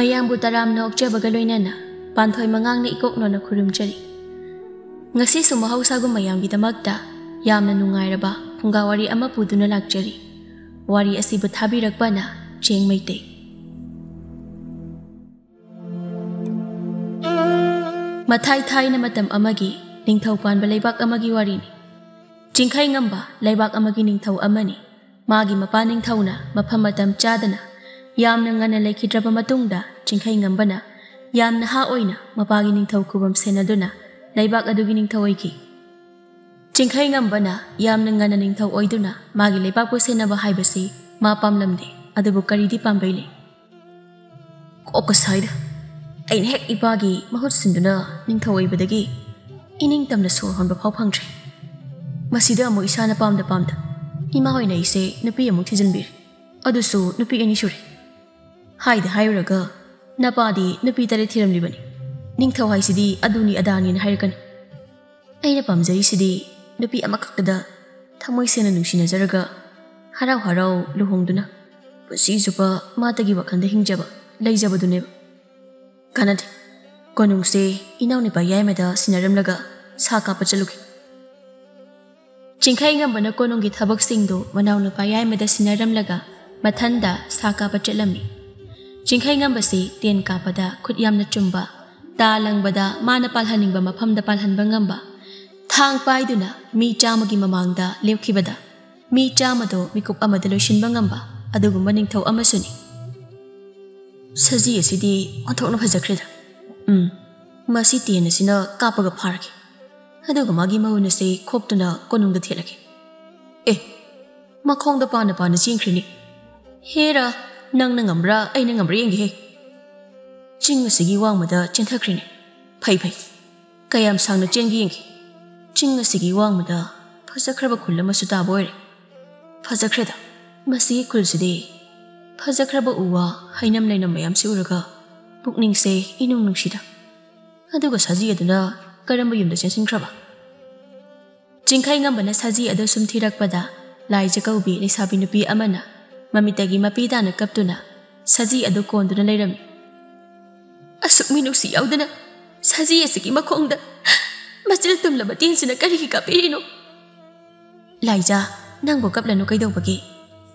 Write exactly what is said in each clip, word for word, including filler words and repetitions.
ꯃꯌꯥꯝꯕꯨ ꯇꯔꯥꯝꯅ ꯑꯣꯛꯆꯕꯒ ꯂꯣꯏꯅꯅ ꯄꯥꯟꯊꯣꯏ ꯃꯉꯥꯡꯅ ꯏꯀꯣꯛꯅꯣꯅ ꯈꯨꯔꯨꯝꯖꯔꯤ꯫ ꯉꯁꯤꯁꯨ ꯃꯍꯧꯁꯥꯒꯨꯝ ꯃꯌꯥꯝꯒꯤꯗꯃꯛꯇ ꯌꯥꯝꯅ ꯅꯨꯡꯉꯥꯏꯔꯕ ꯐꯨꯡꯒꯥ ꯋꯥꯔꯤ ꯑꯃ ꯄꯨꯗꯨꯅ ꯂꯥꯛꯆꯔꯤ꯫ ꯋꯥꯔꯤ ꯑꯁꯤꯕꯨ ꯊꯥꯕꯤꯔꯛꯄꯅ ꯆꯦꯡ ꯃꯩꯇꯩ꯫ ꯃꯊꯥꯏ ꯊꯥꯏꯅ ꯃꯇꯝ ꯑꯃꯒꯤ ꯅꯤꯡꯊꯧ ꯄꯥꯟꯕ ꯂꯩꯕꯥꯛ ꯑꯃꯒꯤ ꯋꯥꯔꯤꯅꯤ꯫ ꯆꯤꯡꯈꯩ ꯉꯝꯕ ꯂꯩꯕꯥꯛ ꯑꯃꯒꯤ ꯅꯤꯡꯊꯧ ꯑꯃꯅꯤ꯫ ꯃꯥꯒꯤ ꯃꯄꯥ ꯅꯤꯡꯊꯧꯅ ꯃꯐꯝ ꯃꯇꯝ ꯆꯥꯗꯅ ꯌꯥꯝꯅ ꯉꯟꯅ ꯂꯩꯈꯤꯗ꯭ꯔꯕ ꯃꯇꯨꯡꯗ ꯆꯤꯡꯈꯩ ꯉꯝꯕꯅ ꯌꯥꯝ ꯅꯍꯥ ꯑꯣꯏꯅ ꯃꯄꯥꯒꯤ ꯅꯤꯡꯊꯧ ꯈꯨꯕꯝ ꯁꯦꯟꯅꯗꯨꯅ ꯂꯩꯕꯥꯛ ꯑꯗꯨꯒꯤ ꯅꯤꯡꯊꯧ ꯑꯣꯏꯈꯤ꯫ ꯆꯤꯡꯈꯩ ꯉꯝꯕꯅ ꯌꯥꯝꯅ ꯉꯟꯅ ꯅꯤꯡꯊꯧ ꯑꯣꯏꯗꯨꯅ ꯃꯥꯒꯤ ꯂꯩꯕꯥꯛꯄꯨ ꯁꯦꯟꯅꯕ ꯍꯥꯏꯕꯁꯤ ꯃꯥ ꯄꯥꯝꯂꯝꯗꯦ꯫ ꯑꯗꯨꯕꯨ ꯀꯔꯤꯗꯤ ꯄꯥꯝꯕꯩ ꯂꯩ? ꯀꯣꯛꯀ ꯁꯥꯏꯗ꯫ ꯑꯩꯅ ꯍꯦꯛ ꯏꯄꯥꯒꯤ ꯃꯍꯨꯠ ꯁꯤꯟꯗꯨꯅ ꯅꯤꯡꯊꯧ ꯑꯣꯏꯕꯗꯒꯤ ꯏꯅꯤꯡꯇꯝꯅ ꯁꯣꯔ ꯍꯣꯟꯕ ꯐꯥꯎ ꯐꯪꯗ꯭ꯔꯦ꯫ ꯃꯁꯤꯗ ꯑꯃꯨꯛ ꯏꯁꯥꯅ ꯄꯥꯝꯗ ꯄꯥꯝꯗ ꯏꯃꯥ ꯍꯣꯏꯅ ꯑꯩꯁꯦ ꯅꯨꯄꯤ ꯑꯃꯨꯛ ꯊꯤꯖꯤꯟꯕꯤꯔꯦ꯫ ꯑꯗꯨꯁꯨ ꯅꯨꯄꯤ ꯑꯅꯤ ꯁꯨꯔꯦ꯫ ꯍꯥꯏꯗ ꯍꯥꯏꯔꯨꯔꯒ ꯅꯄꯥꯗꯤ ꯅꯨꯄꯤ ꯇꯔꯦꯠ ꯊꯤꯔꯝꯂꯤꯕꯅꯤ꯫ ꯅꯤꯡꯊꯧ ꯍꯥꯏꯁꯤꯗꯤ ꯑꯗꯨꯅꯤ ꯑꯗꯥꯅꯤꯅ ꯍꯥꯏꯔꯛꯀꯅꯤ꯫ ꯑꯩꯅ ꯄꯥꯝꯖꯔꯤꯁꯤꯗꯤ ꯅꯨꯄꯤ ꯑꯃꯈꯛꯇꯗ ꯊꯃꯣꯏ ꯁꯦꯡꯅ ꯅꯨꯡꯁꯤꯅꯖꯔꯒ ꯍꯔꯥꯎ ꯍꯔꯥꯎ ꯂꯨꯍꯣꯡꯗꯨꯅ ꯄꯨꯟꯁꯤ ꯆꯨꯞꯄ ꯃꯥꯇꯒꯤ ꯋꯥꯈꯜꯗ ꯍꯤꯡꯖꯕ, ꯂꯩꯖꯕꯗꯨꯅꯦꯕ꯫ ꯀꯥꯟꯅꯗꯦ꯫ ꯀꯣꯅꯨꯡꯁꯦ ꯏꯅꯥꯎꯅꯨꯄꯥ ꯌꯥꯏꯃꯗ ꯁꯤꯟꯅꯔꯝꯂꯒ ꯁꯥ ꯀꯥꯞꯄ ꯆꯠꯂꯨꯈꯤ꯫ ꯆꯤꯡꯈꯩ ꯉꯝꯕꯅ ꯀꯣꯅꯨꯡꯒꯤ ꯊꯕꯛꯁꯤꯡꯗꯨ ꯃꯅꯥꯎꯅꯨꯄꯥ ꯌꯥꯏꯃꯗ ꯁꯤꯟꯅꯔꯝꯂꯒ ꯃꯊꯟꯗ ꯁꯥ ꯀꯥꯞꯄ ꯆꯠꯂꯝꯃꯤ꯫ ꯆꯤꯡꯈꯩ ꯉꯝꯕꯁꯤ ꯇꯦꯟ ꯀꯥꯞꯄꯗ ꯈꯨꯠ ꯌꯥꯝꯅ ꯆꯨꯝꯕ, ꯇꯥ ꯂꯪꯕꯗ ꯃꯥꯅ ꯄꯥꯜꯍꯟꯅꯤꯡꯕ ꯃꯐꯝꯗ ꯄꯥꯜꯍꯟꯕ ꯉꯝꯕ, ꯊꯥꯡ ꯄꯥꯏꯗꯨꯅ ꯃꯤ ꯆꯥꯝꯃꯒꯤ ꯃꯃꯥꯡꯗ ꯂꯦꯞꯈꯤꯕꯗ ꯃꯤ ꯆꯥꯝꯃꯗꯣ ꯃꯤꯀꯨꯞ ꯑꯃꯗ ꯂꯣꯏꯁꯤꯟꯕ ꯉꯝꯕ ꯑꯗꯨꯒꯨꯝꯕ ꯅꯤꯡꯊꯧ ꯑꯃꯁꯨꯅꯤ꯫ ꯁꯖꯤ ꯑꯁꯤꯗꯤ ꯑꯣꯟꯊꯣꯛꯅ ꯐꯖꯈ꯭ꯔꯦꯗ꯫ ꯎꯝ, ꯃꯁꯤ ꯇꯦꯟ ꯑꯁꯤꯅ ꯀꯥꯞꯄꯒ ꯐꯥꯔꯒꯦ꯫ ꯑꯗꯨꯒ ꯃꯥꯒꯤ ꯃꯎꯟ ꯑꯁꯤ ꯈꯣꯛꯇꯨꯅ ꯀꯣꯅꯨꯡꯗ ꯊꯦꯠꯂꯒꯦ꯫ ꯑꯦ, ꯃꯈꯣꯡꯗ ꯄꯥꯟꯅ ꯄꯥꯟꯅ ꯆꯦꯟꯈ꯭ꯔꯤꯅꯤ꯫ ꯍꯦꯔꯥ, ꯅꯪꯅ ꯉꯝꯕ꯭ꯔꯥ ꯑꯩꯅ ꯉꯝꯕ꯭ꯔꯥ ꯌꯦꯡꯒꯦꯍꯦ꯫ ꯆꯤꯡ ꯑꯁꯤꯒꯤ ꯋꯥꯡꯃꯗ ꯆꯦꯟꯊꯈ꯭ꯔꯤꯅꯤ꯫ ꯐꯩ ꯐꯩ, ꯀꯌꯥꯝ ꯁꯥꯡꯅ ꯆꯦꯟꯒꯦ ꯌꯦꯡꯒꯦ꯫ ꯆꯤꯡ ꯑꯁꯤꯒꯤ ꯋꯥꯡꯃꯗ ꯐꯖꯈ꯭ꯔꯕ ꯈꯨꯜ ꯑꯃꯁꯨ ꯇꯥꯕ ꯑꯣꯏꯔꯦ꯫ ꯐꯖꯈ꯭ꯔꯦꯗ, ꯃꯁꯤꯒꯤ ꯈꯨꯜꯁꯤꯗꯤ꯫ ꯐꯖꯈ꯭ꯔꯕ ꯎ ꯋꯥ, ꯍꯩꯅꯝ ꯂꯩꯅꯝ ꯃꯌꯥꯝꯁꯤ ꯎꯔꯒ ꯄꯨꯛꯅꯤꯡꯁꯦ ꯏꯅꯨꯡ ꯅꯨꯡꯁꯤꯗ꯫ ꯑꯗꯨꯒ ꯁꯖꯤ ꯑꯗꯨꯅ ꯀꯔꯝꯕ ꯌꯨꯝꯗ ꯆꯦꯟꯁꯤꯟꯈ꯭ꯔꯕ? ꯆꯤꯡꯈꯩ ꯉꯝꯕꯅ ꯁꯖꯤ ꯑꯗꯨ ꯁꯨꯝ ꯊꯤꯔꯛꯄꯗ, ꯂꯥꯏꯖ ꯀꯧꯕꯤ ꯂꯩꯁꯥꯕꯤ ꯅꯨꯄꯤ ꯑꯃꯅ ꯃꯃꯤꯠꯇꯒꯤ ꯃꯄꯤ ꯇꯥꯅ ꯀꯞꯇꯨꯅ ꯁꯖꯤ ꯑꯗꯨ ꯀꯣꯟꯗꯨꯅ ꯂꯩꯔꯝꯃꯤ꯫ ꯑꯁꯨꯛ ꯃꯤꯅꯨꯡꯁꯤ ꯌꯥꯎꯗꯅ ꯁꯖꯤ ꯑꯁꯤꯒꯤ ꯃꯈꯣꯡꯗ ꯃꯆꯤꯜ ꯇꯨꯝꯂꯕ ꯇꯦꯟꯁꯤꯅ ꯀꯔꯤꯒꯤ ꯀꯥꯞꯄꯤꯔꯤꯅꯣ? ꯂꯥꯏꯖꯥ, ꯅꯪꯕꯨ ꯀꯞꯂꯅꯨ ꯀꯩꯗꯧꯕꯒꯦ?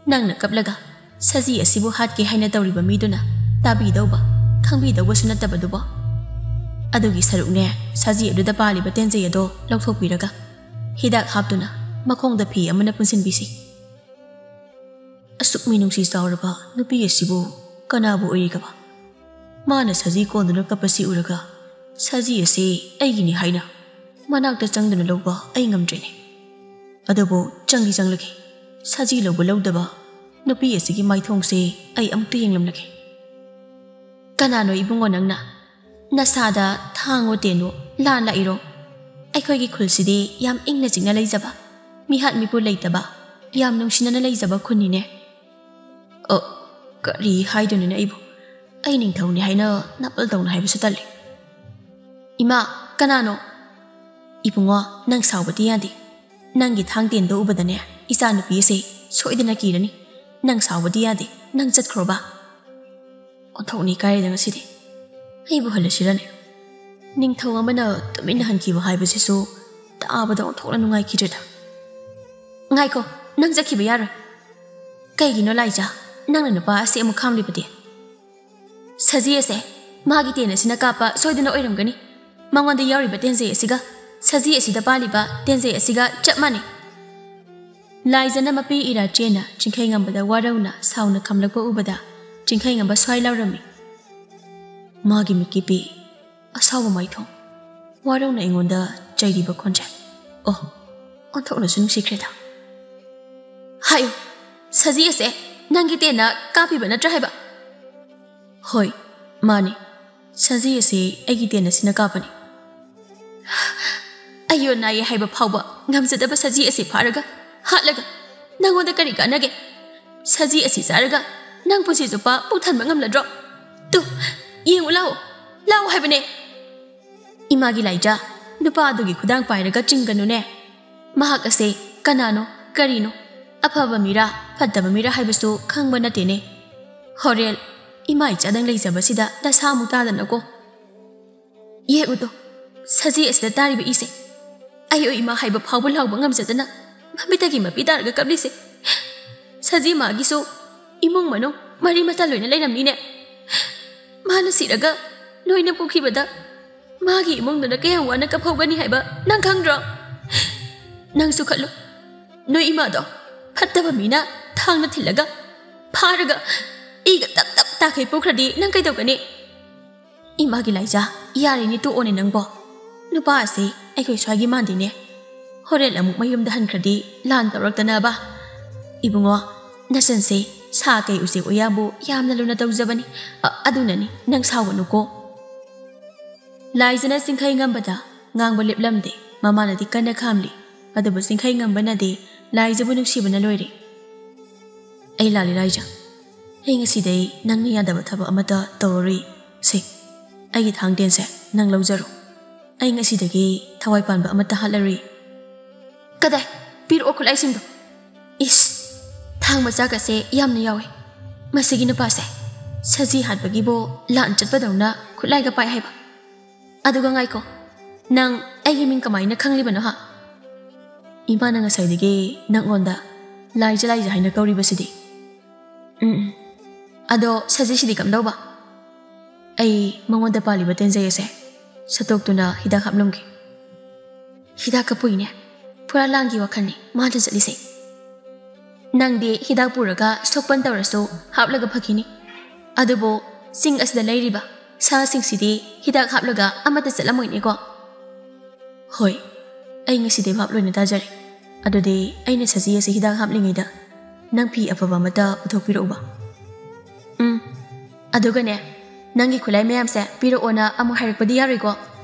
ꯅꯪꯅ ꯀꯞꯂꯒ ꯁꯖꯤ ꯑꯁꯤꯕꯨ ꯍꯥꯠꯀꯦ ꯍꯥꯏꯅ ꯇꯧꯔꯤꯕ ꯃꯤꯗꯨꯅ ꯇꯥꯕꯤꯗꯧꯕ, ꯈꯪꯕꯤꯗꯧꯕꯁꯨ ꯅꯠꯇꯕꯗꯨꯕꯨ꯫ ꯑꯗꯨꯒꯤ ꯁꯔꯨꯛꯅꯦ, ꯁꯖꯤ ꯑꯗꯨꯗ ꯄꯥꯜꯂꯤꯕ ꯇꯦꯟꯖꯩ ꯑꯗꯣ ꯂꯧꯊꯣꯛꯄꯤꯔꯒ ꯍꯤꯗꯥꯛ ꯍꯥꯞꯇꯨꯅ ꯃꯈꯣꯡꯗ ꯐꯤ ꯑꯃꯅ ꯄꯨꯟꯁꯤꯟꯕꯤꯁꯤ꯫ ꯑꯁꯨꯛ ꯃꯤꯅꯨꯡꯁꯤ ꯆꯥꯎꯔꯕ ꯅꯨꯄꯤ ꯑꯁꯤꯕꯨ ꯀꯅꯥꯕꯨ ꯑꯣꯏꯔꯤꯒꯕ? ꯃꯥꯅ ꯁꯖꯤ ꯀꯣꯟꯗꯨꯅ ꯀꯞꯄꯁꯤ ꯎꯔꯒ, ꯁꯖꯤ ꯑꯁꯤ ꯑꯩꯒꯤꯅꯤ ꯍꯥꯏꯅ ꯃꯅꯥꯛꯇ ꯆꯪꯗꯨꯅ ꯂꯧꯕ ꯑꯩ ꯉꯝꯗ꯭ꯔꯦꯅꯦ꯫ ꯑꯗꯨꯕꯨ ꯆꯪꯗꯤ ꯆꯪꯂꯒꯦ, ꯁꯖꯤ ꯂꯧꯕ ꯂꯧꯗꯕ ꯅꯨꯄꯤ ꯑꯁꯤꯒꯤ ꯃꯥꯏꯊꯣꯡꯁꯦ ꯑꯩ ꯑꯃꯨꯛꯇ ꯌꯦꯡꯂꯝꯂꯒꯦ꯫ ꯀꯅꯥꯅꯣ ꯏꯕꯨꯡꯉꯣ ꯅꯪꯅ? ꯅꯁꯥꯗ ꯊꯥꯡꯉꯣ ꯇꯦꯟꯉꯣ ꯂꯥꯟ ꯂꯥꯛꯏꯔꯣ? ꯑꯩꯈꯣꯏꯒꯤ ꯈꯨꯜꯁꯤꯗꯤ ꯌꯥꯝ ꯏꯪꯅ ꯆꯤꯛꯅ ꯂꯩꯖꯕ, ꯃꯤꯍꯥꯠ ꯃꯤꯄꯨ ꯂꯩꯇꯕ, ꯌꯥꯝ ꯅꯨꯡꯁꯤꯅꯅ ꯂꯩꯖꯕ ꯈꯨꯟꯅꯤꯅꯦ꯫ ꯑ, ꯀꯔꯤ ꯍꯥꯏꯗꯣꯏꯅꯣꯅꯦ ꯑꯩꯕꯨ? ꯑꯩ ꯅꯤꯡꯊꯧꯅꯤ ꯍꯥꯏꯅ ꯅꯥꯄꯜ ꯇꯧꯅ ꯍꯥꯏꯕꯁꯨ ꯇꯜꯂꯤ꯫ ꯏꯃꯥ, ꯀꯅꯥꯅꯣ? ꯏꯕꯨꯡꯉꯣ, ꯅꯪ ꯁꯥꯎꯕꯗꯤ ꯌꯥꯗꯦ꯫ ꯅꯪꯒꯤ ꯊꯥꯡ ꯇꯦꯟꯗꯣ ꯎꯕꯗꯅꯦ, ꯏꯆꯥ ꯅꯨꯄꯤ ꯑꯁꯦ ꯁꯣꯏꯗꯅ ꯀꯤꯔꯅꯤ꯫ ꯅꯪ ꯁꯥꯎꯕꯗꯤ ꯌꯥꯗꯦ꯫ ꯅꯪ ꯆꯠꯈ꯭ꯔꯣꯕ꯫ ꯑꯣꯟꯊꯣꯛꯅ ꯏꯀꯥꯏꯔꯦꯗ ꯉꯁꯤꯗꯤ꯫ ꯑꯩꯕꯨ ꯍꯜꯂꯁꯤꯔꯅꯦ? ꯅꯤꯡꯊꯧ ꯑꯃꯅ ꯇꯨꯃꯤꯟꯅ ꯍꯟꯈꯤꯕ ꯍꯥꯏꯕꯁꯤꯁꯨ ꯇꯥꯕꯗ ꯑꯣꯟꯊꯣꯛꯅ ꯅꯨꯡꯉꯥꯏꯈꯤꯗ꯭ꯔꯦꯗ꯫ ꯉꯥꯏꯈꯣ, ꯅꯪ ꯆꯠꯈꯤꯕ ꯌꯥꯔꯣꯏ꯫ ꯀꯩꯒꯤꯅꯣ ꯂꯥꯏꯖꯥ? ꯅꯪꯅ ꯅꯨꯄꯥ ꯑꯁꯤ ꯑꯃꯨꯛ ꯈꯥꯝꯂꯤꯕꯗꯤ? ꯁꯖꯤ ꯑꯁꯦ ꯃꯥꯒꯤ ꯇꯦꯟ ꯑꯁꯤꯅ ꯀꯥꯞꯄ ꯁꯣꯏꯗꯅ ꯑꯣꯏꯔꯝꯒꯅꯤ꯫ ꯃꯉꯣꯟꯗ ꯌꯥꯎꯔꯤꯕ ꯇꯦꯟꯖꯩ ꯑꯁꯤꯒ ꯁꯖꯤ ꯑꯁꯤꯗ ꯄꯥꯜꯂꯤꯕ ꯇꯦꯟꯖꯩ ꯑꯁꯤꯒ ꯆꯞ ꯃꯥꯟꯅꯩ꯫ ꯂꯥꯏꯖꯅ ꯃꯄꯤ ꯏꯔꯥ ꯆꯦꯟꯅ ꯆꯤꯡꯈꯩ ꯉꯝꯕꯗ ꯋꯥꯔꯧꯅ ꯁꯥꯎꯅ ꯈꯝꯂꯛꯄ ꯎꯕꯗ ꯆꯤꯡꯈꯩ ꯉꯝꯕ ꯁ꯭ꯋꯥꯏ ꯂꯥꯎꯔꯝꯃꯤ꯫ ꯃꯥꯒꯤ ꯃꯤꯠꯀꯤ ꯄꯤ ꯑꯁꯥꯎꯕ ꯃꯥꯏꯊꯣꯡ, ꯋꯥꯔꯧꯅ ꯑꯩꯉꯣꯟꯗ ꯆꯩꯔꯤꯕ ꯈꯣꯟꯖꯦꯜ꯫ ꯑꯣ, ꯑꯣꯟꯊꯣꯛꯅꯁꯨ ꯅꯨꯡꯁꯤꯈ꯭ꯔꯦꯗ꯫ ꯍꯥꯏꯌꯨ, ꯁꯖꯤ ꯑꯁꯦ ꯅꯪꯒꯤ ꯇꯦꯟꯅ ꯀꯥꯞꯄꯤꯕ ꯅꯠꯇ꯭ꯔꯥ ꯍꯥꯏꯕ? ꯍꯣꯏ, ꯃꯥꯅꯤ꯫ ꯁꯖꯤ ꯑꯁꯤ ꯑꯩꯒꯤ ꯇꯦꯟ ꯑꯁꯤꯅ ꯀꯥꯞꯄꯅꯤ꯫ ꯑꯌꯣꯟ ꯅꯥꯏꯌꯦ ꯍꯥꯏꯕ ꯐꯥꯎꯕ ꯉꯝꯖꯗꯕ ꯁꯖꯤ ꯑꯁꯤ ꯐꯥꯔꯒ, ꯍꯥꯠꯂꯒ ꯅꯪꯉꯣꯟꯗ ꯀꯔꯤ ꯀꯥꯟꯅꯒꯦ? ꯁꯖꯤ ꯑꯁꯤ ꯆꯥꯔꯒ ꯅꯪ ꯄꯨꯟꯁꯤ ꯆꯨꯞꯄ ꯄꯨꯛ ꯊꯟꯕ ꯉꯝꯂꯗ꯭ꯔꯣ? ꯇꯨ, ꯌꯦꯡꯉꯨ ꯂꯥꯛꯑꯣ, ꯂꯥꯛꯑꯣ ꯍꯥꯏꯕꯅꯦ꯫ ꯏꯃꯥꯒꯤ ꯂꯥꯏꯖꯥ, ꯅꯨꯄꯥ ꯑꯗꯨꯒꯤ ꯈꯨꯗꯥꯡ ꯄꯥꯏꯔꯒ ꯆꯤꯡꯒꯅꯨꯅꯦ꯫ ꯃꯍꯥꯛ ꯑꯁꯦ ꯀꯅꯥꯅꯣ, ꯀꯔꯤꯅꯣ, ꯑꯐꯕ ꯃꯤꯔꯥ, ꯐꯠꯇꯕ ꯃꯤꯔꯥ ꯍꯥꯏꯕꯁꯨ ꯈꯪꯕ ꯅꯠꯇꯦꯅꯦ꯫ ꯍꯣꯔꯦꯟ ꯏꯃꯥ ꯏꯆꯥꯗꯪ ꯂꯩꯖꯕꯁꯤꯗ ꯗꯁꯥ ꯑꯃꯨꯛ ꯇꯥꯗꯅꯀꯣ꯫ ꯌꯦꯡꯉꯨꯗꯣ, ꯁꯖꯤ ꯑꯁꯤꯗ ꯇꯥꯔꯤꯕ ꯏꯁꯦ꯫ ꯑꯩ ꯑꯣꯏ ꯏꯃꯥ ꯍꯥꯏꯕ ꯐꯥꯎꯕ ꯂꯥꯎꯕ ꯉꯝꯖꯗꯅ ꯃꯃꯤꯠꯇꯒꯤ ꯃꯄꯤ ꯇꯥꯔꯒ ꯀꯞꯂꯤꯁꯦ꯫ ꯁꯖꯤ ꯃꯥꯒꯤꯁꯨ ꯏꯃꯨꯡ ꯃꯅꯨꯡ ꯃꯔꯤ ꯃꯇꯥ ꯂꯣꯏꯅ ꯂꯩꯔꯝꯅꯤꯅꯦ꯫ ꯃꯥꯅ ꯁꯤꯔꯒ ꯂꯣꯏꯅ ꯄꯨꯈꯤꯕꯗ ꯃꯥꯒꯤ ꯏꯃꯨꯡꯗꯨꯅ ꯀꯌꯥꯝ ꯋꯥꯅ ꯀꯞꯍꯧꯒꯅꯤ ꯍꯥꯏꯕ ꯅꯪ ꯈꯪꯗ꯭ꯔꯣ? ꯅꯪꯁꯨ ꯈꯜꯂꯨ, ꯅꯣꯏ ꯏꯃꯥꯗꯣ ꯐꯠꯇꯕ ꯃꯤꯅ ꯊꯥꯡꯅ ꯊꯤꯜꯂꯒ ꯐꯥꯔꯒ ꯏꯒ ꯇꯞ ꯇꯞ ꯇꯥꯈꯩ ꯄꯨꯈ꯭ꯔꯗꯤ ꯅꯪ ꯀꯩꯗꯧꯒꯅꯤ? ꯏꯃꯥꯒꯤ ꯂꯥꯏꯖꯥ, ꯌꯥꯔꯦꯅꯦ, ꯇꯣꯛꯑꯣꯅꯦ ꯅꯪꯕꯣ꯫ ꯅꯨꯄꯥ ꯑꯁꯤ ꯑꯩꯈꯣꯏ ꯁ꯭ꯋꯥꯏꯒꯤ ꯃꯥꯟꯗꯦꯅꯦ꯫ ꯍꯣꯔꯦꯟ ꯑꯃꯨꯛ ꯃꯌꯨꯝꯗ ꯍꯟꯈ꯭ꯔꯗꯤ ꯂꯥꯟ ꯇꯧꯔꯛꯇꯅꯕ꯫ ꯏꯕꯨꯡꯉꯣ, ꯅꯆꯟꯁꯦ ꯁꯥ ꯀꯩ ꯎꯆꯦꯛ ꯎꯌꯥꯕꯨ ꯌꯥꯝꯅ ꯂꯨꯅ ꯇꯧꯖꯕꯅꯤ꯫ ꯑ-, ꯑꯗꯨꯅꯅꯤ ꯅꯪ ꯁꯥꯎꯒꯅꯨꯀꯣ꯫ ꯂꯥꯏꯖꯅ ꯆꯤꯡꯈꯩ ꯉꯝꯕꯗ ꯉꯥꯡꯕ ꯂꯦꯞꯂꯝꯗꯦ꯫ ꯃꯃꯥꯅꯗꯤ ꯀꯟꯅ ꯈꯥꯝꯂꯤ, ꯑꯗꯨꯕꯨ ꯆꯤꯡꯈꯩ ꯉꯝꯕꯅꯗꯤ ꯂꯥꯏꯖꯕꯨ ꯅꯨꯡꯁꯤꯕꯅ ꯂꯣꯏꯔꯦ꯫ "ꯑꯩ ꯂꯥꯜꯂꯦ ꯂꯥꯏꯖ꯫ ꯑꯩ ꯉꯁꯤꯗꯩ ꯅꯪꯅ ꯌꯥꯗꯕ ꯊꯕꯛ ꯑꯃꯠꯇ ꯇꯧꯔꯔꯣꯏ꯫ ꯁꯦ, ꯑꯩꯒꯤ ꯊꯥꯡ ꯇꯦꯟꯁꯦ ꯅꯪ ꯂꯧꯖꯔꯣ꯫ ꯑꯩ ꯉꯁꯤꯗꯒꯤ ꯊꯋꯥꯏ ꯄꯥꯟꯕ ꯑꯃꯠꯇ ꯍꯥꯠꯂꯔꯣꯏ꯫" "ꯀꯗꯥꯏ? ꯄꯤꯔꯛꯑꯣ ꯈꯨꯠꯂꯥꯏꯁꯤꯡꯗꯣ꯫" "ꯏꯁ, ꯊꯥꯡ ꯃꯆꯥꯒꯁꯦ ꯌꯥꯝꯅ ꯌꯥꯎꯋꯦ꯫ ꯃꯁꯤꯒꯤ ꯅꯨꯄꯥꯁꯦ ꯁꯖꯤ ꯍꯥꯠꯄꯒꯤꯕꯨ ꯂꯥꯟ ꯆꯠꯄꯗꯧꯅ ꯈꯨꯠꯂꯥꯏꯒ ꯄꯥꯏ ꯍꯥꯏꯕ꯫ ꯑꯗꯨꯒ ꯉꯥꯏꯈꯣ, ꯅꯪ ꯑꯩꯒꯤ ꯃꯤꯡ ꯀꯃꯥꯏꯅ ꯈꯪꯂꯤꯕꯅꯣ ꯍꯥ? ꯏꯃꯥꯅ ꯉꯁꯥꯏꯗꯒꯤ ꯅꯪꯉꯣꯟꯗ ꯂꯥꯏꯖ ꯂꯥꯏꯖ ꯍꯥꯏꯅ ꯀꯧꯔꯤꯕꯁꯤꯗꯤ꯫" "ꯎꯝ, ꯎꯝ꯫ ꯑꯗꯣ ꯁꯖꯤꯁꯤꯗꯤ ꯀꯝꯗꯧꯕ?" "ꯑꯩ ꯃꯉꯣꯟꯗ ꯄꯥꯜꯂꯤꯕ ꯇꯦꯟꯖꯩ ꯑꯁꯦ ꯁꯠꯇꯣꯛꯇꯨꯅ ꯍꯤꯗꯥꯛ ꯍꯥꯞꯂꯝꯒꯦ꯫" "ꯍꯤꯗꯥꯛ ꯀꯥꯞꯄꯨꯏꯅꯦ꯫ ꯄꯨꯔꯥ ꯂꯥꯟꯒꯤ ꯋꯥꯈꯜꯅꯤ ꯃꯥꯅ ꯆꯠꯂꯤꯁꯦ꯫" "ꯅꯪꯗꯤ ꯍꯤꯗꯥꯛ ꯄꯨꯔꯒ ꯁꯣꯛꯄꯟ ꯇꯧꯔꯁꯨ ꯍꯥꯞꯂꯒ ꯐꯈꯤꯅꯤ꯫ ꯑꯗꯨꯕꯨ ꯆꯤꯡ ꯑꯁꯤꯗ ꯂꯩꯔꯤꯕ ꯁꯥꯁꯤꯡꯁꯤꯗꯤ ꯍꯤꯗꯥꯛ ꯍꯥꯞꯂꯒ ꯑꯃꯠꯇ ꯆꯠꯂꯝꯃꯣꯏꯅꯦꯀꯣ?" "ꯍꯣꯏ, ꯑꯩ ꯉꯁꯤꯗꯤ ꯚꯥꯞ ꯂꯣꯏꯅ ꯇꯥꯖꯔꯦ꯫ ꯑꯗꯨꯗꯤ ꯑꯩꯅ ꯁꯖꯤ ꯑꯁꯤ ꯍꯤꯗꯥꯛ ꯍꯥꯞꯂꯤꯉꯩꯗ ꯅꯪ ꯐꯤ ꯑꯐꯕ ꯑꯃꯠꯇ ꯄꯨꯊꯣꯛꯄꯤꯔꯛꯎꯕ꯫" "ꯎꯝ, ꯑꯗꯨꯒꯅꯦ, ꯅꯪꯒꯤ ꯈꯨꯠꯂꯥꯏ ꯃꯌꯥꯝꯁꯦ ꯄꯤꯔꯛꯑꯣꯅ ꯑꯃꯨꯛ ꯍꯥꯏꯔꯛꯄꯗꯤ ꯌꯥꯔꯣꯏꯀꯣ꯫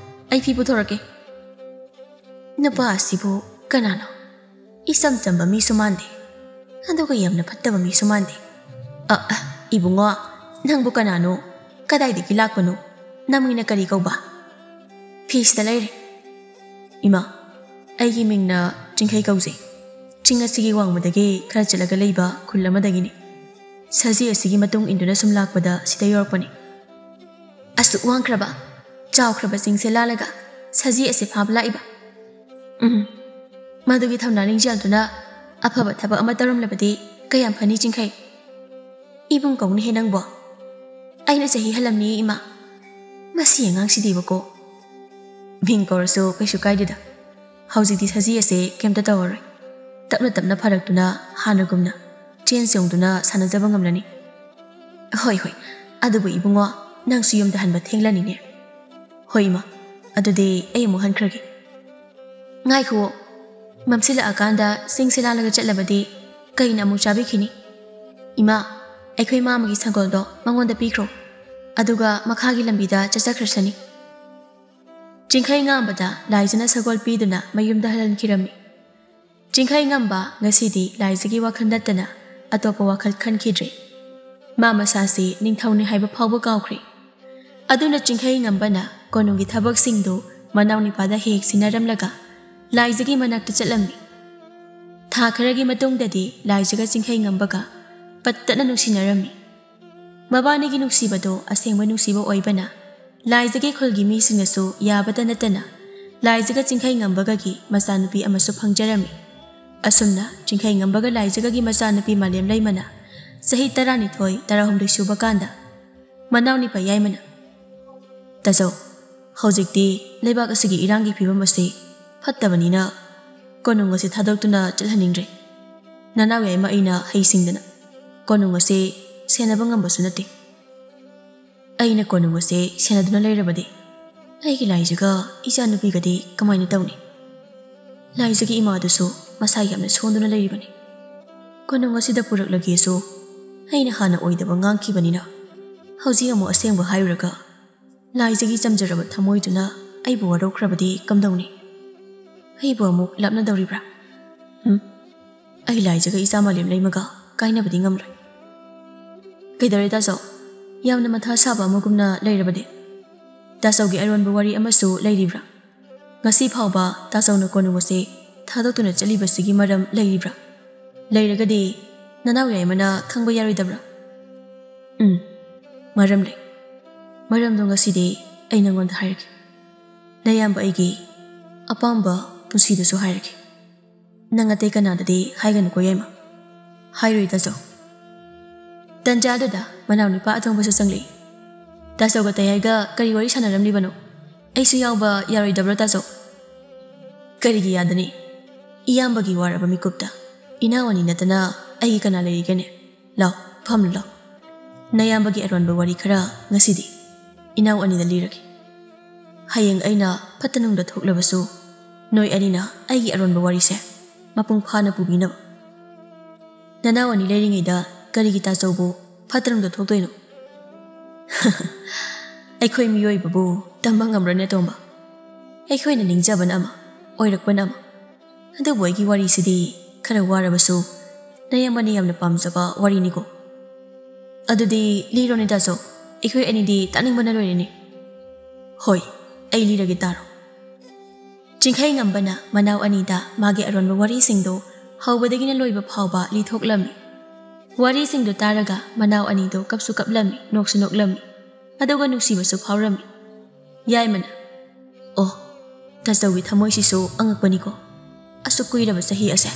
ꯑꯩ ꯐꯤ ꯄꯨꯊꯣꯔꯛꯀꯦ꯫" ꯅꯨꯄꯥ ꯑꯁꯤꯕꯨ ꯀꯅꯥꯅꯣ? ꯏꯆꯝ ꯆꯝꯕ ꯃꯤꯁꯨ ꯃꯥꯟꯗꯦ, ꯑꯗꯨꯒ ꯌꯥꯝꯅ ꯐꯠꯇꯕ ꯃꯤꯁꯨ ꯃꯥꯟꯗꯦ꯫ ꯑ, ꯑ, ꯏꯕꯨꯡꯉꯣ, ꯅꯪꯕꯨ ꯀꯅꯥꯅꯣ? ꯀꯗꯥꯏꯗꯒꯤ ꯂꯥꯛꯄꯅꯣ? ꯅꯃꯤꯡꯅ ꯀꯔꯤ ꯀꯧꯕ? ꯐꯤꯁꯤꯗ ꯂꯩꯔꯦ꯫ ꯏꯃꯥ, ꯑꯩꯒꯤ ꯃꯤꯡꯅ ꯆꯤꯡꯈꯩ ꯀꯧꯖꯩ꯫ ꯆꯤꯡ ꯑꯁꯤꯒꯤ ꯋꯥꯡꯃꯗꯒꯤ ꯈꯔ ꯆꯠꯂꯒ ꯂꯩꯕ ꯈꯨꯜ ꯑꯃꯗꯒꯤꯅꯤ꯫ ꯁꯖꯤ ꯑꯁꯤꯒꯤ ꯃꯇꯨꯡ ꯏꯟꯗꯨꯅ ꯁꯨꯝ ꯂꯥꯛꯄꯗ ꯁꯤꯗ ꯌꯧꯔꯛꯄꯅꯤ꯫ ꯑꯁꯨꯛ ꯋꯥꯡꯈ꯭ꯔꯕ, ꯆꯥꯎꯈ꯭ꯔꯕ ꯆꯤꯡꯁꯦ ꯂꯥꯜꯂꯒ ꯁꯖꯤ ꯑꯁꯤ ꯐꯥꯕ ꯂꯥꯛꯏꯕ? ꯎꯝ, ꯃꯗꯨꯒꯤ ꯊꯧꯅꯥ ꯂꯤꯡꯖꯦꯜꯗꯨꯅ ꯑꯐꯕ ꯊꯕꯛ ꯑꯃ ꯇꯧꯔꯝꯂꯕꯗꯤ ꯀꯌꯥꯝ ꯐꯅꯤ ꯆꯤꯡꯈꯩ꯫ ꯏꯕꯨꯡ ꯀꯧꯅꯤꯍꯦ ꯅꯪꯕꯣ꯫ ꯑꯩꯅ ꯆꯍꯤ ꯍꯜꯂꯝꯅꯤ ꯏꯃꯥ꯫ ꯃꯁꯤ ꯑꯉꯥꯡꯁꯤꯗꯤꯕꯀꯣ꯫ ꯃꯤꯡ ꯀꯧꯔꯁꯨ ꯀꯩꯁꯨ ꯀꯥꯏꯗꯦꯗ꯫ ꯍꯧꯖꯤꯛꯇꯤ ꯁꯖꯤ ꯑꯁꯦ ꯀꯩꯝꯇ ꯇꯧꯔꯔꯣꯏ꯫ ꯇꯞꯅ ꯇꯞꯅ ꯐꯔꯛꯇꯨꯅ ꯍꯥꯟꯅꯒꯨꯝꯅ ꯆꯦꯟ ꯆꯣꯡꯗꯨꯅ ꯁꯥꯟꯅꯖꯕ ꯉꯝꯂꯅꯤ꯫ ꯍꯣꯏ, ꯍꯣꯏ꯫ ꯑꯗꯨꯕꯨ ꯏꯕꯨꯡꯉꯣ, ꯅꯪꯁꯨ ꯌꯨꯝꯗ ꯍꯟꯕ ꯊꯦꯡꯂꯅꯤꯅꯦ꯫ ꯍꯣꯏ ꯏꯃꯥ, ꯑꯗꯨꯗꯤ ꯑꯩ ꯑꯃꯨꯛ ꯍꯟꯈ꯭ꯔꯒꯦ꯫ ꯉꯥꯏꯈꯨꯑꯣ, ꯃꯝꯁꯤꯜꯂꯛꯑꯀꯥꯟꯗ ꯆꯤꯡꯁꯦ ꯂꯥꯜꯂꯒ ꯆꯠꯂꯕꯗꯤ ꯀꯩꯅ ꯑꯃꯨꯛ ꯆꯥꯕꯤꯈꯤꯅꯤ? ꯏꯃꯥ, ꯑꯩꯈꯣꯏ ꯃꯥꯃꯒꯤ ꯁꯒꯣꯜꯗꯣ ꯃꯉꯣꯟꯗ ꯄꯤꯈ꯭ꯔꯣ, ꯑꯗꯨꯒ ꯃꯈꯥꯒꯤ ꯂꯝꯕꯤꯗ ꯆꯠꯆꯈ꯭ꯔꯁꯅꯤ꯫ ꯆꯤꯡꯈꯩ ꯉꯥꯝꯕꯗ ꯂꯥꯏꯖꯅ ꯁꯒꯣꯜ ꯄꯤꯗꯨꯅ ꯃꯌꯨꯝꯗ ꯍꯜꯍꯟꯈꯤꯔꯝꯃꯤ꯫ ꯆꯤꯡꯈꯩ ꯉꯝꯕ ꯉꯁꯤꯗꯤ ꯂꯥꯏꯖꯒꯤ ꯋꯥꯈꯜ ꯅꯠꯇꯅ ꯑꯇꯣꯞꯄ ꯋꯥꯈꯜ ꯈꯟꯈꯤꯗ꯭ꯔꯦ꯫ ꯃꯥ ꯃꯁꯥꯁꯤ ꯅꯤꯡꯊꯧꯅꯤ ꯍꯥꯏꯕ ꯐꯥꯎꯕ ꯀꯥꯎꯈ꯭ꯔꯦ꯫ ꯑꯗꯨꯅ ꯆꯤꯡꯈꯩ ꯉꯝꯕꯅ ꯀꯣꯅꯨꯡꯒꯤ ꯊꯕꯛꯁꯤꯡꯗꯨ ꯃꯅꯥꯎ ꯅꯤꯄꯥꯗ ꯍꯦꯛ ꯍꯦꯛ ꯁꯤꯟꯅꯔꯝꯂꯒ ꯂꯥꯏꯖꯒꯤ ꯃꯅꯥꯛꯇ ꯆꯠꯂꯝꯃꯤ꯫ ꯊꯥ ꯈꯔꯒꯤ ꯃꯇꯨꯡꯗꯗꯤ ꯂꯥꯏꯖꯒ ꯆꯤꯡꯈꯩ ꯉꯝꯕꯒ ꯄꯠꯇꯠꯅ ꯅꯨꯡꯁꯤꯅꯔꯝꯃꯤ꯫ ꯃꯕꯥꯅꯤꯒꯤ ꯅꯨꯡꯁꯤꯕꯗꯣ ꯑꯁꯦꯡꯕ ꯅꯨꯡꯁꯤꯕ ꯑꯣꯏꯕꯅ ꯂꯥꯏꯖꯒꯤ ꯈꯨꯜꯒꯤ ꯃꯤꯁꯤꯡꯅꯁꯨ ꯌꯥꯕꯇ ꯅꯠꯇꯅ ꯂꯥꯏꯖꯒ ꯆꯤꯡꯈꯩ ꯉꯝꯕꯒꯒꯤ ꯃꯆꯥꯅꯨꯄꯤ ꯑꯃꯁꯨ ꯐꯪꯖꯔꯝꯃꯤ꯫ ꯑꯁꯨꯝꯅ ꯆꯤꯡꯈꯩ ꯉꯝꯕꯒ ꯂꯥꯏꯖꯒꯒꯤ ꯃꯆꯥꯅꯨꯄꯤ ꯃꯥꯂꯦꯝ ꯂꯩꯃꯅ ꯆꯍꯤ ꯇꯔꯥꯅꯤꯊꯣꯏ, ꯇꯔꯥꯍꯨꯝꯗꯣꯏ ꯁꯨꯕ ꯀꯥꯟꯗ ꯃꯅꯥꯎ ꯅꯤꯄꯥ ꯌꯥꯏꯃꯅ, "ꯇꯥꯖꯧ, ꯍꯧꯖꯤꯛꯇꯤ ꯂꯩꯕꯥꯛ ꯑꯁꯤꯒꯤ ꯏꯔꯥꯡꯒꯤ ꯐꯤꯕꯝ ꯑꯁꯤ ꯐꯠꯇꯕꯅꯤꯅ ꯀꯣꯅꯨꯡ ꯑꯁꯤ ꯊꯥꯗꯣꯛꯇꯨꯅ ꯆꯠꯍꯟꯅꯤꯡꯗ꯭ꯔꯦ꯫ ꯅꯅꯥꯎ ꯌꯥꯏꯃ ꯑꯩꯅ ꯍꯩꯁꯤꯡꯗꯅ ꯀꯣꯅꯨꯡ ꯑꯁꯤ ꯁꯦꯟꯅꯕ ꯉꯝꯕꯁꯨ ꯅꯠꯇꯦ꯫ ꯑꯩꯅ ꯀꯣꯅꯨꯡ ꯑꯁꯤ ꯁꯦꯟꯅꯗꯨꯅ ꯂꯩꯔꯕꯗꯤ ꯑꯩꯒꯤ ꯂꯥꯏꯖꯒ ꯏꯆꯥꯅꯨꯄꯤꯒꯗꯤ ꯀꯃꯥꯏꯅ ꯇꯧꯅꯤ? ꯂꯥꯏꯖꯒꯤ ꯏꯃꯥꯗꯨꯁꯨ ꯃꯁꯥ ꯌꯥꯝꯅ ꯁꯣꯟꯗꯨꯅ ꯂꯩꯔꯤꯕꯅꯤ꯫ ꯀꯣꯅꯨꯡ ꯑꯁꯤꯗ ꯄꯨꯔꯛꯂꯒꯦꯁꯨ ꯑꯩꯅ ꯍꯥꯟꯅ ꯑꯣꯏꯗꯕ ꯉꯥꯡꯈꯤꯕꯅꯤꯅ ꯍꯧꯖꯤꯛ ꯑꯃꯨꯛ ꯑꯁꯦꯡꯕ ꯍꯥꯏꯔꯨꯔꯒ ꯂꯥꯏꯖꯒꯤ ꯆꯝꯖꯔꯕ ꯊꯃꯣꯏꯗꯨꯅ ꯑꯩꯕꯨ ꯋꯥꯔꯧꯈ꯭ꯔꯕꯗꯤ ꯀꯝꯗꯧꯅꯤ? ꯑꯩꯕꯨ ꯑꯃꯨꯛ ꯂꯥꯞꯅꯗꯧꯔꯤꯕ꯭ꯔꯥ? ꯎꯝ? ꯑꯩ ꯂꯥꯏꯖꯒ ꯏꯆꯥ ꯃꯥꯂꯦꯝ ꯂꯩꯃꯒ ꯀꯥꯏꯅꯕꯗꯤ ꯉꯝꯂꯣꯏ꯫ ꯀꯩꯗꯧꯔꯦ ꯇꯥꯆꯧ? ꯌꯥꯝꯅ ꯃꯊꯥ ꯁꯥꯕ ꯑꯃꯒꯨꯝꯅ ꯂꯩꯔꯕꯗꯤ? ꯇꯥꯆꯧꯒꯤ ꯑꯔꯣꯟꯕ ꯋꯥꯔꯤ ꯑꯃꯁꯨ ꯂꯩꯔꯤꯕ꯭ꯔꯥ? ꯉꯁꯤ ꯐꯥꯎꯕ ꯇꯥꯆꯧꯅ ꯀꯣꯅꯨꯡ ꯑꯁꯤ ꯊꯥꯗꯣꯛꯇꯨꯅ ꯆꯠꯂꯤꯕꯁꯤꯒꯤ ꯃꯔꯝ ꯂꯩꯔꯤꯕ꯭ꯔꯥ? ꯂꯩꯔꯒꯗꯤ ꯅꯅꯥꯎ ꯌꯥꯏꯃꯅ ꯈꯪꯕ ꯌꯥꯔꯣꯏꯗꯕ꯭ꯔꯥ? ꯎꯝ, ꯃꯔꯝ ꯂꯩ꯫ ꯃꯔꯝꯗꯣ ꯉꯁꯤꯗꯤ ꯑꯩ ꯅꯪꯉꯣꯟꯗ ꯍꯥꯏꯔꯒꯦ꯫ ꯅꯌꯥꯝꯕ ꯑꯩꯒꯤ ꯑꯄꯥꯝꯕ ꯄꯨꯟꯁꯤꯗꯨꯁꯨ ꯍꯥꯏꯔꯒꯦ꯫ ꯅꯪ ꯑꯇꯩ ꯀꯅꯥꯗꯗꯤ ꯍꯥꯏꯒꯅꯨꯀꯣ ꯌꯥꯏꯃ꯫ ꯍꯥꯏꯔꯣꯏ ꯇꯥꯆꯧ꯫ ꯇꯟꯖꯥꯗꯨꯗ ꯃꯅꯥꯎ ꯅꯨꯄꯥ ꯑꯇꯣꯝꯕꯁꯨ ꯆꯪꯂꯛꯏ꯫ ꯇꯥꯆꯧꯒ ꯇꯌꯥꯏꯒ ꯀꯔꯤ ꯋꯥꯔꯤ ꯁꯥꯟꯅꯔꯝꯂꯤꯕꯅꯣ? ꯑꯩꯁꯨ ꯌꯥꯎꯕ ꯌꯥꯔꯣꯏꯗꯕ꯭ꯔꯣ ꯇꯥꯆꯧ? ꯀꯔꯤꯒꯤ ꯌꯥꯗꯅꯤ? ꯏꯌꯥꯝꯕꯒꯤ ꯋꯥꯔꯕ ꯃꯤꯀꯨꯞꯇ ꯏꯅꯥꯎ ꯑꯅꯤ ꯅꯠꯇꯅ ꯑꯩꯒꯤ ꯀꯅꯥ ꯂꯩꯔꯤꯒꯦꯅꯦ? ꯂꯥꯎ, ꯐꯝꯂꯨ ꯂꯥꯎ꯫ ꯅꯌꯥꯝꯕꯒꯤ ꯑꯔꯣꯟꯕ ꯋꯥꯔꯤ ꯈꯔ ꯉꯁꯤꯗꯤ ꯏꯅꯥꯎ ꯑꯅꯤꯗ ꯂꯤꯔꯒꯦ꯫ ꯍꯌꯦꯡ ꯑꯩꯅ ꯐꯠꯇ ꯅꯨꯡꯗ ꯊꯣꯛꯂꯕꯁꯨ ꯅꯣꯏ ꯑꯅꯤꯅ ꯑꯩꯒꯤ ꯑꯔꯣꯟꯕ ꯋꯥꯔꯤꯁꯦ ꯃꯄꯨꯡ ꯐꯥꯅ ꯄꯨꯕꯤꯅꯕ꯫ ꯅꯅꯥꯎ ꯑꯅꯤ ꯂꯩꯔꯤꯉꯩꯗ ꯀꯔꯤꯒꯤ ꯇꯥꯆꯧꯕꯨ ꯐꯠꯇ ꯅꯨꯡꯗ ꯊꯣꯛꯇꯣꯏꯅꯣ? ꯑꯩꯈꯣꯏ ꯃꯤꯑꯣꯏꯕꯕꯨ ꯇꯝꯕ ꯉꯝꯕ꯭ꯔꯅꯦ ꯇꯣꯝꯕ? ꯑꯩꯈꯣꯏꯅ ꯅꯤꯡꯖꯕꯅ ꯑꯃ, ꯑꯣꯏꯔꯛꯄꯅ ꯑꯃ꯫ ꯑꯗꯨꯕꯨ ꯑꯩꯒꯤ ꯋꯥꯔꯤꯁꯤꯗꯤ ꯈꯔ ꯋꯥꯔꯕꯁꯨ ꯅꯌꯥꯝꯕꯅ ꯌꯥꯝꯅ ꯄꯥꯝꯖꯕ ꯋꯥꯔꯤꯅꯤꯀꯣ꯫ ꯑꯗꯨꯗꯤ ꯂꯤꯔꯣꯅꯦ ꯇꯥꯆꯧ, ꯑꯩꯈꯣꯏ ꯑꯅꯤꯗꯤ ꯇꯥꯅꯤꯡꯕꯅ ꯂꯣꯏꯔꯦꯅꯦ꯫ ꯍꯣꯏ, ꯑꯩ ꯂꯤꯔꯒꯦ ꯇꯥꯔꯣ꯫ ꯆꯤꯡꯈꯩ ꯉꯝꯕꯅ ꯃꯅꯥꯎ ꯑꯅꯤꯗ ꯃꯥꯒꯤ ꯑꯔꯣꯟꯕ ꯋꯥꯔꯤꯁꯤꯡꯗꯨ ꯍꯧꯕꯗꯒꯤꯅ ꯂꯣꯏꯕ ꯐꯥꯎꯕ ꯂꯤꯊꯣꯛꯂꯝꯃꯤ꯫ ꯋꯥꯔꯤꯁꯤꯡꯗꯨ ꯇꯥꯔꯒ ꯃꯅꯥꯎ ꯑꯅꯤꯗꯨ ꯀꯞꯁꯨ ꯀꯞꯂꯝꯃꯤ, ꯅꯣꯛꯁꯨ ꯅꯣꯛꯂꯝꯃꯤ, ꯑꯗꯨꯒ ꯅꯨꯡꯁꯤꯕꯁꯨ ꯐꯥꯎꯔꯝꯃꯤ꯫ ꯌꯥꯏꯃꯅ, "ꯑꯣ, ꯇꯥꯆꯧꯒꯤ ꯊꯃꯣꯏꯁꯤꯁꯨ ꯑꯉꯛꯄꯅꯤꯀꯣ꯫ ꯑꯁꯨꯛ ꯀꯨꯏꯔꯕ ꯆꯍꯤ ꯑꯁꯦ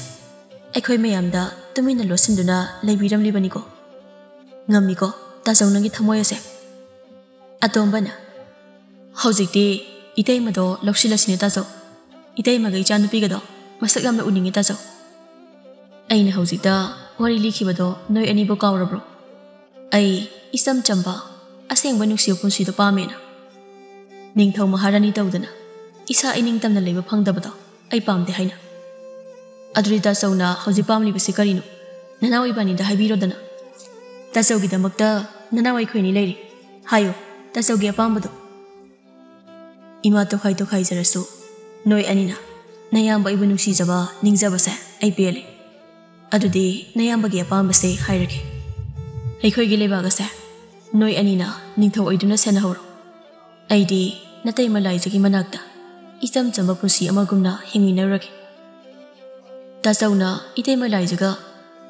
ꯑꯩꯈꯣꯏ ꯃꯌꯥꯝꯗ ꯇꯨꯃꯤꯟꯅ ꯂꯣꯠꯁꯤꯟꯗꯨꯅ ꯂꯩꯕꯤꯔꯝꯂꯤꯕꯅꯤꯀꯣ꯫ ꯉꯝꯃꯤꯀꯣ ꯇꯥꯆꯧ ꯅꯪꯒꯤ ꯊꯃꯣꯏ ꯑꯁꯦ?" ꯑꯇꯣꯝꯕꯅ, "ꯍꯧꯖꯤꯛꯇꯤ ꯏꯇꯩꯃꯗꯣ ꯂꯧꯁꯤꯜꯂꯁꯤꯅꯦ ꯇꯥꯆꯧ꯫ ꯏꯇꯩꯃꯒ ꯏꯆꯥꯅꯨꯄꯤꯒꯗꯣ ꯃꯁꯛ ꯌꯥꯝꯅ ꯎꯅꯤꯡꯉꯦ ꯇꯥꯆꯧ꯫ ꯑꯩꯅ ꯍꯧꯖꯤꯛꯇ ꯋꯥꯔꯤ ꯂꯤꯈꯤꯕꯗꯣ ꯅꯣꯏ ꯑꯅꯤꯕꯨ ꯀꯥꯎꯔꯕ꯭ꯔꯣ? ꯑꯩ ꯏꯆꯝ ꯆꯝꯕ, ꯑꯁꯦꯡꯕ ꯅꯨꯡꯁꯤꯕ ꯄꯨꯟꯁꯤꯗꯣ ꯄꯥꯝꯃꯦꯅ꯫ ꯅꯤꯡꯊꯧ ꯃꯍꯥꯔꯥꯅꯤ ꯇꯧꯗꯅ ꯏꯁꯥ ꯏꯅꯤꯡꯇꯝꯅ ꯂꯩꯕ ꯐꯪꯗꯕꯗꯣ ꯑꯩ ꯄꯥꯝꯗꯦ ꯍꯥꯏꯅ꯫ ꯑꯗꯨꯗꯤ ꯇꯥꯆꯧꯅ ꯍꯧꯖꯤꯛ ꯄꯥꯝꯂꯤꯕꯁꯤ ꯀꯔꯤꯅꯣ? ꯅꯅꯥꯎ ꯏꯕꯥꯅꯤꯗ ꯍꯥꯏꯕꯤꯔꯣꯗꯅ꯫ ꯇꯥꯆꯧꯒꯤꯗꯃꯛꯇ ꯅꯅꯥꯎ ꯑꯩꯈꯣꯏꯅꯤ ꯂꯩꯔꯤ꯫ ꯍꯥꯏꯌꯨ, ꯇꯥꯆꯧꯒꯤ ꯑꯄꯥꯝꯕꯗꯣ꯫" "ꯏꯃꯥ ꯇꯣꯈꯥꯏ ꯇꯣꯈꯥꯏꯖꯔꯁꯨ ꯅꯣꯏ ꯑꯅꯤꯅ ꯅꯌꯥꯝꯕ ꯑꯩꯕꯨ ꯅꯨꯡꯁꯤꯖꯕ ꯅꯤꯡꯖꯕꯁꯦ ꯑꯩ ꯄꯦꯜꯂꯦ꯫ ꯑꯗꯨꯗꯤ ꯅꯌꯥꯝꯕꯒꯤ ꯑꯄꯥꯝꯕꯁꯦ ꯍꯥꯏꯔꯒꯦ꯫ ꯑꯩꯈꯣꯏꯒꯤ ꯂꯩꯕꯥꯛ ꯑꯁꯦ ꯅꯣꯏ ꯑꯅꯤꯅ ꯅꯤꯡꯊꯧ ꯑꯣꯏꯗꯨꯅ ꯁꯦꯟꯅꯍꯧꯔꯣ꯫ ꯑꯩꯗꯤ ꯅꯇꯩꯃ ꯂꯥꯏꯖꯒꯤ ꯃꯅꯥꯛꯇ ꯏꯆꯝ ꯆꯝꯕ ꯄꯨꯟꯁꯤ ꯑꯃꯒꯨꯝꯅ ꯍꯤꯡꯃꯤꯟꯅꯔꯨꯔꯒꯦ꯫" ꯇꯥꯆꯧꯅ ꯏꯇꯩꯃ ꯂꯥꯏꯖꯒ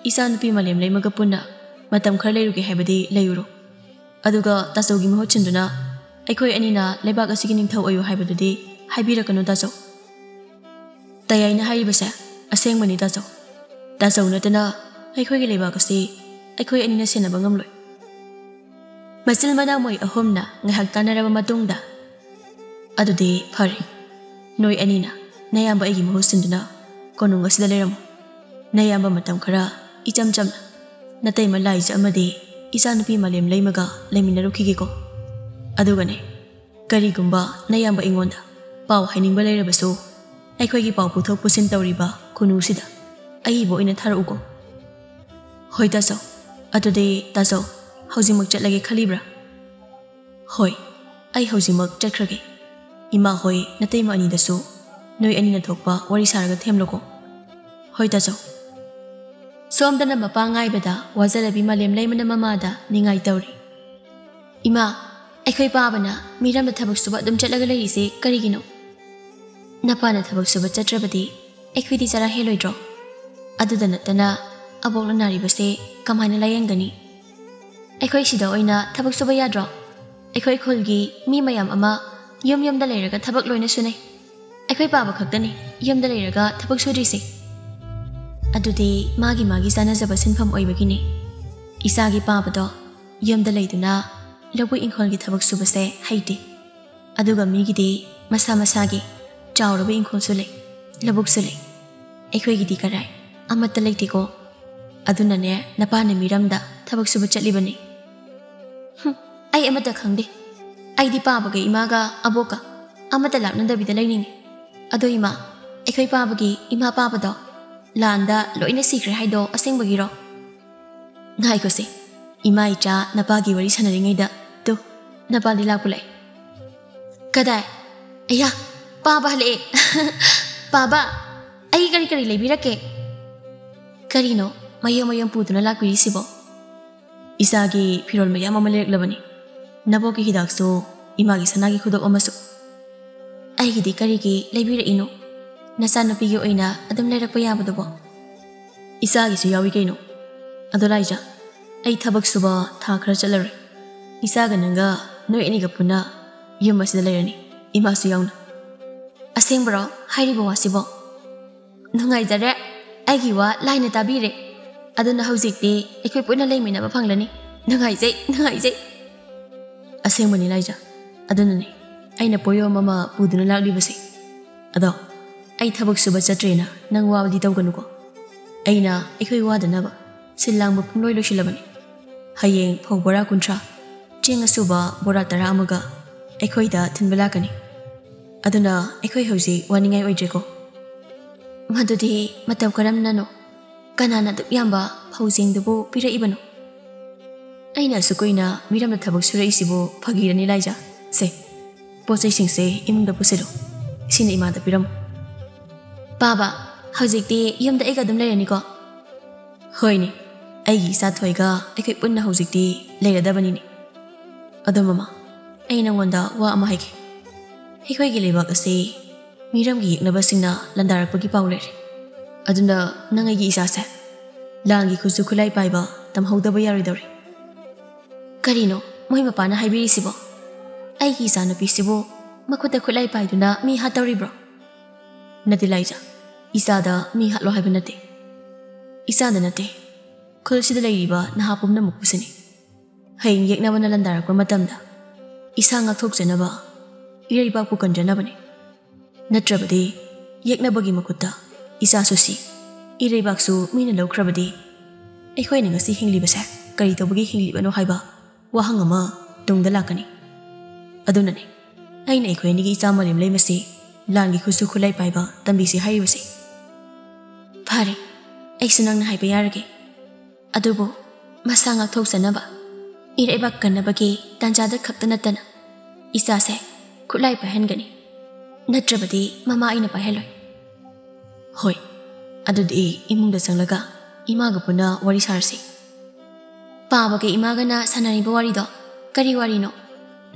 ꯏꯆꯥꯅꯨꯄꯤ ꯃꯥꯂꯦꯝꯂꯩꯃꯒ ꯄꯨꯟꯅ ꯃꯇꯝ ꯈꯔ ꯂꯩꯔꯨꯒꯦ ꯍꯥꯏꯕꯗꯤ ꯂꯩꯔꯨꯔꯣ꯫ ꯑꯗꯨꯒ ꯇꯥꯆꯧꯒꯤ ꯃꯍꯨꯠ ꯁꯤꯟꯗꯨꯅ ꯑꯩꯈꯣꯏ ꯑꯅꯤꯅ ꯂꯩꯕꯥꯛ ꯑꯁꯤꯒꯤ ꯅꯤꯡꯊꯧ ꯑꯣꯏꯌꯨ ꯍꯥꯏꯕꯗꯨꯗꯤ ꯍꯥꯏꯕꯤꯔꯛꯀꯅꯨ ꯇꯥꯆꯧ꯫ ꯇꯌꯥꯏꯅ ꯍꯥꯏꯔꯤꯕꯁꯦ ꯑꯁꯦꯡꯕꯅꯤ ꯇꯥꯆꯧ꯫ ꯇꯥꯆꯧ ꯅꯠꯇꯅ ꯑꯩꯈꯣꯏꯒꯤ ꯂꯩꯕꯥꯛ ꯑꯁꯤ ꯑꯩꯈꯣꯏ ꯑꯅꯤꯅ ꯁꯦꯟꯅꯕ ꯉꯝꯂꯣꯏ꯫ ꯃꯆꯤꯜ ꯃꯅꯥꯎ ꯃꯣꯏ ꯑꯍꯨꯝꯅ ꯉꯥꯏꯍꯥꯛ ꯇꯥꯟꯅꯔꯕ ꯃꯇꯨꯡꯗ, "ꯑꯗꯨꯗꯤ ꯐꯔꯦ, ꯅꯣꯏ ꯑꯅꯤꯅ ꯅꯌꯥꯝꯕ ꯑꯩꯒꯤ ꯃꯍꯨꯠ ꯁꯤꯟꯗꯨꯅ ꯀꯣꯅꯨꯡ ꯑꯁꯤꯗ ꯂꯩꯔꯝꯃꯨ꯫ ꯅꯌꯥꯝꯕ ꯃꯇꯝ ꯈꯔ ꯏꯆꯝ ꯆꯝꯅ ꯅꯇꯩꯃ ꯂꯥꯏꯖ ꯑꯃꯗꯤ ꯏꯆꯥꯅꯨꯄꯤ ꯃꯥꯂꯦꯝ ꯂꯩꯃꯒ ꯂꯩꯃꯤꯟꯅꯔꯨꯈꯤꯒꯦꯀꯣ꯫ ꯑꯗꯨꯒꯅꯦ, ꯀꯔꯤꯒꯨꯝꯕ ꯅꯌꯥꯝꯕ ꯑꯩꯉꯣꯟꯗ ꯄꯥꯎ ꯍꯥꯏꯅꯤꯡꯕ ꯂꯩꯔꯕꯁꯨ, ꯑꯩꯈꯣꯏꯒꯤ ꯄꯥꯎ ꯄꯨꯊꯣꯛ ꯄꯨꯁꯤꯟ ꯇꯧꯔꯤꯕ ꯈꯨꯅꯨꯁꯤꯗ ꯑꯏꯕ ꯑꯣꯏꯅ ꯊꯥꯔꯛꯎꯀꯣ꯫" "ꯍꯣꯏ ꯇꯥꯆꯧ꯫ ꯑꯗꯨꯗꯤ ꯇꯥꯆꯧ, ꯍꯧꯖꯤꯛꯃꯛ ꯆꯠꯂꯒꯦ ꯈꯜꯂꯤꯕ꯭ꯔꯥ?" "ꯍꯣꯏ, ꯑꯩ ꯍꯧꯖꯤꯛꯃꯛ ꯆꯠꯈ꯭ꯔꯒꯦ꯫ ꯏꯃꯥ ꯍꯣꯏ ꯅꯇꯩꯃ ꯑꯅꯤꯗꯁꯨ ꯅꯣꯏ ꯑꯅꯤꯅ ꯊꯣꯛꯄ ꯋꯥꯔꯤ ꯁꯥꯔꯒ ꯊꯦꯝꯂꯨꯀꯣ꯫" "ꯍꯣꯏ ꯇꯥꯆꯧ꯫" ꯁꯣꯝꯗꯅ ꯃꯄꯥ ꯉꯥꯏꯕꯗ ꯋꯥꯖꯂꯕꯤ ꯃꯥꯂꯦꯝ ꯂꯩꯃꯅ ꯃꯃꯥꯗ ꯅꯤꯡꯉꯥꯏ ꯇꯧꯔꯤ꯫ "ꯏꯃꯥ, ꯑꯩꯈꯣꯏ ꯄꯥꯕꯅ ꯃꯤꯔꯝꯗ ꯊꯕꯛ ꯁꯨꯕ ꯑꯗꯨꯝ ꯆꯠꯂꯒ ꯂꯩꯔꯤꯁꯦ ꯀꯔꯤꯒꯤꯅꯣ? ꯅꯄꯥꯅ ꯊꯕꯛ ꯁꯨꯕ ꯆꯠꯇ꯭ꯔꯕꯗꯤ ꯑꯩꯈꯣꯏꯗꯤ ꯆꯔꯥ ꯍꯦꯜꯂꯣꯏꯗ꯭ꯔꯣ? ꯑꯗꯨꯗ ꯅꯠꯇꯅ ꯑꯕꯣꯛꯅ ꯅꯥꯔꯤꯕꯁꯦ ꯀꯃꯥꯏꯅ ꯂꯥꯌꯦꯡꯒꯅꯤ? ꯑꯩꯈꯣꯏ ꯁꯤꯗ ꯑꯣꯏꯅ ꯊꯕꯛ ꯁꯨꯕ ꯌꯥꯗ꯭ꯔꯣ? ꯑꯩꯈꯣꯏ ꯈꯨꯜꯒꯤ ꯃꯤ ꯃꯌꯥꯝ ꯑꯃ ꯌꯨꯝ ꯌꯨꯝꯗ ꯂꯩꯔꯒ ꯊꯕꯛ ꯂꯣꯏꯅ ꯁꯨꯅꯩ꯫ ꯑꯩꯈꯣꯏ ꯄꯥꯕ ꯈꯛꯇꯅꯤ ꯌꯨꯝꯗ ꯂꯩꯔꯒ ꯊꯕꯛ ꯁꯨꯗ꯭ꯔꯤꯁꯦ꯫" "ꯑꯗꯨꯗꯤ ꯃꯥꯒꯤ ꯃꯥꯒꯤ ꯆꯥꯟꯅꯖꯕ ꯁꯤꯟꯐꯝ ꯑꯣꯏꯕꯒꯤꯅꯤ꯫ ꯏꯆꯥꯒꯤ ꯄꯥꯕꯗꯣ ꯌꯨꯝꯗ ꯂꯩꯗꯨꯅ ꯂꯧꯕꯨꯛ ꯏꯪꯈꯣꯜꯒꯤ ꯊꯕꯛ ꯁꯨꯕꯁꯦ ꯍꯩꯇꯦ꯫ ꯑꯗꯨꯒ ꯃꯤꯒꯤꯗꯤ ꯃꯁꯥ ꯃꯁꯥꯒꯤ ꯆꯥꯎꯔꯕ ꯏꯪꯈꯣꯜꯁꯨ ꯂꯩ, ꯂꯧꯕꯨꯛꯁꯨ ꯂꯩ꯫ ꯑꯩꯈꯣꯏꯒꯤꯗꯤ ꯀꯔꯥꯏ, ꯑꯃꯠꯇ ꯂꯩꯇꯦꯀꯣ꯫ ꯑꯗꯨꯅꯅꯦ ꯅꯄꯥꯅ ꯃꯤꯔꯝꯗ ꯊꯕꯛ ꯁꯨꯕ ꯆꯠꯂꯤꯕꯅꯤ꯫" "ꯍꯨꯝ, ꯑꯩ ꯑꯃꯠꯇ ꯈꯪꯗꯦ꯫ ꯑꯩꯗꯤ ꯄꯥꯕꯒ ꯏꯃꯥꯒ ꯑꯕꯣꯛꯀ ꯑꯃꯠꯇ ꯂꯥꯞꯅꯗꯕꯤꯗ ꯂꯩꯅꯤꯡꯉꯤ꯫ ꯑꯗꯣ ꯏꯃꯥ, ꯑꯩꯈꯣꯏ ꯄꯥꯕꯒꯤ ꯏꯃꯥ ꯄꯥꯕꯗꯣ ꯂꯥꯟꯗ ꯂꯣꯏꯅ ꯁꯤꯈ꯭ꯔꯦ ꯍꯥꯏꯗꯣ ꯑꯁꯦꯡꯕꯒꯤꯔꯣ?" "ꯉꯥꯏꯈꯣꯁꯦ, ꯏꯃꯥ ꯏꯆꯥ ꯅꯄꯥꯒꯤ ꯋꯥꯔꯤ ꯁꯥꯟꯅꯔꯤꯉꯩꯗ ꯇꯨ, ꯅꯄꯥꯗꯤ ꯂꯥꯛꯄ ꯂꯥꯛꯑꯦ꯫" "ꯀꯗꯥꯏ? ꯑꯌꯥ, ꯄꯥꯕ ꯍꯜꯂꯛꯑꯦ꯫" "ꯄꯥꯕ, ꯑꯩꯒꯤ ꯀꯔꯤ ꯀꯔꯤ ꯂꯩꯕꯤꯔꯛꯀꯦ?" "ꯀꯔꯤꯅꯣ ꯃꯌꯣꯝ ꯃꯌꯣꯝ ꯄꯨꯗꯨꯅ ꯂꯥꯛꯄꯤꯔꯤꯁꯤꯕꯣ?" "ꯏꯆꯥꯒꯤ ꯐꯤꯔꯣꯜ ꯃꯌꯥꯝ ꯑꯃ ꯂꯩꯔꯛꯂꯕꯅꯤ꯫ ꯅꯕꯣꯛꯀꯤ ꯍꯤꯗꯥꯛꯁꯨ, ꯏꯃꯥꯒꯤ ꯁꯅꯥꯒꯤ ꯈꯨꯗꯣꯞ ꯑꯃꯁꯨ꯫" "ꯑꯩꯒꯤꯗꯤ ꯀꯔꯤꯒꯤ ꯂꯩꯕꯤꯔꯛꯏꯅꯣ? ꯅꯆꯥꯅꯨꯄꯤꯒꯤ ꯑꯣꯏꯅ ꯑꯗꯨꯝ ꯂꯩꯔꯛꯄ ꯌꯥꯕꯗꯨꯕꯣ?" "ꯏꯆꯥꯒꯤꯁꯨ ꯌꯥꯎꯏ ꯀꯩꯅꯣ꯫ ꯑꯗꯣ ꯂꯥꯏꯖ, ꯑꯩ ꯊꯕꯛ ꯁꯨꯕ ꯊꯥ ꯈꯔ ꯆꯠꯂꯔꯣꯏ꯫ ꯏꯆꯥꯒ ꯅꯪꯒ, ꯅꯣꯏ ꯑꯅꯤꯒ ꯄꯨꯟꯅ ꯌꯨꯝ ꯑꯁꯤꯗ ꯂꯩꯔꯅꯤ, ꯏꯃꯥꯁꯨ ꯌꯥꯎꯅ꯫ ꯑꯁꯦꯡꯕꯔꯣ ꯍꯥꯏꯔꯤꯕ ꯋꯥꯁꯤꯕꯣ? ꯅꯨꯡꯉꯥꯏꯖꯔꯦ, ꯑꯩꯒꯤ ꯋꯥ ꯂꯥꯏꯅ ꯇꯥꯕꯤꯔꯦ꯫ ꯑꯗꯨꯅ ꯍꯧꯖꯤꯛꯇꯤ ꯑꯩꯈꯣꯏ ꯄꯨꯟꯅ ꯂꯩꯃꯤꯟꯅꯕ ꯐꯪꯂꯅꯤ꯫ ꯅꯨꯡꯉꯥꯏꯖꯩ, ꯅꯨꯡꯉꯥꯏꯖꯩ꯫ ꯑꯁꯦꯡꯕꯅꯤ ꯂꯥꯏꯖꯥ, ꯑꯗꯨꯅꯅꯦ ꯑꯩꯅ ꯄꯣꯌꯣꯝ ꯑꯃ ꯄꯨꯗꯨꯅ ꯂꯥꯛꯂꯤꯕꯁꯦ꯫ ꯑꯗꯣ ꯑꯩ ꯊꯕꯛ ꯁꯨꯕ ꯆꯠꯇ꯭ꯔꯦꯅ ꯅꯪ ꯋꯥꯕꯗꯤ ꯇꯧꯒꯅꯨꯀꯣ꯫ ꯑꯩꯅ ꯑꯩꯈꯣꯏ ꯋꯥꯗꯅꯕ ꯁꯤꯜ ꯂꯥꯡꯕ ꯄꯨꯡꯂꯣꯏ ꯂꯣꯏꯁꯤꯜꯂꯕꯅꯤ꯫ ꯍꯌꯦꯡ ꯐꯧ ꯕꯣꯔꯥ ꯀꯨꯟꯊ꯭ꯔꯥ, ꯆꯦꯡ ꯑꯁꯨꯕ ꯕꯣꯔꯥ ꯇꯔꯥ ꯑꯃꯒ ꯑꯩꯈꯣꯏꯗ ꯊꯤꯟꯕ ꯂꯥꯛꯀꯅꯤ꯫ ꯑꯗꯨꯅ ꯑꯩꯈꯣꯏ ꯍꯧꯖꯤꯛ ꯋꯥꯅꯤꯡꯉꯥꯏ ꯑꯣꯏꯗ꯭ꯔꯦꯀꯣ꯫ ꯃꯗꯨꯗꯤ ꯃꯇꯧ ꯀꯔꯝꯅꯅꯣ? ꯀꯅꯥꯅ ꯑꯗꯨꯛ ꯌꯥꯝꯕ ꯐꯧꯖꯦꯡꯗꯨꯕꯨ ꯄꯤꯔꯛꯏꯕꯅꯣ? ꯑꯩꯅ ꯑꯁꯨꯛ ꯀꯨꯏꯅ ꯃꯤꯔꯝꯗ ꯊꯕꯛ ꯁꯨꯔꯛꯏꯁꯤꯕꯨ ꯐꯥꯒꯤꯔꯅꯤ ꯂꯥꯏꯖꯥ? ꯁꯦ, ꯄꯣꯠ ꯆꯩꯁꯤꯡꯁꯦ ꯏꯃꯨꯡꯗ ꯄꯨꯁꯤꯜꯂꯨ꯫ ꯁꯤꯅ ꯏꯃꯥꯗ ꯄꯤꯔꯝꯃꯨ꯫ ꯄꯥꯕ, ꯍꯧꯖꯤꯛꯇꯤ ꯌꯨꯝꯗ ꯑꯩꯒ ꯑꯗꯨꯝ ꯂꯩꯔꯅꯤꯀꯣ? ꯍꯣꯏꯅꯦ, ꯑꯩꯒꯤ ꯏꯆꯥ ꯊꯣꯏꯒ ꯑꯩꯈꯣꯏ ꯄꯨꯟꯅ ꯍꯧꯖꯤꯛꯇꯤ ꯂꯩꯔꯗꯕꯅꯤꯅꯦ꯫ ꯑꯗꯣ ꯃꯃꯥ, ꯑꯩ ꯅꯉꯣꯟꯗ ꯋꯥ ꯑꯃ ꯍꯥꯏꯒꯦ꯫ ꯑꯩꯈꯣꯏꯒꯤ ꯂꯩꯕꯥꯛ ꯑꯁꯤ ꯃꯤꯔꯝꯒꯤ ꯌꯦꯛꯅꯕꯁꯤꯡꯅ ꯂꯥꯟꯗꯥꯔꯛꯄꯒꯤ ꯄꯥꯎ ꯂꯩꯔꯦ꯫ ꯑꯗꯨꯅ ꯅꯪ ꯑꯩꯒꯤ ꯏꯆꯥꯁꯦ ꯂꯥꯟꯒꯤ ꯈꯨꯠꯁꯨ ꯈꯨꯠꯂꯥꯏ ꯄꯥꯏꯕ ꯇꯝꯍꯧꯗꯕ ꯌꯥꯔꯣꯏꯗꯧꯔꯤ꯫ ꯀꯔꯤꯅꯣ ꯃꯣꯏ ꯃꯄꯥꯅ ꯍꯥꯏꯕꯤꯔꯤꯁꯤꯕꯣ? ꯑꯩꯒꯤ ꯏꯆꯥꯅꯨꯄꯤꯁꯤꯕꯨ ꯃꯈꯨꯠꯇ ꯈꯨꯠꯂꯥꯏ ꯄꯥꯏꯗꯨꯅ ꯃꯤ ꯍꯥꯠꯇꯧꯔꯤꯕ꯭ꯔꯣ? ꯅꯠꯇꯦ ꯂꯥꯏꯖꯥ, ꯏꯆꯥꯗ ꯃꯤ ꯍꯥꯠꯂꯣ ꯍꯥꯏꯕ ꯅꯠꯇꯦ꯫ ꯏꯆꯥꯗ ꯅꯠꯇꯦ, ꯈꯨꯜꯁꯤꯗ ꯂꯩꯔꯤꯕ ꯅꯍꯥ ꯄꯨꯝꯅꯃꯛꯄꯨꯁꯨꯅꯤ꯫ ꯍꯌꯦꯡ ꯌꯦꯛꯅꯕꯅ ꯂꯥꯟꯗꯥꯔꯛꯄ ꯃꯇꯝꯗ ꯏꯁꯥ ꯉꯥꯛꯊꯣꯛꯆꯅꯕ, ꯏꯔꯩꯕꯥꯛꯄꯨ ꯀꯟꯖꯅꯕꯅꯤ꯫ ꯅꯠꯇ꯭ꯔꯕꯗꯤ ꯌꯦꯛꯅꯕꯒꯤ ꯃꯈꯨꯠꯇ ꯏꯆꯥꯁꯨ ꯁꯤ, ꯏꯔꯩꯕꯥꯛꯁꯨ ꯃꯤꯅ ꯂꯧꯈ꯭ꯔꯕꯗꯤ ꯑꯩꯈꯣꯏꯅ ꯉꯁꯤ ꯍꯤꯡꯂꯤꯕꯁꯦ ꯀꯔꯤ ꯇꯧꯕꯒꯤ ꯍꯤꯡꯂꯤꯕꯅꯣ ꯍꯥꯏꯕ ꯋꯥꯍꯪ ꯑꯃ ꯇꯨꯡꯗ ꯂꯥꯛꯀꯅꯤ꯫ ꯑꯗꯨꯅꯅꯤ ꯑꯩꯅ ꯑꯩꯈꯣꯏ ꯑꯅꯤꯒꯤ ꯏꯆꯥ ꯃꯥꯂꯦꯝꯂꯩꯃꯁꯤ ꯂꯥꯟꯒꯤ ꯈꯨꯠꯁꯨ ꯈꯨꯠꯂꯥꯏ ꯄꯥꯏꯕ ꯇꯝꯕꯤꯁꯤ ꯍꯥꯏꯔꯤꯕꯁꯦ꯫ ꯐꯔꯦ, ꯑꯩꯁꯨ ꯅꯪꯅ ꯍꯥꯏꯕ ꯌꯥꯔꯒꯦ꯫ ꯑꯗꯨꯕꯨ ꯃꯁꯥ ꯉꯥꯛꯊꯣꯛꯆꯅꯕ, ꯏꯔꯩꯕꯥꯛ ꯀꯟꯅꯕꯒꯤ ꯇꯥꯟꯖꯥꯗ ꯈꯛꯇ ꯅꯠꯇꯅ ꯏꯆꯥꯁꯦ ꯈꯨꯠꯂꯥꯏ ꯄꯥꯏꯍꯟꯒꯅꯤ꯫ ꯅꯠꯇ꯭ꯔꯕꯗꯤ ꯃꯃꯥ ꯑꯩꯅ ꯄꯥꯏꯍꯜꯂꯣꯏ꯫ ꯍꯣꯏ, ꯑꯗꯨꯗꯤ ꯏꯃꯨꯡꯗ ꯆꯪꯂꯒ ꯏꯃꯥꯒ ꯄꯨꯟꯅ ꯋꯥꯔꯤ ꯁꯥꯔꯁꯤ꯫ ꯄꯥꯕꯒ ꯏꯃꯥꯒꯅ ꯁꯥꯟꯅꯔꯤꯕ ꯋꯥꯔꯤꯗꯣ ꯀꯔꯤ ꯋꯥꯔꯤꯅꯣ?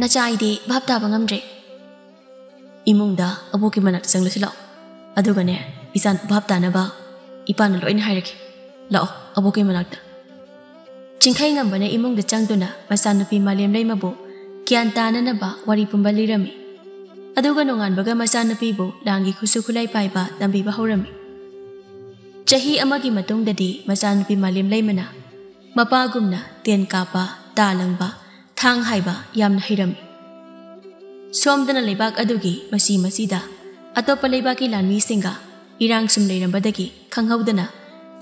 ꯅꯆꯥ ꯑꯩꯗꯤ ꯚꯥꯞ ꯇꯥꯕ ꯉꯝꯗ꯭ꯔꯦ꯫ ꯏꯃꯨꯡꯗ ꯑꯕꯣꯛꯀꯤ ꯃꯅꯥꯛꯇ ꯆꯪꯂꯁꯤ ꯂꯥꯛꯑꯣ꯫ ꯑꯗꯨꯒꯅꯦ, ꯏꯆꯥꯅ ꯚꯥꯞ ꯇꯥꯅꯕ ꯏꯄꯥꯅ ꯂꯣꯏꯅ ꯍꯥꯏꯔꯒꯦ꯫ ꯂꯥꯛꯑꯣ, ꯑꯕꯣꯛꯀꯤ ꯃꯅꯥꯛꯇ꯫ ꯆꯤꯡꯈꯩꯉꯝꯕꯅ ꯏꯃꯨꯡꯗ ꯆꯪꯗꯨꯅ ꯃꯆꯥꯅꯨꯄꯤ ꯃꯥꯂꯦꯝꯂꯩꯃꯕꯨ ꯒ꯭ꯌꯥꯟ ꯇꯥꯅꯅꯕ ꯋꯥꯔꯤ ꯄꯨꯝꯕ ꯂꯤꯔꯝꯃꯤ꯫ ꯑꯗꯨꯒ ꯅꯣꯡꯉꯥꯟꯕꯒ ꯃꯆꯥꯅꯨꯄꯤꯕꯨ ꯂꯥꯟꯒꯤ ꯈꯨꯠꯁꯨ ꯈꯨꯠꯂꯥꯏ ꯄꯥꯏꯕ ꯇꯝꯕꯤꯕ ꯍꯧꯔꯝꯃꯤ꯫ ꯆꯍꯤ ꯑꯃꯒꯤ ꯃꯇꯨꯡꯗꯗꯤ ꯃꯆꯥꯅꯨꯄꯤ ꯃꯥꯂꯦꯝꯂꯩꯃꯅ ꯃꯄꯥꯒꯨꯝꯅ ꯇꯦꯟ ꯀꯥꯞꯄ, ꯇꯥ ꯂꯪꯕ, ꯊꯥꯡ ꯍꯥꯏꯕ ꯌꯥꯝꯅ ꯍꯩꯔꯝꯃꯤ꯫ ꯁꯣꯝꯗꯅ ꯂꯩꯕꯥꯛ ꯑꯗꯨꯒꯤ ꯃꯆꯤ ꯃꯆꯤꯗ ꯑꯇꯣꯞꯄ ꯂꯩꯕꯥꯛꯀꯤ ꯂꯥꯟꯃꯤꯁꯤꯡꯒ ꯏꯔꯥꯡ ꯁꯨꯝ ꯂꯩꯔꯝꯕꯗꯒꯤ ꯈꯪꯍꯧꯗꯅ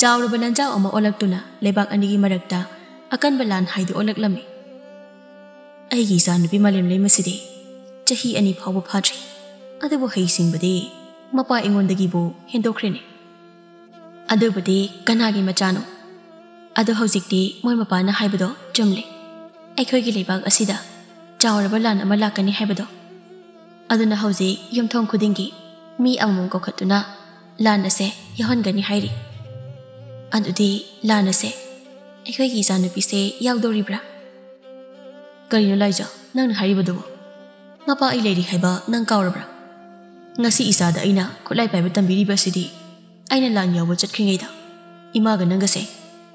ꯆꯥꯎꯔꯕ ꯂꯥꯟꯖꯥꯎ ꯑꯃ ꯑꯣꯜꯂꯛꯇꯨꯅ ꯂꯩꯕꯥꯛ ꯑꯅꯤꯒꯤ ꯃꯔꯛꯇ ꯑꯀꯟꯕ ꯂꯥꯟ ꯍꯥꯏꯗꯨ ꯑꯣꯜꯂꯛꯂꯝꯃꯤ꯫ ꯑꯩꯒꯤ ꯏꯆꯥꯅꯨꯄꯤ ꯃꯥꯂꯦꯝꯂꯩꯃꯁꯤꯗꯤ ꯆꯍꯤ ꯑꯅꯤ ꯐꯥꯎꯕ ꯐꯥꯗ꯭ꯔꯤ, ꯑꯗꯨꯕꯨ ꯍꯩꯁꯤꯡꯕꯗꯤ ꯃꯄꯥ ꯑꯩꯉꯣꯟꯗꯒꯤꯕꯨ ꯍꯦꯟꯗꯣꯛꯈ꯭ꯔꯦꯅꯦ꯫ ꯑꯗꯨꯕꯨꯗꯤ ꯀꯅꯥꯒꯤ ꯃꯆꯥꯅꯣ? ꯑꯗꯣ ꯍꯧꯖꯤꯛꯇꯤ ꯃꯣꯏ ꯃꯄꯥꯅ ꯍꯥꯏꯕꯗꯣ ꯆꯨꯝꯂꯦ꯫ ꯑꯩꯈꯣꯏꯒꯤ ꯂꯩꯕꯥꯛ ꯑꯁꯤꯗ ꯆꯥꯎꯔꯕ ꯂꯥꯟ ꯑꯃ ꯂꯥꯛꯀꯅꯤ ꯍꯥꯏꯕꯗꯣ꯫ ꯑꯗꯨꯅ ꯍꯧꯖꯤꯛ ꯌꯨꯝꯊꯣꯡ ꯈꯨꯗꯤꯡꯒꯤ ꯃꯤ ꯑꯃꯃꯝ ꯀꯧꯈꯠꯇꯨꯅ ꯂꯥꯟ ꯑꯁꯦ ꯌꯥꯎꯍꯟꯒꯅꯤ ꯍꯥꯏꯔꯤ꯫ ꯑꯗꯨꯗꯤ ꯂꯥꯟ ꯑꯁꯦ ꯑꯩꯈꯣꯏꯒꯤ ꯏꯆꯥꯅꯨꯄꯤꯁꯦ ꯌꯥꯎꯗꯧꯔꯤꯕ꯭ꯔꯥ? ꯀꯔꯤꯅꯣ ꯂꯥꯏꯖꯥ, ꯅꯪꯅ ꯍꯥꯏꯔꯤꯕꯗꯨꯕꯣ? ꯃꯄꯥ ꯑꯩ ꯂꯩꯔꯤ ꯍꯥꯏꯕ ꯅꯪ ꯀꯥꯎꯔꯕ꯭ꯔꯥ? ꯉꯁꯤ ꯏꯆꯥꯗ ꯑꯩꯅ ꯈꯨꯠꯂꯥꯏ ꯄꯥꯏꯕ ꯇꯝꯕꯤꯔꯤꯕ ꯑꯁꯤꯗꯤ ꯑꯩꯅ ꯂꯥꯟ ꯌꯥꯎꯕ ꯆꯠꯈ꯭ꯔꯤꯉꯩꯗ ꯏꯃꯥꯒ ꯅꯪꯒꯁꯦ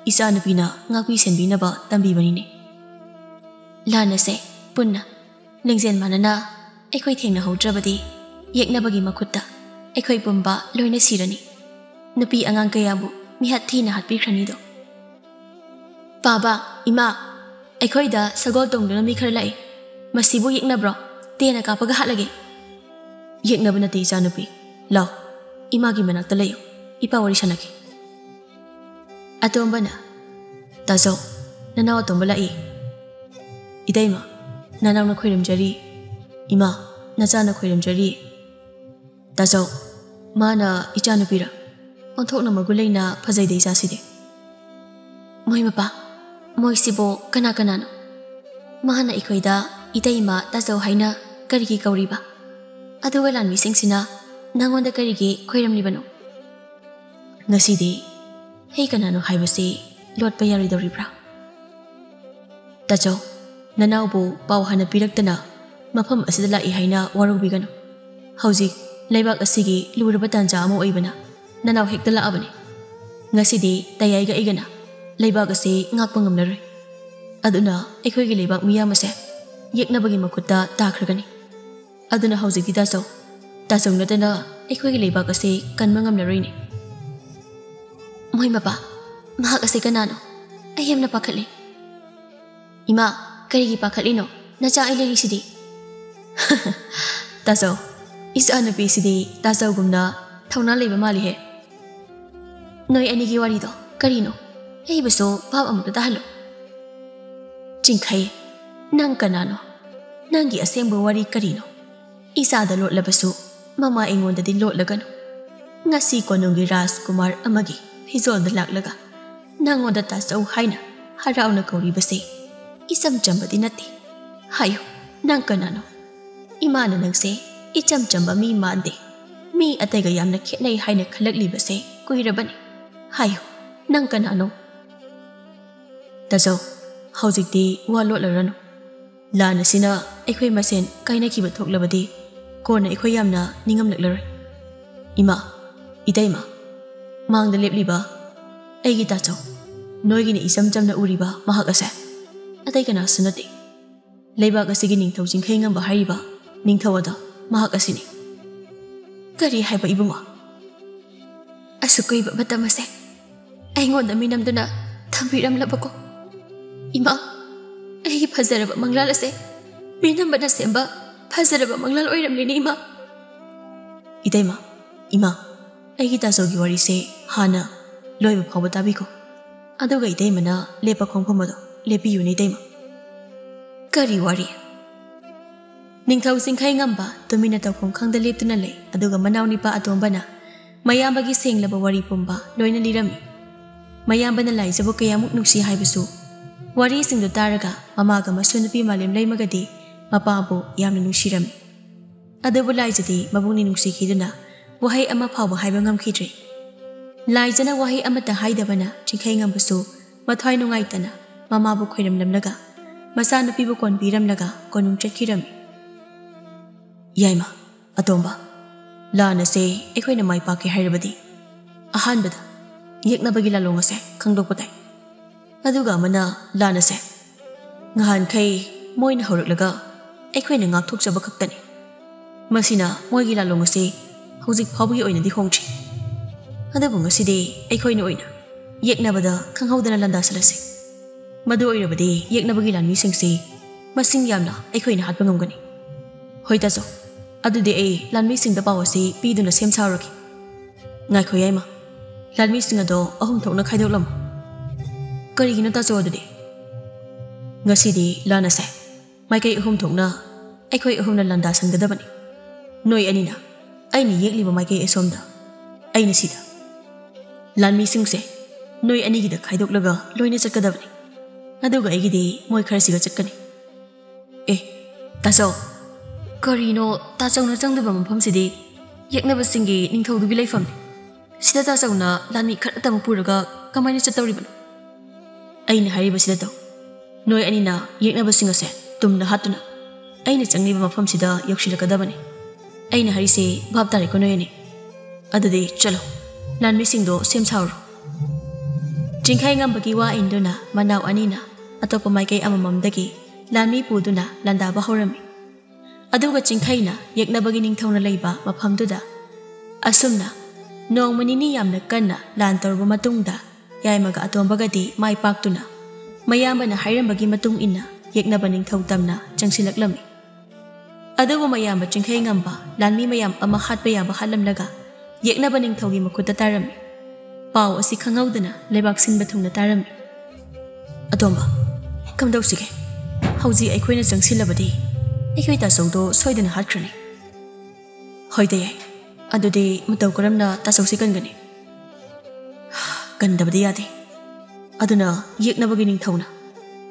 ꯏꯆꯥꯅꯨꯄꯤꯅ ꯉꯥꯛꯄꯤ ꯁꯦꯟꯕꯤꯅꯕ ꯇꯝꯕꯤꯕꯅꯤꯅꯦ꯫ ꯂꯥꯟ ꯑꯁꯦ ꯄꯨꯟꯅ ꯂꯤꯡꯖꯦꯜ ꯃꯥꯟꯅꯅ ꯑꯩꯈꯣꯏ ꯊꯦꯡꯅꯍꯧꯗ꯭ꯔꯕꯗꯤ ꯌꯦꯛꯅꯕꯒꯤ ꯃꯈꯨꯠꯇ ꯑꯩꯈꯣꯏ ꯄꯨꯝꯕ ꯂꯣꯏꯅ ꯁꯤꯔꯅꯤ꯫ ꯅꯨꯄꯤ ꯑꯉꯥꯡ ꯀꯌꯥꯕꯨ ꯃꯤꯍꯥꯠ ꯊꯤꯅ ꯍꯥꯠꯄꯤꯈ꯭ꯔꯅꯤꯗꯣ꯫ ꯄꯥꯕ, ꯏꯃꯥ, ꯑꯩꯈꯣꯏꯗ ꯁꯒꯣꯜ ꯇꯣꯡꯗꯨꯅ ꯃꯤ ꯈꯔ ꯂꯥꯛꯏ꯫ ꯃꯁꯤꯕꯨ ꯌꯦꯛꯅꯕ꯭ꯔꯣ? ꯇꯦꯟꯅ ꯀꯥꯞꯄꯒ ꯍꯥꯠꯂꯒꯦ꯫ ꯌꯦꯛꯅꯕ ꯅꯠꯇꯦ ꯏꯆꯥꯅꯨꯄꯤ꯫ ꯂꯥꯎ, ꯏꯃꯥꯒꯤ ꯃꯅꯥꯛꯇ ꯂꯩꯌꯨ꯫ ꯏꯄꯥ ꯋꯥꯔꯤ ꯁꯥꯟꯅꯒꯦ꯫ ꯑꯇꯣꯝꯕꯅ, ꯇꯥꯖꯧ, ꯅꯅꯥꯎ ꯑꯇꯣꯝꯕ ꯂꯥꯛꯏ꯫ ꯏꯇꯩꯃ, ꯅꯅꯥꯎꯅ ꯈꯣꯏꯔꯝꯖꯔꯤ꯫ ꯏꯃꯥ, ꯅꯆꯥꯅ ꯈꯣꯏꯔꯝꯖꯔꯤ꯫ ꯇꯥꯖꯧ, ꯃꯥꯅ ꯏꯆꯥꯅꯨꯄꯤꯔ? ꯑꯣꯟꯊꯣꯛꯅ ꯃꯒꯨꯟ ꯂꯩꯅ ꯐꯖꯩꯗ ꯏꯆꯥꯁꯤꯗꯤ꯫ ꯃꯣꯏ ꯃꯄꯥ, ꯃꯣꯏꯁꯤꯕꯨ ꯀꯅꯥ ꯀꯅꯥꯅꯣ? ꯃꯥꯅ ꯑꯩꯈꯣꯏꯗ ꯏꯇꯩꯃ, ꯇꯥꯖꯧ ꯍꯥꯏꯅ ꯀꯔꯤꯒꯤ ꯀꯧꯔꯤꯕ? ꯑꯗꯨꯒ ꯂꯥꯟꯃꯤꯁꯤꯡꯁꯤꯅ ꯅꯪꯉꯣꯟꯗ ꯀꯔꯤꯒꯤ ꯈꯣꯏꯔꯝꯂꯤꯕꯅꯣ? ꯉꯁꯤꯗꯤ ꯑꯩ ꯀꯅꯥꯅꯣ ꯍꯥꯏꯕꯁꯤ ꯂꯣꯠꯄ ꯌꯥꯔꯣꯏꯗꯧꯔꯤꯕ꯭ꯔꯥ? ꯇꯥꯆꯧ, ꯅꯅꯥꯎꯕꯨ ꯄꯥꯎ ꯍꯥꯟꯅ ꯄꯤꯔꯛꯇꯅ ꯃꯐꯝ ꯑꯁꯤꯗ ꯂꯥꯛꯏ ꯍꯥꯏꯅ ꯋꯥꯔꯧꯕꯤꯒꯅꯨ꯫ ꯍꯧꯖꯤꯛ ꯂꯩꯕꯥꯛ ꯑꯁꯤꯒꯤ ꯂꯨꯔꯕ ꯇꯥꯟꯖꯥ ꯑꯃ ꯑꯣꯏꯕꯅ ꯅꯅꯥꯎ ꯍꯦꯛꯇ ꯂꯥꯛꯑꯕꯅꯤ꯫ ꯉꯁꯤꯗꯤ ꯇꯌꯥꯏꯒ ꯑꯩꯒꯅ ꯂꯩꯕꯥꯛ ꯑꯁꯤ ꯉꯥꯛꯄ ꯉꯝꯂꯔꯣꯏ꯫ ꯑꯗꯨꯅ ꯑꯩꯈꯣꯏꯒꯤ ꯂꯩꯕꯥꯛ ꯃꯤꯌꯥꯝ ꯑꯁꯦ ꯌꯦꯛꯅꯕꯒꯤ ꯃꯈꯨꯠꯇ ꯇꯥꯈ꯭ꯔꯒꯅꯤ꯫ ꯑꯗꯨꯅ ꯍꯧꯖꯤꯛꯇꯤ ꯇꯥꯆꯧ, ꯇꯥꯆꯧ ꯅꯠꯇꯅ ꯑꯩꯈꯣꯏꯒꯤ ꯂꯩꯕꯥꯛ ꯑꯁꯤ ꯀꯟꯕ ꯉꯝꯂꯔꯣꯏꯅꯦ꯫ ꯃꯣꯏ ꯃꯄꯥ, ꯃꯍꯥꯛ ꯑꯁꯤ ꯀꯅꯥꯅꯣ? ꯑꯩ ꯌꯥꯝꯅ ꯄꯥꯈꯠꯂꯤ꯫ ꯏꯃꯥ, ꯀꯔꯤꯒꯤ ꯄꯥꯈꯠꯂꯤꯅꯣ? ꯅꯆꯥ ꯑꯩ ꯂꯩꯔꯤꯁꯤꯗꯤ꯫ ꯇꯥꯆꯧ, ꯏꯆꯥꯅꯨꯄꯤꯁꯤꯗꯤ ꯇꯥꯆꯧꯒꯨꯝꯅ ꯊꯧꯅꯥ ꯂꯩꯕ ꯃꯥꯜꯂꯤꯍꯦ꯫ ꯅꯣꯏ ꯑꯅꯤꯒꯤ ꯋꯥꯔꯤꯗꯣ ꯀꯔꯤꯅꯣ? ꯑꯩꯕꯨꯁꯨ ꯚꯥꯞ ꯑꯃꯨꯛꯇ ꯇꯥꯍꯜꯂꯨ꯫ ꯆꯤꯡꯈꯩ, ꯅꯪ ꯀꯅꯥꯅꯣ? ꯅꯪꯒꯤ ꯑꯁꯦꯡꯕ ꯋꯥꯔꯤ ꯀꯔꯤꯅꯣ? ꯏꯆꯥꯗ ꯂꯣꯠꯂꯕꯁꯨ ꯃꯃꯥ ꯑꯩꯉꯣꯟꯗꯗꯤ ꯂꯣꯠꯂꯒꯅꯨ꯫ ꯉꯁꯤ ꯀꯣꯅꯨꯡꯒꯤ ꯔꯥꯖꯀꯨꯃꯥꯔ ꯑꯃꯒꯤ ꯐꯤꯖꯣꯜꯗ ꯂꯥꯛꯂꯒ ꯅꯪꯉꯣꯟꯗ ꯇꯥꯆꯧ ꯍꯥꯏꯅ ꯍꯔꯥꯎꯅ ꯀꯧꯔꯤꯕꯁꯦ ꯏꯆꯝ ꯆꯝꯕꯗꯤ ꯅꯠꯇꯦ꯫ ꯍꯥꯏꯌꯨ, ꯅꯪ ꯀꯅꯥꯅꯣ? ꯏꯃꯥꯅ ꯅꯪꯁꯦ ꯏꯆꯝ ꯆꯝꯕ ꯃꯤ ꯃꯥꯟꯗꯦ, ꯃꯤ ꯑꯇꯩꯒ ꯌꯥꯝꯅ ꯈꯦꯠꯅꯩ ꯍꯥꯏꯅ ꯈꯜꯂꯛꯂꯤꯕꯁꯦ ꯀꯨꯏꯔꯕꯅꯤ꯫ ꯍꯥꯏꯌꯨ, ꯅꯪ ꯀꯅꯥꯅꯣ? ꯇꯥꯆꯧ, ꯍꯧꯖꯤꯛꯇꯤ ꯋꯥ ꯂꯣꯠꯂꯔꯅꯨ꯫ ꯂꯥꯟ ꯑꯁꯤꯅ ꯑꯩꯈꯣꯏ ꯃꯁꯦꯟ ꯀꯥꯏꯅꯈꯤꯕ ꯊꯣꯛꯂꯕꯗꯤ ꯀꯣꯟꯅ ꯑꯩꯈꯣꯏ ꯌꯥꯝꯅ ꯅꯤꯡꯉꯝꯂꯛꯂꯔꯣꯏ꯫ ꯏꯃꯥ, ꯏꯇꯩꯃ, ꯃꯥꯡꯗ ꯂꯦꯞꯂꯤꯕ ꯑꯩꯒꯤ ꯇꯥꯆꯧ, ꯅꯣꯏꯒꯤꯅ ꯏꯆꯝ ꯆꯝꯅ ꯎꯔꯤꯕ ꯃꯍꯥꯛ ꯑꯁꯦ ꯑꯇꯩ ꯀꯅꯥꯁꯨ ꯅꯠꯇꯦ꯫ ꯂꯩꯕꯥꯛ ꯑꯁꯤꯒꯤ ꯅꯤꯡꯊꯧ ꯆꯤꯡꯈꯩꯉꯝꯕ ꯍꯥꯏꯔꯤꯕ ꯅꯤꯡꯊꯧ ꯑꯗꯣ ꯃꯍꯥꯛ ꯑꯁꯤꯅꯤ꯫ ꯀꯔꯤ ꯍꯥꯏꯕ ꯏꯕꯨꯡꯉꯣ? ꯑꯁꯨꯛ ꯀꯨꯏꯕ ꯃꯇꯝ ꯑꯁꯦ ꯑꯩꯉꯣꯟꯗ ꯃꯤꯅꯝꯗꯨꯅ ꯊꯝꯕꯤꯔꯝꯂꯕꯀꯣ? ꯏꯃꯥ, ꯑꯩꯒꯤ ꯐꯖꯔꯕ ꯃꯪꯂꯥꯜ ꯑꯁꯦ ꯃꯤꯅꯝꯕꯅ ꯁꯦꯝꯕ ꯐꯖꯔꯕ ꯃꯪꯂꯥꯜ ꯑꯣꯏꯔꯝꯂꯤꯅꯤ ꯏꯃꯥ꯫ ꯏꯇꯩꯃ, ꯏꯃꯥ, ꯑꯩꯒꯤ ꯇꯥꯆꯧꯒꯤ ꯋꯥꯔꯤꯁꯦ ꯍꯥꯟꯅ ꯂꯣꯏꯕ ꯐꯥꯎꯕ ꯇꯥꯕꯤꯈꯣ꯫ ꯑꯗꯨꯒ ꯏꯇꯩꯃꯅ ꯂꯦꯞꯄ ꯈꯣꯡꯐꯝ ꯑꯗꯣ ꯂꯦꯞꯄꯤꯌꯨꯅꯦ ꯏꯇꯩꯃ꯫ ꯀꯔꯤ ꯋꯥꯔꯤ? ꯅꯤꯡꯊꯧ ꯆꯤꯡꯈꯩꯉꯝꯕ ꯇꯨꯃꯤꯟꯅ ꯇꯧꯐꯝ ꯈꯪꯗ ꯂꯦꯞꯇꯨꯅ ꯂꯩ, ꯑꯗꯨꯒ ꯃꯅꯥꯎꯅꯤꯄꯥ ꯑꯇꯣꯝꯕꯅ ꯃꯌꯥꯝꯕꯒꯤ ꯁꯦꯡꯂꯕ ꯋꯥꯔꯤ ꯄꯨꯝꯕ ꯂꯣꯏꯅ ꯂꯤꯔꯝꯃꯤ꯫ ꯃꯌꯥꯝꯕꯅ ꯂꯥꯏꯖꯕꯨ ꯀꯌꯥꯃꯨꯛ ꯅꯨꯡꯁꯤ ꯍꯥꯏꯕꯁꯨ ꯋꯥꯔꯤꯁꯤꯡꯗꯨ ꯇꯥꯔꯒ ꯃꯃꯥꯒ ꯃꯁꯨ ꯅꯨꯄꯤ ꯃꯥꯂꯦꯝ ꯂꯩꯃꯒꯗꯤ ꯃꯄꯥꯕꯨ ꯌꯥꯝꯅ ꯅꯨꯡꯁꯤꯔꯝꯃꯤ꯫ ꯑꯗꯨꯕꯨ ꯂꯥꯏꯖꯗꯤ ꯃꯕꯨꯡꯅꯤ ꯅꯨꯡꯁꯤꯈꯤꯗꯨꯅ ꯋꯥꯍꯩ ꯑꯃ ꯐꯥꯎꯕ ꯍꯥꯏꯕ ꯉꯝꯈꯤꯗ꯭ꯔꯦ꯫ ꯂꯥꯏꯖꯅ ꯋꯥꯍꯩ ꯑꯃꯠꯇ ꯍꯥꯏꯗꯕꯅ ꯆꯤꯡꯈꯩꯉꯝꯕꯁꯨ ꯃꯊ꯭ꯋꯥꯏ ꯅꯨꯡꯉꯥꯏꯇꯅ ꯃꯃꯥꯕꯨ ꯈꯣꯏꯔꯝꯂꯝꯂꯒ ꯃꯆꯥꯅꯨꯄꯤꯕꯨ ꯀꯣꯟꯕꯤꯔꯝꯂꯒ ꯀꯣꯅꯨꯡ ꯆꯠꯈꯤꯔꯝꯃꯤ꯫ ꯌꯥꯏꯃ, ꯑꯇꯣꯝꯕ, ꯂꯥꯟ ꯑꯁꯦ ꯑꯩꯈꯣꯏꯅ ꯃꯥꯏ ꯄꯥꯛꯀꯦ ꯍꯥꯏꯔꯕꯗꯤ ꯑꯍꯥꯟꯕꯗ ꯌꯦꯛꯅꯕꯒꯤ ꯂꯥꯂꯣꯡ ꯑꯁꯦ ꯈꯪꯗꯣꯛꯄ ꯇꯥꯏ꯫ ꯑꯗꯨꯒ ꯑꯃꯅ ꯂꯥꯟ ꯑꯁꯦ ꯉꯍꯥꯟꯈꯩ ꯃꯣꯏꯅ ꯍꯧꯔꯛꯂꯒ ꯑꯩꯈꯣꯏꯅ ꯉꯥꯛꯊꯣꯛꯆꯕ ꯈꯛꯇꯅꯤ꯫ ꯃꯁꯤꯅ ꯃꯣꯏꯒꯤ ꯂꯥꯂꯣꯡ ꯑꯁꯤ ꯍꯧꯖꯤꯛ ꯐꯥꯎꯕꯒꯤ ꯑꯣꯏꯅꯗꯤ ꯍꯣꯡꯗ꯭ꯔꯤ꯫ ꯑꯗꯨꯕꯨ ꯉꯁꯤꯗꯤ ꯑꯩꯈꯣꯏꯅ ꯑꯣꯏꯅ ꯌꯦꯛꯅꯕꯗ ꯈꯪꯍꯧꯗꯅ ꯂꯥꯟꯗꯥꯁꯤꯜꯂꯁꯤ꯫ ꯃꯗꯨ ꯑꯣꯏꯔꯕꯗꯤ ꯌꯦꯛꯅꯕꯒꯤ ꯂꯥꯟꯃꯤꯁꯤꯡꯁꯤ ꯃꯁꯤꯡ ꯌꯥꯝꯅ ꯑꯩꯈꯣꯏꯅ ꯍꯥꯠꯄ ꯉꯝꯒꯅꯤ꯫ ꯍꯣꯏ ꯇꯥꯆꯧ, ꯑꯗꯨꯗꯤ ꯑꯩ ꯂꯥꯟꯃꯤꯁꯤꯡꯗ ꯄꯥꯎ ꯑꯁꯤ ꯄꯤꯗꯨꯅ ꯁꯦꯝ ꯁꯥꯔꯨꯔꯒꯦ꯫ ꯉꯥꯏꯈꯣ ꯌꯥꯏꯃ, ꯂꯥꯟꯃꯤꯁꯤꯡ ꯑꯗꯣ ꯑꯍꯨꯝ ꯊꯣꯛꯅ ꯈꯥꯏꯗꯣꯛꯂꯝꯃꯨ꯫ ꯀꯔꯤꯒꯤꯅꯣ ꯇꯥꯆꯧ ꯑꯗꯨꯗꯤ? ꯉꯁꯤꯗꯤ ꯂꯥꯟ ꯑꯁꯦ ꯃꯥꯏꯀꯩ ꯑꯍꯨꯝ ꯊꯣꯛꯅ ꯑꯩꯈꯣꯏ ꯑꯍꯨꯝꯅ ꯂꯥꯟꯗꯥꯁꯟꯒꯗꯕꯅꯤ꯫ ꯅꯣꯏ ꯑꯅꯤꯅ ꯑꯩꯅ ꯌꯦꯛꯂꯤꯕ ꯃꯥꯏꯀꯩ ꯑꯁꯣꯝꯗ, ꯑꯩꯅ ꯁꯤꯗ꯫ ꯂꯥꯟꯃꯤꯁꯤꯡꯁꯦ ꯅꯣꯏ ꯑꯅꯤꯒꯤꯗ ꯈꯥꯏꯗꯣꯛꯂꯒ ꯂꯣꯏꯅ ꯆꯠꯀꯗꯕꯅꯤ꯫ ꯑꯗꯨꯒ ꯑꯩꯒꯤꯗꯤ ꯃꯣꯏ ꯈꯔꯁꯤꯒ ꯆꯠꯀꯅꯤ꯫ ꯑꯦ, ꯇꯥꯆꯧ, ꯀꯔꯤꯅꯣ ꯇꯥꯆꯧꯅ ꯆꯪꯗꯕ ꯃꯐꯝꯁꯤꯗꯤ? ꯌꯦꯛꯅꯕꯁꯤꯡꯒꯤ ꯅꯤꯡꯊꯧꯗꯨꯒꯤ ꯂꯩꯐꯝꯅꯤ꯫ ꯁꯤꯗ ꯇꯥꯆꯧꯅ ꯂꯥꯟꯃꯤ ꯈꯔꯇꯃꯛ ꯄꯨꯔꯒ ꯀꯃꯥꯏꯅ ꯆꯠꯇꯧꯔꯤꯕꯅꯣ? ꯑꯩꯅ ꯍꯥꯏꯔꯤꯕꯁꯤꯗ ꯇꯧ꯫ ꯅꯣꯏ ꯑꯅꯤꯅ ꯌꯦꯛꯅꯕꯁꯤꯡ ꯑꯁꯦ ꯇꯨꯝꯅ ꯍꯥꯠꯇꯨꯅ ꯑꯩꯅ ꯆꯪꯂꯤꯕ ꯃꯐꯝꯁꯤꯗ ꯌꯧꯁꯤꯜꯂꯛꯀꯗꯕꯅꯤ꯫ ꯑꯩꯅ ꯍꯥꯏꯔꯤꯁꯦ ꯚꯥꯞ ꯇꯥꯔꯦꯀꯣ ꯅꯣꯏ ꯑꯅꯤ? ꯑꯗꯨꯗꯤ ꯆꯠꯂꯣ, ꯂꯥꯟꯃꯤꯁꯤꯡꯗꯣ ꯁꯦꯝ ꯁꯥꯔꯣ꯫ ꯆꯤꯡꯈꯩ ꯉꯝꯕꯒꯤ ꯋꯥ ꯏꯟꯗꯨꯅ ꯃꯅꯥꯎ ꯑꯅꯤꯅ ꯑꯇꯣꯞꯄ ꯃꯥꯏꯀꯩ ꯑꯃꯃꯝꯗꯒꯤ ꯂꯥꯟꯃꯤ ꯄꯨꯗꯨꯅ ꯂꯥꯟꯗꯥꯕ ꯍꯧꯔꯝꯃꯤ꯫ ꯑꯗꯨꯒ ꯆꯤꯡꯈꯩꯅ ꯌꯦꯛꯅꯕꯒꯤ ꯅꯤꯡꯊꯧꯅ ꯂꯩꯕ ꯃꯐꯝꯗꯨꯗ ꯑꯁꯨꯝꯅ ꯅꯣꯡꯃ ꯅꯤꯅꯤ ꯌꯥꯝꯅ ꯀꯟꯅ ꯂꯥꯟ ꯇꯧꯔꯕ ꯃꯇꯨꯡꯗ, ꯌꯥꯏꯃꯒ ꯑꯇꯣꯝꯕꯒꯗꯤ ꯃꯥꯏ ꯄꯥꯛꯇꯨꯅ ꯃꯌꯥꯝꯕꯅ ꯍꯥꯏꯔꯝꯕꯒꯤ ꯃꯇꯨꯡ ꯏꯟꯅ ꯌꯦꯛꯅꯕ ꯅꯤꯡꯊꯧ ꯇꯝꯅ ꯆꯪꯁꯤꯜꯂꯛꯂꯝꯃꯤ꯫ ꯑꯗꯨꯕꯨ ꯃꯌꯥꯝꯕ ꯆꯤꯡꯈꯩ ꯉꯝꯕ ꯂꯥꯟꯃꯤ ꯃꯌꯥꯝ ꯑꯃ ꯍꯥꯠꯄ ꯌꯥꯕ ꯍꯥꯠꯂꯝꯂꯒ ꯌꯦꯛꯅꯕ ꯅꯤꯡꯊꯧꯒꯤ ꯃꯈꯨꯠꯇ ꯇꯥꯔꯝꯃꯤ꯫ ꯄꯥꯎ ꯑꯁꯤ ꯈꯪꯍꯧꯗꯅ ꯂꯩꯕꯥꯛ ꯁꯤꯟꯕ ꯊꯨꯡꯅ ꯇꯥꯔꯝꯃꯤ꯫ ꯑꯇꯣꯝꯕ, ꯀꯝꯗꯧꯁꯤꯒꯦ? ꯍꯧꯖꯤꯛ ꯑꯩꯈꯣꯏꯅ ꯆꯪꯁꯤꯜꯂꯕꯗꯤ ꯑꯩꯈꯣꯏ ꯇꯥꯆꯧꯗꯣ ꯁꯣꯏꯗꯅ ꯍꯥꯠꯈ꯭ꯔꯅꯤ꯫ ꯍꯣꯏꯗ ꯌꯥꯏ꯫ ꯑꯗꯨꯗꯤ ꯃꯇꯧ ꯀꯔꯝꯅ ꯇꯥꯆꯧꯁꯤ ꯀꯟꯒꯅꯤ? ꯀꯟꯗꯕꯗꯤ ꯌꯥꯗꯦ꯫ ꯑꯗꯨꯅ ꯌꯦꯛꯅꯕꯒꯤ ꯅꯤꯡꯊꯧꯅ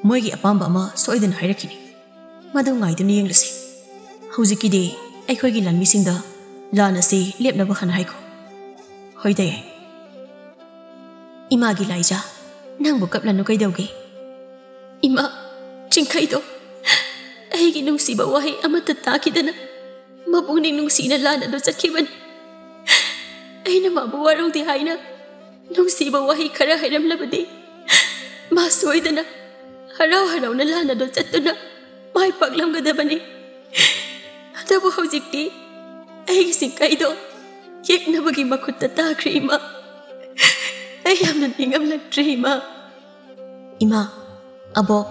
ꯃꯣꯏꯒꯤ ꯑꯄꯥꯝꯕ ꯑꯃ ꯁꯣꯏꯗꯅ ꯍꯥꯏꯔꯛꯈꯤꯅꯤ꯫ ꯃꯗꯨ ꯉꯥꯏꯗꯨꯅ ꯌꯦꯡꯂꯁꯤ꯫ ꯍꯧꯖꯤꯛꯀꯤꯗꯤ ꯑꯩꯈꯣꯏꯒꯤ ꯂꯥꯟꯃꯤꯁꯤꯡꯗ ꯂꯥꯟ ꯑꯁꯤ ꯂꯦꯞꯅꯕ ꯍꯥꯟꯅ ꯍꯥꯏꯈꯣ꯫ ꯍꯣꯏꯗ ꯌꯥꯏ꯫ ꯏꯃꯥꯒꯤ ꯂꯥꯏꯖꯥ, ꯅꯪꯕꯨ ꯀꯞꯂꯅꯨ ꯀꯩꯗꯧꯒꯦ? ꯏꯃꯥ, ꯆꯤꯡꯈꯩꯗꯣ ꯑꯩꯒꯤ ꯅꯨꯡꯁꯤꯕ ꯋꯥꯍꯩ ꯑꯃꯠꯇ ꯇꯥꯈꯤꯗꯅ ꯃꯄꯨꯛꯅꯤꯡ ꯅꯨꯡꯁꯤꯅ ꯂꯥꯟ ꯑꯗꯨ ꯆꯠꯈꯤꯕꯅꯤ꯫ ꯑꯩꯅ ꯃꯥꯕꯨ ꯋꯥꯔꯧꯗꯦ ꯍꯥꯏꯅ ꯅꯨꯡꯁꯤꯕ ꯋꯥꯍꯩ ꯈꯔ ꯍꯥꯏꯔꯝꯂꯕꯗꯤ ꯃꯥ ꯁꯣꯏꯗꯅ ꯍꯔꯥꯎ ꯍꯔꯥꯎꯅ ꯂꯥꯟ ꯑꯗꯨ ꯆꯠꯇꯨꯅ ꯃꯥꯏ ꯄꯥꯛꯂꯝꯒꯗꯕꯅꯤ꯫ ꯑꯗꯨꯕꯨ ꯍꯧꯖꯤꯛꯇꯤ ꯑꯩꯒꯤ ꯁꯤꯡꯀꯩꯗꯣ ꯌꯦꯛꯅꯕꯒꯤ ꯃꯈꯨꯠꯇ ꯇꯥꯈ꯭ꯔꯦ, ꯏꯃꯥ꯫ ꯑꯩ ꯌꯥꯝꯅ ꯅꯤꯡꯉꯝꯂꯛꯇ꯭ꯔꯦ, ꯏꯃꯥ꯫ ꯏꯃꯥ, ꯑꯕꯣꯛ,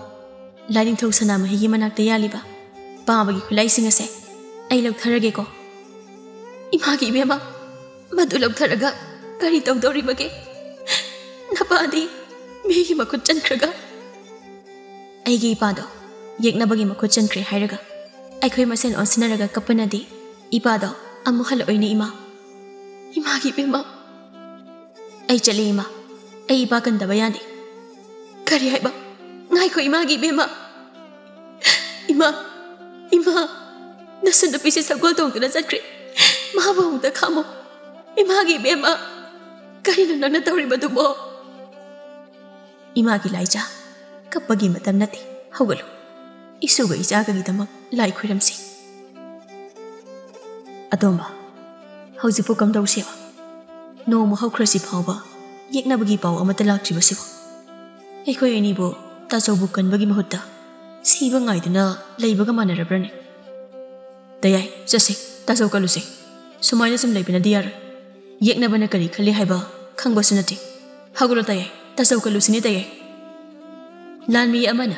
ꯂꯥꯏꯅꯤꯡꯊꯧ ꯁꯅꯥꯃꯍꯤꯒꯤ ꯃꯅꯥꯛꯇ ꯌꯥꯜꯂꯤꯕ ꯄꯥꯕꯒꯤ ꯈꯨꯠꯂꯥꯏꯁꯤꯡ ꯑꯁꯦ ꯑꯩ ꯂꯧꯊꯔꯒꯦꯀꯣ꯫ ꯏꯃꯥꯒꯤ ꯏꯕꯦꯝꯃ, ꯃꯗꯨ ꯂꯧꯊꯔꯒ ꯀꯔꯤ ꯇꯧꯗꯧꯔꯤꯕꯒꯦ? ꯅꯄꯥꯗꯤ ꯃꯤꯒꯤ ꯃꯈꯨꯠ ꯆꯟꯈ꯭ꯔꯒ꯫ ꯑꯩꯒꯤ ꯏꯄꯥꯗꯣ ꯌꯦꯛꯅꯕꯒꯤ ꯃꯈꯨꯠ ꯆꯟꯈ꯭ꯔꯦ ꯍꯥꯏꯔꯒ ꯑꯩꯈꯣꯏ ꯃꯁꯦꯟ ꯑꯣꯟꯁꯤꯟꯅꯔꯒ ꯀꯞꯄꯅꯗꯤ ꯏꯄꯥꯗꯣ ꯑꯃꯨꯛ ꯍꯜꯂꯛꯑꯣꯏꯅꯦ, ꯏꯃꯥ꯫ ꯏꯃꯥꯒꯤ ꯏꯕꯦꯝꯃ꯫ ꯑꯩ ꯆꯠꯂꯦ, ꯏꯃꯥ꯫ ꯑꯩ ꯏꯄꯥ ꯀꯟꯗꯕ ꯌꯥꯗꯦ꯫ ꯀꯔꯤ ꯍꯥꯏꯕ? ꯉꯥꯏꯈꯣ, ꯏꯃꯥꯒꯤ ꯏꯕꯦꯝꯃ꯫ ꯏꯃꯥ, ꯏꯃꯥ, ꯅꯁꯨ ꯅꯨꯄꯤꯁꯦ ꯁꯒꯣꯜ ꯇꯣꯡꯗꯨꯅ ꯆꯠꯈ꯭ꯔꯦ꯫ ꯃꯥꯕꯨ ꯑꯃꯨꯛꯇ ꯈꯥꯝꯃꯣ꯫ ꯏꯃꯥꯒꯤ ꯏꯕꯦꯝꯃ, ꯀꯔꯤꯅꯣ ꯅꯪꯅ ꯇꯧꯔꯤꯕꯗꯨꯕꯣ? ꯏꯃꯥꯒꯤ ꯂꯥꯏꯖꯥ, ꯀꯞꯄꯒꯤ ꯃꯇꯝ ꯅꯠꯇꯦ꯫ ꯍꯧꯒꯠꯂꯨ꯫ ꯏꯁꯨꯒ ꯏꯆꯥꯒꯒꯤꯗꯃꯛ ꯂꯥꯏ ꯈꯨꯔꯝꯁꯤ꯫ ꯑꯇꯣꯝꯕ, ꯍꯧꯖꯤꯛꯄꯨ ꯀꯝꯗꯧꯁꯦꯕ? ꯅꯣꯡꯃ ꯍꯧꯈ꯭ꯔꯁꯤ ꯐꯥꯎꯕ ꯌꯦꯛꯅꯕꯒꯤ ꯄꯥꯎ ꯑꯃꯠꯇ ꯂꯥꯛꯇ꯭ꯔꯤꯕꯁꯤꯕꯨ? ꯑꯩꯈꯣꯏ ꯑꯅꯤꯕꯨ ꯇꯥꯆꯧꯕꯨ ꯀꯟꯕꯒꯤ ꯃꯍꯨꯠꯇ ꯁꯤꯕ ꯉꯥꯏꯗꯨꯅ ꯂꯩꯕꯒ ꯃꯥꯟꯅꯔꯕ꯭ꯔꯅꯦ? ꯇꯌꯥꯏ, ꯆꯠꯁꯤ, ꯇꯥꯆꯧ ꯀꯜꯂꯨꯁꯤ꯫ ꯁꯨꯃꯥꯏꯅ ꯁꯨꯝ ꯂꯩꯕꯅꯗꯤ ꯌꯥꯔꯣꯏ꯫ ꯌꯦꯛꯅꯕꯅ ꯀꯔꯤ ꯈꯜꯂꯤ ꯍꯥꯏꯕ ꯈꯪꯕꯁꯨ ꯅꯠꯇꯦ꯫ ꯍꯧꯒꯠꯂꯣ ꯇꯌꯥꯏ, ꯇꯥꯆꯧ ꯀꯜꯂꯨꯁꯤꯅꯦ ꯇꯌꯥꯏ꯫ ꯂꯥꯟꯃꯤ ꯑꯃꯅ,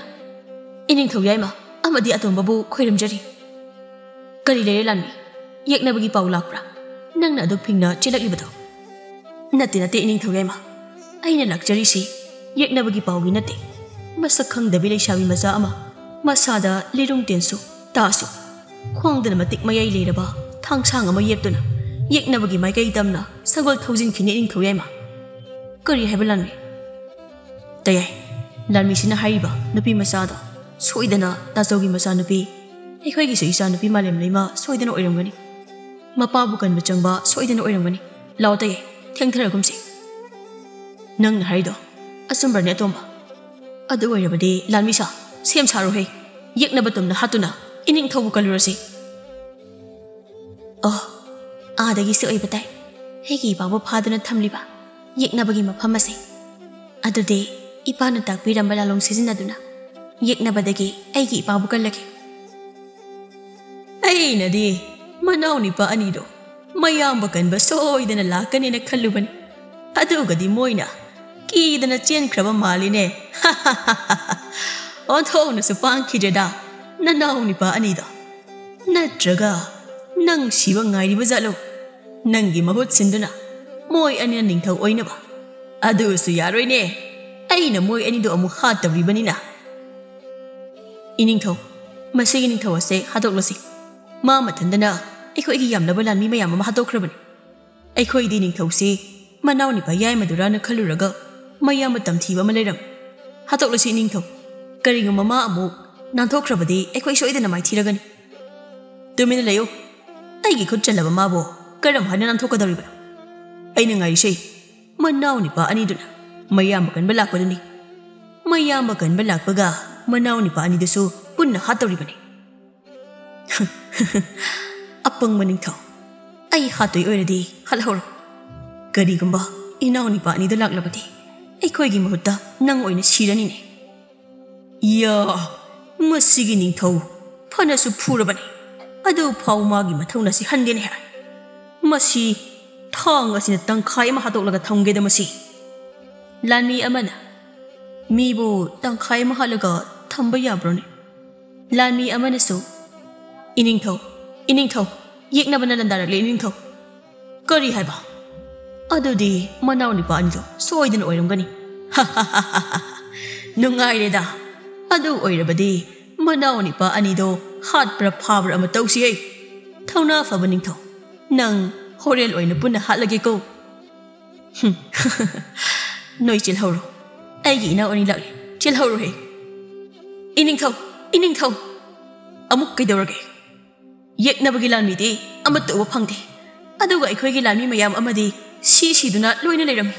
"ꯏꯅꯤꯡꯊꯧ ꯌꯥꯏꯃ ꯑꯃꯗꯤ ꯑꯇꯣꯝꯕꯕꯨ ꯈꯣꯏꯔꯝꯖꯔꯤ꯫" "ꯀꯔꯤ ꯂꯩꯔꯦ ꯂꯥꯟꯃꯤ? ꯌꯦꯛꯅꯕꯒꯤ ꯄꯥꯎ ꯂꯥꯛꯄ꯭ꯔꯥ? ꯅꯪꯅ ꯑꯗꯨꯛ ꯐꯤꯡꯅ ꯆꯦꯜꯂꯛꯂꯤꯕꯗꯣ?" "ꯅꯠꯇꯦ, ꯅꯠꯇꯦ, ꯏꯅꯤꯡꯊꯧ ꯌꯥꯏꯃ꯫ ꯑꯩꯅ ꯂꯥꯛꯆꯔꯤꯁꯤ ꯌꯦꯛꯅꯕꯒꯤ ꯄꯥꯎꯒꯤ ꯅꯠꯇꯦ꯫ ꯃꯁꯛ ꯈꯪꯗꯕꯤ ꯂꯩꯁꯥꯕꯤ ꯃꯆꯥ ꯑꯃ, ꯃꯁꯥꯗ ꯂꯤꯔꯨꯡ ꯇꯦꯟꯁꯨ, ꯇꯥꯁꯨ, ꯈ꯭ꯋꯥꯡꯗꯅ ꯃꯇꯤꯛ ꯃꯌꯥꯏ ꯂꯩꯔꯕ ꯊꯥꯡꯁꯥꯡ ꯑꯃ ꯌꯦꯞꯇꯨꯅ ꯌꯦꯛꯅꯕꯒꯤ ꯃꯥꯏꯀꯩ ꯇꯝꯅ ꯁꯒꯣꯜ ꯊꯧꯖꯤꯟꯈꯤꯅꯤ, ꯏꯅꯤꯡꯊꯧ ꯌꯥꯏꯃ꯫" "ꯀꯔꯤ ꯍꯥꯏꯕ ꯂꯥꯟꯃꯤ?" "ꯇꯌꯥꯏ, ꯂꯥꯟꯃꯤꯁꯤꯅ ꯍꯥꯏꯔꯤꯕ ꯅꯨꯄꯤ ꯃꯆꯥꯗꯣ ꯁꯣꯏꯗꯅ ꯇꯥꯆꯧꯒꯤ ꯃꯆꯥꯅꯨꯄꯤ, ꯑꯩꯈꯣꯏꯒꯤꯁꯨ ꯏꯆꯥꯅꯨꯄꯤ ꯃꯥꯂꯦꯝ ꯂꯩꯃ ꯁꯣꯏꯗꯅ ꯑꯣꯏꯔꯝꯒꯅꯤ꯫ ꯃꯄꯥꯕꯨ ꯀꯟꯕ ꯆꯪꯕ ꯁꯣꯏꯗꯅ ꯑꯣꯏꯔꯝꯒꯅꯤ꯫ ꯂꯥꯛꯑꯣ ꯇꯌꯥꯏ, ꯊꯦꯡꯊꯔꯒꯨꯝꯁꯤ꯫" "ꯅꯪꯅ ꯍꯥꯏꯔꯤꯗꯣ ꯑꯆꯨꯝꯕ꯭ꯔꯅꯦ ꯑꯇꯣꯝꯕ? ꯑꯗꯨ ꯑꯣꯏꯔꯕꯗꯤ ꯂꯥꯟꯃꯤꯁꯥ, ꯁꯦꯝ ꯁꯥꯔꯣꯍꯦ꯫ ꯌꯦꯛꯅꯕ ꯇꯨꯝꯅ ꯍꯥꯠꯇꯨꯅ ꯏꯅꯤꯡꯊꯧꯕꯨ ꯀꯜꯂꯨꯔꯁꯤ꯫" "ꯑꯣ, ꯑꯥꯗꯒꯤꯁꯨ ꯑꯣꯏꯕ ꯇꯥꯏ꯫ ꯑꯩꯒꯤ ꯏꯄꯥꯕꯨ ꯐꯥꯗꯨꯅ ꯊꯝꯂꯤꯕ ꯌꯦꯛꯅꯕꯒꯤ ꯃꯐꯝ ꯑꯁꯦ꯫ ꯑꯗꯨꯗꯤ ꯏꯄꯥꯅ ꯇꯥꯛꯄꯤꯔꯝꯕ ꯂꯥꯂꯣꯡ ꯁꯤꯖꯤꯟꯅꯗꯨꯅ ꯌꯦꯛꯅꯕꯗꯒꯤ ꯑꯩꯒꯤ ꯏꯄꯥꯕꯨ ꯀꯜꯂꯒꯦ꯫ ꯑꯩꯅꯗꯤ ꯃꯅꯥꯎ ꯅꯤꯄꯥ ꯑꯅꯤꯗꯣ ꯃꯌꯥꯝꯕ ꯀꯟꯕ ꯁꯣꯏꯗꯅ ꯂꯥꯛꯀꯅꯦꯅ ꯈꯜꯂꯨꯕꯅꯤ꯫ ꯑꯗꯨꯒꯗꯤ ꯃꯣꯏꯅ ꯀꯤꯗꯅ ꯆꯦꯟꯈ꯭ꯔꯕ ꯃꯥꯜꯂꯤꯅꯦ꯫ ꯑꯣꯟꯊꯣꯛꯅꯁꯨ ꯄꯥꯡꯈꯤꯗ꯭ꯔꯦꯗ ꯅꯅꯥꯎ ꯅꯤꯄꯥ ꯑꯅꯤꯗꯣ꯫ ꯅꯠꯇ꯭ꯔꯒ ꯅꯪ ꯁꯤꯕ ꯉꯥꯏꯔꯤꯕ ꯖꯥꯠꯂꯣ? ꯅꯪꯒꯤ ꯃꯍꯨꯠ ꯁꯤꯟꯗꯨꯅ ꯃꯣꯏ ꯑꯅꯤꯅ ꯅꯤꯡꯊꯧ ꯑꯣꯏꯅꯕ꯫ ꯑꯗꯨꯁꯨ ꯌꯥꯔꯣꯏꯅꯦ꯫ ꯑꯩꯅ ꯃꯣꯏ ꯑꯅꯤꯗꯣ ꯑꯃꯨꯛ ꯍꯥꯠꯇꯧꯔꯤꯕꯅꯤꯅ꯫ ꯏꯅꯤꯡꯊꯧ, ꯃꯁꯤꯒꯤ ꯅꯤꯡꯊꯧ ꯑꯁꯦ ꯍꯥꯠꯇꯣꯛꯂꯁꯤ꯫ ꯃꯥ ꯃꯊꯟꯗꯅ ꯑꯩꯈꯣꯏꯒꯤ ꯌꯥꯝꯂꯕ ꯂꯥꯟꯃꯤ ꯃꯌꯥꯝ ꯑꯃ ꯍꯥꯠꯇꯣꯛꯈ꯭ꯔꯕꯅꯤ꯫ ꯑꯩꯈꯣꯏꯗꯤ ꯅꯤꯡꯊꯧꯁꯤ ꯃꯅꯥꯎ ꯅꯤꯄꯥ ꯌꯥꯏꯃꯗꯨꯔꯥꯅ ꯈꯜꯂꯨꯔꯒ ꯃꯌꯥꯝꯕ ꯇꯝꯊꯤꯕ ꯑꯃ ꯂꯩꯔꯝꯃꯤ꯫ ꯍꯥꯠꯇꯣꯛꯂꯁꯤ ꯏꯅꯤꯡꯊꯧ꯫ ꯀꯔꯤꯒꯨꯝꯕ ꯃꯥ ꯑꯃꯨꯛ ꯅꯥꯟꯊꯣꯛꯈ꯭ꯔꯕꯗꯤ ꯑꯩꯈꯣꯏ ꯁꯣꯏꯗꯅ ꯃꯥꯏꯊꯤꯔꯒꯅꯤ꯫ ꯇꯨꯃꯤꯟꯅ ꯂꯩꯌꯨ꯫ ꯑꯩꯒꯤ ꯈꯨꯠ ꯆꯜꯂꯕ ꯃꯥꯕꯨ ꯀꯔꯝ ꯍꯥꯏꯅ ꯅꯥꯟꯊꯣꯛꯀꯗꯧꯔꯤꯕꯅꯣ? ꯑꯩꯅ ꯉꯥꯏꯔꯤꯁꯦ ꯃꯅꯥꯎ ꯅꯤꯄꯥ ꯑꯅꯤꯗꯨꯅ ꯃꯌꯥꯝꯕ ꯀꯟꯕ ꯂꯥꯛꯄꯗꯨꯅꯤ꯫ ꯃꯌꯥꯝꯕ ꯀꯟꯕ ꯂꯥꯛꯄꯒ ꯃꯅꯥꯎ ꯅꯤꯄꯥ ꯑꯅꯤꯗꯨꯁꯨ ꯄꯨꯟꯅ ꯍꯥꯠꯇꯧꯔꯤꯕꯅꯤ꯫ ꯑꯄꯪꯕ ꯅꯤꯡꯊꯧ, ꯑꯩ ꯍꯥꯠꯇꯣꯏ ꯑꯣꯏꯔꯗꯤ ꯍꯥꯠꯍꯧꯔꯣ꯫ ꯀꯔꯤꯒꯨꯝꯕ ꯏꯅꯥꯎ ꯅꯤꯄꯥ ꯑꯅꯤꯗꯨ ꯂꯥꯛꯂꯕꯗꯤ ꯑꯩꯈꯣꯏꯒꯤ ꯃꯍꯨꯠꯇ ꯅꯪ ꯑꯣꯏꯅ ꯁꯤꯔꯅꯤꯅꯦ꯫ ꯌꯥ, ꯃꯁꯤꯒꯤ ꯅꯤꯡꯊꯧ ꯐꯅꯁꯨ ꯐꯨꯔꯕꯅꯤ, ꯑꯗꯨ ꯐꯥꯎ ꯃꯥꯒꯤ ꯃꯊꯧꯅꯁꯤ ꯍꯟꯗꯦꯅꯦ꯫ ꯃꯁꯤ ꯊꯥꯡ ꯑꯁꯤꯅ ꯇꯪꯈꯥꯏ ꯑꯃ ꯍꯥꯠꯇꯣꯛꯂꯒ ꯊꯝꯒꯦꯗ ꯃꯁꯤ꯫ ꯂꯥꯟꯃꯤ ꯑꯃꯅ, ꯃꯤꯕꯨ ꯇꯪꯈꯥꯏ ꯑꯃ ꯍꯥꯠꯂꯒ ꯊꯝꯕ ꯌꯥꯕ꯭ꯔꯣꯅꯦ? ꯂꯥꯟꯃꯤ ꯑꯃꯅꯁꯨ, ꯏꯅꯤꯡꯊꯧ, ꯏꯅꯤꯡꯊꯧ, ꯌꯦꯛꯅꯕꯅ ꯂꯥꯟꯗꯥꯔꯛꯂꯦ ꯏꯅꯤꯡꯊꯧ꯫ ꯀꯔꯤ ꯍꯥꯏꯕ? ꯑꯗꯨꯗꯤ ꯃꯅꯥꯎ ꯅꯤꯄꯥ ꯑꯅꯤꯗꯣ ꯁꯣꯏꯗꯅ ꯑꯣꯏꯔꯝꯒꯅꯤ꯫ ꯅꯨꯡꯉꯥꯏꯔꯦꯗ꯫ ꯑꯗꯨ ꯑꯣꯏꯔꯕꯗꯤ ꯃꯅꯥꯎ ꯅꯤꯄꯥ ꯑꯅꯤꯗꯣ ꯍꯥꯠꯄ꯭ꯔꯥ ꯐꯥꯕ꯭ꯔꯥ ꯑꯃ ꯇꯧꯁꯤꯍꯦ꯫ ꯊꯧꯅꯥ ꯐꯕ ꯅꯤꯡꯊꯧ, ꯅꯪ ꯍꯣꯔꯦꯟ ꯑꯣꯏꯅ ꯄꯨꯟꯅ ꯍꯥꯠꯂꯒꯦꯀꯣ꯫ ꯍꯨꯝ꯫ ꯅꯣꯏ ꯆꯦꯜꯍꯧꯔꯣ꯫ ꯑꯩꯒꯤ ꯏꯅꯥꯎ ꯑꯅꯤ ꯂꯥꯛꯂꯦ꯫ ꯆꯦꯜꯍꯧꯔꯣꯍꯦ꯫ ꯏꯅꯤꯡꯊꯧ, ꯏꯅꯤꯡꯊꯧ꯫ ꯑꯃꯨꯛ ꯀꯩꯗꯧꯔꯒꯦ? ꯌꯦꯛꯅꯕꯒꯤ ꯂꯥꯟꯃꯤꯗꯤ ꯑꯃꯠꯇ ꯎꯕ ꯐꯪꯗꯦ꯫ ꯑꯗꯨꯒ ꯑꯩꯈꯣꯏꯒꯤ ꯂꯥꯟꯃꯤ ꯃꯌꯥꯝ ꯑꯃꯗꯤ ꯁꯤ ꯁꯤꯗꯨꯅ ꯂꯣꯏꯅ ꯂꯩꯔꯝꯃꯤ꯫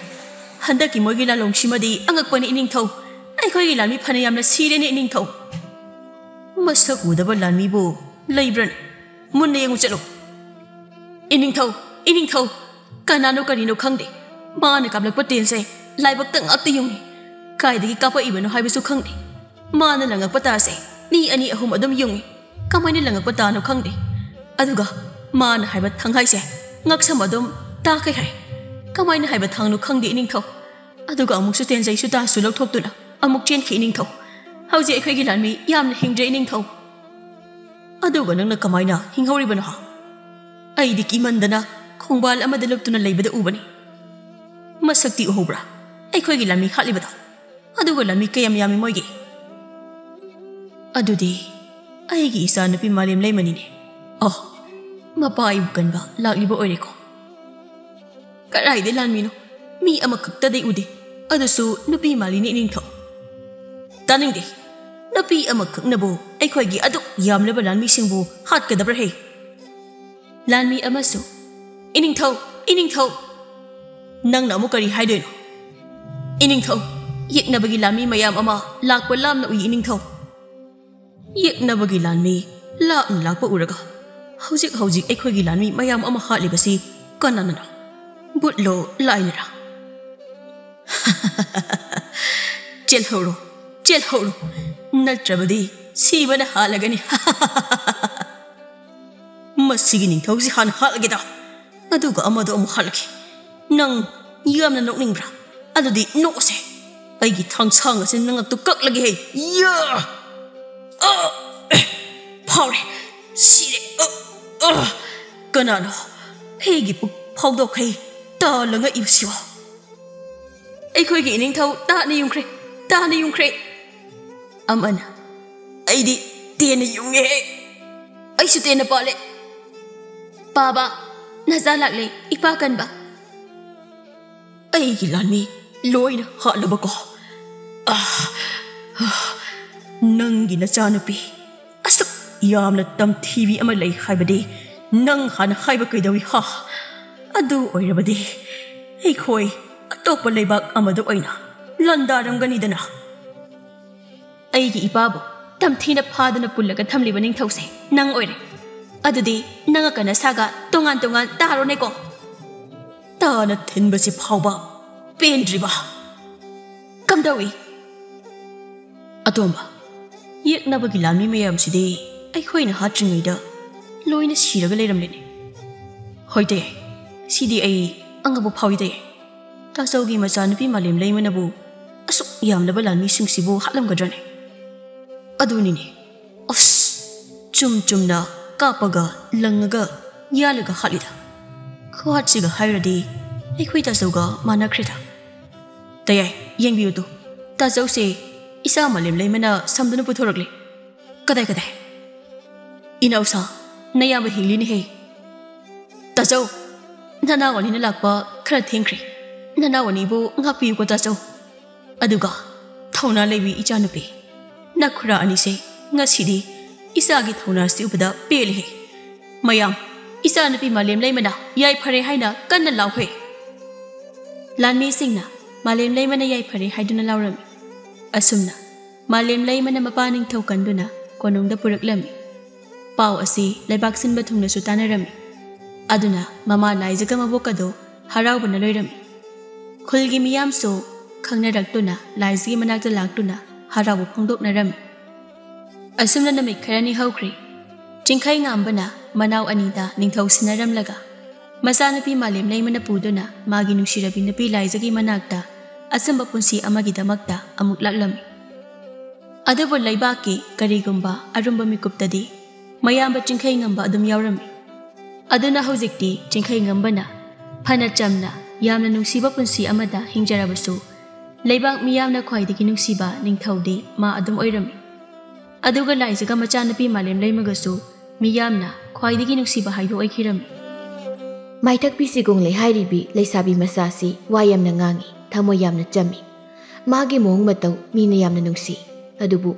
ꯍꯟꯗꯛꯀꯤ ꯃꯣꯏꯒꯤ ꯂꯥꯂꯣꯡꯁꯤꯃꯗꯤ ꯑꯉꯛꯄꯅꯤ ꯏꯅꯤꯡꯊꯧ꯫ ꯑꯩꯈꯣꯏꯒꯤ ꯂꯥꯟꯃꯤ ꯐꯅ ꯌꯥꯝꯅ ꯁꯤꯔꯦꯅꯦ ꯏꯅꯤꯡꯊꯧ꯫ ꯃꯁꯛ ꯎꯗꯕ ꯂꯥꯟꯃꯤꯕꯨ ꯂꯩꯕ꯭ꯔꯅꯦ? ꯃꯨꯟꯅ ꯌꯦꯡꯉꯨ ꯆꯠꯂꯨ꯫ ꯏꯅꯤꯡꯊꯧ, ꯏꯅꯤꯡꯊꯧ, ꯀꯅꯥꯅꯣ ꯀꯔꯤꯅꯣ ꯈꯪꯗꯦ꯫ ꯃꯥꯅ ꯀꯥꯞꯂꯛꯄ ꯇꯦꯟꯁꯦ ꯂꯥꯏꯕꯛꯇ ꯉꯥꯛꯇ ꯌꯨꯡꯏ꯫ ꯀꯥꯏꯗꯒꯤ ꯀꯥꯞꯄꯛꯏꯕꯅꯣ ꯍꯥꯏꯕꯁꯨ ꯈꯪꯗꯦ꯫ ꯃꯥꯅ ꯂꯪꯉꯛꯄ ꯇꯥꯁꯦ ꯃꯤ ꯑꯅꯤ ꯑꯍꯨꯝ ꯑꯗꯨꯝ ꯌꯨꯡꯉꯤ꯫ ꯀꯃꯥꯏꯅ ꯂꯪꯉꯛꯄ ꯇꯥꯅꯣ ꯈꯪꯗꯦ꯫ ꯑꯗꯨꯒ ꯃꯥꯅ ꯍꯥꯏꯕ ꯊꯥꯡ ꯍꯥꯏꯁꯦ ꯉꯛꯁꯝ ꯑꯗꯨꯝ ꯇꯥꯈꯩ ꯍꯥꯏ꯫ ꯀꯃꯥꯏꯅ ꯍꯥꯏꯕ ꯊꯥꯡꯅꯣ ꯈꯪꯗꯦ, ꯏꯅꯤꯡꯊꯧ꯫ ꯑꯗꯨꯒ ꯑꯃꯨꯛꯁꯨ ꯇꯦꯟꯖꯩ ꯁꯨꯇꯥꯁꯨ ꯂꯧꯊꯣꯛꯇꯨꯅ ꯑꯃꯨꯛ ꯆꯦꯟꯈꯤ, ꯏꯅꯤꯡꯊꯧ꯫ ꯍꯧꯖꯤꯛ ꯑꯩꯈꯣꯏꯒꯤ ꯂꯥꯟꯃꯤ ꯌꯥꯝꯅ ꯍꯤꯡꯗ꯭ꯔꯦ, ꯏꯅꯤꯡꯊꯧ꯫ ꯑꯗꯨꯒ ꯅꯪꯅ ꯀꯃꯥꯏꯅ ꯍꯤꯡꯍꯧꯔꯤꯕꯅꯣ? ꯑꯩꯗꯤ ꯀꯤꯃꯟꯗꯅ ꯈꯣꯡꯕꯥꯜ ꯑꯃꯗ ꯂꯨꯞꯇꯨꯅ ꯂꯩꯕꯗ ꯎꯕꯅꯤ꯫ ꯃꯁꯛꯇꯤ ꯎꯍꯧꯕ꯭ꯔꯥ? ꯑꯩꯈꯣꯏꯒꯤ ꯂꯥꯟꯃꯤ ꯍꯥꯠꯂꯤꯕꯗꯣ꯫ ꯑꯗꯨꯒ ꯂꯥꯟꯃꯤ ꯀꯌꯥꯝ ꯌꯥꯝꯃꯤ ꯃꯣꯏꯒꯤ? ꯑꯗꯨꯗꯤ ꯑꯩꯒꯤ ꯏꯆꯥ ꯅꯨꯄꯤ ꯃꯥꯂꯦꯝ ꯂꯩꯃꯅꯤꯅꯦ꯫ ꯑꯣ, ꯃꯄꯥ ꯏꯕꯨ ꯀꯟꯕ ꯂꯥꯛꯂꯤꯕ ꯑꯣꯏꯔꯦꯀꯣ꯫ ꯀꯗꯥꯏꯗ ꯂꯥꯟꯃꯤꯅꯣ? ꯃꯤ ꯑꯃꯈꯛꯇꯗꯤ ꯎꯗꯦ, ꯑꯗꯨꯁꯨ ꯅꯨꯄꯤ ꯃꯥꯜꯂꯤꯅꯦ, ꯏꯅꯤꯡꯊꯧ꯫ ꯇꯥꯅꯤꯡꯗꯦ꯫ ꯅꯨꯄꯤ ꯑꯃꯈꯛꯅꯕꯨ ꯑꯩꯈꯣꯏꯒꯤ ꯑꯗꯨꯛ ꯌꯥꯝꯂꯕ ꯂꯥꯟꯃꯤꯁꯤꯡꯕꯨ ꯍꯥꯠꯀꯗꯕ꯭ꯔꯥ ꯍꯦ? ꯂꯥꯟꯃꯤ ꯑꯃꯁꯨ, "ꯏꯅꯤꯡꯊꯧ, ꯏꯅꯤꯡꯊꯧ!" "ꯅꯪꯅ ꯑꯃꯨꯛ ꯀꯔꯤ ꯍꯥꯏꯗꯣꯏꯅꯣ?" "ꯏꯅꯤꯡꯊꯧ, ꯌꯦꯛꯅꯕꯒꯤ ꯂꯥꯟꯃꯤ ꯃꯌꯥꯝ ꯑꯃ ꯂꯥꯛꯄ ꯂꯥꯞꯅ ꯎꯏ, ꯏꯅꯤꯡꯊꯧ꯫ ꯌꯦꯛꯅꯕꯒꯤ ꯂꯥꯟꯃꯤ ꯂꯥꯞꯅ ꯂꯥꯛꯄ ꯎꯔꯒ ꯍꯧꯖꯤꯛ ꯍꯧꯖꯤꯛ ꯑꯩꯈꯣꯏꯒꯤ ꯂꯥꯟꯃꯤ ꯃꯌꯥꯝ ꯑꯃ ꯍꯥꯠꯂꯤꯕꯁꯤ ꯀꯅꯥꯅꯅꯣ? ꯕꯨꯠꯂꯣ, ꯂꯥꯏꯅꯔꯥ?" "ꯆꯦꯜꯍꯧꯔꯣ, ꯆꯦꯜꯍꯧꯔꯣ, ꯅꯠꯇ꯭ꯔꯕꯗꯤ ꯁꯤꯕꯅ ꯍꯥꯜꯂꯒꯅꯤ꯫" "ꯃꯁꯤꯒꯤ ꯅꯤꯡꯊꯧꯁꯤ ꯍꯥꯟꯅ ꯍꯥꯠꯂꯒꯦꯗ, ꯑꯗꯨꯒ ꯑꯃꯗꯣ ꯑꯃꯨꯛ ꯍꯥꯠꯂꯒꯦ꯫ ꯅꯪ ꯌꯥꯝꯅ ꯅꯣꯛꯅꯤꯡꯕ꯭ꯔꯥ? ꯑꯗꯨꯗꯤ ꯅꯣꯛꯑꯁꯦ꯫ ꯑꯩꯒꯤ ꯊꯥꯡꯁꯥꯡ ꯑꯁꯤ ꯅꯉꯛꯇꯨ ꯀꯛꯂꯒꯦ ꯍꯦ꯫ ꯌꯥ! ꯑ! ꯑꯦ! ꯐꯥꯎꯔꯦ꯫ ꯁꯤꯔꯦ꯫ ꯑ! ꯑ! ꯀꯅꯥꯅꯣ ꯑꯩꯒꯤ ꯄꯨꯛ ꯐꯥꯎꯗꯣꯛꯈꯩ ꯇꯥ ꯂꯪꯉꯛꯏꯕꯁꯤꯕꯣ?" "ꯑꯩꯈꯣꯏꯒꯤ ꯏꯅꯤꯡꯊꯧ ꯇꯥꯅ ꯌꯨꯡꯈ꯭ꯔꯦ, ꯇꯥꯅ ꯌꯨꯡꯈ꯭ꯔꯦ꯫" ꯑꯃꯅ, "ꯑꯩꯗꯤ ꯇꯦꯟꯅ ꯌꯨꯡꯉꯦ, ꯑꯩꯁꯨ ꯇꯦꯟꯅ ꯄꯥꯜꯂꯦ꯫" "ꯄꯥꯕ, ꯅꯆꯥ ꯂꯥꯛꯂꯦ, ꯏꯄꯥ ꯀꯟꯕ꯫" "ꯑꯩꯒꯤ ꯂꯥꯟꯃꯤ ꯂꯣꯏꯅ ꯍꯥꯠꯂꯕꯀꯣ?" "ꯑꯥ, ꯑꯥ, ꯅꯪꯒꯤ ꯅꯆꯥꯅꯨꯄꯤ ꯑꯁꯨꯛ ꯌꯥꯝꯅ ꯇꯝꯊꯤꯕꯤ ꯑꯃ ꯂꯩ ꯍꯥꯏꯕꯗꯤ ꯅꯪ ꯍꯥꯟꯅ ꯍꯥꯏꯕ ꯀꯩꯗꯧꯏ, ꯍꯥ? ꯑꯗꯨ ꯑꯣꯏꯔꯕꯗꯤ ꯑꯩꯈꯣꯏ ꯑꯇꯣꯞꯄ ꯂꯩꯕꯥꯛ ꯑꯃꯗ ꯑꯣꯏꯅ ꯂꯥꯟꯗꯥꯔꯝꯒꯅꯤꯗꯅ꯫" "ꯑꯩꯒꯤ ꯏꯄꯥꯕꯨ ꯇꯝꯊꯤꯅ ꯐꯥꯗꯨꯅ ꯄꯨꯜꯂꯒ ꯊꯝꯂꯤꯕ ꯅꯤꯡꯊꯧꯁꯦ ꯅꯪ ꯑꯣꯏꯔꯦ꯫ ꯑꯗꯨꯗꯤ ꯅꯪ ꯑꯀꯟ ꯑꯁꯥꯒ ꯇꯣꯉꯥꯟ ꯇꯣꯉꯥꯟ ꯇꯥꯔꯣꯅꯦꯀꯣ꯫" "ꯇꯥꯅ ꯊꯤꯟꯕꯁꯤ ꯐꯥꯎꯕ ꯄꯦꯟꯗ꯭ꯔꯤꯕ?" ꯀꯝꯗꯧꯏ? ꯑꯇꯣꯝꯕ, ꯌꯦꯛꯅꯕꯒꯤ ꯂꯥꯟꯃꯤ ꯃꯌꯥꯝꯁꯤꯗꯤ ꯑꯩꯈꯣꯏꯅ ꯍꯥꯠꯇ꯭ꯔꯤꯉꯩꯗ ꯂꯣꯏꯅ ꯁꯤꯔꯒ ꯂꯩꯔꯝꯂꯦꯅꯦ꯫ ꯍꯣꯏ ꯇꯌꯥꯏ, ꯁꯤꯗꯤ ꯑꯩ ꯑꯉꯛꯄ ꯐꯥꯎꯏ ꯇꯌꯥꯏ꯫ ꯇꯥꯆꯧꯒꯤ ꯃꯆꯥꯅꯨꯄꯤ ꯃꯥꯂꯦꯝ ꯂꯩꯃꯅꯕꯨ ꯑꯁꯨꯛ ꯌꯥꯝꯂꯕ ꯂꯥꯟꯃꯤꯁꯤꯡꯁꯤꯕꯨ ꯍꯥꯠꯂꯝꯒꯗ꯭ꯔꯅꯦ? ꯑꯗꯨꯅꯤꯅꯦ, ꯑꯁ, ꯆꯨꯝ ꯆꯨꯝꯅ ꯀꯥꯞꯄꯒ, ꯂꯪꯉꯒ, ꯌꯥꯜꯂꯒ ꯍꯥꯠꯂꯤꯗ꯫ ꯈꯨꯍꯥꯠꯁꯤꯒ ꯍꯥꯏꯔꯗꯤ ꯑꯩꯈꯣꯏ ꯇꯥꯆꯧꯒ ꯃꯥꯟꯅꯈ꯭ꯔꯦꯗ꯫ ꯇꯌꯥꯏ, ꯌꯦꯡꯕꯤꯌꯨ ꯇꯨ, ꯇꯥꯆꯧꯁꯦ ꯏꯆꯥ ꯃꯥꯂꯦꯝ ꯂꯩꯃꯅ ꯁꯝꯗꯨꯅ ꯄꯨꯊꯣꯔꯛꯂꯦ꯫ ꯀꯗꯥꯏ, ꯀꯗꯥꯏ? ꯏꯅꯥꯎꯁꯥ, ꯅꯌꯥꯝꯕ ꯍꯤꯡꯂꯤꯅꯦꯍꯦ꯫ ꯇꯥꯆꯧ, ꯅꯅꯥꯎ ꯑꯅꯤꯅ ꯂꯥꯛꯄ ꯈꯔ ꯊꯦꯡꯈ꯭ꯔꯦ꯫ ꯅꯅꯥꯎ ꯑꯅꯤꯕꯨ ꯉꯥꯛꯄꯤꯌꯨꯀꯣ ꯇꯥꯆꯧ꯫ ꯑꯗꯨꯒ ꯊꯧꯅꯥ ꯂꯩꯕꯤ ꯏꯆꯥꯅꯨꯄꯤ, ꯅꯈꯨꯔꯥ ꯑꯅꯤꯁꯦ ꯉꯁꯤꯗꯤ ꯏꯆꯥꯒꯤ ꯊꯧꯅꯥꯁꯤ ꯎꯕꯗ ꯄꯦꯜꯂꯦꯍꯦ꯫ ꯃꯌꯥꯝ, ꯏꯆꯥꯅꯨꯄꯤ ꯃꯥꯂꯦꯝ ꯂꯩꯃꯅ ꯌꯥꯏꯐꯔꯦ ꯍꯥꯏꯅ ꯀꯟꯅ ꯂꯥꯎꯍꯦ꯫ ꯂꯥꯟꯃꯤꯁꯤꯡꯅ ꯃꯥꯂꯦꯝ ꯂꯩꯃꯅ ꯌꯥꯏꯐꯔꯦ ꯍꯥꯏꯗꯨꯅ ꯂꯥꯎꯔꯝꯃꯤ꯫ ꯑꯁꯨꯝꯅ ꯃꯥꯂꯦꯝ ꯂꯩꯃꯅ ꯃꯄꯥ ꯅꯤꯡꯊꯧ ꯀꯟꯗꯨꯅ ꯀꯣꯅꯨꯡꯗ ꯄꯨꯔꯛꯂꯝꯃꯤ꯫ ꯄꯥꯎ ꯑꯁꯤ ꯂꯩꯕꯥꯛ ꯁꯤꯟꯕ ꯊꯨꯡꯅꯁꯨ ꯇꯥꯟꯅꯔꯝꯃꯤ꯫ ꯑꯗꯨꯅ ꯃꯃꯥ ꯂꯥꯏꯖꯒ ꯃꯕꯣꯛꯀꯗꯣ ꯍꯔꯥꯎꯕꯅ ꯂꯣꯏꯔꯝꯃꯤ꯫ ꯈꯨꯜꯒꯤ ꯃꯤꯌꯥꯝꯁꯨ ꯈꯪꯅꯔꯛꯇꯨꯅ ꯂꯥꯏꯖꯒꯤ ꯃꯅꯥꯛꯇ ꯂꯥꯛꯇꯨꯅ ꯍꯔꯥꯎꯕ ꯐꯣꯡꯗꯣꯛꯅꯔꯝꯃꯤ꯫ ꯑꯁꯨꯝꯅ ꯅꯨꯃꯤꯠ ꯈꯔꯅꯤ ꯍꯧꯈ꯭ꯔꯦ꯫ ꯆꯤꯡꯈꯩ ꯉꯥꯝꯕꯅ ꯃꯅꯥꯎ ꯑꯅꯤꯗ ꯅꯤꯡꯊꯧ ꯁꯤꯟꯅꯔꯝꯂꯒ, ꯃꯆꯥꯅꯨꯄꯤ ꯃꯥꯂꯦꯝ ꯂꯩꯃꯅ ꯄꯨꯗꯨꯅ ꯃꯥꯒꯤ ꯅꯨꯡꯁꯤꯔꯕꯤ ꯅꯨꯄꯤ ꯂꯥꯏꯖꯒꯤ ꯃꯅꯥꯛꯇ ꯑꯆꯝꯕ ꯄꯨꯟꯁꯤ ꯑꯃꯒꯤꯗꯃꯛꯇ ꯑꯃꯨꯛ ꯂꯥꯛꯂꯝꯃꯤ꯫ ꯑꯗꯨꯕꯨ ꯂꯩꯕꯥꯛꯀꯤ ꯀꯔꯤꯒꯨꯝꯕ ꯑꯔꯨꯝꯕ ꯃꯤꯀꯨꯞꯇꯗꯤ ꯃꯌꯥꯝꯕ ꯆꯤꯡꯈꯩ ꯉꯝꯕ ꯑꯗꯨꯝ ꯌꯥꯎꯔꯝꯃꯤ꯫ ꯑꯗꯨꯅ ꯍꯧꯖꯤꯛꯇꯤ ꯆꯤꯡꯈꯩ ꯉꯝꯕꯅ ꯐꯅ ꯆꯝꯅ ꯌꯥꯝꯅ ꯅꯨꯡꯁꯤꯕ ꯄꯨꯟꯁꯤ ꯑꯃꯗ ꯍꯤꯡꯖꯔꯕꯁꯨ, ꯂꯩꯕꯥꯛ ꯃꯤꯌꯥꯝꯅ ꯈ꯭ꯋꯥꯏꯗꯒꯤ ꯅꯨꯡꯁꯤꯕ ꯅꯤꯡꯊꯧꯗꯤ ꯃꯥ ꯑꯗꯨꯝ ꯑꯣꯏꯔꯝꯃꯤ꯫ ꯑꯗꯨꯒ ꯂꯥꯏꯖꯒ ꯃꯆꯥꯅꯨꯄꯤ ꯃꯥꯂꯦꯝ ꯂꯩꯃꯒꯁꯨ ꯃꯤꯌꯥꯝꯅ ꯈ꯭ꯋꯥꯏꯗꯒꯤ ꯅꯨꯡꯁꯤꯕ ꯍꯥꯏꯗꯨ ꯑꯣꯏꯈꯤꯔꯝꯃꯤ꯫ ꯃꯥꯏꯊꯛꯄꯤ ꯆꯤꯒꯣꯡꯂꯩ ꯍꯥꯏꯔꯤꯕꯤ ꯂꯩꯁꯥꯕꯤ ꯃꯆꯥꯁꯤ ꯋꯥ ꯌꯥꯝꯅ ꯉꯥꯡꯏ, ꯊꯃꯣꯏ ꯌꯥꯝꯅ ꯆꯝꯃꯤ꯫ ꯃꯥꯒꯤ ꯃꯑꯣꯡ ꯃꯇꯧ ꯃꯤꯅ ꯌꯥꯝꯅ ꯅꯨꯡꯁꯤ꯫ ꯑꯗꯨꯕꯨ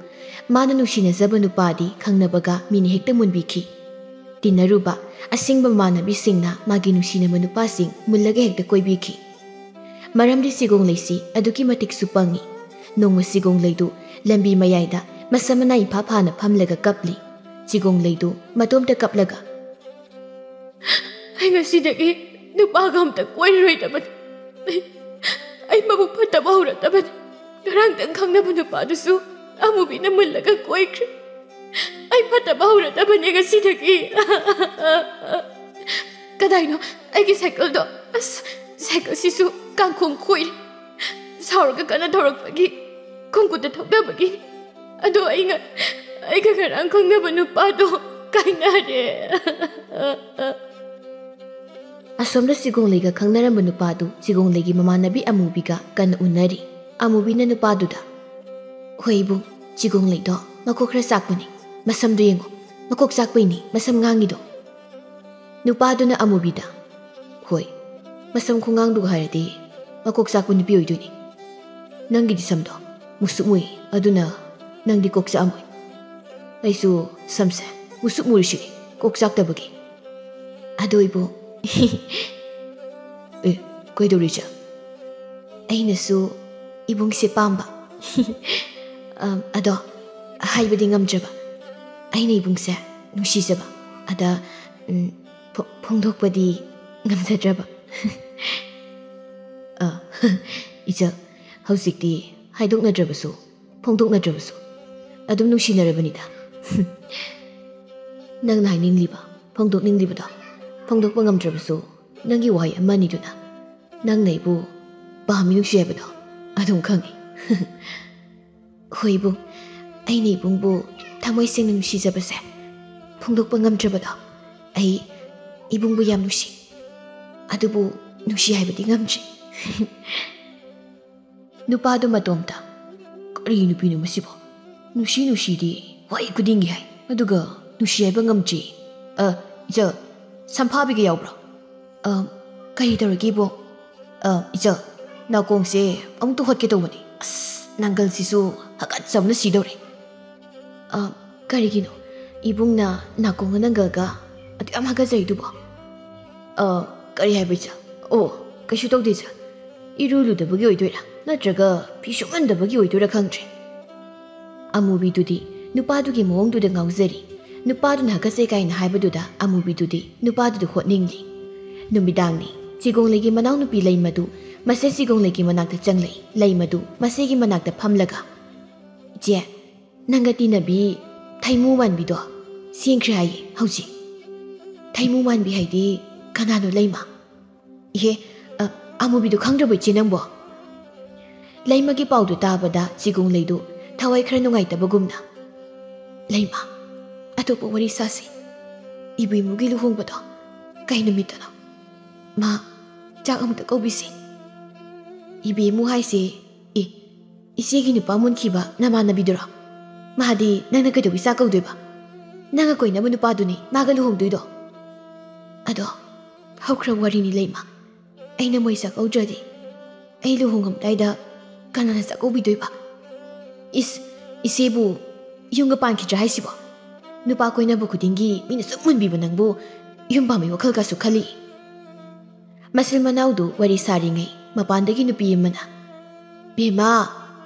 ꯃꯥꯅ ꯅꯨꯡꯁꯤꯅꯖꯕ ꯅꯨꯄꯥꯗꯤ ꯈꯪꯅꯕꯒ ꯃꯤꯅ ꯍꯦꯛꯇ ꯃꯨꯟꯕꯤꯈꯤ꯫ ꯇꯤꯟꯅꯔꯨꯕ ꯑꯁꯦꯡꯕ ꯃꯃꯥꯟꯅꯕꯤꯁꯤꯡꯅ ꯃꯥꯒꯤ ꯅꯨꯡꯁꯤꯅꯕ ꯅꯨꯄꯥꯁꯤꯡ ꯃꯨꯜꯂꯒ ꯍꯦꯛꯇ ꯀꯣꯏꯕꯤꯈꯤ꯫ ꯃꯔꯝꯗꯤ ꯆꯤꯒꯣꯡꯂꯩꯁꯤ ꯑꯗꯨꯛꯀꯤ ꯃꯇꯤꯛꯁꯨ ꯄꯪꯉꯤ꯫ ꯅꯣꯡꯃ ꯆꯤꯒꯣꯡꯂꯩꯗꯨ ꯂꯝꯕꯤ ꯃꯌꯥꯏꯗ ꯃꯁꯝ ꯃꯅꯥ ꯏꯐꯥ ꯐꯥꯅ ꯐꯝꯂꯒ ꯀꯞꯂꯤ꯫ ꯆꯤꯒꯣꯡꯂꯩꯗꯨ ꯃꯇꯣꯝꯇ ꯀꯞꯂꯒ, "ꯑꯩ ꯉꯁꯤꯗꯒꯤ ꯅꯨꯄꯥꯒ ꯑꯝꯇ ꯀꯣꯏꯔꯔꯣꯏꯗꯕꯅꯤ꯫ ꯑꯩ, ꯑꯩ ꯃꯕꯨꯛ ꯐꯠꯇꯕ ꯍꯧꯔꯗꯕꯅꯤ꯫ ꯉꯔꯥꯡꯇꯪ ꯈꯪꯅꯕ ꯅꯨꯄꯥꯗꯨꯁꯨ ꯑꯃꯨꯕꯤꯅ ꯃꯨꯜꯂꯒ ꯀꯣꯏꯈ꯭ꯔꯦ꯫ ꯑꯩ ꯐꯠꯇꯕ ꯍꯧꯔꯗꯕꯅꯦ ꯉꯁꯤꯗꯒꯤ꯫ ꯀꯗꯥꯏꯅꯣ ꯑꯩꯒꯤ ꯁꯥꯏꯀꯜꯗꯣ? ꯑꯁ, ꯁꯥꯏꯀꯜꯁꯤꯁꯨ ꯀꯥꯡꯈꯣꯡ ꯈꯣꯏꯔꯦ꯫ ꯁꯥꯎꯔꯒ ꯀꯟꯅ ꯊꯧꯔꯛꯄꯒꯤ ꯈꯣꯡꯈꯨꯠꯇ ꯊꯧꯗꯕꯒꯤꯅꯤ꯫ ꯑꯗꯣ ꯑꯩ ꯉ-, ꯑꯩꯒ ꯉꯔꯥꯡ ꯈꯪꯅꯕ ꯅꯨꯄꯥꯗꯣ ꯀꯥꯏꯅꯔꯦ꯫ ꯑꯁꯣꯝꯗ ꯆꯤꯒꯣꯡꯂꯩꯒ ꯈꯪꯅꯔꯝꯕ ꯅꯨꯄꯥꯗꯨ ꯆꯤꯒꯣꯡꯂꯩꯒꯤ ꯃꯃꯥꯟꯅꯕꯤ ꯑꯃꯨꯕꯤꯒ ꯀꯟꯅ ꯎꯅꯔꯤ꯫ ꯑꯃꯨꯕꯤꯅ ꯅꯨꯄꯥꯗꯨꯗ, "ꯍꯣꯏ ꯏꯕꯨꯡ, ꯆꯤꯒꯣꯡꯂꯩꯗꯣ ꯃꯀꯣꯛ ꯈꯔ ꯆꯥꯛꯄꯅꯤ꯫ ꯃꯁꯝꯗꯣ ꯌꯦꯡꯉꯣ, ꯃꯀꯣꯛ ꯆꯥꯛꯄꯩꯅꯤ ꯃꯁꯝ ꯉꯥꯡꯉꯤꯗꯣ꯫" ꯅꯨꯄꯥꯗꯨꯅ ꯑꯃꯨꯕꯤꯗ, "ꯍꯣꯏ, ꯃꯁꯝ ꯈꯣꯡꯉꯥꯡꯗꯨꯒ ꯍꯥꯏꯔꯗꯤ ꯃꯀꯣꯛ ꯆꯥꯛꯄ ꯅꯨꯄꯤ ꯑꯣꯏꯗꯣꯏꯅꯤ꯫ ꯅꯪꯒꯤꯗꯤ ꯁꯝꯗꯣ ꯃꯨꯁꯨꯛ ꯃꯨꯏ, ꯑꯗꯨꯅ ꯅꯪꯗꯤ ꯀꯣꯛ ꯆꯥꯛꯑꯝꯃꯣꯏ꯫ ꯑꯩꯁꯨ ꯁꯝꯁꯦ ꯃꯨꯁꯨꯛ ꯃꯨꯔꯤꯁꯤꯗꯤ ꯀꯣꯛ ꯆꯥꯛꯇꯕꯒꯤ꯫" ꯑꯗꯣ ꯏꯕꯨꯡ꯫ ꯑꯦ, ꯀꯩꯗꯧꯔꯤ ꯏꯆꯦ? ꯑꯩꯅꯁꯨ ꯏꯕꯨꯡꯁꯦ ꯄꯥꯝꯕ꯫ ꯑꯝ, ꯑꯗꯣ ꯍꯥꯏꯕꯗꯤ ꯉꯝꯗ꯭ꯔꯕ꯫ ꯑꯩꯅ ꯏꯕꯨꯡꯁꯦ ꯅꯨꯡꯁꯤꯖꯕ꯫ ꯑꯗ, ꯎꯝ, ꯐꯣ-, ꯐꯣꯡꯗꯣꯛꯄꯗꯤ ꯉꯝꯖꯗ꯭ꯔꯕ꯫ ꯑ, ꯏꯆꯜ, ꯍꯧꯖꯤꯛꯇꯤ ꯍꯥꯏꯗꯣꯛꯅꯗ꯭ꯔꯕꯁꯨ, ꯐꯣꯡꯗꯣꯛꯅꯗ꯭ꯔꯕꯁꯨ ꯑꯗꯨꯝ ꯅꯨꯡꯁꯤꯅꯔꯕꯅꯤꯗ꯫ ꯅꯪꯅ ꯍꯥꯏꯅꯤꯡꯂꯤꯕ, ꯐꯣꯡꯗꯣꯛꯅꯤꯡꯂꯤꯕꯗꯣ ꯐꯣꯡꯗꯣꯛꯄ ꯉꯝꯗ꯭ꯔꯕꯁꯨ, ꯅꯪꯒꯤ ꯋꯥꯍꯩ ꯑꯃꯅꯤꯗꯨꯅ ꯅꯪꯅ ꯑꯩꯕꯨ ꯄꯥꯝꯃꯤ, ꯅꯨꯡꯁꯤ ꯍꯥꯏꯕꯗꯣ ꯑꯗꯨꯝ ꯈꯪꯉꯤ꯫ ꯍꯣꯏ ꯏꯕꯨꯡ, ꯑꯩꯅ ꯏꯕꯨꯡꯕꯨ ꯊꯃꯣꯏ ꯁꯦꯡꯅ ꯅꯨꯡꯁꯤꯖꯕꯁꯦ ꯐꯣꯡꯗꯣꯛꯄ ꯉꯝꯗ꯭ꯔꯕꯗꯣ꯫ ꯑꯩ ꯏꯕꯨꯡꯕꯨ ꯌꯥꯝ ꯅꯨꯡꯁꯤ, ꯑꯗꯨꯕꯨ ꯅꯨꯡꯁꯤ ꯍꯥꯏꯕꯗꯤ ꯉꯝꯗ꯭ꯔꯤ꯫ ꯅꯨꯄꯥꯗꯨ ꯃꯇꯣꯝꯇ, "ꯀꯔꯤ ꯅꯨꯄꯤꯅꯣ ꯃꯁꯤꯕꯣ? ꯅꯨꯡꯁꯤ ꯅꯨꯡꯁꯤꯗꯤ ꯋꯥꯍꯩ ꯈꯨꯗꯤꯡꯒꯤ ꯍꯥꯏ, ꯑꯗꯨꯒ ꯅꯨꯡꯁꯤ ꯍꯥꯏꯕ ꯉꯝꯗ꯭ꯔꯤ꯫ ꯑ, ꯏꯆꯜ, ꯁꯝꯐꯥꯕꯤꯒ ꯌꯥꯎꯕ꯭ꯔꯣ? ꯑ, ꯀꯔꯤ ꯇꯧꯔꯒꯦ ꯏꯕꯣ? ꯑ, ꯏꯆꯜ, ꯅꯥꯀꯣꯡꯁꯦ ꯑꯃꯨꯛꯇ ꯍꯣꯠꯀꯦ ꯇꯧꯕꯅꯤ꯫ ꯑꯁ, ꯅꯪꯒꯜꯁꯤꯁꯨ ꯍꯥꯀꯠꯆꯕꯅ ꯁꯤꯗꯧꯔꯦ꯫" "ꯑ, ꯀꯔꯤꯒꯤꯅꯣ ꯏꯕꯨꯡꯅ ꯅꯥꯀꯣꯡꯒ ꯅꯪꯒꯜꯒ ꯑꯗꯨ ꯌꯥꯝ ꯍꯥꯀꯠꯆꯩꯗꯨꯕꯣ?" "ꯑ, ꯀꯔꯤ ꯍꯥꯏꯕ ꯏꯆꯥ? ꯑꯣ, ꯀꯩꯁꯨ ꯇꯧꯗꯦ ꯏꯆꯥ꯫ ꯏꯔꯨ ꯂꯨꯗꯕꯒꯤ ꯑꯣꯏꯗꯣꯏꯔꯥ, ꯅꯠꯇ꯭ꯔꯒ ꯐꯤ ꯁꯨꯃꯟꯗꯕꯒꯤ ꯑꯣꯏꯗꯣꯏꯔꯥ ꯈꯪꯗ꯭ꯔꯦ꯫" ꯑꯃꯨꯕꯤꯗꯨꯗꯤ ꯅꯨꯄꯥꯗꯨꯒꯤ ꯃꯑꯣꯡꯗꯨꯗ ꯉꯥꯎꯖꯔꯤ꯫ ꯅꯨꯄꯥꯗꯨꯅ ꯍꯥꯀꯠꯆꯩ ꯀꯥꯏꯅ ꯍꯥꯏꯕꯗꯨꯗ ꯑꯃꯨꯕꯤꯗꯨꯗꯤ ꯅꯨꯄꯥꯗꯨꯗ ꯍꯣꯠꯅꯤꯡꯂꯤ꯫ ꯅꯨꯃꯤꯗꯥꯡꯅꯤ꯫ ꯆꯤꯒꯣꯡꯂꯩꯒꯤ ꯃꯅꯥꯎꯅꯨꯄꯤ ꯂꯩꯃꯗꯨ ꯃꯁꯦ ꯆꯤꯒꯣꯡꯂꯩꯒꯤ ꯃꯅꯥꯛꯇ ꯆꯪꯂꯛꯏ꯫ ꯂꯩꯃꯗꯨ ꯃꯁꯤꯒꯤ ꯃꯅꯥꯛꯇ ꯐꯝꯂꯒ, "ꯏꯆꯦ, ꯅꯪꯒ ꯇꯤꯟꯅꯕꯤ ꯊꯩꯃꯨ ꯃꯥꯟꯕꯤꯗꯣ ꯁꯦꯡꯈ꯭ꯔꯦ ꯍꯥꯏꯌꯦ ꯍꯧꯖꯤꯛ꯫ ꯊꯩꯃꯨ ꯃꯥꯟꯕꯤ ꯍꯥꯏꯗꯤ ꯀꯅꯥꯅꯣ ꯂꯩꯃ?" "ꯏꯍꯦ, ꯑ, ꯑꯃꯨꯕꯤꯗꯣ ꯈꯪꯗ꯭ꯔꯕꯣ ꯏꯆꯦ ꯅꯪꯕꯣ?" ꯂꯩꯃꯒꯤ ꯄꯥꯎꯗꯨ ꯇꯥꯕꯗ ꯆꯤꯒꯣꯡꯂꯩꯗꯨ ꯊꯋꯥꯏ ꯈꯔ ꯅꯨꯡꯉꯥꯏꯇꯕꯒꯨꯝꯅ, "ꯂꯩꯃ, ꯑꯇꯣꯞꯄ ꯋꯥꯔꯤ ꯁꯥꯁꯤ꯫ ꯏꯕꯦꯝꯃꯨꯒꯤ ꯂꯨꯍꯣꯡꯕꯗꯣ ꯀꯩ ꯅꯨꯃꯤꯠꯇꯅꯣ? ꯃꯥ ꯆꯥꯛ ꯑꯃꯨꯛꯇ ꯀꯧꯕꯤꯁꯤ꯫" "ꯏꯕꯦꯝꯃꯨ ꯍꯥꯏꯁꯦ, ꯑꯦ, ꯏꯆꯦꯒꯤ ꯅꯨꯄꯥ ꯃꯨꯟꯈꯤꯕ ꯅꯃꯥꯟꯅꯕꯤꯗꯨꯔꯣ? ꯃꯥꯗꯤ ꯅꯪꯅ ꯀꯩꯗꯧꯕꯩ ꯆꯥꯛ ꯀꯧꯗꯣꯏꯕ? ꯅꯪꯒ ꯀꯣꯏꯅꯕ ꯅꯨꯄꯥꯗꯨꯅꯤ ꯃꯥꯒ ꯂꯨꯍꯣꯡꯗꯣꯏꯗꯣ꯫ ꯑꯗꯣ ꯍꯧꯈ꯭ꯔꯕ ꯋꯥꯔꯤꯅꯤ ꯂꯩꯃ꯫ ꯑꯩꯅ ꯃꯣꯏ ꯆꯥꯛ ꯀꯧꯗ꯭ꯔꯗꯤ ꯑꯩ ꯂꯨꯍꯣꯡꯉꯝꯗꯥꯏꯗ ꯀꯅꯥꯅ ꯆꯥꯛ ꯀꯧꯕꯤꯗꯣꯏꯕ?" "ꯏꯁ, ꯏꯆꯦꯕꯨ ꯌꯨꯝꯒ ꯄꯥꯟꯈꯤꯗ꯭ꯔꯥ ꯍꯥꯏꯁꯤꯕꯣ? ꯅꯨꯄꯥ ꯀꯣꯏꯅꯕ ꯈꯨꯗꯤꯡꯒꯤ ꯃꯤꯅ ꯁꯨꯝ ꯃꯨꯟꯕꯤꯕ ꯅꯪꯕꯨ ꯌꯨꯝ ꯄꯥꯟꯕꯩ ꯋꯥꯈꯜꯒꯁꯨ ꯈꯜꯂꯤ?" ꯃꯆꯤꯟ ꯃꯅꯥꯎꯗꯨ ꯋꯥꯔꯤ ꯁꯥꯔꯤꯉꯩ ꯃꯄꯥꯟꯗꯒꯤ ꯅꯨꯄꯤ ꯑꯃꯅ, "ꯕꯦꯝꯃ,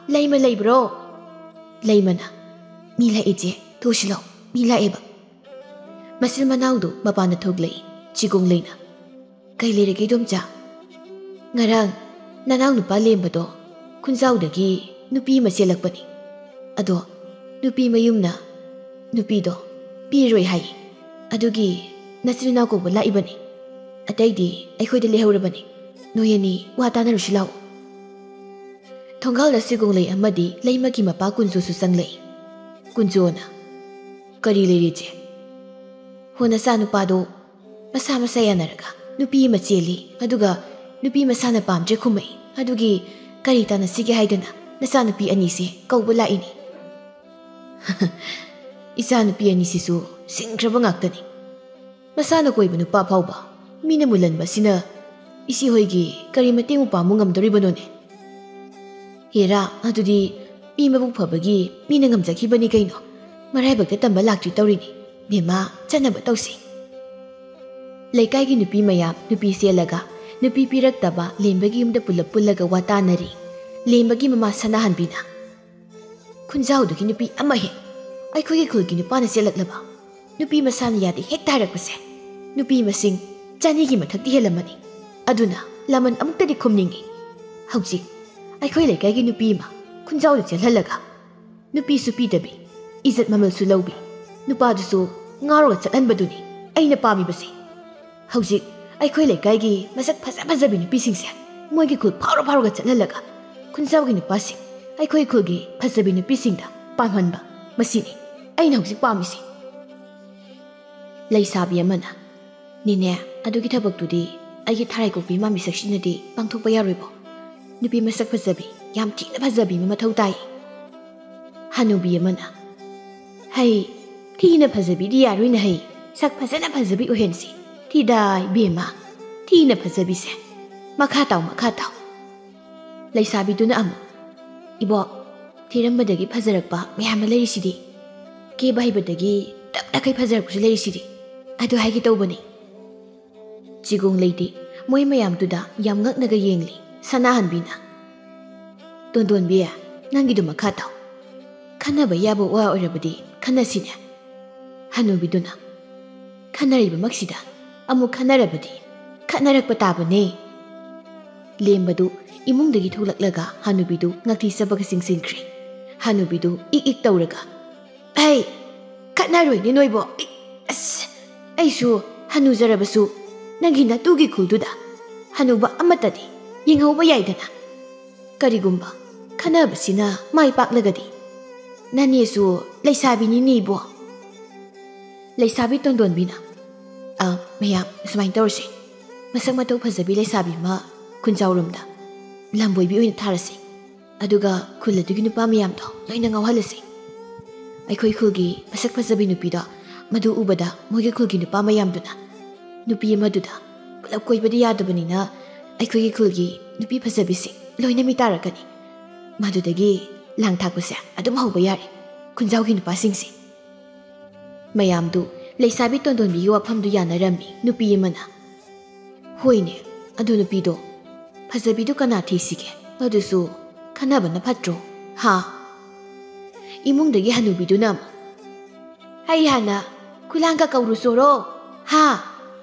ꯂꯩꯃ ꯂꯩꯕ꯭ꯔꯣ?" ꯂꯩꯃꯅ, "ꯃꯤ ꯂꯥꯛꯑꯦ ꯆꯦ, ꯊꯣꯛꯁꯤ ꯂꯥꯎ, ꯃꯤ ꯂꯥꯛꯑꯦꯕ꯫" ꯃꯆꯤꯟ ꯃꯅꯥꯎꯗꯨ ꯃꯄꯥꯟꯗ ꯊꯣꯛꯂꯛꯏ꯫ ꯆꯤꯒꯣꯡꯂꯩꯅ, "ꯀꯩ ꯂꯩꯔꯒꯦ ꯏꯗꯣꯝꯆꯥ?" "ꯉꯔꯥꯡ ꯅꯅꯥꯎ ꯅꯨꯄꯥ ꯂꯦꯝꯕꯗꯣ ꯈꯨꯟꯖꯥꯎꯗꯒꯤ ꯅꯨꯄꯤ ꯑꯃ ꯆꯦꯜꯂꯛꯄꯅꯤ꯫ ꯑꯗꯣ ꯅꯨꯄꯤ ꯃꯌꯨꯝꯅ ꯅꯨꯄꯤꯗꯣ ꯄꯤꯔꯣꯏ ꯍꯥꯏ꯫ ꯑꯗꯨꯒꯤ ꯅꯆꯤꯟ ꯅꯅꯥꯎ ꯀꯧꯕ ꯂꯥꯛꯏꯕꯅꯤ꯫ ꯑꯇꯩꯗꯤ ꯑꯩꯈꯣꯏꯗ ꯂꯩꯍꯧꯔꯕꯅꯤ꯫ ꯅꯣꯏ ꯑꯅꯤ ꯋꯥ ꯇꯥꯅꯔꯨꯁꯤ ꯂꯥꯛꯑꯣ꯫" ꯊꯣꯡꯒꯥꯜꯗ ꯆꯤꯒꯣꯡꯂꯩ ꯑꯃꯗꯤ ꯂꯩꯃꯒꯤ ꯃꯄꯥ ꯀꯨꯟꯖꯣꯁꯨ ꯆꯪꯂꯛꯏ꯫ ꯀꯨꯟꯖꯣꯅ, "ꯀꯔꯤ ꯂꯩꯔꯦ ꯆꯦ?" "ꯍꯣ, ꯅꯆꯥꯅꯨꯄꯥꯗꯣ ꯃꯁꯥ ꯃꯁꯥ ꯌꯥꯅꯔꯒ ꯅꯨꯄꯤ ꯑꯃ ꯆꯦꯜꯂꯤ, ꯑꯗꯨꯒ ꯅꯨꯄꯤ ꯃꯁꯥꯅ ꯄꯥꯝꯗ꯭ꯔꯦ ꯈꯨꯝꯃꯛꯏ꯫ ꯑꯗꯨꯒꯤ ꯀꯔꯤ ꯇꯥꯟꯅꯁꯤꯒꯦ ꯍꯥꯏꯗꯅ ꯅꯆꯥꯅꯨꯄꯤ ꯑꯅꯤꯁꯦ ꯀꯧꯕ ꯂꯥꯛꯏꯅꯤ꯫" "ꯏꯆꯥꯅꯨꯄꯤ ꯑꯅꯤꯁꯤꯁꯨ ꯁꯤꯡꯈ꯭ꯔꯕ ꯉꯥꯛꯇꯅꯤ꯫ ꯃꯁꯥꯅ ꯀꯣꯏꯕ ꯅꯨꯄꯥ ꯐꯥꯎꯕ ꯃꯤꯅ ꯃꯨꯜꯍꯟꯕ ꯑꯁꯤꯅ ꯏꯆꯦ ꯍꯣꯏꯒꯤ ꯀꯔꯤ ꯃꯇꯦꯡ ꯃꯄꯥꯡꯕꯨ ꯉꯝꯗꯣꯔꯤꯕꯅꯣꯅꯦ?" "ꯍꯦꯔꯥ, ꯑꯗꯨꯗꯤ ꯃꯤ ꯃꯕꯨꯛ ꯐꯕꯒꯤ ꯃꯤꯅ ꯉꯝꯖꯈꯤꯕꯅꯤ ꯀꯩꯅꯣ꯫ ꯃꯔꯥꯏꯕꯛꯇ ꯇꯝꯕ ꯂꯥꯛꯇ꯭ꯔꯤ ꯇꯧꯔꯤꯅꯤ꯫ ꯕꯦꯝꯃ, ꯆꯠꯅꯕ ꯇꯧꯁꯤ꯫" ꯂꯩꯀꯥꯏꯒꯤ ꯅꯨꯄꯤ ꯃꯌꯥꯝ ꯅꯨꯄꯤ ꯆꯦꯜꯂꯒ ꯅꯨꯄꯤ ꯄꯤꯔꯛꯇꯕ ꯂꯦꯝꯕꯒꯤ ꯌꯨꯝꯗ ꯄꯨꯂꯞ ꯄꯨꯜꯂꯒ ꯋꯥ ꯇꯥꯅꯔꯤ꯫ ꯂꯦꯝꯕꯒꯤ ꯃꯃꯥ ꯁꯅꯥꯍꯟꯕꯤꯅ, "ꯈꯨꯟꯖꯥꯎꯗꯨꯒꯤ ꯅꯨꯄꯤ ꯑꯃ ꯍꯦꯛ ꯑꯩꯈꯣꯏꯒꯤ ꯈꯨꯜꯒꯤ ꯅꯨꯄꯥꯅ ꯆꯦꯜꯂꯛꯂꯕ ꯅꯨꯄꯤ ꯃꯁꯥꯅ ꯌꯥꯗꯦ ꯍꯦꯛꯇ ꯍꯥꯏꯔꯛꯄꯁꯦ ꯅꯨꯄꯤ ꯃꯁꯤꯡ ꯆꯅꯤꯒꯤ ꯃꯊꯛꯇꯤ ꯍꯦꯜꯂꯝꯃꯅꯤ꯫ ꯑꯗꯨꯅ ꯂꯃꯟ ꯑꯃꯨꯛꯇꯗꯤ ꯈꯨꯝꯅꯤꯡꯉꯤ꯫ ꯍꯧꯖꯤꯛ ꯑꯩꯈꯣꯏ ꯂꯩꯀꯥꯏꯒꯤ ꯅꯨꯄꯤ ꯑꯃ ꯈꯨꯟꯖꯥꯎꯗ ꯆꯦꯜꯍꯜꯂꯒ, ꯅꯨꯄꯤꯁꯨ ꯄꯤꯗꯕꯤ, ꯏꯖꯠ ꯃꯃꯜꯁꯨ ꯂꯧꯕꯤ, ꯅꯨꯄꯥꯗꯨꯁꯨ ꯉꯥꯎꯔꯒ ꯆꯠꯍꯟꯕꯗꯨꯅꯤ ꯑꯩꯅ ꯄꯥꯝꯃꯤꯕꯁꯦ꯫ ꯍꯧꯖꯤꯛ ꯑꯩꯈꯣꯏ ꯂꯩꯀꯥꯏꯒꯤ ꯃꯁꯛ ꯐꯖ ꯐꯖꯕꯤ ꯅꯨꯄꯤꯁꯤꯡꯁꯦ ꯃꯣꯏꯒꯤ ꯈꯨꯜ ꯐꯥꯎꯔ ꯐꯥꯎꯔꯒ ꯆꯠꯍꯜꯂꯒ, ꯈꯨꯟꯖꯥꯎꯒꯤ ꯅꯨꯄꯥꯁꯤꯡ ꯑꯩꯈꯣꯏ ꯈꯨꯜꯒꯤ ꯐꯖꯕꯤ ꯅꯨꯄꯤꯁꯤꯡꯗ ꯄꯥꯝꯍꯟꯕ, ꯃꯁꯤꯅꯤ ꯑꯩꯅ ꯍꯧꯖꯤꯛ ꯄꯥꯝꯃꯤꯁꯦ꯫ ꯂꯩꯁꯥꯕꯤ ꯑꯃꯅ, "ꯅꯦꯅꯦ, ꯑꯗꯨꯒꯤ ꯊꯕꯛꯇꯨꯗꯤ ꯑꯩꯒꯤ ꯊꯔꯥꯏ ꯀꯣꯛꯄꯤ ꯃꯥꯟꯕꯤ ꯁꯛꯁꯤꯅꯗꯤ ꯄꯥꯡꯊꯣꯛꯄ ꯌꯥꯔꯣꯏꯕꯣ꯫ ꯅꯨꯄꯤ ꯃꯁꯛ ꯐꯖꯕꯤ, ꯌꯥꯝ ꯊꯤꯅ ꯐꯖꯕꯤ ꯑꯃ ꯃꯊꯧ ꯇꯥꯏ꯫" ꯍꯅꯨꯕꯤ ꯑꯃꯅ, "ꯍꯩ, ꯊꯤꯅ ꯐꯖꯕꯤꯗꯤ ꯌꯥꯔꯣꯏꯅ ꯍꯩ, ꯁꯛ ꯐꯖꯅ ꯐꯖꯕꯤ ꯑꯣꯏꯍꯟꯁꯤ꯫ ꯊꯤꯗꯥ ꯏꯕꯦꯝꯃ, ꯊꯤꯅ ꯐꯖꯕꯤꯁꯦ꯫ ꯃꯈꯥ ꯇꯥꯎ, ꯃꯈꯥ ꯇꯥꯎ꯫" ꯂꯩꯁꯥꯕꯤꯗꯨꯅ ꯑꯃꯨꯛ, "ꯏꯕꯣꯛ, ꯊꯤꯔꯝꯕꯗꯒꯤ ꯐꯖꯔꯛꯄ ꯃꯌꯥꯝ ꯑꯃ ꯂꯩꯔꯤꯁꯤꯗꯤ꯫ ꯀꯦꯕ ꯍꯩꯕꯗꯒꯤ ꯇꯞꯅꯈꯩ ꯐꯖꯔꯛꯄꯁꯨ ꯂꯩꯔꯤꯁꯤꯗꯤ꯫ ꯑꯗꯨ ꯍꯥꯏꯒꯦ ꯇꯧꯕꯅꯤ꯫" ꯆꯤꯒꯣꯡ ꯂꯩꯗꯤ ꯃꯣꯏ ꯃꯌꯥꯝꯗꯨꯗ ꯌꯥꯝ ꯉꯛꯅꯒ ꯌꯦꯡꯂꯤ꯫ ꯁꯅꯥꯍꯟꯕꯤꯅ, "ꯇꯣꯟꯗꯣꯟꯕꯤ, ꯅꯪꯒꯤꯗꯨ ꯃꯈꯥ ꯇꯥꯎ꯫ ꯈꯟꯅꯕ ꯌꯥꯕ ꯋꯥ ꯑꯣꯏꯔꯕꯗꯤ ꯈꯟꯅꯁꯤꯅꯦ꯫" ꯍꯅꯨꯕꯤꯗꯨꯅ, "ꯈꯟꯅꯔꯤꯕꯃꯛꯁꯤꯗ ꯑꯃꯨꯛ ꯈꯟꯅꯔꯕꯗꯤ ꯈꯠꯅꯔꯛꯄ ꯇꯥꯕꯅꯦ꯫" ꯂꯦꯝꯕꯗꯨ ꯏꯃꯨꯡꯗꯒꯤ ꯊꯣꯛꯂꯛꯂꯒ ꯍꯅꯨꯕꯤꯗꯨ ꯉꯛꯂꯤ ꯆꯠꯄꯒ ꯆꯤꯡꯁꯤꯟꯈ꯭ꯔꯦ꯫ ꯍꯅꯨꯕꯤꯗꯨ ꯏꯛ ꯏꯛ ꯇꯧꯔꯒ, "ꯑꯩ ꯈꯠꯅꯔꯣꯏꯅꯦ ꯅꯣꯏꯕꯣ꯫ ꯑꯩ, ꯑꯁ, ꯑꯩꯁꯨ ꯍꯅꯨꯖꯔꯕꯁꯨ ꯅꯪꯒꯤ ꯅꯇꯨꯒꯤ ꯈꯨꯜꯗꯨꯗ ꯍꯅꯨꯕ ꯑꯃꯠꯇꯗꯤ ꯌꯦꯡꯍꯧꯕ ꯌꯥꯏꯗꯅ꯫ ꯀꯔꯤꯒꯨꯝꯕ ꯈꯟꯅꯕꯁꯤꯅ ꯃꯥꯏ ꯄꯥꯛꯂꯒꯗꯤ ꯅꯅꯦꯁꯨ ꯂꯩꯁꯥꯕꯤꯅꯤꯅꯦ ꯏꯕꯣ꯫" ꯂꯩꯁꯥꯕꯤ ꯇꯣꯟꯗꯣꯟꯕꯤꯅ, "ꯑ, ꯃꯌꯥꯝ, ꯁꯨꯃꯥꯏꯅ ꯇꯧꯔꯁꯦ꯫ ꯃꯁꯛ ꯃꯇꯧ ꯐꯖꯕꯤ ꯂꯩꯁꯥꯕꯤ ꯑꯃ ꯈꯨꯟꯖꯥꯎꯔꯣꯝꯗ ꯂꯝꯕꯣꯏꯕꯤ ꯑꯣꯏꯅ ꯊꯥꯔꯁꯦ꯫ ꯑꯗꯨꯒ ꯈꯨꯜ ꯑꯗꯨꯒꯤ ꯅꯨꯄꯥ ꯃꯌꯥꯝꯗꯣ ꯂꯣꯏꯅ ꯉꯥꯎꯍꯜꯂꯁꯤ꯫ ꯑꯩꯈꯣꯏ ꯈꯨꯜꯒꯤ ꯃꯁꯛ ꯐꯖꯕꯤ ꯅꯨꯄꯤꯗꯣ, ꯃꯗꯨ ꯎꯕꯗ ꯃꯣꯏꯒꯤ ꯈꯨꯜꯒꯤ ꯅꯨꯄꯥ ꯃꯌꯥꯝꯗꯨꯅ ꯅꯨꯄꯤ ꯑꯃꯗꯨꯗ ꯄꯨꯂꯞ ꯀꯣꯏꯕꯗꯤ ꯌꯥꯗꯕꯅꯤꯅ ꯑꯩꯈꯣꯏꯒꯤ ꯈꯨꯜꯒꯤ ꯅꯨꯄꯤ ꯐꯖꯕꯤꯁꯤꯡ ꯂꯣꯏꯅ ꯃꯤ ꯇꯥꯔꯛꯀꯅꯤ꯫ ꯃꯗꯨꯗꯒꯤ ꯂꯥꯡ ꯊꯥꯛꯄꯁꯦ ꯑꯗꯨꯝ ꯍꯧꯕ ꯌꯥꯔꯦ, ꯈꯨꯟꯖꯥꯎꯒꯤ ꯅꯨꯄꯥꯁꯤꯡꯁꯦ꯫" ꯃꯌꯥꯝꯗꯨ ꯂꯩꯁꯥꯕꯤ ꯇꯣꯟꯗꯣꯟꯕꯤꯒꯤ ꯋꯥꯐꯝꯗꯨ ꯌꯥꯅꯔꯝꯃꯤ꯫ ꯅꯨꯄꯤ ꯑꯃꯅ, "ꯍꯣꯏꯅꯦ, ꯑꯗꯨ ꯅꯨꯄꯤꯗꯣ ꯐꯖꯕꯤꯗꯨ ꯀꯅꯥ ꯊꯤꯁꯤꯒꯦ? ꯃꯗꯨꯁꯨ ꯈꯟꯅꯕꯅ ꯐꯠꯇ꯭ꯔꯣ? ꯍꯥ?" ꯏꯃꯨꯡꯗꯒꯤ ꯍꯅꯨꯕꯤꯗꯨꯅ ꯑꯃꯨꯛ, "ꯑꯩ ꯍꯥꯟꯅ ꯈꯨꯂꯥꯡꯒ ꯀꯧꯔꯨꯆꯣꯔꯣ? ꯍꯥ?"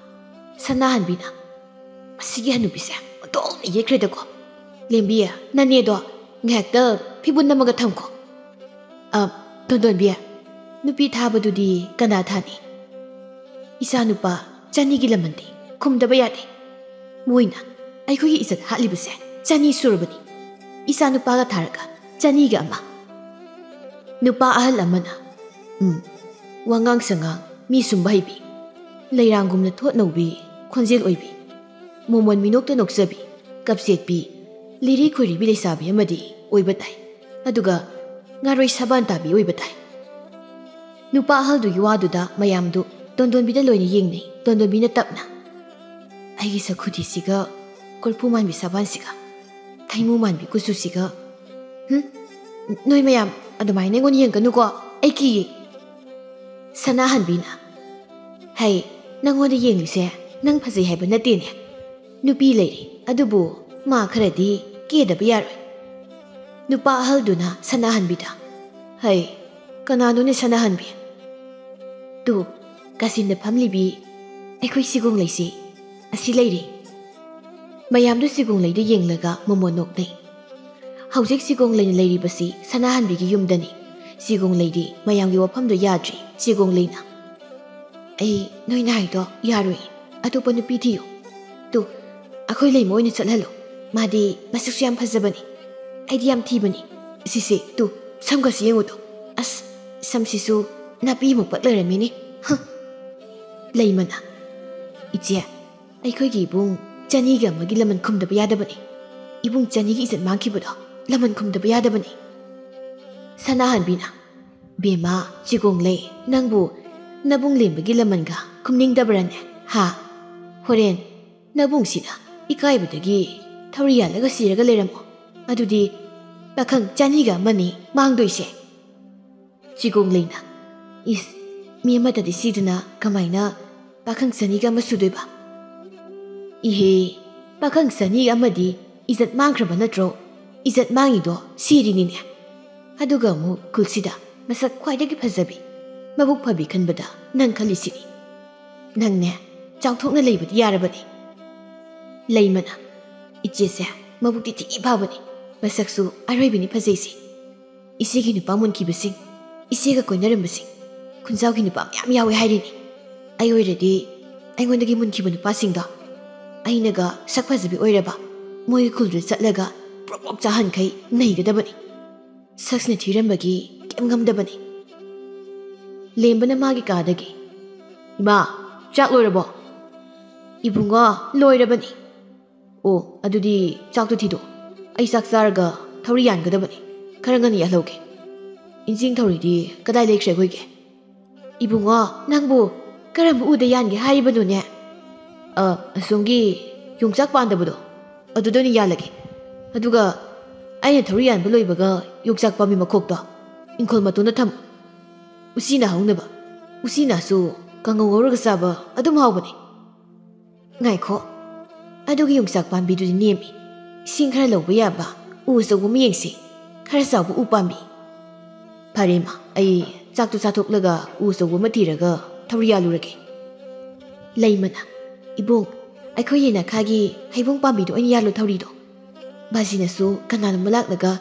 ꯁꯅꯥꯍꯟꯕꯤꯅ, "ꯃꯁꯤꯒꯤ ꯍꯅꯨꯕꯤꯁꯦ ꯑꯣꯟꯊꯣꯛꯅ ꯌꯦꯠꯈ꯭ꯔꯦꯗꯀꯣ꯫ "ꯂꯦꯝꯕꯤ, ꯅꯅꯦꯗꯣ ꯉꯥꯏꯍꯥꯛꯇ ꯐꯤꯕꯨꯟ ꯅꯝꯃꯒ ꯊꯝꯈꯣ꯫ ꯑ, ꯇꯣꯟꯗꯣꯟꯕꯤ, ꯅꯨꯄꯤ ꯊꯥꯕꯗꯨꯗꯤ ꯀꯅꯥ ꯊꯥꯅꯤ? ꯏꯆꯥꯅꯨꯄꯥ ꯆꯅꯤꯒꯤ ꯂꯃꯟꯗꯤ ꯈꯨꯝꯗꯕ ꯌꯥꯗꯦ꯫ ꯃꯣꯏꯅ ꯑꯩꯈꯣꯏꯒꯤ ꯏꯖꯠ ꯍꯥꯠꯂꯤꯕꯁꯦ ꯆꯅꯤ ꯁꯨꯔꯕꯅꯤ꯫ ꯏꯆꯥꯅꯨꯄꯥꯒ ꯊꯥꯔꯒ ꯆꯅꯤꯒ ꯑꯃ꯫ ꯅꯨꯄꯥ ꯑꯍꯜ ꯑꯃꯅ, ꯎꯝ, ꯋꯥꯉꯥꯡ ꯁꯉꯥꯡ ꯃꯤ ꯁꯨꯝꯕ ꯍꯩꯕꯤ, ꯂꯩꯔꯥꯡꯒꯨꯝꯅ ꯊꯣꯠ ꯅꯧꯕꯤ, ꯈꯣꯟꯖꯦꯜ ꯑꯣꯏꯕꯤ, ꯃꯣꯃꯣꯟ ꯃꯤꯅꯣꯛꯇ ꯅꯣꯛꯆꯕꯤ, ꯀꯞꯆꯦꯠꯄꯤ, ꯂꯤꯔꯤ ꯈꯣꯏꯔꯤꯕꯤ ꯂꯩꯁꯥꯕꯤ ꯑꯃꯗꯤ ꯑꯣꯏꯕ ꯇꯥꯏ꯫ ꯑꯗꯨꯒ ꯉꯥꯔꯣꯏ ꯁꯥꯕꯥꯟ ꯇꯥꯕꯤ ꯑꯣꯏꯕ ꯇꯥꯏ꯫ ꯅꯨꯄꯥ ꯑꯍꯜꯗꯨꯒꯤ ꯋꯥꯗꯨꯗ ꯃꯌꯥꯝꯗꯨ ꯇꯣꯟꯗꯣꯟꯕꯤꯗ ꯂꯣꯏꯅ ꯌꯦꯡꯅꯩ꯫ ꯇꯣꯟꯗꯣꯟꯕꯤꯅ ꯇꯞꯅ, "ꯑꯩꯒꯤ ꯁꯛꯈꯨꯗꯤꯁꯤꯒ, ꯀꯣꯔꯐꯨ ꯃꯥꯟꯕꯤ ꯁꯥꯕꯥꯟꯁꯤꯒ, ꯊꯩꯃꯨ ꯃꯥꯟꯕꯤ ꯀꯨꯆꯨꯁꯤꯒ, ꯍꯨꯝ? ꯅꯣꯏ ꯃꯌꯥꯝ ꯑꯗꯨꯃꯥꯏꯅ ꯑꯩꯉꯣꯟꯗ ꯌꯦꯡꯒꯅꯨꯀꯣ, ꯑꯩ ꯀꯤꯌꯦ꯫" ꯁꯅꯥꯍꯟꯕꯤꯅ, "ꯍꯩ, ꯅꯪꯉꯣꯟꯗ ꯌꯦꯡꯂꯤꯁꯦ ꯅꯪ ꯐꯖꯩ ꯍꯥꯏꯕ ꯅꯠꯇꯦꯅꯦ꯫ ꯅꯨꯄꯤ ꯂꯩꯔꯤ, ꯑꯗꯨꯕꯨ ꯃꯥ ꯈꯔꯗꯤ ꯀꯦꯗꯕ ꯌꯥꯔꯣꯏ꯫" ꯅꯨꯄꯥ ꯑꯍꯜꯗꯨꯅ ꯁꯅꯥꯍꯟꯕꯤꯗ, "ꯍꯩ, ꯀꯅꯥꯅꯣꯅꯦ ꯁꯅꯥꯍꯟꯕꯤ?" "ꯇꯨ, ꯀꯥꯆꯤꯟꯗ ꯐꯝꯂꯤꯕꯤ ꯑꯩꯈꯣꯏ ꯁꯤꯒꯣꯡꯂꯩꯁꯤ ꯑꯁꯤ ꯂꯩꯔꯤ꯫" ꯃꯌꯥꯝꯗꯨ ꯁꯤꯒꯣꯡꯂꯩꯗ ꯌꯦꯡꯂꯒ ꯃꯣꯃꯣꯟ ꯅꯣꯛꯅꯩ꯫ ꯍꯧꯖꯤꯛ ꯁꯤꯒꯣꯡꯂꯩꯅ ꯂꯩꯔꯤꯕꯁꯤ ꯁꯅꯥꯍꯟꯕꯤꯒꯤ ꯌꯨꯝꯗꯅꯤ꯫ ꯁꯤꯒꯣꯡꯂꯩꯗꯤ ꯃꯌꯥꯝꯒꯤ ꯋꯥꯐꯝꯗꯣ ꯌꯥꯗ꯭ꯔꯤ꯫ ꯁꯤꯒꯣꯡꯂꯩꯅ, "ꯑꯩ ꯅꯣꯏꯅ ꯍꯥꯏꯗꯣ ꯌꯥꯔꯣꯏ, ꯑꯇꯣꯞꯄ ꯅꯨꯄꯤ ꯊꯤꯌꯨ꯫ ꯇꯨ, ꯑꯩꯈꯣꯏ ꯂꯩꯃ ꯑꯣꯏꯅ ꯆꯠꯍꯜꯂꯨ, ꯃꯥꯗꯤ ꯃꯁꯛꯁꯨ ꯌꯥꯝ ꯐꯖꯕꯅꯤ, ꯑꯩꯗꯤ ꯌꯥꯝ ꯊꯤꯕꯅꯤ꯫ ꯁꯤꯁꯦ ꯇꯨ, ꯁꯝꯒꯁꯤ ꯌꯦꯡꯉꯨ ꯇꯨ, ꯑꯁ, ꯁꯝꯁꯤꯁꯨ ꯅꯥꯄꯤꯃꯨꯛ ꯄꯛ ꯂꯩꯔꯝꯃꯤꯅꯦ, ꯍ꯫" ꯂꯩꯃꯅ, "ꯏꯆꯦ, ꯑꯩꯈꯣꯏꯒꯤ ꯏꯕꯨꯡ ꯆꯅꯤꯒ ꯑꯃꯒꯤ ꯂꯃꯟ ꯈꯨꯝꯗꯕ ꯌꯥꯗꯕꯅꯤ꯫ ꯏꯕꯨꯡ ꯆꯅꯤꯒꯤ ꯏꯖꯠ ꯃꯥꯡꯈꯤꯕꯗꯣ ꯂꯃꯟ ꯈꯨꯝꯗꯕ ꯌꯥꯗꯕꯅꯤ꯫" ꯁꯅꯥꯍꯟꯕꯤꯅ, "ꯕꯦꯝꯃ, ꯁꯤꯒꯣꯡꯂꯩ, ꯅꯪꯕꯨ ꯅꯕꯨꯡ ꯂꯦꯝꯕꯒꯤ ꯂꯃꯟꯒ ꯈꯨꯝꯅꯤꯡꯗꯕ꯭ꯔꯅꯦ? ꯍꯥ? ꯍꯣꯔꯦꯟ ꯅꯕꯨꯡꯁꯤꯅ ꯏꯀꯥꯏꯕꯗꯒꯤ ꯊꯧꯔꯤ ꯌꯥꯜꯂꯒ ꯁꯤꯔꯒ ꯂꯩꯔꯝꯃꯣ꯫ ꯑꯗꯨꯗꯤ ꯄꯥꯈꯪ ꯆꯅꯤꯒ ꯑꯃꯅꯤ ꯃꯥꯡꯗꯣꯏꯁꯦ꯫" ꯁꯤꯒꯣꯡꯂꯩꯅ, "ꯏꯁ, ꯃꯤ ꯑꯃꯠꯇꯗꯤ ꯁꯤꯗꯅ ꯀꯃꯥꯏꯅ ꯄꯥꯈꯪ ꯆꯅꯤꯒ ꯑꯃ ꯁꯨꯗꯣꯏꯕ?" "ꯏꯍꯦ, ꯄꯥꯈꯪ ꯆꯅꯤ ꯑꯃꯗꯤ ꯏꯖꯠ ꯃꯥꯡꯈ꯭ꯔꯕ ꯅꯠꯇ꯭ꯔꯣ? ꯏꯖꯠ ꯃꯥꯡꯉꯤꯗꯣ ꯁꯤꯔꯤꯅꯤꯅꯦ꯫ ꯑꯗꯨꯒ ꯑꯃꯨꯛ ꯈꯨꯜꯁꯤꯗ ꯃꯁꯛ ꯈ꯭ꯋꯥꯏꯗꯒꯤ ꯐꯖꯕꯤ, ꯃꯕꯨꯛ ꯐꯕꯤ ꯈꯟꯕꯗ ꯅꯪ ꯈꯜꯂꯤꯁꯤꯅꯤ꯫ ꯅꯪꯅꯦ, ꯆꯥꯎꯊꯣꯛꯅ ꯂꯩꯕꯗꯤ ꯌꯥꯔꯕꯅꯤ꯫" ꯂꯩꯃꯅ, "ꯏꯆꯦꯁꯦ, ꯃꯕꯨꯛꯇꯤ ꯊꯤ ꯐꯕꯅꯤ, ꯃꯁꯛꯁꯨ ꯑꯔꯣꯏꯕꯤꯅꯤ ꯐꯖꯩꯁꯦ꯫ ꯏꯆꯦꯒꯤ ꯅꯨꯄꯥ ꯃꯨꯟꯈꯤꯕꯁꯤꯡ, ꯏꯆꯦꯒ ꯀꯣꯏꯅꯔꯝꯕꯁꯤꯡ, ꯈꯨꯟꯖꯥꯎꯒꯤ ꯅꯨꯄꯥ ꯃꯌꯥꯝ ꯌꯥꯎꯋꯦ ꯍꯥꯏꯔꯤꯅꯤ꯫ ꯑꯩ ꯑꯣꯏꯔꯗꯤ ꯑꯩꯉꯣꯟꯗꯒꯤ ꯃꯨꯟꯈꯤꯕ ꯅꯨꯄꯥꯁꯤꯡꯗꯣ ꯑꯩꯅꯒ ꯁꯛ ꯐꯖꯕꯤ ꯑꯣꯏꯔꯕ ꯃꯣꯏꯒꯤ ꯈꯨꯜꯗꯨꯗ ꯆꯠꯂꯒ ꯄ꯭ꯔꯣꯛ ꯄ꯭ꯔꯣꯛ ꯆꯥꯍꯟꯈꯩ ꯅꯩꯒꯗꯕꯅꯤ꯫ ꯁꯛꯁꯤꯅ ꯊꯤꯔꯝꯕꯒꯤ ꯀꯩꯝ ꯉꯝꯗꯕꯅꯤ꯫ ꯂꯦꯝꯕꯅ ꯃꯥꯒꯤ ꯀꯥꯗꯒꯤ, "ꯏꯃꯥ, ꯆꯥꯛ ꯂꯣꯏꯔꯕꯣ?" "ꯏꯕꯨꯡꯉꯣ, ꯂꯣꯏꯔꯕꯅꯤ꯫" "ꯑꯣ, ꯑꯗꯨꯗꯤ ꯆꯥꯛꯇꯣ ꯊꯤꯗꯣꯛ꯫ ꯑꯩ ꯆꯥꯛ ꯆꯥꯔꯒ ꯊꯧꯔꯤ ꯌꯥꯟꯒꯗꯕꯅꯤ꯫ ꯈꯔ ꯉꯟꯅ ꯌꯥꯜꯍꯧꯒꯦ꯫ ꯏꯟꯖꯤꯡ ꯊꯧꯔꯤꯗꯤ ꯀꯗꯥꯏ ꯂꯩꯈ꯭ꯔꯦ ꯑꯩꯈꯣꯏꯒꯤ?" "ꯏꯕꯨꯡꯉꯣ, ꯅꯪꯕꯨ ꯀꯔꯝꯕ ꯎꯗ ꯌꯥꯟꯒꯦ ꯍꯥꯏꯔꯤꯕꯅꯣꯅꯦ?" "ꯑ, ꯑꯁꯣꯝꯒꯤ ꯌꯣꯡꯆꯥꯛ ꯄꯥꯟꯗꯕꯗꯣ, ꯑꯗꯨꯗ ꯑꯣꯏꯅ ꯌꯥꯜꯂꯒꯦ꯫ ꯑꯗꯨꯒ ꯑꯩꯅ ꯊꯧꯔꯤ ꯌꯥꯟꯕ ꯂꯣꯏꯕꯒ ꯌꯣꯡꯆꯥꯛ ꯄꯥꯝꯕꯤ ꯃꯈꯣꯛꯇꯣ ꯏꯪꯈꯣꯜ ꯃꯇꯣꯟꯗ ꯊꯝꯃꯨ꯫ ꯎꯆꯤꯅ ꯍꯧꯅꯕ꯫ ꯎꯆꯤꯅꯁꯨ ꯀꯥꯡꯉꯧ ꯉꯧꯔꯒ ꯆꯥꯕ ꯑꯗꯨꯝ ꯍꯥꯎꯕꯅꯦ꯫" "ꯉꯥꯏꯈꯣ, ꯑꯗꯨꯒꯤ ꯌꯣꯡꯆꯥꯛ ꯄꯥꯝꯕꯤꯗꯨꯗꯤ ꯅꯦꯝꯃꯤ꯫ ꯏꯁꯤꯡ ꯈꯔ ꯂꯧꯕ ꯌꯥꯕ ꯎ ꯑꯆꯧꯕ ꯑꯃ ꯌꯦꯡꯁꯤ꯫ ꯈꯔ ꯆꯥꯎꯕ ꯎ ꯄꯥꯝꯕꯤ꯫" "ꯐꯔꯦ ꯏꯃꯥ, ꯑꯩ ꯆꯥꯛꯇꯨ ꯆꯥꯊꯣꯛꯂꯒ ꯎ ꯑꯆꯧꯕ ꯑꯃ ꯊꯤꯔꯒ ꯊꯧꯔꯤ ꯌꯥꯜꯂꯨꯔꯒꯦ꯫" ꯂꯩꯃꯅ, "ꯏꯕꯨꯡ, ꯑꯩꯈꯣꯏ ꯌꯦꯅꯈꯥꯒꯤ ꯍꯩꯕꯣꯡ ꯄꯥꯝꯕꯤꯗꯣ ꯑꯣꯏꯅ ꯌꯥꯜꯂꯨ ꯊꯧꯔꯤꯗꯣ꯫ ꯕꯥꯖꯤꯅꯁꯨ ꯀꯅꯥꯅꯣꯝꯃ ꯂꯥꯛꯂꯒ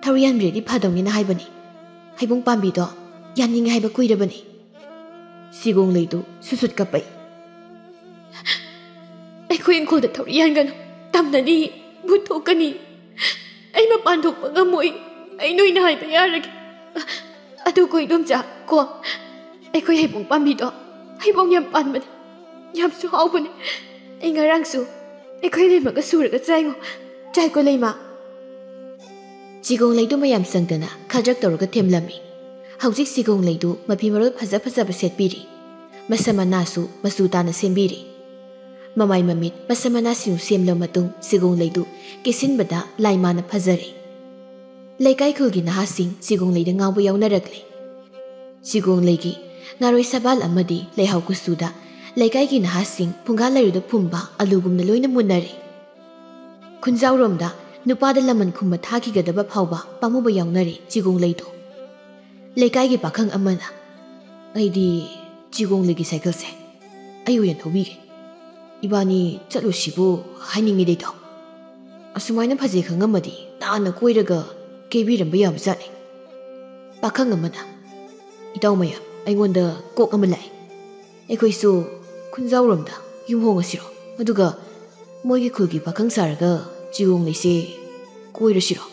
ꯊꯧꯔꯤ ꯌꯥꯟꯕꯤꯔꯗꯤ ꯐꯗꯧꯅꯤꯅ ꯍꯥꯏꯕꯅꯤ꯫ ꯍꯩꯕꯣꯡ ꯄꯥꯝꯕꯤꯗꯣ ꯌꯥꯟꯅꯤꯡꯉꯦ ꯍꯥꯏꯕ ꯀꯨꯏꯔꯕꯅꯤ꯫" ꯆꯤꯒꯣꯡꯂꯩꯗꯨ ꯁꯨꯠ ꯁꯨꯠ ꯀꯞꯄꯛꯏ꯫ "ꯑꯩꯈꯣꯏ ꯏꯪꯈꯣꯜꯗ ꯊꯧꯔꯤ ꯌꯥꯟꯒꯅꯨ꯫ ꯇꯝꯅꯅꯤ, ꯚꯨꯠ ꯊꯣꯛꯀꯅꯤ꯫ ꯑꯩ ꯃꯄꯥꯟ ꯊꯣꯛꯄ ꯉꯝꯃꯣꯏ꯫ ꯑꯩ ꯅꯣꯏꯅ ꯍꯥꯏꯕ ꯌꯥꯔꯒꯦ꯫ ꯑꯗꯨ ꯀꯣ ꯏꯗꯣꯝꯆꯥ, ꯀꯣ, ꯑꯩꯈꯣꯏ ꯍꯩꯕꯣꯡ ꯄꯥꯝꯕꯤꯗꯣ ꯍꯩꯕꯣꯡ ꯌꯥꯝ ꯄꯥꯟꯕꯅꯦ, ꯌꯥꯝꯁꯨ ꯍꯥꯎꯕꯅꯦ꯫ ꯑꯩ ꯉꯔꯥꯡꯁꯨ ꯑꯩꯈꯣꯏ ꯂꯩꯃꯒ ꯁꯨꯔꯒ ꯆꯥꯏꯉꯣ꯫ ꯆꯥꯏꯀꯣ ꯂꯩꯃ?" ꯆꯤꯒꯣꯡꯂꯩꯗꯨ ꯃꯌꯥꯝ ꯆꯪꯗꯅ ꯈꯗ꯭ꯔꯛ ꯇꯧꯔꯒ ꯊꯦꯝꯂꯝꯃꯤ꯫ ꯍꯧꯖꯤꯛ ꯆꯤꯒꯣꯡꯂꯩꯗꯨ ꯃꯐꯤ ꯃꯔꯣꯜ ꯐꯖ ꯐꯖꯕ ꯁꯦꯠꯄꯤꯔꯤ꯫ ꯃꯁꯝ ꯃꯅꯥꯁꯨ ꯃꯆꯨ ꯇꯥꯅ ꯁꯦꯝꯕꯤꯔꯤ꯫ ꯃꯃꯥꯏ ꯃꯃꯤꯠ, ꯃꯁꯝ ꯃꯅꯥꯁꯤꯡ ꯁꯦꯝꯂꯕ ꯃꯇꯨꯡ ꯆꯤꯒꯣꯡꯂꯩꯗꯨ ꯀꯦꯁꯤꯟꯕꯗ ꯂꯥꯏꯃꯥꯅ ꯐꯖꯔꯦ꯫ ꯂꯩꯀꯥꯏ ꯈꯨꯜꯒꯤ ꯅꯍꯥꯁꯤꯡ ꯆꯤꯒꯣꯡꯂꯩꯗ ꯉꯥꯎꯕ ꯌꯥꯎꯅꯔꯛꯂꯦ꯫ ꯆꯤꯒꯣꯡꯂꯩꯒꯤ ꯉꯥꯔꯣꯏ ꯁꯕꯥꯜ ꯑꯃꯗꯤ ꯂꯩꯍꯥꯎ ꯀꯨꯆꯨꯗ ꯂꯩꯀꯥꯏꯒꯤ ꯅꯍꯥꯁꯤꯡ ꯐꯨꯡꯒꯥ ꯂꯩꯔꯨꯗ ꯐꯨꯝꯕ ꯑꯂꯨꯒꯨꯝꯅ ꯂꯣꯏꯅ ꯃꯨꯟꯅꯔꯦ꯫ ꯈꯨꯟꯖꯥꯎꯔꯣꯝꯗ ꯅꯨꯄꯥꯗ ꯂꯃꯟ ꯈꯨꯝꯕ ꯊꯥꯈꯤꯒꯗꯕ ꯐꯥꯎꯕ ꯄꯥꯝꯃꯨꯕ ꯌꯥꯎꯅꯔꯦ ꯆꯤꯒꯣꯡꯂꯩꯗꯣ꯫ ꯂꯩꯀꯥꯏꯒꯤ ꯄꯥꯈꯪ ꯑꯃꯅ, "ꯑꯩꯗꯤ ꯆꯤꯒꯣꯡꯂꯩꯒꯤ ꯁꯥꯏꯀꯜꯁꯦ ꯑꯩ ꯑꯣꯏꯅ ꯊꯧꯕꯤꯒꯦ꯫ ꯏꯕꯥꯅꯤ ꯆꯠꯂꯨꯁꯤꯕꯨ ꯍꯥꯏꯅꯤꯡꯉꯤꯗꯩꯗꯣ꯫" ꯑꯁꯨꯃꯥꯏꯅ ꯐꯖꯩ ꯈꯪꯉꯝꯃꯗꯤ ꯅꯍꯥꯟꯅ ꯀꯣꯏꯔꯒ ꯀꯦꯕꯤꯔꯝꯕ ꯌꯥꯕꯖꯥꯠꯅꯤ꯫ ꯄꯥꯈꯪ ꯑꯃꯅ, "ꯏꯇꯥꯎ ꯃꯌꯥꯝ, ꯑꯩꯉꯣꯟꯗ ꯀꯣꯛ ꯑꯃ ꯂꯥꯛꯑꯦ꯫ ꯑꯩꯈꯣꯏꯁꯨ ꯈꯨꯟꯖꯥꯎꯔꯣꯝꯗ ꯌꯨꯝ ꯍꯣꯡꯉꯁꯤꯔꯣ? ꯑꯗꯨꯒ ꯃꯣꯏꯒꯤ ꯈꯨꯜꯒꯤ ꯄꯥꯈꯪ ꯁꯥꯔꯒ ꯆꯤꯒꯣꯡ ꯂꯩꯁꯦ ꯀꯣꯏꯔꯁꯤꯔꯣ?"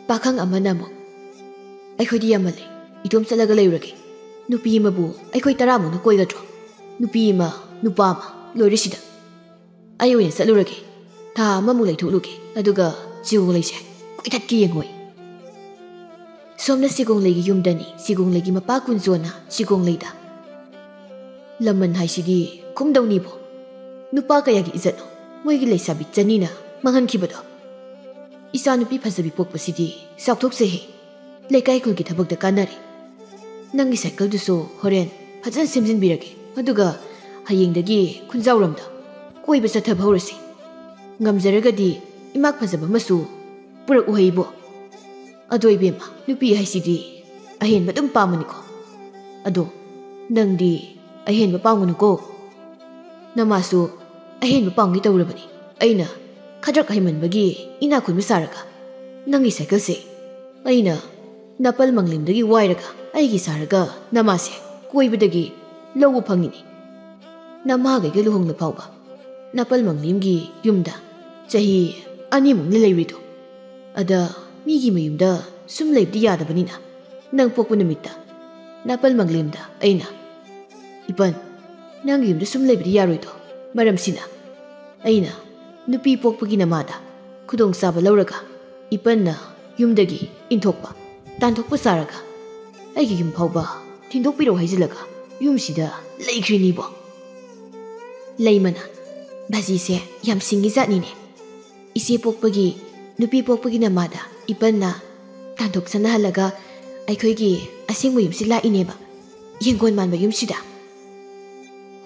ꯄꯥꯈꯪ ꯑꯃꯅ ꯑꯃꯨꯛ, "ꯑꯩꯈꯣꯏꯗꯤ ꯌꯥꯝꯃꯜꯂꯦ, ꯏꯇꯣꯝ ꯆꯠꯂꯒ ꯂꯩꯔꯨꯔꯒꯦ꯫ ꯅꯨꯄꯤ ꯑꯃꯕꯨ ꯑꯩꯈꯣꯏ ꯇꯔꯥꯃꯨꯛꯅ ꯀꯣꯏꯒꯗ꯭ꯔꯣ? ꯅꯨꯄꯤ ꯑꯃ, ꯅꯨꯄꯥ ꯑꯃ, ꯂꯣꯏꯔꯦ ꯁꯤꯗ꯫ ꯑꯩ ꯑꯣꯏꯅ ꯆꯠꯂꯨꯔꯒꯦ, ꯊꯥ ꯑꯃꯃꯨꯛ ꯂꯩꯊꯣꯛꯂꯨꯒꯦ, ꯑꯗꯨꯒ ꯆꯤꯒꯣꯡꯂꯩꯁꯦ ꯀꯣꯏꯊꯠꯀꯦ ꯌꯦꯡꯉꯣꯏ꯫" ꯁꯣꯝꯅ ꯆꯤꯒꯣꯡꯂꯩꯒꯤ ꯌꯨꯝꯗꯅꯤ, ꯆꯤꯒꯣꯡꯂꯩꯒꯤ ꯃꯄꯥ ꯀꯨꯟꯖꯣꯅ ꯆꯤꯒꯣꯡꯂꯩꯗ, "ꯂꯃꯟ ꯍꯥꯏꯁꯤꯗꯤ ꯈꯨꯝꯗꯧꯅꯤꯕꯣ꯫ ꯅꯨꯄꯥ ꯀꯌꯥꯒꯤ ꯏꯖꯠꯅꯣ ꯃꯣꯏꯒꯤ ꯂꯩꯁꯥꯕꯤ ꯆꯅꯤꯅ ꯃꯥꯡꯍꯟꯈꯤꯕꯗꯣ? ꯏꯆꯥ ꯅꯨꯄꯤ ꯐꯖꯕꯤ ꯄꯣꯛꯄꯁꯤꯗꯤ ꯆꯥꯎꯊꯣꯛꯆꯩꯍꯦ꯫ ꯂꯩꯀꯥꯏ ꯈꯨꯜꯒꯤ ꯊꯕꯛꯇ ꯀꯥꯟꯅꯔꯦ꯫ ꯅꯪꯒꯤ ꯁꯥꯏꯀꯜꯗꯨꯁꯨ ꯍꯣꯔꯦꯟ ꯐꯖꯅ ꯁꯦꯝꯖꯤꯟꯕꯤꯔꯒꯦ, ꯑꯗꯨꯒ ꯍꯌꯦꯡꯗꯒꯤ ꯈꯨꯟꯖꯥꯎꯔꯣꯝꯗ ꯀꯣꯏꯕ ꯆꯠꯊꯕ ꯍꯧꯔꯁꯤ꯫ ꯉꯝꯖꯔꯒꯗꯤ ꯏꯃꯥꯛ ꯐꯖꯕ ꯑꯃꯁꯨ ꯄꯨꯔꯛꯎ ꯍꯩꯕꯣ꯫ ꯑꯗꯣ ꯏꯕꯦꯝꯃ, ꯅꯨꯄꯤ ꯍꯥꯏꯁꯤꯗꯤ ꯑꯍꯦꯟꯕ ꯑꯗꯨꯝ ꯄꯥꯝꯕꯅꯤꯀꯣ꯫ ꯑꯗꯣ ꯅꯪꯗꯤ ꯑꯍꯦꯟꯕ ꯄꯥꯝꯒꯅꯨꯀꯣ꯫ ꯅꯃꯥꯁꯨ ꯑꯍꯦꯟꯕ ꯄꯥꯝꯒꯦ ꯇꯧꯔꯕꯅꯤ꯫ ꯑꯩꯅ ꯈꯗ꯭ꯔꯛ ꯍꯩꯃꯟꯕꯒꯤ ꯏꯅꯥꯛ ꯈꯨꯟꯕ ꯁꯥꯔꯒ ꯅꯪꯒꯤ ꯁꯥꯏꯀꯜꯁꯦ ꯑꯩꯅ ꯅꯥꯄꯜ ꯃꯪꯂꯦꯝꯗꯒꯤ ꯋꯥꯏꯔꯒ ꯑꯩꯒꯤ ꯁꯥꯔꯒ ꯅꯃꯥꯁꯦ ꯀꯣꯏꯕꯗꯒꯤ ꯂꯧꯕ ꯐꯪꯉꯤꯅꯤ꯫ ꯅꯃꯥꯒꯩꯒ ꯂꯨꯍꯣꯡꯂ ꯐꯥꯎꯕ ꯅꯥꯄꯜ ꯃꯪꯂꯦꯝꯒꯤ ꯌꯨꯝꯗ ꯆꯍꯤ ꯑꯅꯤꯃꯨꯛꯅ ꯂꯩꯔꯨꯏꯗꯣ꯫ ꯑꯗ ꯃꯤꯒꯤ ꯃꯌꯨꯝꯗ ꯁꯨꯝ ꯂꯩꯕꯗꯤ ꯌꯥꯗꯕꯅꯤꯅ ꯅꯪ ꯄꯣꯛꯄ ꯅꯨꯃꯤꯠꯇ ꯅꯥꯄꯜ ꯃꯪꯂꯦꯝꯗ ꯑꯩꯅ, 'ꯏꯄꯟ, ꯅꯪꯒꯤ ꯌꯨꯝꯗ ꯁꯨꯝ ꯂꯩꯕꯗꯤ ꯌꯥꯔꯣꯏꯗꯣ꯫ ꯃꯔꯝꯁꯤꯅ ꯑꯩꯅ ꯅꯨꯄꯤ ꯄꯣꯛꯄꯒꯤ ꯅꯃꯥꯗ ꯈꯨꯗꯣꯡꯆꯥꯕ ꯂꯧꯔꯒ ꯏꯄꯟꯅ ꯌꯨꯝꯗꯒꯤ ꯏꯟꯊꯣꯛꯄ, ꯇꯥꯟꯊꯣꯛꯄ ꯁꯥꯔꯒ ꯑꯩꯒꯤ ꯌꯨꯝ ꯐꯥꯎꯕ ꯊꯤꯟꯗꯣꯛꯄꯤꯔꯛꯑꯣ ꯍꯥꯏꯖꯤꯜꯂꯒ ꯌꯨꯝꯁꯤꯗ ꯂꯩꯈ꯭ꯔꯤꯅꯤꯕꯣ.' ꯂꯩꯃꯅ, "ꯕꯥꯖꯤꯁꯦ ꯌꯥꯝ ꯁꯤꯡꯉꯤ ꯖꯥꯠꯅꯤꯅꯦ꯫ ꯏꯆꯦ ꯄꯣꯛꯄꯒꯤ, ꯅꯨꯄꯤ ꯄꯣꯛꯄꯒꯤ ꯅꯃꯥꯗ ꯏꯄꯟꯅ ꯇꯥꯟꯊꯣꯛ ꯁꯅꯍꯜꯂꯒ ꯑꯩꯈꯣꯏꯒꯤ ꯑꯁꯦꯡꯕ ꯌꯨꯝꯁꯤ ꯂꯥꯛꯏꯅꯦꯕ, ꯌꯦꯡꯒꯣꯟ ꯃꯥꯟꯕ ꯌꯨꯝꯁꯤꯗ꯫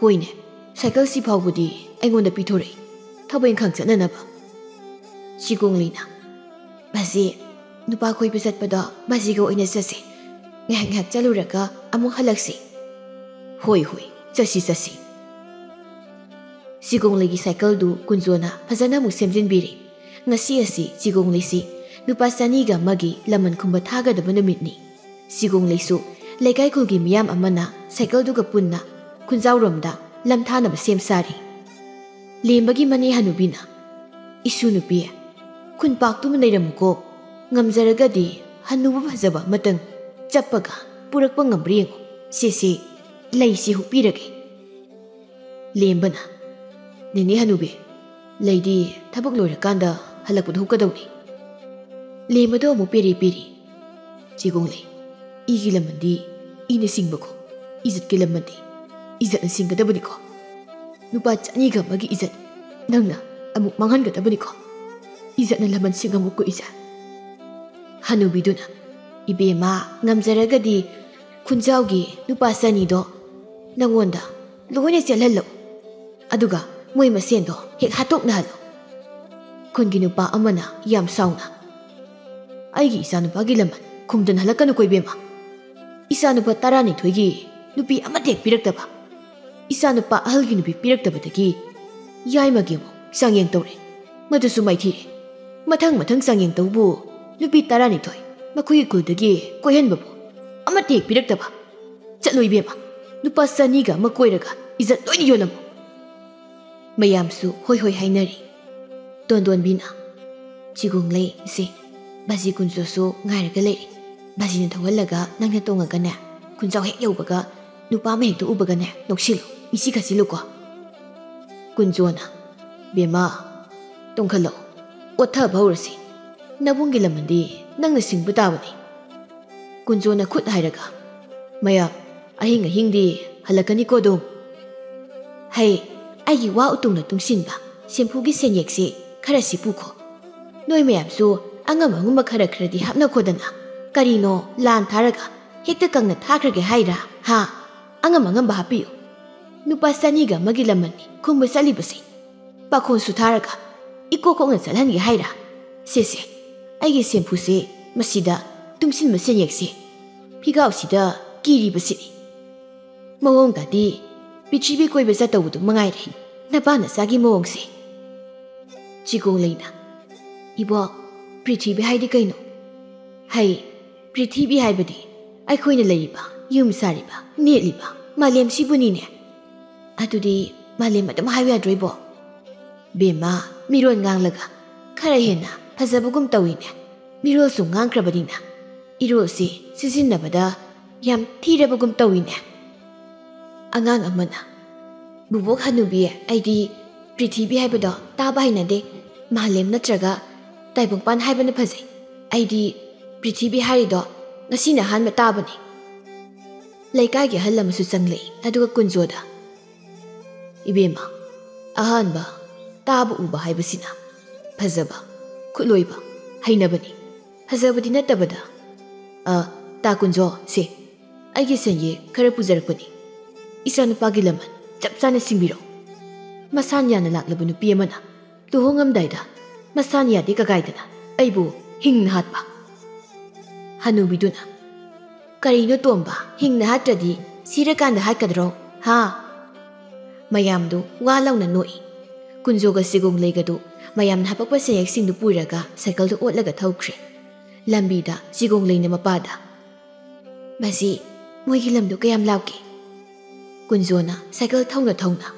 ꯍꯣꯏꯅꯦ, ꯁꯥꯏꯀꯜꯁꯤ ꯐꯥꯎꯕꯗꯤ ꯑꯩꯉꯣꯟꯗ ꯄꯤꯊꯣꯔꯛꯏ, ꯊꯕꯛ ꯏꯪꯈꯥꯡ ꯆꯠꯅꯅꯕ꯫" ꯆꯤꯒꯣꯡꯂꯩꯅ, "ꯕꯥꯖꯤ, ꯅꯨꯄꯥ ꯀꯣꯏꯕ ꯆꯠꯄꯗꯣ ꯕꯥꯖꯤꯒ ꯑꯣꯏꯅ ꯆꯠꯁꯤ꯫ ꯉꯥꯏꯍꯥꯛ ꯉꯥꯏꯍꯥꯛ ꯆꯠꯂꯨꯔꯒ ꯑꯃꯨꯛ ꯍꯜꯂꯛꯁꯤ꯫" "ꯍꯣꯏ, ꯍꯣꯏ, ꯆꯠꯁꯤ, ꯆꯠꯁꯤ꯫" ꯆꯤꯒꯣꯡꯂꯩꯒꯤ ꯁꯥꯏꯀꯜꯗꯨ ꯀꯨꯟꯖꯣꯅ ꯐꯖꯅ ꯑꯃꯨꯛ ꯁꯦꯝꯖꯤꯟꯕꯤꯔꯦ꯫ ꯉꯁꯤ ꯑꯁꯤ ꯆꯤꯒꯣꯡꯂꯩꯁꯤ ꯂꯨꯄꯥ ꯆꯅꯤꯒ ꯑꯃꯒꯤ ꯂꯃꯟ ꯈꯨꯝꯕ ꯊꯥꯒꯗꯕ ꯅꯨꯃꯤꯠꯅꯤ꯫ ꯆꯤꯒꯣꯡꯂꯩꯁꯨ ꯂꯩꯀꯥꯏ ꯈꯨꯜꯒꯤ ꯃꯤꯌꯥꯝ ꯑꯃꯅ ꯁꯥꯏꯀꯜꯗꯨꯒ ꯄꯨꯟꯅ ꯈꯨꯟꯖꯥꯎꯔꯣꯝꯗ ꯂꯝ ꯊꯥꯅꯕ ꯁꯦꯝ ꯁꯥꯔꯤ꯫ ꯂꯦꯝꯕꯒꯤ ꯃꯅꯦ ꯍꯅꯨꯕꯤꯅ, "ꯏꯁꯨ ꯅꯨꯄꯤ, ꯈꯨꯟꯄꯥꯛꯇꯨꯃ ꯂꯩꯔꯝꯃꯨꯀꯣ꯫ ꯉꯝꯖꯔꯒꯗꯤ ꯍꯅꯨꯕ ꯐꯖꯕ ꯑꯃꯇꯪ ꯆꯞꯄꯒ ꯄꯨꯔꯛꯄ ꯉꯝꯕ꯭ꯔꯥ ꯌꯦꯡꯉꯨ꯫ ꯁꯦ ꯁꯦ, ꯂꯩꯁꯤ ꯍꯨꯛꯄꯤꯔꯒꯦ꯫" ꯂꯦꯝꯕꯅ, "ꯅꯦꯅꯦ ꯍꯅꯨꯕꯤ, ꯂꯩꯗꯤ ꯊꯕꯛ ꯂꯣꯏꯔꯀꯥꯟꯗ ꯍꯜꯂꯛꯄꯗ ꯍꯨꯛꯀꯗꯧꯅꯤ꯫" ꯂꯦꯝꯕꯗꯣ ꯑꯃꯨꯛ ꯄꯦꯔꯤ ꯄꯦꯔꯤ꯫ "ꯆꯤꯒꯣꯡꯂꯩ, ꯏꯒꯤ ꯂꯃꯟꯗꯤ ꯏꯅ ꯁꯤꯡꯕꯀꯣ, ꯏꯖꯠꯀꯤ ꯂꯃꯟꯗꯤ ꯏꯖꯠꯅ ꯁꯤꯡꯒꯗꯕꯅꯤꯀꯣ꯫ ꯂꯨꯄꯥ ꯆꯅꯤꯒ ꯑꯃꯒꯤ ꯏꯖꯠ ꯅꯪꯅ ꯑꯃꯨꯛ ꯃꯥꯡꯍꯟꯒꯗꯕꯅꯤꯀꯣ꯫ ꯏꯖꯠꯅ ꯂꯃꯟ ꯁꯤꯡꯉꯝꯃꯨꯀꯣ ꯏꯆꯥ꯫" ꯍꯅꯨꯕꯤꯗꯨꯅ, "ꯏꯕꯦꯝꯃ, ꯉꯝꯖꯔꯒꯗꯤ ꯈꯨꯟꯖꯥꯎꯒꯤ ꯂꯨꯄꯥ ꯆꯅꯤꯗꯣ ꯅꯪꯉꯣꯟꯗ ꯂꯣꯏꯅ ꯆꯦꯜꯍꯜꯂꯣ꯫ ꯑꯗꯨꯒ ꯃꯣꯏ ꯃꯁꯦꯟꯗꯣ ꯍꯦꯛ ꯍꯥꯠꯇꯣꯛꯅꯍꯜꯂꯣ꯫" ꯈꯨꯟꯒꯤ ꯅꯨꯄꯥ ꯑꯃꯅ ꯌꯥꯝ ꯁꯥꯎꯅ, "ꯑꯩꯒꯤ ꯏꯆꯥꯅꯨꯄꯥꯒꯤ ꯂꯃꯟ ꯈꯨꯝꯗꯅ ꯍꯜꯂꯛꯀꯅꯨꯀꯣ ꯏꯕꯦꯝꯃ꯫ ꯏꯆꯥꯅꯨꯄꯥ ꯇꯔꯥꯅꯤꯊꯣꯏꯒꯤ ꯅꯨꯄꯤ ꯑꯃꯠꯇ ꯍꯦꯛ ꯄꯤꯔꯛꯇꯕ, ꯏꯆꯥꯅꯨꯄꯥ ꯑꯍꯜꯒꯤ ꯅꯨꯄꯤ ꯄꯤꯔꯛꯇꯕꯗꯒꯤ ꯌꯥꯏꯃꯒꯤ ꯑꯃꯨꯛ ꯆꯥꯡꯌꯦꯡ ꯇꯧꯔꯦ, ꯃꯗꯨꯁꯨ ꯃꯥꯏꯊꯤꯔꯦ꯫ ꯃꯊꯪ ꯃꯊꯪ ꯆꯥꯡꯌꯦꯡ ꯇꯧꯕꯨ ꯅꯨꯄꯤ ꯇꯔꯥꯅꯤꯊꯣꯏ ꯃꯈꯣꯏꯒꯤ ꯈꯨꯜꯗꯒꯤ ꯀꯣꯏꯍꯟꯕꯕꯨ ꯑꯃꯠꯇ ꯍꯦꯛ ꯄꯤꯔꯛꯇꯕ꯫ ꯆꯠꯂꯣ ꯏꯕꯦꯝꯃ, ꯂꯨꯄꯥ ꯆꯅꯤꯒ ꯑꯃ ꯀꯣꯏꯔꯒ ꯏꯖꯠ ꯂꯣꯏꯅ ꯌꯣꯜꯂꯝꯃꯨ꯫" ꯃꯌꯥꯝꯁꯨ ꯍꯣꯏ ꯍꯣꯏ ꯍꯥꯏꯅꯔꯤ꯫ ꯇꯣꯟꯗꯣꯟꯕꯤꯅ, "ꯆꯤꯒꯣꯡꯂꯩ, ꯏꯆꯦ, ꯕꯥꯖꯤ ꯀꯨꯟꯖꯣꯁꯨ ꯉꯥꯏꯔꯒ ꯂꯩꯔꯦ꯫ ꯕꯥꯖꯤꯅ ꯊꯧꯍꯜꯂꯒ ꯅꯪꯅ ꯇꯣꯡꯉꯒꯅꯦ, ꯈꯨꯟꯖꯥꯎ ꯍꯦꯛ ꯌꯧꯕꯒ ꯅꯨꯄꯥ ꯑꯃ ꯍꯦꯛꯇ ꯎꯕꯒꯅꯦ, ꯅꯣꯛꯁꯤꯜꯂꯨ, ꯃꯤꯠꯁꯤ ꯈꯠꯆꯤꯜꯂꯨꯀꯣ꯫" ꯀꯨꯟꯖꯣꯅ, "ꯕꯦꯝꯃ, ꯇꯣꯡꯈꯠꯂꯣ, ꯑꯣꯠꯊꯕ ꯍꯧꯔꯁꯤ꯫ ꯅꯕꯨꯡꯒꯤ ꯂꯃꯟꯗꯤ ꯅꯪꯅ ꯁꯤꯡꯕ ꯇꯥꯕꯅꯤ꯫" ꯀꯨꯟꯖꯣꯅ ꯈꯨꯠ ꯍꯥꯏꯔꯒ, "ꯃꯌꯥꯝ, ꯑꯍꯤꯡ ꯑꯍꯤꯡꯗꯤ ꯍꯜꯂꯛꯀꯅꯤꯀꯣ ꯑꯗꯨꯝ꯫ ꯍꯩ, ꯑꯩꯒꯤ ꯋꯥ ꯎꯇꯨꯡꯅ ꯇꯨꯡꯁꯤꯟꯕ ꯁꯦꯝꯐꯨꯒꯤ ꯁꯦꯟꯌꯦꯛꯁꯤ ꯈꯔ ꯁꯤ ꯄꯨꯈꯣ꯫ ꯅꯣꯏ ꯃꯌꯥꯝꯁꯨ ꯑꯉꯝ ꯑꯉꯝꯕ ꯈꯔ ꯈꯔꯗꯤ ꯍꯥꯞꯅꯈꯣꯗꯅ꯫ ꯀꯔꯤꯅꯣ, ꯂꯥꯟ ꯊꯥꯔꯒ ꯍꯦꯛꯇ ꯀꯪꯅ ꯊꯥꯈ꯭ꯔꯒꯦ ꯍꯥꯏꯔꯥ? ꯍꯥ? ꯑꯉꯝ ꯑꯉꯝꯕ ꯍꯥꯞꯄꯤꯌꯨ꯫ ꯂꯨꯄꯥ ꯆꯅꯤꯒ ꯑꯃꯒꯤ ꯂꯃꯟꯅꯤ ꯈꯨꯝꯕ ꯆꯠꯂꯤꯕꯁꯤ꯫ ꯄꯥꯈꯣꯟꯁꯨ ꯊꯥꯔꯒ ꯏꯀꯣꯛ ꯀꯣꯛꯅ ꯆꯠꯍꯟꯒꯦ ꯍꯥꯏꯔꯥ? ꯁꯦ ꯁꯦ, ꯑꯩꯒꯤ ꯁꯦꯝꯐꯨꯁꯦ ꯃꯁꯤꯗ ꯇꯨꯡꯁꯤꯟꯕ ꯁꯦꯟꯌꯦꯛꯁꯦ ꯐꯤꯒꯥꯎꯁꯤꯗ ꯀꯤꯔꯤꯕꯁꯤꯅꯤ꯫ ꯃꯑꯣꯡ ꯇꯥꯗꯤ ꯄ꯭ꯔꯤꯊꯤꯕꯤ ꯀꯣꯏꯕ ꯆꯠꯇꯧꯕꯗꯨ ꯃꯉꯥꯏꯔꯦ꯫ ꯅꯄꯥ ꯅꯆꯥꯒꯤ ꯃꯑꯣꯡꯁꯦ꯫ ꯆꯤꯒꯣꯡ ꯂꯩꯅ, "ꯏꯕꯣꯛ, ꯄ꯭ꯔꯤꯊꯤꯕꯤ ꯍꯥꯏꯗꯤ ꯀꯩꯅꯣ?" "ꯍꯩ, ꯄ꯭ꯔꯤꯊꯤꯕꯤ ꯍꯥꯏꯕꯗꯤ ꯑꯩꯈꯣꯏꯅ ꯂꯩꯔꯤꯕ, ꯌꯨꯝ ꯁꯥꯔꯤꯕ, ꯅꯦꯠꯂꯤꯕ ꯃꯥꯂꯦꯝꯁꯤꯕꯨꯅꯤꯅꯦ꯫ ꯑꯗꯨꯗꯤ ꯃꯥꯂꯦꯝ ꯑꯗꯨꯝ ꯍꯥꯏꯌꯨ ꯌꯥꯗ꯭ꯔꯣ, ꯏꯕꯣꯛ?" ꯕꯦꯝꯃ ꯃꯤꯔꯣꯟ ꯉꯥꯡꯂꯒ ꯈꯔ ꯍꯦꯟꯅ ꯐꯖꯕꯒꯨꯝ ꯇꯧꯏꯅꯦ꯫ ꯃꯤꯔꯣꯜꯁꯨ ꯉꯥꯡꯈ꯭ꯔꯕꯅꯤꯅ ꯏꯔꯣꯜꯁꯤ ꯁꯤꯖꯤꯟꯅꯕꯗ ꯌꯥꯝ ꯊꯤꯔꯕꯒꯨꯝ ꯇꯧꯏꯅꯦ꯫ ꯑꯉꯥꯡ ꯑꯃꯅ, "ꯕꯨꯕꯣꯛ ꯍꯅꯨꯕꯤ, ꯑꯩꯗꯤ ꯄ꯭ꯔꯤꯊꯤꯕꯤ ꯍꯥꯏꯕꯗꯣ ꯇꯥꯕ ꯍꯩꯅꯗꯦ꯫ ꯃꯥꯂꯦꯝ ꯅꯠꯇ꯭ꯔꯒ ꯇꯥꯏꯕꯪꯄꯥꯟ ꯍꯥꯏꯕꯅ ꯐꯖꯩ꯫ ꯑꯩꯗꯤ ꯄ꯭ꯔꯤꯊꯤꯕꯤ ꯍꯥꯏꯔꯤꯗꯣ ꯉꯁꯤꯅ ꯑꯍꯥꯟꯕ ꯇꯥꯕꯅꯤ꯫" ꯂꯩꯀꯥꯏꯒꯤ ꯑꯍꯜ ꯑꯃꯁꯨ ꯆꯪꯂꯛꯏ, ꯑꯗꯨꯒ ꯀꯨꯟꯖꯣꯗ, "ꯏꯕꯦꯝꯃ, ꯑꯍꯥꯟꯕ ꯇꯥꯕ ꯎꯕ ꯍꯥꯏꯕꯁꯤꯅ ꯐꯖꯕ, ꯈꯨꯠꯂꯣꯏꯕ, ꯍꯩꯅꯕꯅꯤ꯫ ꯐꯖꯕꯗꯤ ꯅꯠꯇꯕꯗ, ꯑ, ꯇꯥ ꯀꯨꯟꯖꯣ, ꯁꯦ, ꯑꯩꯒꯤ ꯁꯦꯟꯌꯦꯛ ꯈꯔ ꯄꯨꯖꯔꯛꯄꯅꯤ꯫ ꯏꯆꯥꯅꯨꯄꯥꯒꯤ ꯂꯃꯟ ꯆꯞ ꯆꯥꯅ ꯁꯤꯡꯕꯤꯔꯣ꯫ ꯃꯁꯥꯟ ꯌꯥꯅ ꯂꯥꯛꯂꯕ ꯅꯨꯄꯤ ꯑꯃꯅ ꯂꯨꯍꯣꯡꯉꯝꯗꯥꯏꯗ ꯃꯁꯥꯟ ꯌꯥꯗꯦ ꯀꯒꯥꯏꯗꯅ ꯑꯩꯕꯨ ꯍꯤꯡꯅ ꯍꯥꯠꯄ꯫" ꯍꯅꯨꯕꯤꯗꯨꯅ, "ꯀꯔꯤꯅꯣ ꯇꯣꯝꯕ, ꯍꯤꯡꯅ ꯍꯥꯠꯇ꯭ꯔꯗꯤ ꯁꯤꯔꯀꯥꯟꯗ ꯍꯥꯠꯀꯗ꯭ꯔꯣ, ꯍꯥ?" ꯃꯌꯥꯝꯗꯨ ꯋꯥ ꯂꯥꯎꯅ ꯅꯣꯛꯏ꯫ ꯀꯨꯟꯖꯣꯒ ꯆꯤꯒꯣꯡ ꯂꯩꯒꯗꯨ ꯃꯌꯥꯝꯅ ꯍꯥꯄꯛꯄ ꯁꯦꯟꯌꯦꯛꯁꯤꯡꯗꯨ ꯄꯨꯔꯒ ꯁꯥꯏꯀꯜꯗꯨ ꯑꯣꯠꯂꯒ ꯊꯧꯈ꯭ꯔꯦ꯫ ꯂꯝꯕꯤꯗ ꯆꯤꯒꯣꯡ ꯂꯩꯅ ꯃꯄꯥꯗ, "ꯕꯥꯖꯤ, ꯃꯣꯏꯒꯤ ꯂꯝꯗꯨ ꯀꯌꯥꯝ ꯂꯥꯞꯀꯦ?" ꯀꯨꯟꯖꯣꯅ ꯁꯥꯏꯀꯜ ꯊꯧꯅ ꯊꯧꯅ,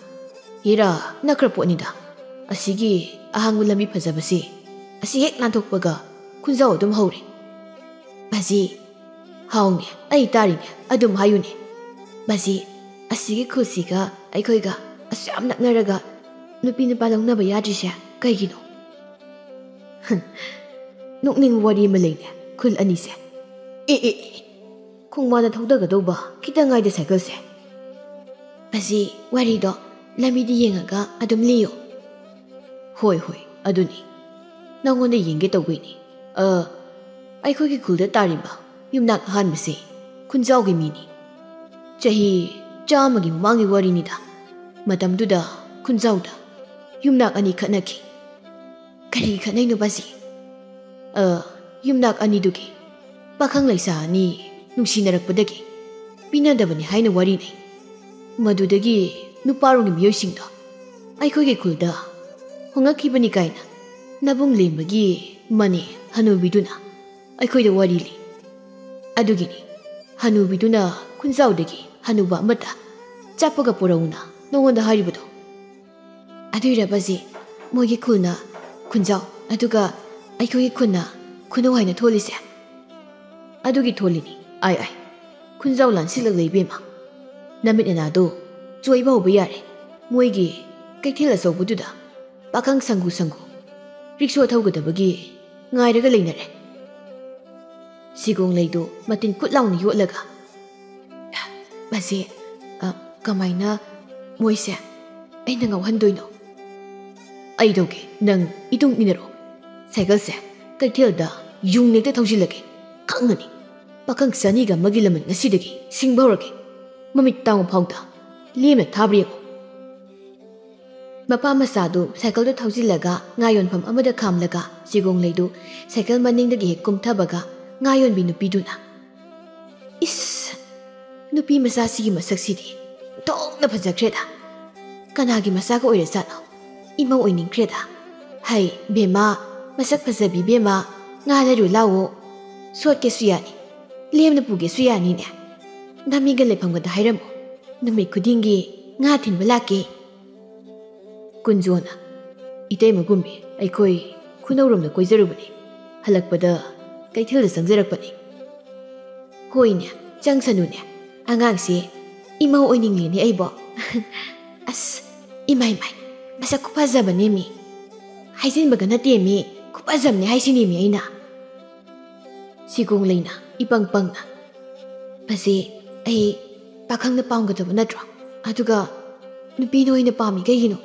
"ꯏꯔꯥ, ꯅꯛꯈ꯭ꯔ ꯄꯣꯠꯅꯤꯗ꯫ ꯑꯁꯤꯒꯤ ꯑꯍꯥꯡꯕ ꯂꯝꯕꯤ ꯐꯖꯕꯁꯤ, ꯑꯁꯤ ꯍꯦꯛ ꯂꯥꯟꯊꯣꯛꯄꯒ ꯈꯨꯟꯖꯥꯎ ꯑꯗꯨꯝ ꯍꯧꯔꯦ꯫" "ꯕꯥꯖꯤ, ꯍꯥꯎꯅꯦ, ꯑꯩ ꯇꯥꯔꯤꯅꯦ, ꯑꯗꯨꯝ ꯍꯥꯏꯌꯨꯅꯦ꯫ ꯕꯥꯖꯤ, ꯑꯁꯤꯒꯤ ꯈꯨꯜꯁꯤꯒ ꯑꯩꯈꯣꯏꯒ ꯑꯁꯨꯛ ꯌꯥꯝ ꯅꯛꯅꯔꯒ ꯅꯨꯄꯤ ꯅꯨꯄꯥ ꯂꯧꯅꯕ ꯌꯥꯗ꯭ꯔꯤꯁꯦ ꯀꯩꯒꯤꯅꯣ?" "ꯅꯣꯛꯅꯤꯡꯕ ꯋꯥꯔꯤ ꯑꯃ ꯂꯩꯅꯦ, ꯈꯨꯜ ꯑꯅꯤꯁꯦ꯫ ꯑꯦ, ꯑꯦ, ꯑꯦ, ꯈꯣꯡꯕꯥꯟꯗ ꯊꯧꯗꯒꯗꯧꯕ ꯈꯤꯇꯪ ꯉꯥꯏꯗ ꯁꯥꯏꯀꯜꯁꯦ꯫" "ꯕꯥꯖꯤ, ꯋꯥꯔꯤꯗꯣ ꯂꯝꯕꯤꯗ ꯌꯦꯡꯉꯒ ꯑꯗꯨꯝ ꯂꯤꯌꯣ꯫" "ꯍꯣꯏ, ꯍꯣꯏ, ꯑꯗꯨꯅꯤ꯫ ꯅꯪꯉꯣꯟꯗ ꯌꯦꯡꯒꯦ ꯇꯧꯕꯩꯅꯤ꯫ ꯑ, ꯑꯩꯈꯣꯏꯒꯤ ꯈꯨꯜꯗ ꯇꯥꯔꯤꯕ ꯌꯨꯝꯅꯥꯛ ꯑꯍꯥꯟꯕꯁꯦ ꯈꯨꯟꯖꯥꯎꯒꯤ ꯃꯤꯅꯤ꯫ ꯆꯍꯤ ꯆꯥꯝꯃꯒꯤ ꯃꯃꯥꯡꯒꯤ ꯋꯥꯔꯤꯅꯤꯗ꯫ ꯃꯇꯝꯗꯨꯗ ꯈꯨꯟꯖꯥꯎꯗ ꯌꯨꯝꯅꯥꯛ ꯑꯅꯤ ꯈꯠꯅꯈꯤ꯫" "ꯀꯔꯤ ꯈꯠꯅꯩꯅꯣ ꯕꯥꯖꯤ?" "ꯑ, ꯌꯨꯝꯅꯥꯛ ꯑꯅꯤꯗꯨꯒꯤ ꯄꯥꯈꯪ ꯂꯩꯁꯥ ꯑꯅꯤ ꯅꯨꯡꯁꯤꯅꯔꯛꯄꯗꯒꯤ ꯄꯤꯅꯗꯕꯅꯤ ꯍꯥꯏꯅ ꯋꯥꯔꯤꯅꯩ꯫ ꯃꯗꯨꯗꯒꯤ ꯅꯨꯄꯥꯔꯣꯝꯒꯤ ꯃꯤꯑꯣꯏꯁꯤꯡꯗꯣ ꯑꯩꯈꯣꯏꯒꯤ ꯈꯨꯜꯗ ꯍꯣꯡꯂꯛꯈꯤꯕꯅꯤ ꯀꯥꯏꯅ ꯅꯕꯨꯡ ꯂꯦꯝꯕꯒꯤ ꯃꯅꯦ ꯍꯅꯨꯕꯤꯗꯨꯅ ꯑꯩꯈꯣꯏꯗ ꯋꯥꯔꯤ ꯂꯤ꯫ ꯑꯗꯨꯒꯤꯅꯤ ꯍꯅꯨꯕꯤꯗꯨꯅ ꯈꯨꯟꯖꯥꯎꯗꯒꯤ ꯍꯅꯨꯕ ꯑꯃꯠꯇ ꯆꯠꯄꯒ ꯄꯨꯔꯛꯎꯅ ꯅꯉꯣꯟꯗ ꯍꯥꯏꯔꯤꯕꯗꯣ꯫ ꯑꯗꯨꯏꯔꯕꯁꯦ, ꯃꯣꯏꯒꯤ ꯈꯨꯜꯅ ꯈꯨꯟꯖꯥꯎ, ꯑꯗꯨꯒ ꯑꯩꯈꯣꯏꯒꯤ ꯈꯨꯟꯅ ꯈꯨꯅꯧ ꯍꯥꯏꯅ ꯊꯣꯜꯂꯤꯁꯦ? ꯑꯗꯨꯒꯤ ꯊꯣꯜꯂꯤꯅꯤ꯫ ꯑꯥꯏ ꯑꯥꯏ, ꯈꯨꯟꯖꯥꯎ ꯂꯥꯟꯁꯤꯜꯂꯛꯂꯦ ꯏꯕꯦꯝꯃ꯫ ꯅꯃꯤꯠ ꯅꯅꯥꯗꯣ ꯆꯣꯏꯕ ꯍꯧꯕ ꯌꯥꯔꯦ꯫ ꯃꯣꯏꯒꯤ ꯀꯩꯊꯦꯜ ꯑꯆꯧꯕꯗꯨꯗ ꯄꯥꯈꯪ ꯁꯪꯒꯨ ꯁꯪꯒꯨ ꯔꯤꯛꯁꯣ ꯊꯧꯒꯗꯕꯒꯤ ꯉꯥꯏꯔꯒ ꯂꯩꯅꯔꯦ꯫ ꯁꯤꯒꯣꯡꯂꯩꯗꯨ ꯃꯇꯤꯟ ꯀꯨꯠ ꯂꯥꯎꯅ ꯌꯣꯠꯂꯒ, "ꯃꯁꯤ, ꯑ, ꯀꯃꯥꯏꯅ ꯃꯣꯏꯁꯦ ꯑꯩꯅ ꯉꯥꯎꯍꯟꯗꯣꯏꯅꯣ?" "ꯑꯩ ꯇꯧꯒꯦ, ꯅꯪ ꯏꯇꯨꯡ ꯏꯟꯅꯔꯣ꯫ ꯁꯥꯏꯀꯜꯁꯦ ꯀꯩꯊꯦꯜꯗ ꯌꯨꯡ ꯅꯦꯛꯇ ꯊꯧꯖꯤꯜꯂꯒꯦ꯫ ꯈꯪꯉꯅꯤ꯫ ꯄꯥꯈꯪ ꯆꯅꯤꯒ ꯑꯃꯒꯤ ꯂꯃꯟ ꯉꯁꯤꯗꯒꯤ ꯁꯤꯡꯕ ꯍꯧꯔꯒꯦ꯫ ꯃꯃꯤꯠ ꯇꯥꯡꯕ ꯐꯥꯎꯗ ꯂꯦꯝꯅ ꯊꯥꯕ꯭ꯔꯥ ꯌꯦꯡꯉꯨ꯫" ꯃꯄꯥ ꯃꯆꯥꯗꯨ ꯁꯥꯏꯀꯜꯗꯨ ꯊꯧꯖꯤꯜꯂꯒ ꯉꯥ ꯌꯣꯟꯐꯝ ꯑꯃꯗ ꯈꯥꯝꯂꯒ ꯁꯤꯒꯣꯡꯂꯩꯗꯨ ꯁꯥꯏꯀꯜ ꯃꯅꯤꯡꯗꯒꯤ ꯍꯦꯛ ꯀꯨꯝꯊꯕꯒ ꯉꯥ ꯌꯣꯟꯕꯤ ꯅꯨꯄꯤꯗꯨꯅ, "ꯏꯁ! ꯅꯨꯄꯤ ꯃꯆꯥꯁꯤꯒꯤ ꯃꯁꯛꯁꯤꯗꯤ ꯊꯣꯛꯅ ꯐꯖꯈ꯭ꯔꯦꯗ꯫ ꯀꯅꯥꯒꯤ ꯃꯆꯥꯒ ꯑꯣꯏꯔꯖꯥꯠꯅꯣ? ꯏꯃꯧ ꯑꯣꯏꯅꯤꯡꯈ꯭ꯔꯦꯗ꯫ ꯍꯩ, ꯕꯦꯝꯃ, ꯃꯁꯛ ꯐꯖꯕꯤ ꯕꯦꯝꯃ, ꯉꯥ ꯂꯩꯔꯨ ꯂꯥꯛꯑꯣ꯫ ꯁꯣꯠꯀꯦꯁꯨ ꯌꯥꯅꯤ, ꯂꯦꯝꯅ ꯄꯨꯒꯦꯁꯨ ꯌꯥꯅꯤꯅꯦ꯫ ꯅꯃꯤꯡꯒ ꯂꯩꯐꯝꯒꯗ ꯍꯥꯏꯔꯝꯃꯨ꯫ ꯅꯨꯃꯤꯠ ꯈꯨꯗꯤꯡꯒꯤ ꯉꯥ ꯊꯤꯟꯕ ꯂꯥꯛꯀꯦ꯫" ꯀꯨꯟꯖꯣꯅ, "ꯏꯇꯩꯃ ꯒꯨꯝꯕꯤ, ꯑꯩꯈꯣꯏ ꯈꯨꯅꯧꯔꯣꯝꯗ ꯀꯣꯏꯖꯔꯨꯕꯅꯤ꯫ ꯍꯜꯂꯛꯄꯗ ꯀꯩꯊꯦꯜꯗ ꯆꯪꯖꯔꯛꯄꯅꯤ꯫" "ꯍꯣꯏꯅꯦ, ꯆꯪꯁꯅꯨꯅꯦ꯫ ꯑꯉꯥꯡꯁꯦ ꯏꯃꯧ ꯑꯣꯏꯅꯤꯡꯂꯦꯅꯦ ꯑꯩꯕꯣ꯫" "ꯑꯁ, ꯏꯃꯥꯏ ꯃꯥꯏ, ꯃꯁꯛ ꯈꯨꯐꯖꯕꯅꯦꯃꯤ꯫ ꯍꯥꯏꯖꯤꯟꯕꯒ ꯅꯠꯇꯦꯃꯤ, ꯈꯨꯐꯖꯕꯅꯦ ꯍꯥꯏꯁꯤꯅꯦꯃꯤ ꯑꯩꯅ꯫" ꯁꯤꯒꯣꯡꯂꯩꯅ ꯏꯄꯪ ꯄꯪꯅ, "ꯃꯁꯤ ꯑꯩ ꯄꯥꯈꯪꯅ ꯄꯥꯝꯒꯗꯕ ꯅꯠꯇ꯭ꯔꯣ? ꯑꯗꯨꯒ ꯅꯨꯄꯤꯅ ꯑꯣꯏꯅ ꯄꯥꯝꯃꯤ ꯀꯩꯒꯤꯅꯣ?"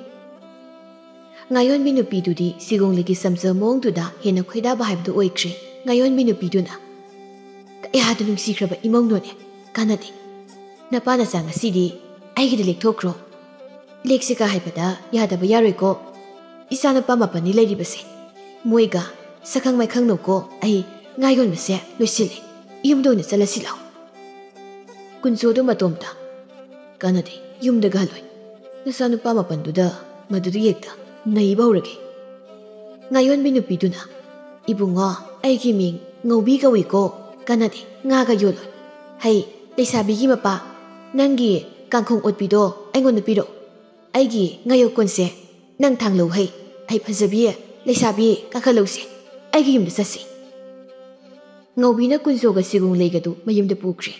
ꯉꯥꯌꯣꯟꯕꯤ ꯅꯨꯄꯤꯗꯨꯗꯤ ꯁꯤꯒꯣꯡꯂꯩꯒꯤ ꯆꯝꯖꯕ ꯃꯑꯣꯡꯗꯨꯗ ꯍꯦꯟꯅ ꯈꯣꯏꯗꯥꯕ ꯍꯥꯏꯕꯗꯨ ꯑꯣꯏꯈ꯭ꯔꯦ꯫ ꯉꯥꯌꯣꯟꯕꯤ ꯅꯨꯄꯤꯗꯨꯅ, "ꯀꯌꯥꯗ ꯅꯨꯡꯁꯤꯈ꯭ꯔꯕ ꯏꯃꯧꯅꯣꯅꯦ? ꯀꯥꯟꯅꯗꯦ꯫ ꯅꯄꯥ ꯅꯆꯥ ꯉꯁꯤꯗꯤ ꯑꯩꯒꯤꯗ ꯂꯦꯛꯊꯣꯛꯈ꯭ꯔꯣ꯫ ꯂꯦꯛꯁꯤꯒ ꯍꯥꯏꯕꯗ ꯌꯥꯗꯕ ꯌꯥꯔꯣꯏꯀꯣ꯫ ꯏꯆꯥꯅꯨꯄꯥ ꯃꯥꯄꯟꯅꯤ ꯂꯩꯔꯤꯕꯁꯦ꯫ ꯃꯣꯏꯒ ꯁꯛꯈꯪ ꯃꯥꯏꯈꯪꯅꯧꯀꯣ꯫ ꯑꯩ ꯉꯥ ꯌꯣꯟꯕꯁꯦ ꯂꯣꯏꯁꯤꯜꯂꯦ꯫ ꯌꯨꯝꯗ ꯑꯣꯏꯅ ꯆꯠꯂꯁꯤ ꯂꯥꯎ꯫" ꯀꯨꯟꯖꯣꯗꯨ ꯃꯇꯣꯝꯇ, "ꯀꯥꯟꯅꯗꯦ, ꯌꯨꯝꯗꯒ ꯍꯜꯂꯣꯏ꯫ ꯅꯆꯥꯅꯨꯄꯥ ꯃꯥꯄꯟꯗꯨꯗ ꯃꯗꯨꯗꯤ ꯍꯦꯛꯇ ꯅꯩꯕ ꯍꯧꯔꯒꯦ꯫ ꯉꯥꯌꯣꯟꯕꯤ ꯅꯨꯄꯤꯗꯨꯅ, "ꯏꯕꯨꯡꯉꯣ, ꯑꯩꯒꯤ ꯃꯤꯡ ꯉꯧꯕꯤ ꯀꯧꯏꯀꯣ, ꯀꯥꯟꯅꯗꯦ, ꯉꯥꯒ ꯌꯣꯜꯂꯣꯏ꯫ ꯍꯩ, ꯂꯩꯁꯥꯕꯤꯒꯤ ꯃꯄꯥ, ꯅꯪꯒꯤ ꯀꯥꯡꯈꯣꯡ ꯑꯣꯠꯄꯤꯗꯣ ꯑꯩꯉꯣꯟꯗ ꯄꯤꯔꯛꯎ꯫ ꯑꯩꯒꯤ ꯉꯥꯌꯣꯛꯀꯣꯟꯁꯦ ꯅꯪ ꯊꯥꯡꯂꯧ ꯍꯩ꯫ ꯍꯩ ꯐꯖꯕꯤ, ꯂꯩꯁꯥꯕꯤ, ꯀꯥꯈꯠꯂꯧꯁꯦ꯫ ꯑꯩꯒꯤ ꯌꯨꯝꯗ ꯆꯠꯁꯤ꯫" ꯉꯧꯕꯤꯅ ꯀꯨꯟꯖꯣꯒ ꯁꯤꯒꯣꯡꯂꯩꯒꯗꯨ ꯃꯌꯨꯝꯗ ꯄꯨꯈ꯭ꯔꯦ꯫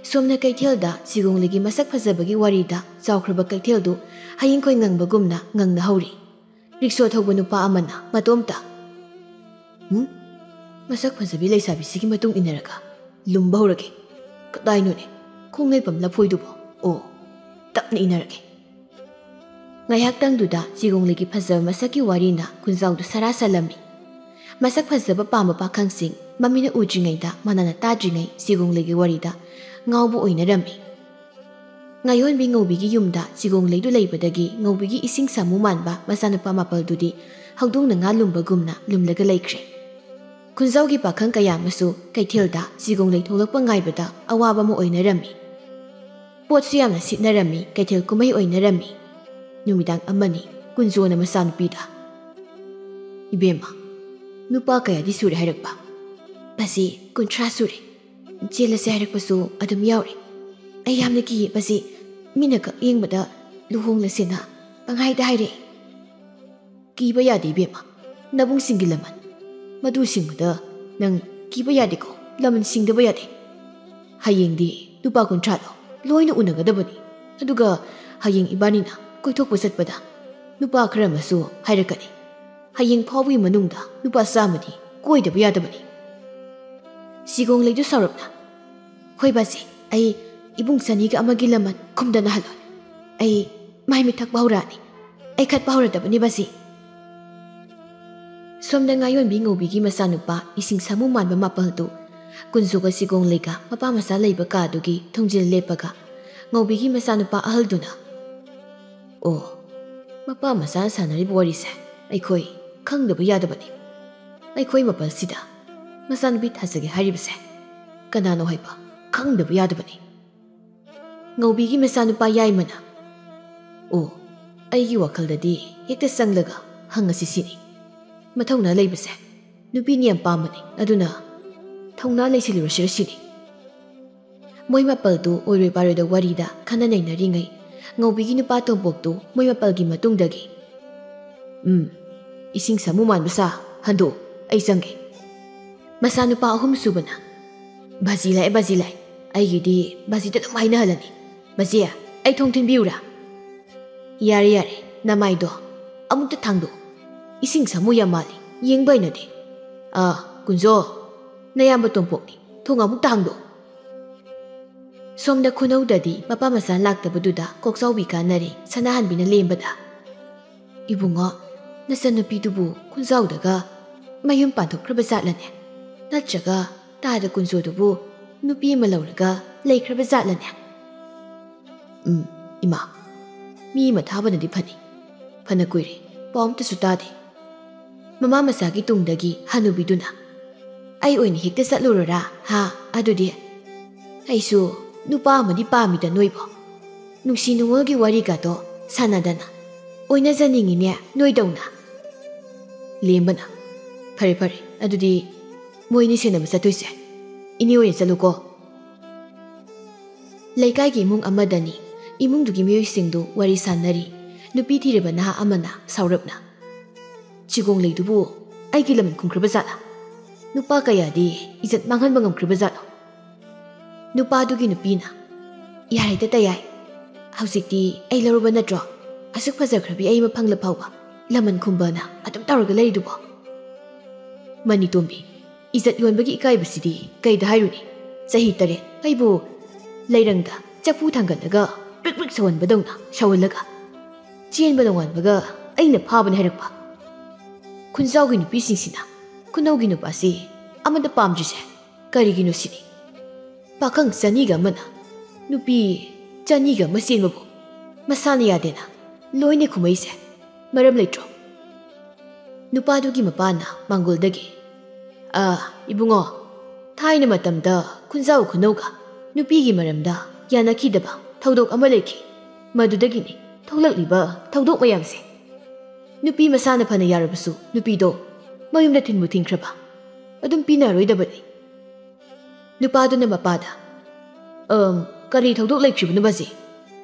ꯁꯣꯝꯅ ꯀꯩꯊꯦꯜꯗ ꯁꯤꯒꯣꯡꯂꯩꯒꯤ ꯃꯁꯛ ꯐꯖꯕꯒꯤ ꯋꯥꯔꯤꯗ ꯆꯥꯎꯈ꯭ꯔꯕ ꯀꯩꯊꯦꯜꯗꯨ ꯍꯌꯤꯡꯈꯣꯏ ꯉꯪꯕꯒꯨꯝꯅ ꯉꯪꯅ ꯍꯧꯔꯤ꯫ ꯔꯤꯛꯁꯣ ꯊꯧꯕ ꯅꯨꯄꯥ ꯑꯃꯅ ꯃꯇꯣꯝꯇ, "ꯍꯨꯝ? ꯃꯁꯛ ꯐꯖꯕꯤ ꯂꯩꯁꯥꯕꯤꯁꯤꯒꯤ ꯃꯇꯨꯡ ꯏꯟꯅꯔꯒ ꯂꯨꯝꯕ ꯍꯧꯔꯒꯦ꯫ ꯀꯗꯥꯏꯅꯣꯅꯦ? ꯈꯣꯡ ꯂꯩꯐꯝ ꯂꯐꯣꯏꯗꯨꯕꯣ? ꯑꯣ, ꯇꯞꯅ ꯏꯟꯅꯔꯒꯦ꯫" ꯉꯥꯏꯍꯥꯛꯇꯪꯗꯨꯗ ꯁꯤꯒꯣꯡꯂꯩꯒꯤ ꯐꯖꯕ ꯃꯁꯛꯀꯤ ꯋꯥꯔꯤꯅ ꯈꯨꯟꯖꯥꯎꯗꯨ ꯁꯔꯥ ꯁꯜꯂꯝꯃꯤ꯫ ꯃꯁꯛ ꯐꯖꯕ ꯄꯥꯝꯕ ꯄꯥꯈꯪꯁꯤꯡ ꯃꯃꯤꯠꯅ ꯎꯗ꯭ꯔꯤꯉꯩꯗ, ꯃꯅꯥꯅ ꯇꯥꯗ꯭ꯔꯤꯉꯩ ꯁꯤꯒꯣꯡꯂꯩꯒꯤ ꯋꯥꯔꯤꯗ ꯉꯥꯎꯕ ꯑꯣꯏꯅꯔꯝꯃꯤ꯫ ꯉꯥꯌꯣꯟꯕꯤ ꯉꯧꯕꯤꯒꯤ ꯌꯨꯝꯗ ꯁꯤꯒꯣꯡꯂꯩꯗꯨ ꯂꯩꯕꯗꯒꯤ ꯉꯧꯕꯤꯒꯤ ꯏꯁꯤꯡ ꯁꯥꯃꯨ ꯃꯥꯟꯕ ꯃꯆꯥꯅꯨꯄꯥ ꯃꯥꯄꯜꯗꯨꯗꯤ ꯍꯧꯗꯣꯡꯅ ꯉꯥ ꯂꯨꯝꯕꯒꯨꯝꯅ ꯂꯨꯝꯂꯒ ꯂꯩꯈ꯭ꯔꯦ꯫ ꯈꯨꯟꯖꯥꯎꯒꯤ ꯄꯥꯈꯪ ꯀꯌꯥ ꯑꯃꯁꯨ ꯀꯩꯊꯦꯜꯗ ꯁꯤꯒꯣꯡꯂꯩ ꯊꯣꯛꯂꯛꯄ ꯉꯥꯏꯕꯗ ꯑꯋꯥꯕ ꯑꯃ ꯑꯣꯏꯅꯔꯝꯃꯤ꯫ ꯄꯣꯠꯁꯨ ꯌꯥꯝꯅ ꯁꯤꯠꯅꯔꯝꯃꯤ, ꯀꯩꯊꯦꯜ ꯀꯨꯝꯍꯩ ꯑꯣꯏꯅꯔꯝꯃꯤ꯫ ꯅꯨꯃꯤꯗꯥꯡ ꯑꯃꯅꯤ ꯀꯨꯟꯖꯣꯅ ꯃꯆꯥꯅꯨꯄꯤꯗ, "ꯏꯕꯦꯝꯃ, ꯅꯨꯄꯥ ꯀꯌꯥꯗꯤ ꯁꯨꯔꯦ ꯍꯥꯏꯔꯛꯄ?" "ꯃꯁꯤ ꯀꯨꯟꯊ꯭ꯔꯥ ꯁꯨꯔꯦ꯫ ꯆꯦꯜꯂꯁꯦ ꯍꯥꯏꯔꯛꯄꯁꯨ ꯑꯗꯨꯝ ꯌꯥꯎꯔꯦ꯫ ꯑꯩ ꯌꯥꯝꯅ ꯀꯤꯌꯦ ꯃꯁꯤ꯫ ꯃꯤꯅ ꯈꯛ ꯌꯦꯡꯕꯗ ꯂꯨꯍꯣꯡꯂꯁꯦꯅ ꯄꯪꯍꯥꯏꯗ ꯍꯥꯏꯔꯛꯑꯦ꯫" "ꯀꯤꯕ ꯌꯥꯗꯦ ꯏꯕꯦꯝꯃ, ꯅꯕꯨꯡꯁꯤꯡꯒꯤ ꯂꯃꯟ꯫ ꯃꯗꯨ ꯁꯤꯡꯕꯗ ꯅꯪ ꯀꯤꯕ ꯌꯥꯗꯦꯀꯣ, ꯂꯃꯟ ꯁꯤꯡꯗꯕ ꯌꯥꯗꯦ꯫ ꯍꯌꯦꯡꯗꯤ ꯅꯨꯄꯥ ꯀꯨꯟꯊ꯭ꯔꯥꯗꯣ ꯂꯣꯏꯅ ꯎꯅꯒꯗꯕꯅꯤ꯫ ꯑꯗꯨꯒ ꯍꯌꯦꯡ ꯏꯕꯥꯅꯤꯅ ꯀꯣꯏꯊꯣꯛꯄ ꯆꯠꯄꯗ ꯅꯨꯄꯥ ꯈꯔ ꯑꯃꯁꯨ ꯍꯥꯏꯔꯛꯀꯅꯤ꯫ ꯍꯌꯦꯡ ꯐꯥꯎꯕꯒꯤ ꯃꯅꯨꯡꯗ ꯅꯨꯄꯥ ꯆꯥꯝꯃꯗꯤ ꯀꯣꯏꯗꯕ ꯌꯥꯗꯕꯅꯤ꯫" ꯁꯤꯒꯣꯡꯂꯩꯗꯨ ꯁꯥꯎꯔꯞꯅ, "ꯍꯣꯏ ꯕꯥꯖꯤ, ꯑꯩ ꯏꯕꯨꯡ ꯆꯅꯤꯒ ꯑꯃꯒꯤ ꯂꯃꯟ ꯈꯨꯝꯗꯅ ꯍꯜꯂꯣꯏ꯫ ꯑꯩ ꯃꯥꯏ ꯃꯤꯠ ꯊꯛꯄ ꯍꯧꯔꯛꯑꯅꯤ꯫ ꯑꯩ ꯈꯠꯄ ꯍꯧꯔꯗꯕꯅꯤ ꯕꯥꯖꯤ꯫" ꯁꯣꯝꯗ ꯉꯥꯌꯣꯟꯕꯤ ꯉꯧꯕꯤꯒꯤ ꯃꯆꯥꯅꯨꯄꯥ ꯏꯁꯤꯡ ꯁꯥꯃꯨ ꯃꯥꯟꯕ ꯃꯥꯄꯜꯗꯨ ꯀꯨꯟꯖꯣꯒ ꯁꯤꯒꯣꯡꯂꯩꯒ ꯃꯄꯥ ꯃꯆꯥ ꯂꯩꯕ ꯀꯥꯗꯨꯒꯤ ꯊꯣꯡꯖꯤꯜ ꯂꯦꯞꯄꯒ ꯉꯧꯕꯤꯒꯤ ꯃꯆꯥꯅꯨꯄꯥ ꯑꯍꯜꯗꯨꯅ, "ꯑꯣ, ꯃꯄꯥ ꯃꯆꯥꯅ ꯁꯥꯟꯅꯔꯤꯕ ꯋꯥꯔꯤꯁꯦ ꯑꯩꯈꯣꯏ ꯈꯪꯗꯕ ꯌꯥꯗꯕꯅꯤ꯫ ꯑꯩꯈꯣꯏ ꯃꯥꯄꯜꯁꯤꯗ ꯃꯆꯥꯅꯨꯄꯤ ꯊꯥꯖꯒꯦ ꯍꯥꯏꯔꯤꯕꯁꯦ ꯀꯅꯥꯅꯣ ꯍꯥꯏꯕ ꯈꯪꯗꯕ ꯌꯥꯗꯕꯅꯤ꯫" ꯉꯧꯕꯤꯒꯤ ꯃꯆꯥꯅꯨꯄꯥ ꯌꯥꯏꯃꯅ, "ꯑꯣ, ꯑꯩꯒꯤ ꯋꯥꯈꯜꯗꯗꯤ ꯍꯦꯛꯇ ꯆꯪꯂꯒ ꯍꯪꯉꯁꯤ ꯁꯤꯅꯤ꯫ ꯃꯊꯧꯅꯥ ꯂꯩꯕꯁꯦ ꯅꯨꯄꯤꯅ ꯌꯥꯝ ꯄꯥꯝꯕꯅꯤ, ꯑꯗꯨꯅ ꯊꯧꯅꯥ ꯂꯩꯁꯤꯜꯂꯨꯔꯁꯤꯔ ꯁꯤꯅꯤ꯫ ꯃꯣꯏ ꯃꯥꯄꯜꯗꯨ ꯑꯣꯏꯔꯣꯏ ꯄꯥꯔꯣꯏꯗ ꯋꯥꯔꯤꯗ ꯈꯟꯅ ꯅꯩꯅꯔꯤꯉꯩ, ꯉꯧꯕꯤꯒꯤ ꯅꯨꯄꯥ ꯇꯣꯝꯄꯣꯛꯇꯨ ꯃꯣꯏ ꯃꯥꯄꯜꯒꯤ ꯃꯇꯨꯡꯗꯒꯤ, "ꯎꯝ, ꯏꯁꯤꯡ ꯁꯥꯃꯨ ꯃꯥꯟꯕ ꯁꯥ, ꯍꯟꯗꯣꯛ, ꯑꯩ ꯆꯪꯒꯦ"꯫ ꯃꯆꯥꯅꯨꯄꯥ ꯑꯍꯨꯝ ꯁꯨꯕꯅ, "ꯕꯥꯖꯤ ꯂꯥꯛꯑꯦ, ꯕꯥꯖꯤ ꯂꯥꯛꯑꯦ, ꯑꯩꯒꯤꯗꯤ ꯕꯥꯖꯤꯗ ꯑꯗꯨꯝ ꯍꯥꯏꯅꯍꯜꯂꯅꯤ꯫ ꯕꯥꯖꯤ, ꯑꯩ ꯊꯣꯡ ꯊꯤꯟꯕꯤꯌꯨꯔꯥ?" "ꯌꯥꯔꯦ, ꯌꯥꯔꯦ, ꯅꯃꯥꯏꯗꯣ ꯑꯃꯨꯛꯇ ꯊꯥꯡꯗꯣꯛ꯫ ꯏꯁꯤꯡ ꯁꯥꯃꯨ ꯌꯥꯝ ꯃꯥꯜꯂꯤ, ꯌꯦꯡꯕ ꯍꯩꯅꯗꯦ꯫ ꯑꯥ, ꯀꯨꯟꯖꯣ, ꯅꯌꯥꯝꯕ ꯇꯣꯝꯄꯣꯛꯅꯤ, ꯊꯣꯡ ꯑꯃꯨꯛꯇ ꯍꯥꯡꯗꯣꯛ"꯫ ꯁꯣꯝꯗ ꯈꯨꯅꯧꯗꯗꯤ ꯃꯄꯥ ꯃꯆꯥ ꯂꯥꯛꯇꯕꯗꯨꯗ ꯀꯣꯛꯆꯥꯎꯕꯤ ꯀꯥꯟꯅꯔꯦ ꯁꯅꯥꯍꯟꯕꯤꯅ ꯂꯦꯝꯕꯗ꯫ "ꯏꯕꯨꯡꯉꯣ, ꯅꯆꯟꯅꯨꯄꯤꯗꯨꯕꯨ ꯈꯨꯟꯖꯥꯎꯗꯒ ꯃꯌꯨꯝ ꯄꯥꯟꯊꯣꯛꯈ꯭ꯔꯕ ꯖꯥꯠꯂꯅꯦ? ꯅꯠꯇ꯭ꯔꯒ ꯇꯥꯗ ꯀꯨꯟꯖꯣꯗꯨꯕꯨ ꯅꯨꯄꯤ ꯑꯃ ꯂꯧꯔꯒ ꯂꯩꯈ꯭ꯔꯕ ꯖꯥꯠꯂꯅꯦ?" "ꯎꯝ, ꯏꯃꯥ, ꯃꯤ ꯑꯃ ꯊꯥꯕꯅꯗꯤ ꯐꯅꯤ꯫ ꯐꯅ ꯀꯨꯏꯔꯦ, ꯄꯥꯎ ꯑꯝꯇꯁꯨ ꯇꯥꯗꯦ"꯫ ꯃꯃꯥ ꯃꯆꯥꯒꯤ ꯇꯨꯡꯗꯒꯤ ꯍꯅꯨꯕꯤꯗꯨꯅ, "ꯑꯩ ꯑꯣꯏꯅ ꯍꯦꯛꯇ ꯆꯠꯂꯨꯔꯣꯔꯥ? ꯍꯥ? ꯑꯗꯨꯗꯤ ꯑꯩꯁꯨ ꯅꯨꯄꯥ ꯑꯃꯗꯤ ꯄꯥꯝꯃꯤꯗ ꯅꯣꯏꯕꯣ꯫ ꯅꯨꯡꯁꯤ ꯅꯨꯡꯉꯣꯜꯒꯤ ꯋꯥꯔꯤꯒꯗꯣ ꯁꯥꯟꯅꯗꯅ ꯑꯣꯏꯅꯖꯅꯤꯡꯉꯤꯅꯦ ꯅꯣꯏꯗꯧꯅ"꯫ ꯂꯦꯝꯕꯅ, "ꯐꯔꯦ, ꯐꯔꯦ, ꯑꯗꯨꯗꯤ ꯃꯣꯏꯅꯤ ꯁꯦꯟꯅꯕ ꯆꯠꯇꯣꯏꯁꯦ ꯏꯅꯦ ꯑꯣꯏꯅ ꯆꯠꯂꯨꯀꯣ"꯫ ꯂꯩꯀꯥꯏꯒꯤ ꯏꯃꯨꯡ ꯑꯃꯗꯅꯤ꯫ ꯏꯃꯨꯡꯗꯨꯒꯤ ꯃꯤꯑꯣꯏꯁꯤꯡꯗꯨ ꯋꯥꯔꯤ ꯁꯥꯟꯅꯔꯤ꯫ ꯅꯨꯄꯤ ꯊꯤꯔꯕ ꯅꯍꯥ ꯑꯃꯅ ꯁꯥꯎꯔꯞꯅ, "ꯆꯤꯒꯣꯡ ꯂꯩꯗꯨꯕꯨ ꯑꯩꯒꯤ ꯂꯃꯟ ꯈꯨꯝꯈ꯭ꯔꯕ ꯖꯥꯠꯂꯥ? ꯅꯨꯄꯥ ꯀꯌꯥꯗꯤ ꯏꯖꯠ ꯃꯥꯡꯍꯟꯕ ꯉꯝꯈ꯭ꯔꯕ ꯖꯥꯠꯂꯣ?" ꯅꯨꯄꯥꯗꯨꯒꯤ ꯅꯨꯄꯤꯅ, "ꯌꯥꯔꯦꯗ ꯇꯌꯥꯏ, ꯍꯧꯖꯤꯛꯇꯤ ꯑꯩ ꯂꯧꯔꯕ ꯅꯠꯇ꯭ꯔꯣ? ꯑꯁꯨꯛ ꯐꯖꯈ꯭ꯔꯕꯤ ꯑꯩ ꯑꯃ ꯐꯪꯂ ꯐꯥꯎꯕ ꯂꯃꯟ ꯈꯨꯝꯕꯅ ꯑꯗꯨꯝ ꯇꯧꯔꯒ ꯂꯩꯔꯤꯗꯨꯕꯣ?" ꯃꯅꯤꯇꯣꯝꯕꯤ, ꯏꯖꯠ ꯌꯣꯟꯕꯒꯤ ꯏꯀꯥꯏꯕꯁꯤꯗꯤ ꯀꯩꯗ ꯍꯥꯏꯔꯨꯅꯤ? ꯆꯍꯤ ꯇꯔꯦꯠ ꯑꯩꯕꯨ ꯂꯩꯔꯪꯗ ꯆꯐꯨ ꯊꯥꯡꯒꯠꯂꯒ ꯄ꯭ꯔꯤꯛ ꯄ꯭ꯔꯤꯛ ꯁꯧꯍꯟꯕꯗꯧꯅ ꯁꯧꯍꯜꯂꯒ, ꯆꯦꯟꯕ ꯅꯣꯡꯉꯥꯟꯕꯒ ꯑꯩꯅ ꯐꯥꯕꯅꯤ ꯍꯥꯏꯔꯛꯄ꯫ ꯈꯨꯟꯖꯥꯎꯒꯤ ꯅꯨꯄꯤꯁꯤꯡꯁꯤꯅ ꯈꯨꯅꯧꯒꯤ ꯅꯨꯄꯥꯁꯤ ꯑꯃꯠꯇ ꯄꯥꯝꯗ꯭ꯔꯤꯁꯦ ꯀꯔꯤꯒꯤꯅꯣ ꯁꯤꯅꯤ? ꯄꯥꯈꯪ ꯆꯅꯤꯒ ꯑꯃꯅ ꯅꯨꯄꯤ ꯆꯅꯤꯒ ꯑꯃ ꯆꯦꯟꯕꯕꯨ ꯃꯁꯥꯅ ꯌꯥꯗꯦꯅ ꯂꯣꯏꯅ ꯈꯨꯝꯃꯛꯏꯁꯦ ꯃꯔꯝ ꯂꯩꯇ꯭ꯔꯣ? ꯅꯨꯄꯥꯗꯨꯒꯤ ꯃꯄꯥꯅ ꯃꯥꯡꯒꯣꯜꯗꯒꯤ, "ꯑ, ꯏꯕꯨꯡꯉꯣ, ꯊꯥꯏꯅ ꯃꯇꯝꯗ ꯈꯨꯟꯖꯥꯎ ꯈꯨꯅꯧꯒ ꯅꯨꯄꯤꯒꯤ ꯃꯔꯝꯗ ꯌꯥꯅꯈꯤꯗꯕ ꯊꯧꯗꯣꯛ ꯑꯃ ꯂꯩꯈꯤ꯫ ꯃꯗꯨꯗꯒꯤꯅꯤ ꯊꯣꯛꯂꯛꯂꯤꯕ ꯊꯧꯗꯣꯛ ꯃꯌꯥꯝꯁꯦ꯫ ꯅꯨꯄꯤ ꯃꯁꯥꯅ ꯐꯅ ꯌꯥꯔꯕꯁꯨ ꯅꯨꯄꯤꯗꯣ ꯃꯌꯨꯝꯗ ꯊꯤꯟꯕꯨ ꯊꯤꯟꯈ꯭ꯔꯕ ꯑꯗꯨꯝ ꯄꯤꯅꯔꯣꯏꯗꯕꯅꯤ꯫ ꯅꯨꯄꯥꯗꯨꯅ ꯃꯄꯥꯗ, "ꯑꯝ, ꯀꯔꯤ ꯊꯧꯗꯣꯛ ꯂꯩꯈ꯭ꯔꯤꯕꯅꯣ ꯕꯥꯖꯤ?"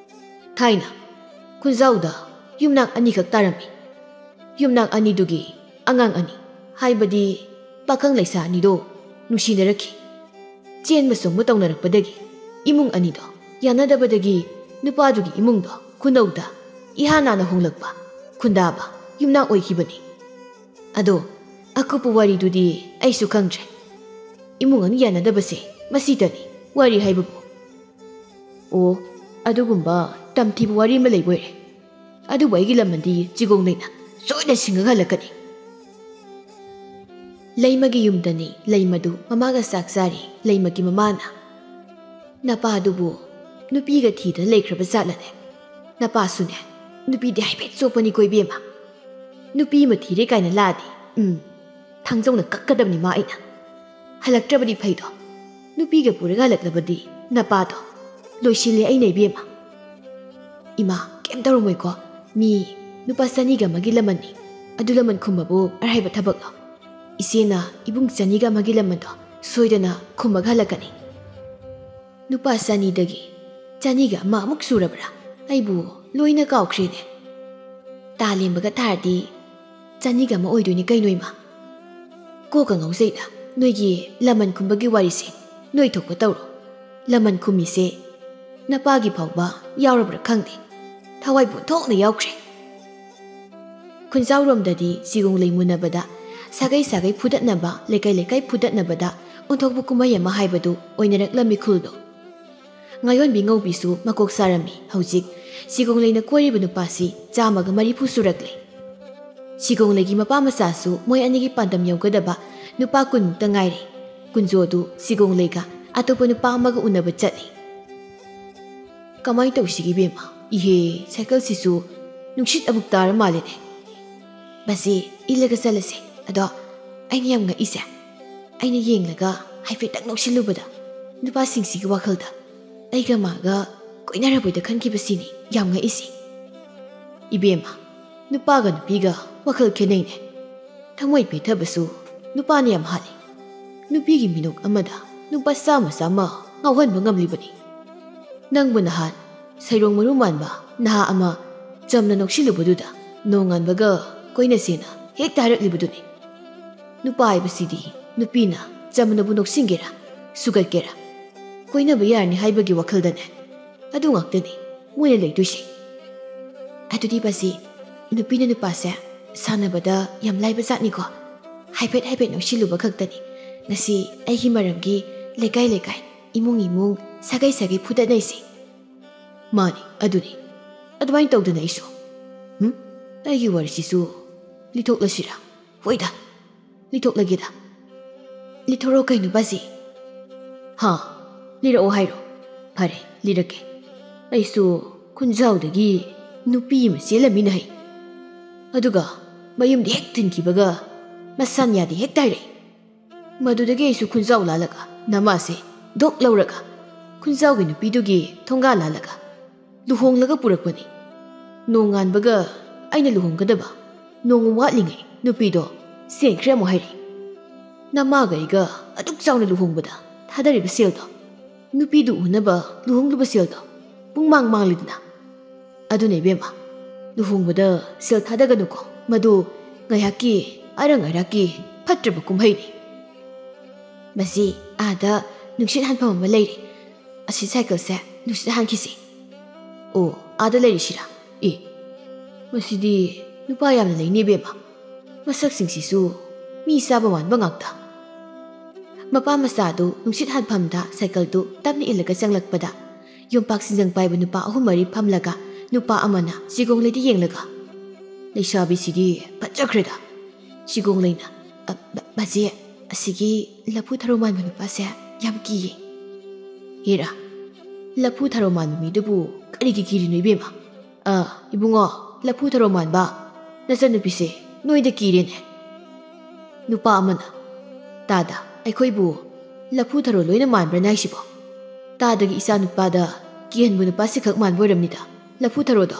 ꯊꯥꯏꯅ ꯈꯨꯟꯖꯥꯎꯗ ꯌꯨꯝꯅꯥꯛ ꯑꯅꯤꯈꯛ ꯇꯥꯔꯝꯃꯤ꯫ ꯌꯨꯝꯅꯥꯛ ꯑꯅꯤꯗꯨꯒꯤ ꯑꯉꯥꯡ ꯑꯅꯤ, ꯍꯥꯏꯕꯗꯤ ꯄꯥꯈꯪ ꯂꯩꯁꯥ ꯑꯅꯤꯗꯣ ꯅꯨꯡꯁꯤꯅꯔꯛꯈꯤ꯫ ꯆꯦꯟꯕ ꯆꯣꯡꯕ ꯇꯧꯅꯔꯛꯄꯗꯒꯤ ꯏꯃꯨꯡ ꯑꯅꯤꯗꯣ ꯌꯥꯅꯗꯕꯗꯒꯤ ꯅꯨꯄꯥꯗꯨꯒꯤ ꯏꯃꯨꯡꯗꯣ ꯈꯨꯅꯧꯗ ꯏꯍꯥꯟ ꯍꯥꯟꯅ ꯍꯣꯡꯂꯛꯄ ꯈꯨꯟꯗꯥꯕ ꯌꯨꯝꯅꯥꯛ ꯑꯣꯏꯈꯤꯕꯅꯤ꯫ ꯑꯗꯣ ꯑꯀꯨꯞꯄ ꯋꯥꯔꯤꯗꯨꯗꯤ ꯑꯩꯁꯨ ꯈꯪꯗ꯭ꯔꯦ꯫ ꯏꯃꯨꯡ ꯑꯅꯤ ꯌꯥꯅꯗꯕꯁꯦ ꯃꯁꯤꯇꯅꯤ ꯋꯥꯔꯤ ꯍꯥꯏꯕꯕꯨ꯫ ꯑꯣ, ꯑꯗꯨꯒꯨꯝꯕ ꯇꯝꯊꯤꯕ ꯋꯥꯔꯤ ꯑꯃ ꯂꯩꯕ ꯑꯣꯏꯔꯦ꯫ ꯑꯗꯨꯕꯨ ꯑꯩꯒꯤ ꯂꯃꯟꯗꯤ ꯆꯤꯒꯣꯡ ꯂꯩꯅ ꯁꯣꯏꯗꯅ ꯁꯤꯡꯉꯒ ꯍꯜꯂꯛꯀꯅꯤ꯫ ꯂꯩꯃꯒꯤ ꯌꯨꯝꯗꯅꯤ ꯂꯩꯃꯗꯨ ꯃꯃꯥꯒ ꯆꯥꯛ ꯆꯥꯔꯤ꯫ ꯂꯩꯃꯒꯤ ꯃꯃꯥꯅ, "ꯅꯄꯥꯗꯨꯕꯨ ꯅꯨꯄꯤꯒ ꯊꯤꯗꯅ ꯂꯩꯈ꯭ꯔꯕ ꯖꯥꯠꯂꯅꯦ? ꯅꯄꯥꯁꯨꯅꯦ, ꯅꯨꯄꯤꯗꯤ ꯍꯥꯏꯐꯦꯠ ꯆꯣꯞꯄꯅꯤꯀꯣ ꯏꯕꯦꯝꯃ꯫ ꯅꯨꯄꯤ ꯑꯃ ꯊꯤꯔꯦ ꯀꯥꯏꯅ ꯂꯥꯛꯑꯗꯤ, ꯎꯝ, ꯊꯥꯡꯖꯧꯅ ꯀꯛꯀꯗꯕꯅꯤ ꯃꯥ ꯑꯩꯅ꯫ ꯍꯜꯂꯛꯇ꯭ꯔꯕꯗꯤ ꯐꯩꯗꯣ, ꯅꯨꯄꯤꯒ ꯄꯨꯔꯒ ꯍꯜꯂꯛꯂꯕꯗꯤ ꯅꯄꯥꯗꯣ ꯂꯣꯏꯁꯤꯜꯂꯦ ꯑꯩꯅ ꯏꯕꯦꯝꯃ꯫" "ꯏꯃꯥ, ꯀꯩꯝ ꯇꯧꯔꯝꯃꯣꯏꯀꯣ꯫ ꯃꯤ ꯅꯨꯄꯥ ꯆꯅꯤꯒ ꯑꯃꯒꯤ ꯂꯃꯟꯅꯤ꯫ ꯑꯗꯨ ꯂꯃꯟ ꯈꯨꯝꯕꯕꯨ ꯑꯔꯥꯏꯕ ꯊꯕꯛꯂꯣ? ꯏꯆꯦꯅ ꯏꯕꯨꯡ ꯆꯅꯤꯒ ꯑꯃꯒꯤ ꯂꯃꯟꯗꯣ ꯁꯣꯏꯗꯅ ꯈꯨꯝꯃꯒ ꯍꯜꯂꯛꯀꯅꯤ꯫" "ꯅꯨꯄꯥ ꯆꯅꯤꯗꯒꯤ ꯆꯅꯤꯒ ꯑꯃ ꯑꯃꯨꯛ ꯁꯨꯔꯕ꯭ꯔꯥ? ꯑꯩꯕꯨ ꯂꯣꯏꯅ ꯀꯥꯎꯈ꯭ꯔꯦꯅꯦ꯫ ꯇꯥ ꯂꯦꯝꯕꯒ ꯊꯥꯔꯗꯤ ꯆꯅꯤꯒ ꯑꯃ ꯑꯣꯏꯗꯣꯏꯅꯤ ꯀꯩꯅꯣ ꯏꯃꯥ꯫ ꯀꯣꯛꯀ ꯉꯥꯎꯖꯩꯗ, ꯅꯣꯏꯒꯤ ꯂꯃꯟ ꯈꯨꯝꯕꯒꯤ ꯋꯥꯔꯤꯁꯦ ꯅꯣꯏ ꯊꯣꯛꯄ ꯇꯧꯔꯣ꯫ ꯂꯃꯟ ꯈꯨꯝꯃꯤꯁꯦ ꯅꯄꯥꯒꯤ ꯐꯥꯎꯕ ꯌꯥꯎꯔꯕ꯭ꯔꯥ ꯈꯪꯗꯦ꯫ ꯊꯋꯥꯏ ꯄꯨꯊꯣꯛꯅ ꯌꯥꯎꯈ꯭ꯔꯦ꯫" ꯈꯨꯟꯖꯥꯎꯔꯣꯝꯗꯗꯤ ꯆꯤꯒꯣꯡ ꯂꯩ ꯃꯨꯟꯅꯕꯗ ꯁꯥꯒꯩ ꯁꯥꯒꯩ ꯐꯨꯗꯠꯅꯕ, ꯂꯩꯀꯥꯏ ꯂꯩꯀꯥꯏ ꯐꯨꯗꯠꯅꯕꯗ ꯑꯣꯟꯊꯣꯛꯄ ꯀꯨꯝꯍꯩ ꯑꯃ ꯍꯥꯏꯕꯗꯨ ꯑꯣꯏꯅꯔꯛꯂꯝꯃꯤ ꯈꯨꯜꯗꯣ꯫ ꯉꯥꯌꯣꯟꯕꯤ ꯉꯧꯕꯤꯁꯨ ꯃꯀꯣꯛ ꯁꯥꯔꯝꯃꯤ꯫ ꯍꯧꯖꯤꯛ ꯆꯤꯒꯣꯡ ꯂꯩꯅ ꯀꯣꯏꯔꯤꯕ ꯅꯨꯄꯥꯁꯤ ꯆꯥꯝꯃꯒ ꯃꯔꯤꯐꯨ ꯁꯨꯔꯛꯂꯦ꯫ ꯆꯤꯒꯣꯡ ꯂꯩꯒꯤ ꯃꯄꯥ ꯃꯆꯥꯁꯨ ꯃꯣꯏ ꯑꯅꯤꯒꯤ ꯄꯥꯟꯗꯝ ꯌꯧꯒꯗꯕ ꯅꯨꯄꯥ ꯀꯨꯟꯃꯨꯛꯇ ꯉꯥꯏꯔꯦ꯫ ꯀꯨꯟꯖꯣꯗꯨ ꯆꯤꯒꯣꯡ ꯂꯩꯒ ꯑꯇꯣꯞꯄ ꯅꯨꯄꯥ ꯑꯃꯒ ꯎꯅꯕ ꯆꯠꯂꯤ꯫ "ꯀꯃꯥꯏꯅ ꯇꯧꯁꯤꯒꯦ ꯏꯕꯦꯝꯃ? ꯏꯍꯦ, ꯁꯥꯏꯀꯜꯁꯤꯁꯨ ꯅꯨꯡꯁꯤꯠ ꯑꯃꯨꯛ ꯇꯥꯔ ꯃꯥꯜꯂꯦꯅꯦ꯫ ꯕꯁꯁꯦ ꯏꯜꯂꯒ ꯆꯠꯂꯁꯦ꯫ ꯑꯗꯣ ꯑꯩꯅ ꯌꯥꯝ ꯉꯛꯏꯁꯦ, ꯑꯩꯅ ꯌꯦꯡꯂꯒ ꯍꯥꯏꯐꯦꯠꯇꯪ ꯅꯣꯛꯁꯤꯜꯂꯨꯕꯗ ꯅꯨꯄꯥꯁꯤꯡꯁꯤꯒꯤ ꯋꯥꯈꯜꯗ ꯑꯩꯒ ꯃꯥꯒ ꯀꯣꯏꯅꯔꯕꯣꯏꯗ ꯈꯟꯈꯤꯕꯁꯤꯅꯤ ꯌꯥꯝ ꯉꯛꯏꯁꯦ꯫ ꯏꯕꯦꯝꯃ, ꯅꯨꯄꯥꯒ ꯅꯨꯄꯤꯒ ꯋꯥꯈꯜ ꯈꯦꯠꯅꯩꯅꯦ꯫ ꯊꯃꯣꯏ ꯄꯦꯠꯊꯕꯁꯨ ꯅꯨꯄꯥꯅ ꯌꯥꯝ ꯍꯥꯜꯂꯤ꯫ ꯅꯨꯄꯤꯒꯤ ꯃꯤꯅꯣꯛ ꯑꯃꯗ ꯅꯨꯄꯥ ꯆꯥꯝꯃ ꯆꯥꯝꯃ ꯉꯥꯎꯍꯟꯕ ꯉꯝꯂꯤꯕꯅꯤ꯫ ꯅꯪꯕꯨ ꯅꯍꯥꯟ ꯁꯩꯔꯣꯡ ꯃꯔꯨ ꯃꯥꯟꯕ ꯅꯍꯥ ꯑꯃ ꯆꯝꯅ ꯅꯣꯛꯁꯤꯜꯂꯨꯕꯗꯨꯗ ꯅꯣꯡꯉꯥꯟꯕꯒ ꯀꯣꯏꯅꯁꯦꯅ ꯍꯦꯛꯇ ꯍꯥꯏꯔꯛꯂꯤꯕꯗꯨꯅꯤ꯫ ꯅꯨꯄꯥ ꯍꯥꯏꯕꯁꯤꯗꯤ ꯅꯨꯄꯤꯅ ꯆꯝꯅꯕꯨ ꯅꯣꯛꯁꯤꯟꯒꯦꯔꯥ, ꯁꯨꯒꯠꯀꯦꯔꯥ, ꯀꯣꯏꯅꯕ ꯌꯥꯔꯅꯤ ꯍꯥꯏꯕꯒꯤ ꯋꯥꯈꯜꯗꯅꯦ꯫ ꯑꯗꯨ ꯉꯥꯛꯇꯅꯤ ꯃꯣꯏꯅ ꯂꯩꯗꯣꯏꯁꯦ꯫ ꯑꯗꯨꯗꯤ ꯕꯥꯖꯤ, ꯅꯨꯄꯤꯅ ꯅꯨꯄꯥꯁꯦ ꯁꯥꯟꯅꯕꯗ ꯌꯥꯝ ꯂꯥꯏꯕ ꯖꯥꯠꯅꯤꯀꯣ꯫ ꯍꯥꯏꯐꯦꯠ ꯍꯥꯏꯐꯦꯠ ꯅꯣꯛꯁꯤꯜꯂꯨꯕ ꯈꯛꯇꯅꯤ ꯉꯁꯤ ꯑꯩꯒꯤ ꯃꯔꯝꯒꯤ ꯂꯩꯀꯥꯏ ꯂꯩꯀꯥꯏ, ꯏꯃꯨꯡ ꯏꯃꯨꯡ, ꯁꯥꯒꯩ ꯁꯥꯒꯩ ꯐꯨꯗꯠꯅꯩꯁꯦ꯫ ꯃꯥꯅꯤ, ꯑꯗꯨꯅꯤ꯫ ꯑꯗꯨꯃꯥꯏꯅ ꯇꯧꯗꯅ ꯑꯩꯁꯨ, ꯍꯨꯝ? ꯑꯩꯒꯤ ꯋꯥꯔꯤꯁꯤꯁꯨ ꯂꯤꯊꯣꯛꯂꯁꯤꯔꯥ? ꯍꯣꯏꯗ, ꯂꯤꯊꯣꯛꯂꯒꯦꯗ꯫ ꯂꯤꯊꯣꯔꯛꯑꯣ ꯀꯩꯅꯣ ꯕꯥꯖꯤ? ꯍꯥ? ꯂꯤꯔꯛꯑꯣ ꯍꯥꯏꯔꯣ? ꯐꯔꯦ, ꯂꯤꯔꯛꯀꯦ꯫ ꯑꯩꯁꯨ ꯈꯨꯟꯖꯥꯎꯗꯒꯤ ꯅꯨꯄꯤ ꯑꯃ ꯆꯦꯜꯂꯝꯃꯤꯅ ꯍꯩ꯫ ꯑꯗꯨꯒ ꯃꯌꯨꯝꯗ ꯍꯦꯛ ꯊꯤꯟꯈꯤꯕꯒ ꯃꯁꯥꯟ ꯌꯥꯗꯦ ꯍꯦꯛꯇ ꯍꯥꯏꯔꯛꯏ꯫ ꯃꯗꯨꯗꯒꯤ ꯑꯩꯁꯨ ꯈꯨꯟꯖꯥꯎ ꯂꯥꯜꯂꯒ ꯅꯃꯥꯁꯦ ꯗꯣꯛ ꯂꯧꯔꯒ ꯈꯨꯟꯖꯥꯎꯒꯤ ꯅꯨꯄꯤꯗꯨꯒꯤ ꯊꯣꯡꯒꯥꯜ ꯂꯥꯜꯂꯒ ꯂꯨꯍꯣꯡꯂꯒ ꯄꯨꯔꯛꯄꯅꯤ꯫ ꯅꯣꯡꯉꯥꯟꯕꯒ ꯑꯩꯅ ꯂꯨꯍꯣꯡꯒꯗꯕ ꯅꯣꯡꯃ ꯋꯥꯠꯂꯤꯉꯩ ꯅꯨꯄꯤꯗꯣ ꯆꯦꯟꯈ꯭ꯔꯦ ꯑꯃꯨꯛ ꯍꯥꯏꯔꯛꯏ꯫ ꯅꯃꯥꯒ ꯑꯩꯒ ꯑꯗꯨꯛ ꯆꯥꯎꯅ ꯂꯨꯍꯣꯡꯕꯗ ꯊꯥꯗꯔꯤꯕ ꯁꯦꯜꯗꯣ, ꯅꯨꯄꯤꯗꯨ ꯎꯅꯕ ꯂꯨꯍꯣꯡꯂꯨꯕ ꯁꯦꯜꯗꯣ ꯄꯨꯡꯃꯥꯡ ꯃꯥꯡꯂꯤꯗꯅ꯫ ꯑꯗꯨꯅ ꯏꯕꯦꯝꯃ, ꯂꯨꯍꯣꯡꯕꯗ ꯁꯦꯜ ꯊꯥꯗꯒꯅꯨꯀꯣ, ꯃꯗꯨ ꯉꯥꯏꯍꯥꯛꯀꯤ ꯑꯔꯪ ꯑꯔꯥꯛꯀꯤ ꯐꯠꯇ꯭ꯔꯕ ꯀꯨꯝꯍꯩꯅꯤ꯫ ꯃꯁꯤ ꯑꯥꯗ ꯅꯨꯡꯁꯤꯠ ꯍꯥꯟꯐꯝ ꯑꯃ ꯂꯩꯔꯤ, ꯑꯁꯤ ꯁꯥꯏꯀꯜꯁꯦ ꯅꯨꯡꯁꯤꯠ ꯍꯥꯟꯈꯤꯁꯤ꯫ ꯑꯣ, ꯑꯥꯗ ꯂꯩꯔꯤꯁꯤꯔꯥ? ꯑꯦ, ꯃꯁꯤꯗꯤ ꯅꯨꯄꯥ ꯌꯥꯝꯅ ꯂꯩꯅꯦ ꯏꯕꯦꯝꯃ꯫ ꯃꯁꯛꯁꯤꯡꯁꯤꯁꯨ ꯃꯤ ꯆꯥꯕ ꯃꯥꯟꯕ ꯉꯥꯛꯇ꯫ ꯃꯄꯥ ꯃꯆꯥꯗꯨ ꯅꯨꯡꯁꯤꯠ ꯍꯥꯟꯐꯝꯗ ꯁꯥꯏꯀꯜꯗꯨ ꯇꯞꯅ ꯏꯜꯂꯒ ꯆꯪꯂꯛꯄꯗ, ꯌꯣꯝꯄꯥꯛ ꯁꯤꯡꯖꯪ ꯄꯥꯏꯕ ꯅꯨꯄꯥ ꯑꯍꯨꯝ ꯃꯔꯤ ꯐꯝꯂꯒ, ꯅꯨꯄꯥ ꯑꯃꯅ ꯆꯤꯒꯣꯡꯂꯩꯗ ꯌꯦꯡꯂꯒ, "ꯂꯩꯁꯥꯕꯤꯁꯤꯗꯤ ꯐꯠꯖꯈ꯭ꯔꯦꯗ꯫" ꯆꯤꯒꯣꯡꯂꯩꯅ, "ꯑ, ꯕ-, ꯕꯥꯖꯤ, ꯑꯁꯤꯒꯤ ꯂꯐꯨ ꯊꯔꯣ ꯃꯥꯟꯕ ꯅꯨꯄꯥꯁꯦ ꯌꯥꯝ ꯀꯤꯌꯦ꯫" "ꯍꯦꯔꯥ, ꯂꯐꯨ ꯊꯔꯣ ꯃꯥꯟꯕ ꯃꯤꯗꯨꯕꯨ ꯀꯔꯤꯒꯤ ꯀꯤꯔꯤꯅꯣ ꯏꯕꯦꯝꯃ?" "ꯑ, ꯏꯕꯨꯡꯉꯣ, ꯂꯐꯨ ꯊꯔꯣ ꯃꯥꯟꯕ, ꯅꯆꯟꯅꯨꯄꯤꯁꯦ ꯅꯣꯏꯗ ꯀꯤꯔꯦꯅꯦ꯫" ꯅꯨꯄꯥ ꯑꯃꯅ, "ꯇꯥꯗ, ꯑꯩꯈꯣꯏꯕꯨ ꯂꯐꯨ ꯊꯔꯣ ꯂꯣꯏꯅ ꯃꯥꯟꯕ꯭ꯔꯥ ꯅꯥꯏꯁꯤꯕꯣ? ꯇꯥꯗꯒꯤ ꯏꯆꯥ ꯅꯨꯄꯥꯗ ꯀꯤꯍꯟꯕ ꯅꯨꯄꯥꯁꯤ ꯈꯛ ꯃꯥꯟꯕ ꯑꯣꯏꯔꯝꯅꯤꯗ, ꯂꯐꯨ ꯊꯔꯣꯗꯣ꯫"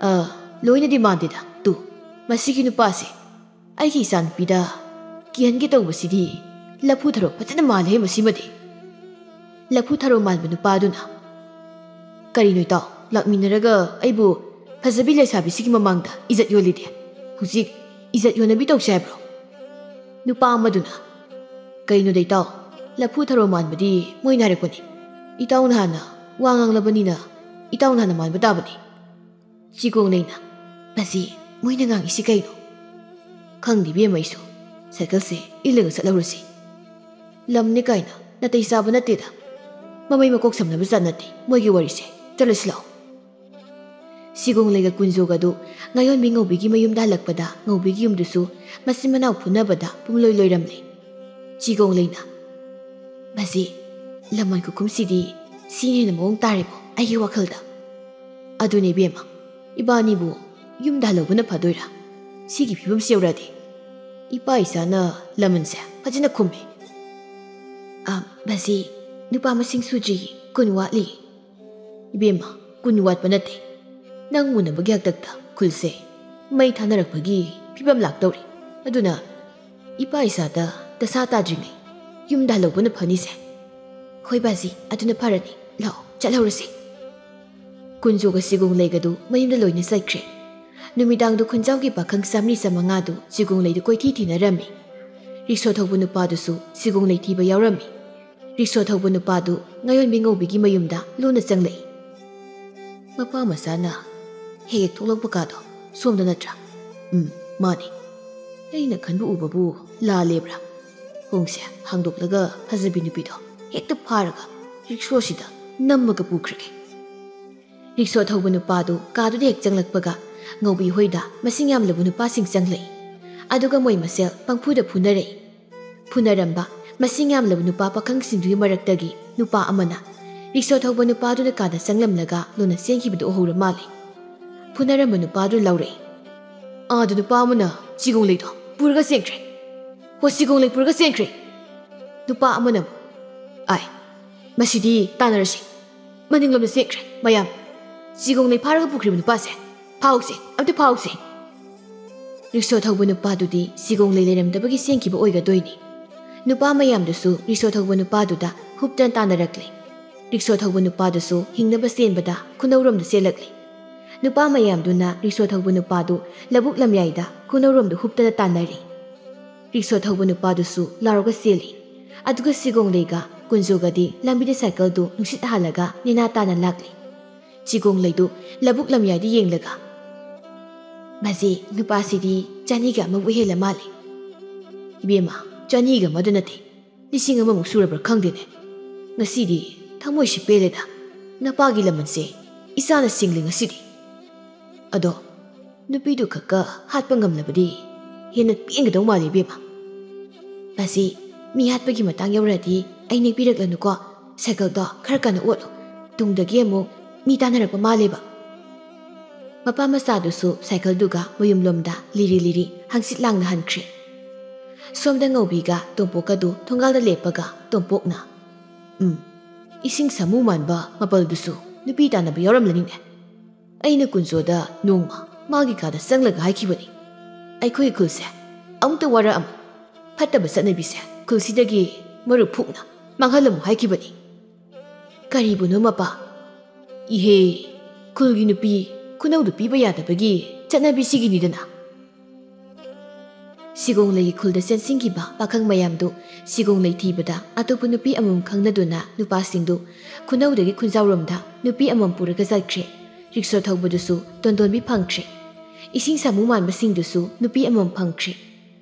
ꯑ, ꯂꯣꯏꯅꯗꯤ ꯃꯥꯟꯗꯦꯗ꯫ ꯇꯨ, ꯃꯁꯤꯒꯤ ꯅꯨꯄꯥꯁꯦ ꯑꯩꯒꯤ ꯏꯆꯥꯅꯨꯄꯤꯗ ꯀꯤꯍꯟꯒꯦ ꯇꯧꯕꯁꯤꯗꯤ ꯂꯐꯨ ꯊꯔꯣ ꯐꯖꯅ ꯃꯥꯜꯂꯦꯍꯦ ꯃꯁꯤꯃꯗꯤ꯫ ꯂꯐꯨ ꯊꯔꯣ ꯃꯥꯟꯕ ꯅꯨꯄꯥꯗꯨꯅ, "ꯀꯔꯤꯅꯣ ꯏꯇꯥꯎ, ꯂꯥꯛꯃꯤꯟꯅꯔꯒ ꯑꯩꯕꯨ ꯐꯖꯕꯤ ꯂꯩꯁꯥꯕꯤꯁꯤꯒꯤ ꯃꯃꯥꯡꯗ ꯏꯖꯠ ꯌꯣꯜꯂꯤꯗꯤ? ꯍꯧꯖꯤꯛ ꯏꯖꯠ ꯌꯣꯟꯅꯕꯤ ꯇꯧꯁꯦ ꯍꯥꯏꯕ꯭ꯔꯣ?" ꯅꯨꯄꯥ ꯑꯃꯗꯨꯅ, "ꯀꯩꯅꯣꯗ ꯏꯇꯥꯎ, ꯂꯐꯨ ꯊꯔꯣ ꯃꯥꯟꯕꯗꯤ ꯃꯣꯏꯅ ꯍꯥꯏꯔꯛꯄꯅꯤ꯫ ꯏꯇꯥꯎꯅ ꯍꯥꯟꯅ ꯋꯥ ꯉꯥꯡꯂꯕꯅꯤꯅ ꯏꯇꯥꯎꯅ ꯍꯥꯟꯅ ꯃꯥꯟꯕ ꯇꯥꯕꯅꯤ꯫" ꯆꯤꯒꯣꯡꯂꯩꯅ, "ꯃꯁꯤ ꯃꯣꯏꯅ ꯉꯥꯡꯉꯤꯁꯤ ꯀꯩꯅꯣ?" "ꯈꯪꯗꯦ ꯏꯕꯦꯝꯃ ꯑꯩꯁꯨ꯫ ꯁꯥꯏꯀꯜꯁꯦ ꯏꯜꯂꯒ ꯆꯠꯍꯧꯔꯁꯤ꯫ ꯂꯝꯅꯦ ꯀꯥꯏꯅ ꯅꯥꯇꯩ ꯆꯥꯕ ꯅꯠꯇꯦꯗ꯫ ꯃꯃꯩ ꯃꯀꯣꯛ ꯁꯝꯅꯕ ꯖꯥꯠ ꯅꯠꯇꯦ ꯃꯣꯏꯒꯤ ꯋꯥꯔꯤꯁꯦ꯫ ꯆꯠꯂꯁꯤ ꯂꯥꯛꯑꯣ꯫" ꯆꯤꯒꯣꯡꯂꯩꯒ ꯀꯨꯟꯖꯣꯒꯗꯨ ꯉꯥꯌꯣꯟꯕꯤ ꯉꯧꯕꯤꯒꯤ ꯃꯌꯨꯝꯗ ꯍꯜꯂꯛꯄꯗ ꯉꯧꯕꯤꯒꯤ ꯌꯨꯝꯗꯨꯁꯨ ꯃꯆꯤꯟ ꯃꯅꯥꯎ ꯐꯨꯅꯕꯗ ꯄꯨꯝꯂꯣꯏ ꯂꯣꯏꯔꯝꯂꯦ꯫ ꯆꯤꯒꯣꯡꯂꯩꯅ, "ꯃꯁꯤ ꯂꯃꯟ ꯈꯨꯈꯨꯝꯁꯤꯗꯤ ꯁꯤꯅ ꯍꯦꯟꯅ ꯃꯑꯣꯡ ꯇꯥꯔꯦꯀꯣ ꯑꯩꯒꯤ ꯋꯥꯈꯜꯗ꯫ ꯑꯗꯨꯅꯦ ꯏꯕꯦꯝꯃ, ꯏꯕꯥꯅꯤꯕꯨ ꯌꯨꯝꯗ ꯍꯜꯍꯧꯕꯅ ꯐꯗꯣꯏꯔꯥ? ꯁꯤꯒꯤ ꯐꯤꯕꯝꯁꯤ ꯌꯧꯔꯛꯑꯗꯤ꯫ ꯏꯄꯥ ꯏꯆꯥꯅ ꯂꯃꯟꯁꯦ ꯐꯖꯅ ꯈꯨꯝꯃꯦ꯫" "ꯑ, ꯃꯁꯤ ꯅꯨꯄꯥ ꯃꯁꯤꯡ ꯁꯨꯗ꯭ꯔꯤ, ꯀꯨꯟ ꯋꯥꯠꯂꯤ꯫" "ꯏꯕꯦꯝꯃ, ꯀꯨꯟ ꯋꯥꯠꯄ ꯅꯠꯇꯦ꯫ ꯅꯪ ꯎꯅꯕꯒꯤ ꯍꯥꯛꯇꯛꯇ ꯈꯨꯜꯁꯦ ꯃꯩ ꯊꯥꯅꯔꯛꯄꯒꯤ ꯐꯤꯕꯝ ꯂꯥꯛꯇꯧꯔꯦ꯫ ꯑꯗꯨꯅ ꯏꯄꯥ ꯏꯆꯥꯗ ꯗꯁꯥ ꯇꯥꯗ꯭ꯔꯤꯉꯩ ꯌꯨꯝꯗ ꯍꯜꯍꯧꯕꯅ ꯐꯅꯤꯁꯦ꯫" "ꯍꯣꯏ ꯕꯥꯖꯤ, ꯑꯗꯨꯅ ꯐꯔꯅꯤ꯫ ꯂꯥꯛꯑꯣ, ꯆꯠꯍꯧꯔꯁꯤ꯫" ꯀꯨꯟꯖꯣꯒ ꯆꯤꯒꯣꯡꯂꯩꯒꯗꯨ ꯃꯌꯨꯝꯗ ꯂꯣꯏꯅ ꯆꯠꯈ꯭ꯔꯦ꯫ ꯅꯨꯃꯤꯗꯥꯡꯗꯨ ꯈꯨꯟꯖꯥꯎꯒꯤ ꯄꯥꯈꯪ ꯆꯥꯝꯔꯤ ꯆꯥꯃꯉꯥꯗꯨ ꯆꯤꯒꯣꯡꯂꯩꯗꯨ ꯀꯣꯏꯊꯤ ꯊꯤꯅꯔꯝꯃꯤ꯫ ꯔꯤꯛꯁꯣ ꯊꯧꯕ ꯅꯨꯄꯥꯗꯨꯁꯨ ꯆꯤꯒꯣꯡꯂꯩ ꯊꯤꯕ ꯌꯥꯎꯔꯝꯃꯤ꯫ ꯔꯤꯛꯁꯣ ꯊꯧꯕ ꯅꯨꯄꯥꯗꯨ ꯉꯥꯌꯣꯟꯕꯤ ꯉꯧꯕꯤꯒꯤ ꯃꯌꯨꯝꯗ ꯂꯣꯟꯅ ꯆꯪꯂꯛꯏ꯫ ꯃꯄꯥ ꯃꯆꯥꯅ ꯍꯦꯛ ꯍꯦꯛ ꯊꯣꯛꯂꯛꯄ ꯀꯥꯗꯣ ꯁꯣꯝꯗ ꯅꯠꯇ꯭ꯔꯥ? "ꯎꯝ, ꯃꯥꯅꯤ꯫ ꯑꯩꯅ ꯈꯟꯕ ꯎꯕꯕꯨ ꯂꯥꯜꯂꯦꯕ꯭ꯔꯥ? ꯊꯣꯡꯁꯦ ꯍꯥꯡꯗꯣꯛꯂꯒ ꯐꯖꯕꯤ ꯅꯨꯄꯤꯗꯣ ꯍꯦꯛꯇ ꯐꯥꯔꯒ ꯔꯤꯛꯁꯣꯁꯤꯗ ꯅꯝꯃꯒ ꯄꯨꯈ꯭ꯔꯒꯦ꯫" ꯔꯤꯛꯁꯣ ꯊꯧꯕ ꯅꯨꯄꯥꯗꯨ ꯀꯥꯗꯨꯗ ꯍꯦꯛ ꯆꯪꯂꯛꯄꯒ ꯉꯧꯕꯤ ꯍꯣꯏꯗ ꯃꯁꯤꯡ ꯌꯥꯝꯂꯕ ꯅꯨꯄꯥꯁꯤꯡ ꯆꯪꯂꯛꯏ꯫ ꯑꯗꯨꯒ ꯃꯣꯏ ꯃꯁꯦꯜ ꯄꯪꯐꯨꯗ ꯐꯨꯅꯔꯛꯏ꯫ ꯐꯨꯅꯔꯝꯕ ꯃꯁꯤꯡ ꯌꯥꯝꯂꯕ ꯅꯨꯄꯥ ꯄꯥꯈꯪꯁꯤꯡꯗꯨꯒꯤ ꯃꯔꯛꯇꯒꯤ ꯅꯨꯄꯥ ꯑꯃꯅ ꯔꯤꯛꯁꯣ ꯊꯧꯕ ꯅꯨꯄꯥꯗꯨꯅ ꯀꯥꯗ ꯆꯪꯂꯝꯂꯒ ꯂꯣꯟꯅ ꯆꯦꯟꯈꯤꯕꯗꯨ ꯎꯍꯧꯔ ꯃꯥꯜꯂꯦ꯫ ꯐꯨꯅꯔꯝꯕ ꯅꯨꯄꯥꯗꯨ ꯂꯥꯎꯔꯛꯏ, "ꯑꯥꯗ ꯅꯨꯄꯥ ꯑꯃꯅ ꯆꯤꯒꯣꯡꯂꯩꯗꯣ ꯄꯨꯔꯒ ꯆꯦꯟꯈ꯭ꯔꯦ꯫ ꯍꯣ, ꯆꯤꯒꯣꯡꯂꯩ ꯄꯨꯔꯒ ꯆꯦꯟꯈ꯭ꯔꯦ꯫" ꯅꯨꯄꯥ ꯑꯃꯅ ꯑꯃꯨꯛ, "ꯑꯥꯏ, ꯃꯁꯤꯗꯤ ꯇꯥꯟꯅꯔꯁꯤ꯫ ꯃꯅꯤꯡꯂꯣꯝꯗ ꯆꯦꯟꯈ꯭ꯔꯦ ꯃꯌꯥꯝ꯫ ꯆꯤꯒꯣꯡꯂꯩ ꯐꯥꯔꯒ ꯄꯨꯈ꯭ꯔꯤꯕ ꯅꯨꯄꯥꯁꯦ ꯐꯥꯎꯁꯦ, ꯑꯝꯇ ꯐꯥꯎꯁꯦ꯫ ꯔꯤꯛꯁꯣ ꯊꯧꯕ ꯅꯨꯄꯥꯗꯨꯗꯤ ꯁꯤꯒꯣꯡꯂꯩ ꯂꯩꯔꯝꯗꯕꯒꯤ ꯆꯦꯟꯈꯤꯕ ꯑꯣꯏꯒꯗꯣꯏꯅꯤ꯫ ꯅꯨꯄꯥ ꯃꯌꯥꯝꯗꯨꯁꯨ ꯔꯤꯛꯁꯣ ꯊꯧꯕ ꯅꯨꯄꯥꯗꯨꯗ ꯍꯨꯞꯇꯅ ꯇꯥꯟꯅꯔꯛꯂꯦ꯫ ꯔꯤꯛꯁꯣ ꯊꯧꯕ ꯅꯨꯄꯥꯗꯨꯁꯨ ꯍꯤꯡꯅꯕ ꯆꯦꯟꯕꯗ ꯈꯨꯅꯧꯔꯣꯝꯗ ꯆꯦꯜꯂꯛꯂꯦ꯫ ꯅꯨꯄꯥ ꯃꯌꯥꯝꯗꯨꯅ ꯔꯤꯛꯁꯣ ꯊꯧꯕ ꯅꯨꯄꯥꯗꯨ ꯂꯧꯕꯨꯛ ꯂꯝꯌꯥꯏꯗ ꯈꯨꯅꯧꯔꯣꯝꯗ ꯍꯨꯞꯇꯅ ꯇꯥꯟꯅꯔꯤ꯫ ꯔꯤꯛꯁꯣ ꯊꯧꯕ ꯅꯨꯄꯥꯗꯨꯁꯨ ꯂꯥꯎꯔꯒ ꯆꯦꯜꯂꯤ꯫ ꯑꯗꯨꯒ ꯁꯤꯒꯣꯡꯂꯩꯒ ꯀꯨꯟꯖꯣꯒꯗꯤ ꯂꯝꯕꯤꯗ ꯁꯥꯏꯀꯜꯗꯨ ꯅꯨꯡꯁꯤꯠ ꯍꯥꯜꯂꯒ ꯅꯦꯅꯥ ꯇꯥꯅ ꯂꯥꯛꯂꯤ꯫ ꯁꯤꯒꯣꯡꯂꯩꯗꯨ ꯂꯧꯕꯨꯛ ꯂꯝꯌꯥꯏꯗ ꯌꯦꯡꯂꯒ, "ꯃꯁꯤ ꯅꯨꯄꯥꯁꯤꯗꯤ ꯆꯅꯤꯒ ꯑꯃꯕꯨ ꯍꯦꯜꯂ ꯃꯥꯜꯂꯤ꯫ ꯏꯕꯦꯝꯃ, ꯆꯅꯤꯒ ꯑꯃꯗ ꯅꯠꯇꯦ, ꯂꯤꯁꯤꯡ ꯑꯃꯃꯨꯛ ꯁꯨꯔꯕ꯭ꯔꯥ ꯈꯪꯗꯦꯅꯦ꯫ ꯉꯁꯤꯗꯤ ꯊꯃꯣꯏꯁꯤ ꯄꯦꯜꯂꯦꯗ꯫ ꯅꯄꯥꯒꯤ ꯂꯃꯟꯁꯦ ꯏꯆꯥꯅ ꯁꯤꯡꯂꯤ ꯉꯁꯤꯗꯤ꯫ ꯑꯗꯣ ꯅꯨꯄꯤꯗꯨ ꯈꯛꯀ ꯍꯥꯠꯄ ꯉꯝꯂꯕꯗꯤ ꯍꯦꯟꯅ ꯄꯦꯟꯒꯗꯧ ꯃꯥꯜꯂꯤ ꯏꯕꯦꯝꯃ꯫ ꯃꯁꯤ ꯃꯤ ꯍꯥꯠꯄꯒꯤ ꯃꯇꯥꯡ ꯌꯧꯔꯛꯑꯗꯤ ꯑꯩ ꯅꯦꯛꯄꯤꯔꯛꯂꯅꯨꯀꯣ꯫ ꯁꯥꯏꯀꯜꯗꯣ ꯈꯔ ꯀꯟꯅ ꯑꯣꯠꯂꯨ꯫ ꯇꯨꯡꯗꯒꯤ ꯑꯃꯨꯛ ꯃꯤ ꯇꯥꯟꯅꯔꯛꯄ ꯃꯥꯜꯂꯦꯕ꯫" ꯃꯄꯥ ꯃꯆꯥꯗꯨꯁꯨ ꯁꯥꯏꯀꯜꯗꯨꯒ ꯃꯌꯨꯝꯂꯣꯝꯗ ꯂꯤꯔꯤ ꯂꯤꯔꯤ ꯍꯪꯆꯤꯠ ꯂꯥꯡꯅ ꯍꯟꯈ꯭ꯔꯦ꯫ ꯁꯣꯝꯗ ꯉꯧꯕꯤꯒ ꯇꯣꯝꯄꯣꯛꯀꯗꯨ ꯊꯣꯡꯒꯥꯜꯗ ꯂꯦꯞꯄꯒ ꯇꯣꯝꯄꯣꯛꯅ, "ꯎꯝ, ꯏꯁꯤꯡ ꯁꯥꯃꯨ ꯃꯥꯟꯕ ꯃꯥꯄꯜꯗꯨꯁꯨ ꯅꯨꯄꯤ ꯇꯥꯟꯅꯕ ꯌꯥꯎꯔꯝꯂꯅꯤꯅꯦ꯫ ꯑꯩꯅ ꯀꯨꯟꯖꯣꯗ ꯅꯣꯡꯃ ꯃꯥꯒꯤ ꯀꯥꯗ ꯆꯪꯂꯒ ꯍꯥꯏꯈꯤꯕꯅꯤ, ꯑꯩꯈꯣꯏ ꯈꯨꯜꯁꯦ ꯑꯃꯨꯛꯇ ꯋꯥꯔꯛꯑꯝꯃꯣꯏ꯫ ꯐꯠꯇꯕ ꯆꯠꯅꯕꯤꯁꯦ ꯈꯨꯜꯁꯤꯗꯒꯤ ꯃꯔꯨꯞ ꯐꯨꯛꯅ ꯃꯥꯡꯍꯜꯂꯝꯃꯨ ꯍꯥꯏꯈꯤꯕꯅꯤ꯫" "ꯀꯔꯤꯕꯨꯅꯣ ꯃꯄꯥ?" "ꯏꯍꯦ, ꯈꯨꯜꯒꯤ ꯅꯨꯄꯤ ꯈꯨꯅꯧꯗꯨ ꯄꯤꯕ ꯌꯥꯗꯕꯒꯤ ꯆꯠꯅꯕꯤꯁꯤꯒꯤꯅꯤꯗꯅ꯫" ꯁꯤꯒꯣꯡꯂꯩꯒꯤ ꯈꯨꯜꯗ ꯆꯦꯟꯁꯤꯟꯈꯤꯕ ꯄꯥꯈꯪ ꯃꯌꯥꯝꯗꯨ ꯁꯤꯒꯣꯡꯂꯩ ꯊꯤꯕꯗ ꯑꯇꯣꯞꯄ ꯅꯨꯄꯤ ꯑꯃꯃꯝ ꯈꯪꯅꯗꯨꯅ ꯅꯨꯄꯥꯁꯤꯡꯗꯨ ꯈꯨꯅꯧꯗꯒꯤ ꯈꯨꯟꯖꯥꯎꯔꯣꯝꯗ ꯅꯨꯄꯤ ꯑꯃꯃꯝ ꯄꯨꯔꯒ ꯆꯠꯈ꯭ꯔꯦ꯫ ꯔꯤꯛꯁꯣ ꯊꯧꯕꯗꯨꯁꯨ ꯇꯣꯟꯗꯣꯟꯕꯤ ꯐꯪꯈ꯭ꯔꯦ꯫ ꯏꯁꯤꯡ ꯁꯥꯃꯨ ꯃꯥꯟꯕꯁꯤꯡꯗꯨꯁꯨ ꯅꯨꯄꯤ ꯑꯃꯃꯝ ꯐꯪꯈ꯭ꯔꯦ꯫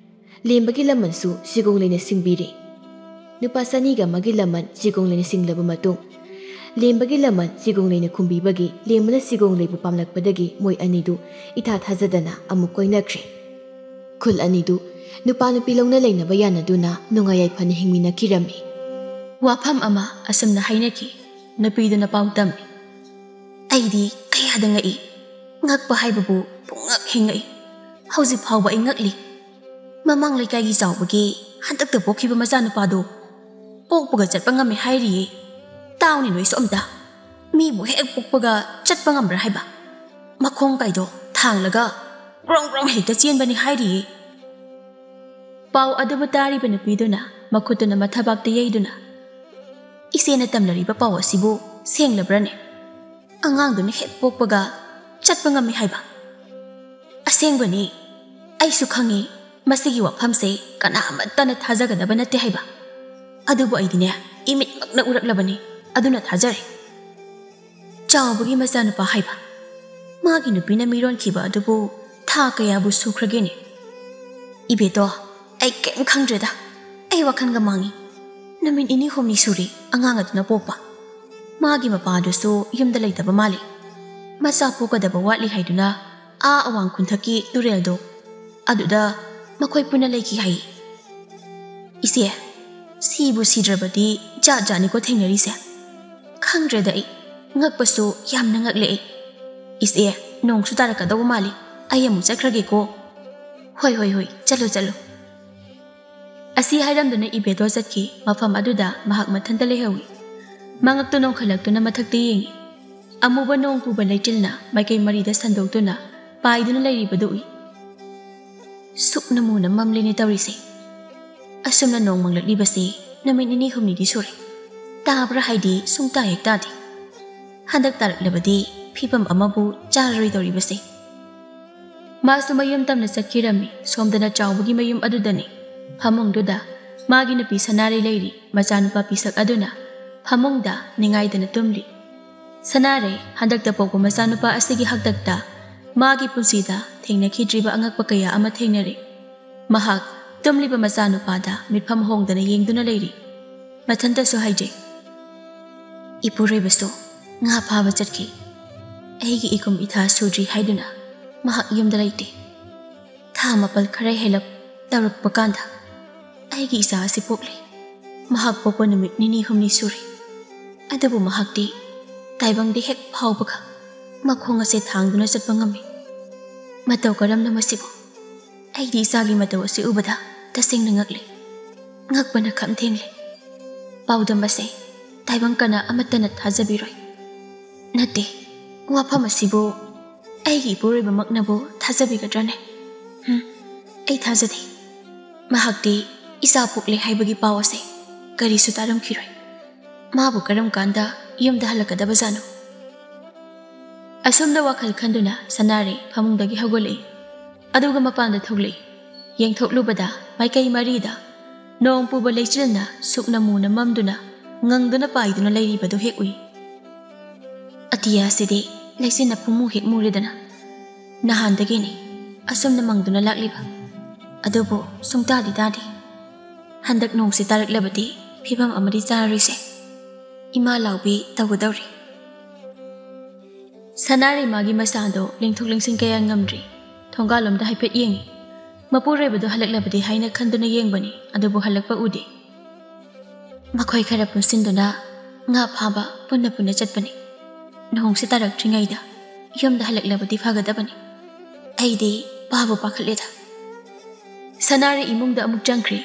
ꯂꯦꯝꯕꯒꯤ ꯂꯃꯟꯁꯨ ꯁꯤꯒꯣꯡꯂꯩꯅ ꯁꯤꯡꯕꯤꯔꯦ꯫ ꯅꯨꯄꯥ ꯆꯅꯤꯒ ꯑꯃꯒꯤ ꯂꯃꯟ ꯁꯤꯒꯣꯡꯂꯩꯅ ꯁꯤꯡꯂꯕ ꯃꯇꯨꯡ, ꯂꯦꯝꯕꯒꯤ ꯂꯃꯟ ꯁꯤꯒꯣꯡꯂꯩꯅ ꯈꯨꯝꯕꯤꯕꯒꯤ ꯂꯦꯝꯕꯅ ꯁꯤꯒꯣꯡꯂꯩꯕꯨ ꯄꯥꯝꯂꯛꯄꯗꯒꯤ ꯃꯣꯏ ꯑꯅꯤꯗꯨ ꯏꯊꯥ ꯊꯥꯖꯗꯅ ꯑꯃꯨꯛ ꯀꯣꯏꯅꯈ꯭ꯔꯦ꯫ ꯈꯨꯜ ꯑꯅꯤꯗꯨ ꯅꯨꯄꯥ ꯅꯨꯄꯤ ꯂꯧꯅ ꯂꯩꯅꯕ ꯌꯥꯅꯗꯨꯅ ꯅꯨꯡꯉꯥꯏ ꯌꯥꯏꯐꯅ ꯍꯤꯡꯃꯤꯟꯅꯈꯤꯔꯝꯃꯤ꯫ ꯋꯥꯐꯝ ꯑꯃ ꯑꯁꯨꯝꯅ ꯍꯥꯏꯅꯈꯤ, ꯅꯨꯄꯤꯗꯨꯅ ꯄꯥꯎ ꯇꯝꯃꯤ꯫ ꯑꯩꯗꯤ ꯀꯌꯥꯗ ꯉꯛꯏ꯫ ꯉꯛꯄ ꯍꯥꯏꯕꯕꯨ ꯄꯨꯡꯉꯛ ꯍꯦꯛ ꯉꯛꯏ꯫ ꯍꯧꯖꯤꯛ ꯐꯥꯎꯕ ꯑꯩ ꯉꯛꯂꯤ꯫ ꯃꯃꯥꯡ ꯂꯩꯀꯥꯏꯒꯤ ꯆꯥꯎꯕꯒꯤ ꯍꯟꯗꯛꯇ ꯄꯣꯛꯈꯤꯕ ꯃꯆꯥꯅꯨꯄꯥꯗꯣ ꯄꯣꯛꯄꯒ ꯆꯠꯄ ꯉꯝꯃꯦ ꯍꯥꯏꯔꯤꯌꯦ꯫ ꯇꯥꯎꯅꯦ ꯅꯣꯏꯁꯨ ꯑꯝꯇ꯫ ꯃꯤꯕꯨ ꯍꯦꯛ ꯄꯣꯛꯄꯒ ꯆꯠꯄ ꯉꯝꯕ꯭ꯔꯥ ꯍꯥꯏꯕ? ꯃꯈꯣꯡ ꯀꯥꯏꯗꯣ ꯊꯥꯡꯂꯒ ꯒ꯭ꯔꯣꯡ ꯒ꯭ꯔꯣꯡ ꯍꯦꯛꯇ ꯆꯦꯟꯕꯅꯤ ꯍꯥꯏꯔꯤꯌꯦ꯫ ꯄꯥꯎ ꯑꯗꯨꯕꯨ ꯇꯥꯔꯤꯕ ꯅꯨꯄꯤꯗꯨꯅ ꯃꯈꯨꯠꯇꯨꯅ ꯃꯊꯕꯥꯛꯇ ꯌꯩꯗꯨꯅ, "ꯏꯆꯦꯅ ꯇꯝꯅꯔꯤꯕ ꯄꯥꯎ ꯑꯁꯤꯕꯨ ꯁꯦꯡꯂꯕ꯭ꯔꯅꯦ? ꯑꯉꯥꯡꯗꯨꯅ ꯍꯦꯛ ꯄꯣꯛꯄꯒ ꯆꯠꯄ ꯉꯝꯃꯤ ꯍꯥꯏꯕ?" "ꯑꯁꯦꯡꯕꯅꯤ, ꯑꯩꯁꯨ ꯈꯪꯉꯤ꯫ ꯃꯁꯤꯒꯤ ꯋꯥꯐꯝꯁꯦ ꯀꯅꯥ ꯑꯃꯠꯇꯅ ꯊꯥꯖꯒꯗꯕ ꯅꯠꯇꯦ ꯍꯥꯏꯕ꯫ ꯑꯗꯨꯕꯨ ꯑꯩꯗꯤꯅꯦ, ꯏꯃꯤꯠꯃꯛꯅ ꯎꯔꯛꯂꯕꯅꯤ, ꯑꯗꯨꯅ ꯊꯥꯖꯔꯦ꯫ ꯆꯥꯎꯕꯒꯤ ꯃꯆꯥꯅꯨꯄꯥ ꯍꯥꯏꯕ, ꯃꯥꯒꯤ ꯅꯨꯄꯤꯅ ꯃꯤꯔꯣꯟꯈꯤꯕ ꯑꯗꯨꯕꯨ ꯊꯥ ꯀꯌꯥꯕꯨ ꯁꯨꯈ꯭ꯔꯒꯦꯅꯦ? ꯏꯕꯦꯇꯣ, ꯑꯩ ꯀꯔꯤꯝ ꯈꯪꯗ꯭ꯔꯦꯗ꯫ ꯑꯩ ꯋꯥꯈꯜꯒ ꯃꯥꯡꯉꯤ꯫ ꯅꯨꯃꯤꯠ ꯅꯤꯅꯤ ꯍꯨꯝꯅꯤ ꯁꯨꯔꯦ ꯑꯉꯥꯡ ꯑꯗꯨꯅ ꯄꯣꯛꯄ꯫ ꯃꯥꯒꯤ ꯃꯄꯥꯗꯨꯁꯨ ꯌꯨꯝꯗ ꯂꯩꯇꯕ ꯃꯥꯜꯂꯤ꯫ ꯃꯆꯥ ꯄꯣꯛꯀꯗꯕ ꯋꯥꯠꯂꯤ ꯍꯥꯏꯗꯨꯅ ꯑꯥ ꯑꯋꯥꯡ ꯈꯨꯟꯊꯛꯀꯤ ꯇꯨꯔꯦꯜꯗꯣ ꯑꯗꯨꯗ ꯃꯈꯣꯏ ꯄꯨꯟꯅ ꯂꯩꯈꯤ ꯍꯥꯏ꯫" "ꯏꯆꯦ, ꯁꯤꯕꯨ ꯁꯤꯗ꯭ꯔꯕꯗꯤ ꯖꯥꯠ ꯖꯥꯠꯅꯤꯀꯣ ꯊꯦꯡꯅꯔꯤꯁꯦ꯫ ꯈꯪꯗ꯭ꯔꯦꯗ ꯑꯩ, ꯉꯛꯄꯁꯨ ꯌꯥꯝꯅ ꯉꯛꯂꯦ ꯑꯩ꯫ ꯏꯆꯦ, ꯅꯣꯡꯁꯨ ꯇꯥꯔꯛꯀꯗꯧꯕ ꯃꯥꯜꯂꯤ, ꯑꯩ ꯑꯃꯨꯛ ꯆꯠꯈ꯭ꯔꯒꯦꯀꯣ꯫" "ꯍꯣꯏ, ꯍꯣꯏ, ꯍꯣꯏ, ꯆꯠꯂꯨ, ꯆꯠꯂꯨ꯫" ꯑꯁꯤ ꯍꯥꯏꯔꯝꯗꯨꯅ ꯏꯕꯦꯇꯣ ꯆꯠꯈꯤ꯫ ꯃꯐꯝ ꯑꯗꯨꯗ ꯃꯍꯥꯛ ꯃꯊꯟꯇ ꯂꯩꯍꯧꯏ꯫ ꯃꯉꯛꯇ ꯅꯣꯡꯈꯠꯂꯛꯇꯨꯅ ꯃꯊꯛꯇ ꯌꯦꯡꯏ꯫ ꯑꯃꯨꯕ ꯅꯣꯡ ꯄꯨꯕ ꯂꯩꯆꯤꯜꯅ ꯃꯥꯏꯀꯩ ꯃꯔꯤꯗ ꯁꯟꯗꯣꯛꯇꯨꯅ ꯄꯥꯏꯗꯨꯅ ꯂꯩꯔꯤꯕꯗꯨ ꯎꯏ꯫ ꯁꯨꯛꯅ ꯃꯨꯅ ꯃꯝꯂꯤꯅꯦ ꯇꯧꯔꯤꯁꯦ꯫ ꯑꯁꯨꯝꯅ ꯅꯣꯡ ꯃꯪꯂꯛꯂꯤꯕꯁꯤ ꯅꯨꯃꯤꯠ ꯅꯤꯅꯤ ꯍꯨꯝꯅꯤꯗꯤ ꯁꯨꯔꯦ꯫ ꯇꯥꯕ꯭ꯔꯥ ꯍꯥꯏꯗꯤ ꯁꯨꯡꯇꯥ ꯍꯦꯛ ꯇꯥꯗꯦ꯫ ꯍꯟꯗꯛ ꯇꯥꯔꯛꯂꯕꯗꯤ ꯐꯤꯕꯝ ꯑꯃꯕꯨ ꯆꯥꯔꯔꯣꯏꯗꯧꯔꯤꯕꯁꯦ꯫ ꯃꯥꯁꯨ ꯃꯌꯨꯝ ꯇꯝꯅ ꯆꯠꯈꯤꯔꯝꯃꯤ꯫ ꯁꯣꯝꯗꯅ ꯆꯥꯎꯕꯒꯤ ꯃꯌꯨꯝ ꯑꯗꯨꯗꯅꯤ꯫ ꯐꯃꯨꯡꯗꯨꯗ ꯃꯥꯒꯤ ꯅꯨꯄꯤ ꯁꯅꯥꯔꯩ ꯂꯩꯔꯤ꯫ ꯃꯆꯥꯅꯨꯄꯥ ꯄꯤꯁꯛ ꯑꯗꯨꯅ ꯐꯃꯨꯡꯗ ꯅꯤꯡꯉꯥꯏꯗꯅ ꯇꯨꯝꯂꯤ꯫ ꯁꯅꯥꯔꯩ ꯍꯟꯗꯛꯇ ꯄꯣꯛꯄ ꯃꯆꯥꯅꯨꯄꯥ ꯑꯁꯤꯒꯤ ꯍꯥꯛꯇꯛꯇ ꯃꯥꯒꯤ ꯄꯨꯟꯁꯤꯗ ꯊꯦꯡꯅꯈꯤꯗ꯭ꯔꯤꯕ ꯑꯉꯛꯄ ꯀꯌꯥ ꯑꯃ ꯊꯦꯡꯅꯔꯦ꯫ ꯃꯍꯥꯛ ꯇꯨꯝꯂꯤꯕ ꯃꯆꯥꯅꯨꯄꯥꯗ ꯃꯤꯠꯐꯝ ꯍꯣꯡꯗꯅ ꯌꯦꯡꯗꯨꯅ ꯂꯩꯔꯤ꯫ ꯃꯊꯟꯇꯁꯨ ꯍꯥꯏꯖꯩ, "ꯏꯄꯨꯔꯣꯏꯕꯁꯨ ꯉꯥ ꯐꯥꯕ ꯆꯠꯈꯤ꯫ ꯑꯩꯒꯤ ꯏꯀꯨꯝ ꯏꯊꯥ ꯁꯨꯗ꯭ꯔꯤ ꯍꯥꯏꯗꯨꯅ ꯃꯍꯥꯛ ꯌꯨꯝꯗ ꯂꯩꯇꯦ꯫ ꯊꯥ ꯃꯥꯄꯜ ꯈꯔ ꯍꯦꯜꯂꯞ ꯇꯧꯔꯛꯄ ꯀꯥꯟꯗ ꯑꯩꯒꯤ ꯏꯆꯥ ꯑꯁꯤ ꯄꯣꯛꯂꯦ꯫ ꯃꯍꯥꯛ ꯄꯣꯛꯄ ꯅꯨꯃꯤꯠ ꯅꯤꯅꯤ ꯍꯨꯝꯅꯤ ꯁꯨꯔꯦ꯫ ꯑꯗꯨꯕꯨ ꯃꯍꯥꯛꯇꯤ ꯇꯥꯏꯕꯪꯗ ꯍꯦꯛ ꯐꯥꯎꯕꯒ ꯃꯈꯣꯡ ꯑꯁꯦ ꯊꯥꯡꯗꯨꯅ ꯆꯠꯄ ꯉꯝꯃꯤ꯫ ꯃꯇꯧ ꯀꯔꯝꯅ ꯃꯁꯤꯕꯨ? ꯑꯩꯗꯤ ꯏꯆꯥꯒꯤ ꯃꯇꯧ ꯑꯁꯤ ꯎꯕꯗ ꯇꯁꯦꯡꯅ ꯉꯛꯂꯦ꯫ ꯉꯛꯄꯅ ꯈꯝ ꯊꯦꯡꯂꯦ꯫ ꯄꯥꯎꯗꯝ ꯑꯁꯦ ꯇꯥꯏꯕꯪ ꯀꯅꯥ ꯑꯃꯠꯇꯅ ꯊꯥꯖꯕꯤꯔꯣꯏ꯫ ꯅꯠꯇꯦ, ꯋꯥꯐꯝ ꯑꯁꯤꯕꯨ ꯑꯩꯒꯤ ꯏꯄꯨꯔꯣꯏꯕꯃꯛꯅꯕꯨ ꯊꯥꯖꯕꯤꯒꯗ꯭ꯔꯅꯦ? ꯍꯨꯝ, ꯑꯩ ꯊꯥꯖꯗꯦ꯫ ꯃꯍꯥꯛꯇꯤ ꯏꯆꯥ ꯄꯣꯛꯂꯦ ꯍꯥꯏꯕꯒꯤ ꯄꯥꯎ ꯑꯁꯦ ꯀꯔꯤꯁꯨ ꯇꯥꯔꯝꯈꯤꯔꯣꯏ꯫ ꯃꯥꯕꯨ ꯀꯔꯝ ꯀꯥꯟꯗ ꯌꯨꯝꯗ ꯍꯜꯂꯛꯀꯗꯕꯖꯥꯠꯅꯣ? ꯑꯁꯨꯝꯅ ꯋꯥꯈꯜ ꯈꯟꯗꯨꯅ ꯁꯅꯥꯔꯩ ꯐꯃꯨꯡꯗꯒꯤ ꯍꯧꯒꯠꯂꯛꯏ꯫ ꯑꯗꯨꯒ ꯃꯄꯥꯟꯗ ꯊꯣꯛꯂꯛꯏ꯫ ꯌꯦꯡꯊꯣꯛꯂꯨꯕꯗ ꯃꯥꯏꯀꯩ ꯃꯔꯤꯗ ꯅꯣꯡ ꯄꯨꯕ ꯂꯩꯆꯤꯜꯅ ꯁꯨꯛꯅ ꯃꯨꯅ ꯃꯝꯗꯨꯅ ꯉꯪꯗꯨꯅ ꯄꯥꯏꯗꯨꯅ ꯂꯩꯔꯤꯕꯗꯨ ꯍꯦꯛ ꯎꯏ꯫ ꯑꯇꯤꯌꯥꯁꯤꯗꯤ ꯂꯩꯆꯤꯜꯅ ꯄꯨꯝꯃꯨ ꯍꯦꯛ ꯃꯨꯔꯦꯗꯅ꯫ ꯅꯍꯥꯟꯗꯒꯤꯅꯤ ꯑꯁꯨꯝꯅ ꯃꯪꯗꯨꯅ ꯂꯥꯛꯂꯤꯕ꯫ ꯑꯗꯨꯕꯨ ꯁꯨꯡꯇꯥꯗꯤ ꯇꯥꯗꯦ꯫ ꯍꯟꯗꯛ ꯅꯣꯡꯁꯤ ꯇꯥꯔꯛꯂꯕꯗꯤ ꯐꯤꯕꯝ ꯑꯃꯗꯤ ꯆꯥꯔꯔꯣꯏꯁꯦ꯫ ꯏꯃꯥ ꯂꯥꯎꯕꯤ ꯇꯧꯒꯗꯧꯔꯤ꯫ ꯁꯅꯥꯔꯩꯃꯥꯒꯤ ꯃꯁꯥꯗꯣ ꯂꯦꯡꯊꯣꯛ ꯂꯦꯡꯁꯤꯟ ꯀꯌꯥ ꯉꯝꯗ꯭ꯔꯤ꯫ ꯊꯣꯡꯒꯥꯜꯂꯣꯝꯗ ꯍꯥꯏꯐꯦꯠ ꯌꯦꯡꯉꯤ꯫ ꯃꯄꯨꯔꯣꯏꯕꯗꯣ ꯍꯜꯂꯛꯂꯕꯗꯤ ꯍꯥꯏꯅ ꯈꯟꯗꯨꯅ ꯌꯦꯡꯕꯅꯤ, ꯑꯗꯨꯕꯨ ꯍꯜꯂꯛꯄ ꯎꯗꯦ꯫ ꯃꯈꯣꯏ ꯈꯔ ꯄꯨꯟꯁꯤꯟꯗꯨꯅ ꯉꯥ ꯐꯥꯕ ꯄꯨꯟꯅ ꯄꯨꯟꯅ ꯆꯠꯄꯅꯤ꯫ ꯅꯣꯡꯁꯤ ꯇꯥꯔꯛꯇ꯭ꯔꯤꯉꯩꯗ ꯌꯨꯝꯗ ꯍꯜꯂꯛꯂꯕꯗꯤ ꯐꯒꯗꯕꯅꯤ꯫ ꯑꯩꯗꯤ ꯄꯥꯕꯨ ꯄꯥꯈꯠꯂꯦꯗ꯫ ꯁꯅꯥꯔꯩ ꯏꯃꯨꯡꯗ ꯑꯃꯨꯛ ꯆꯪꯈ꯭ꯔꯦ꯫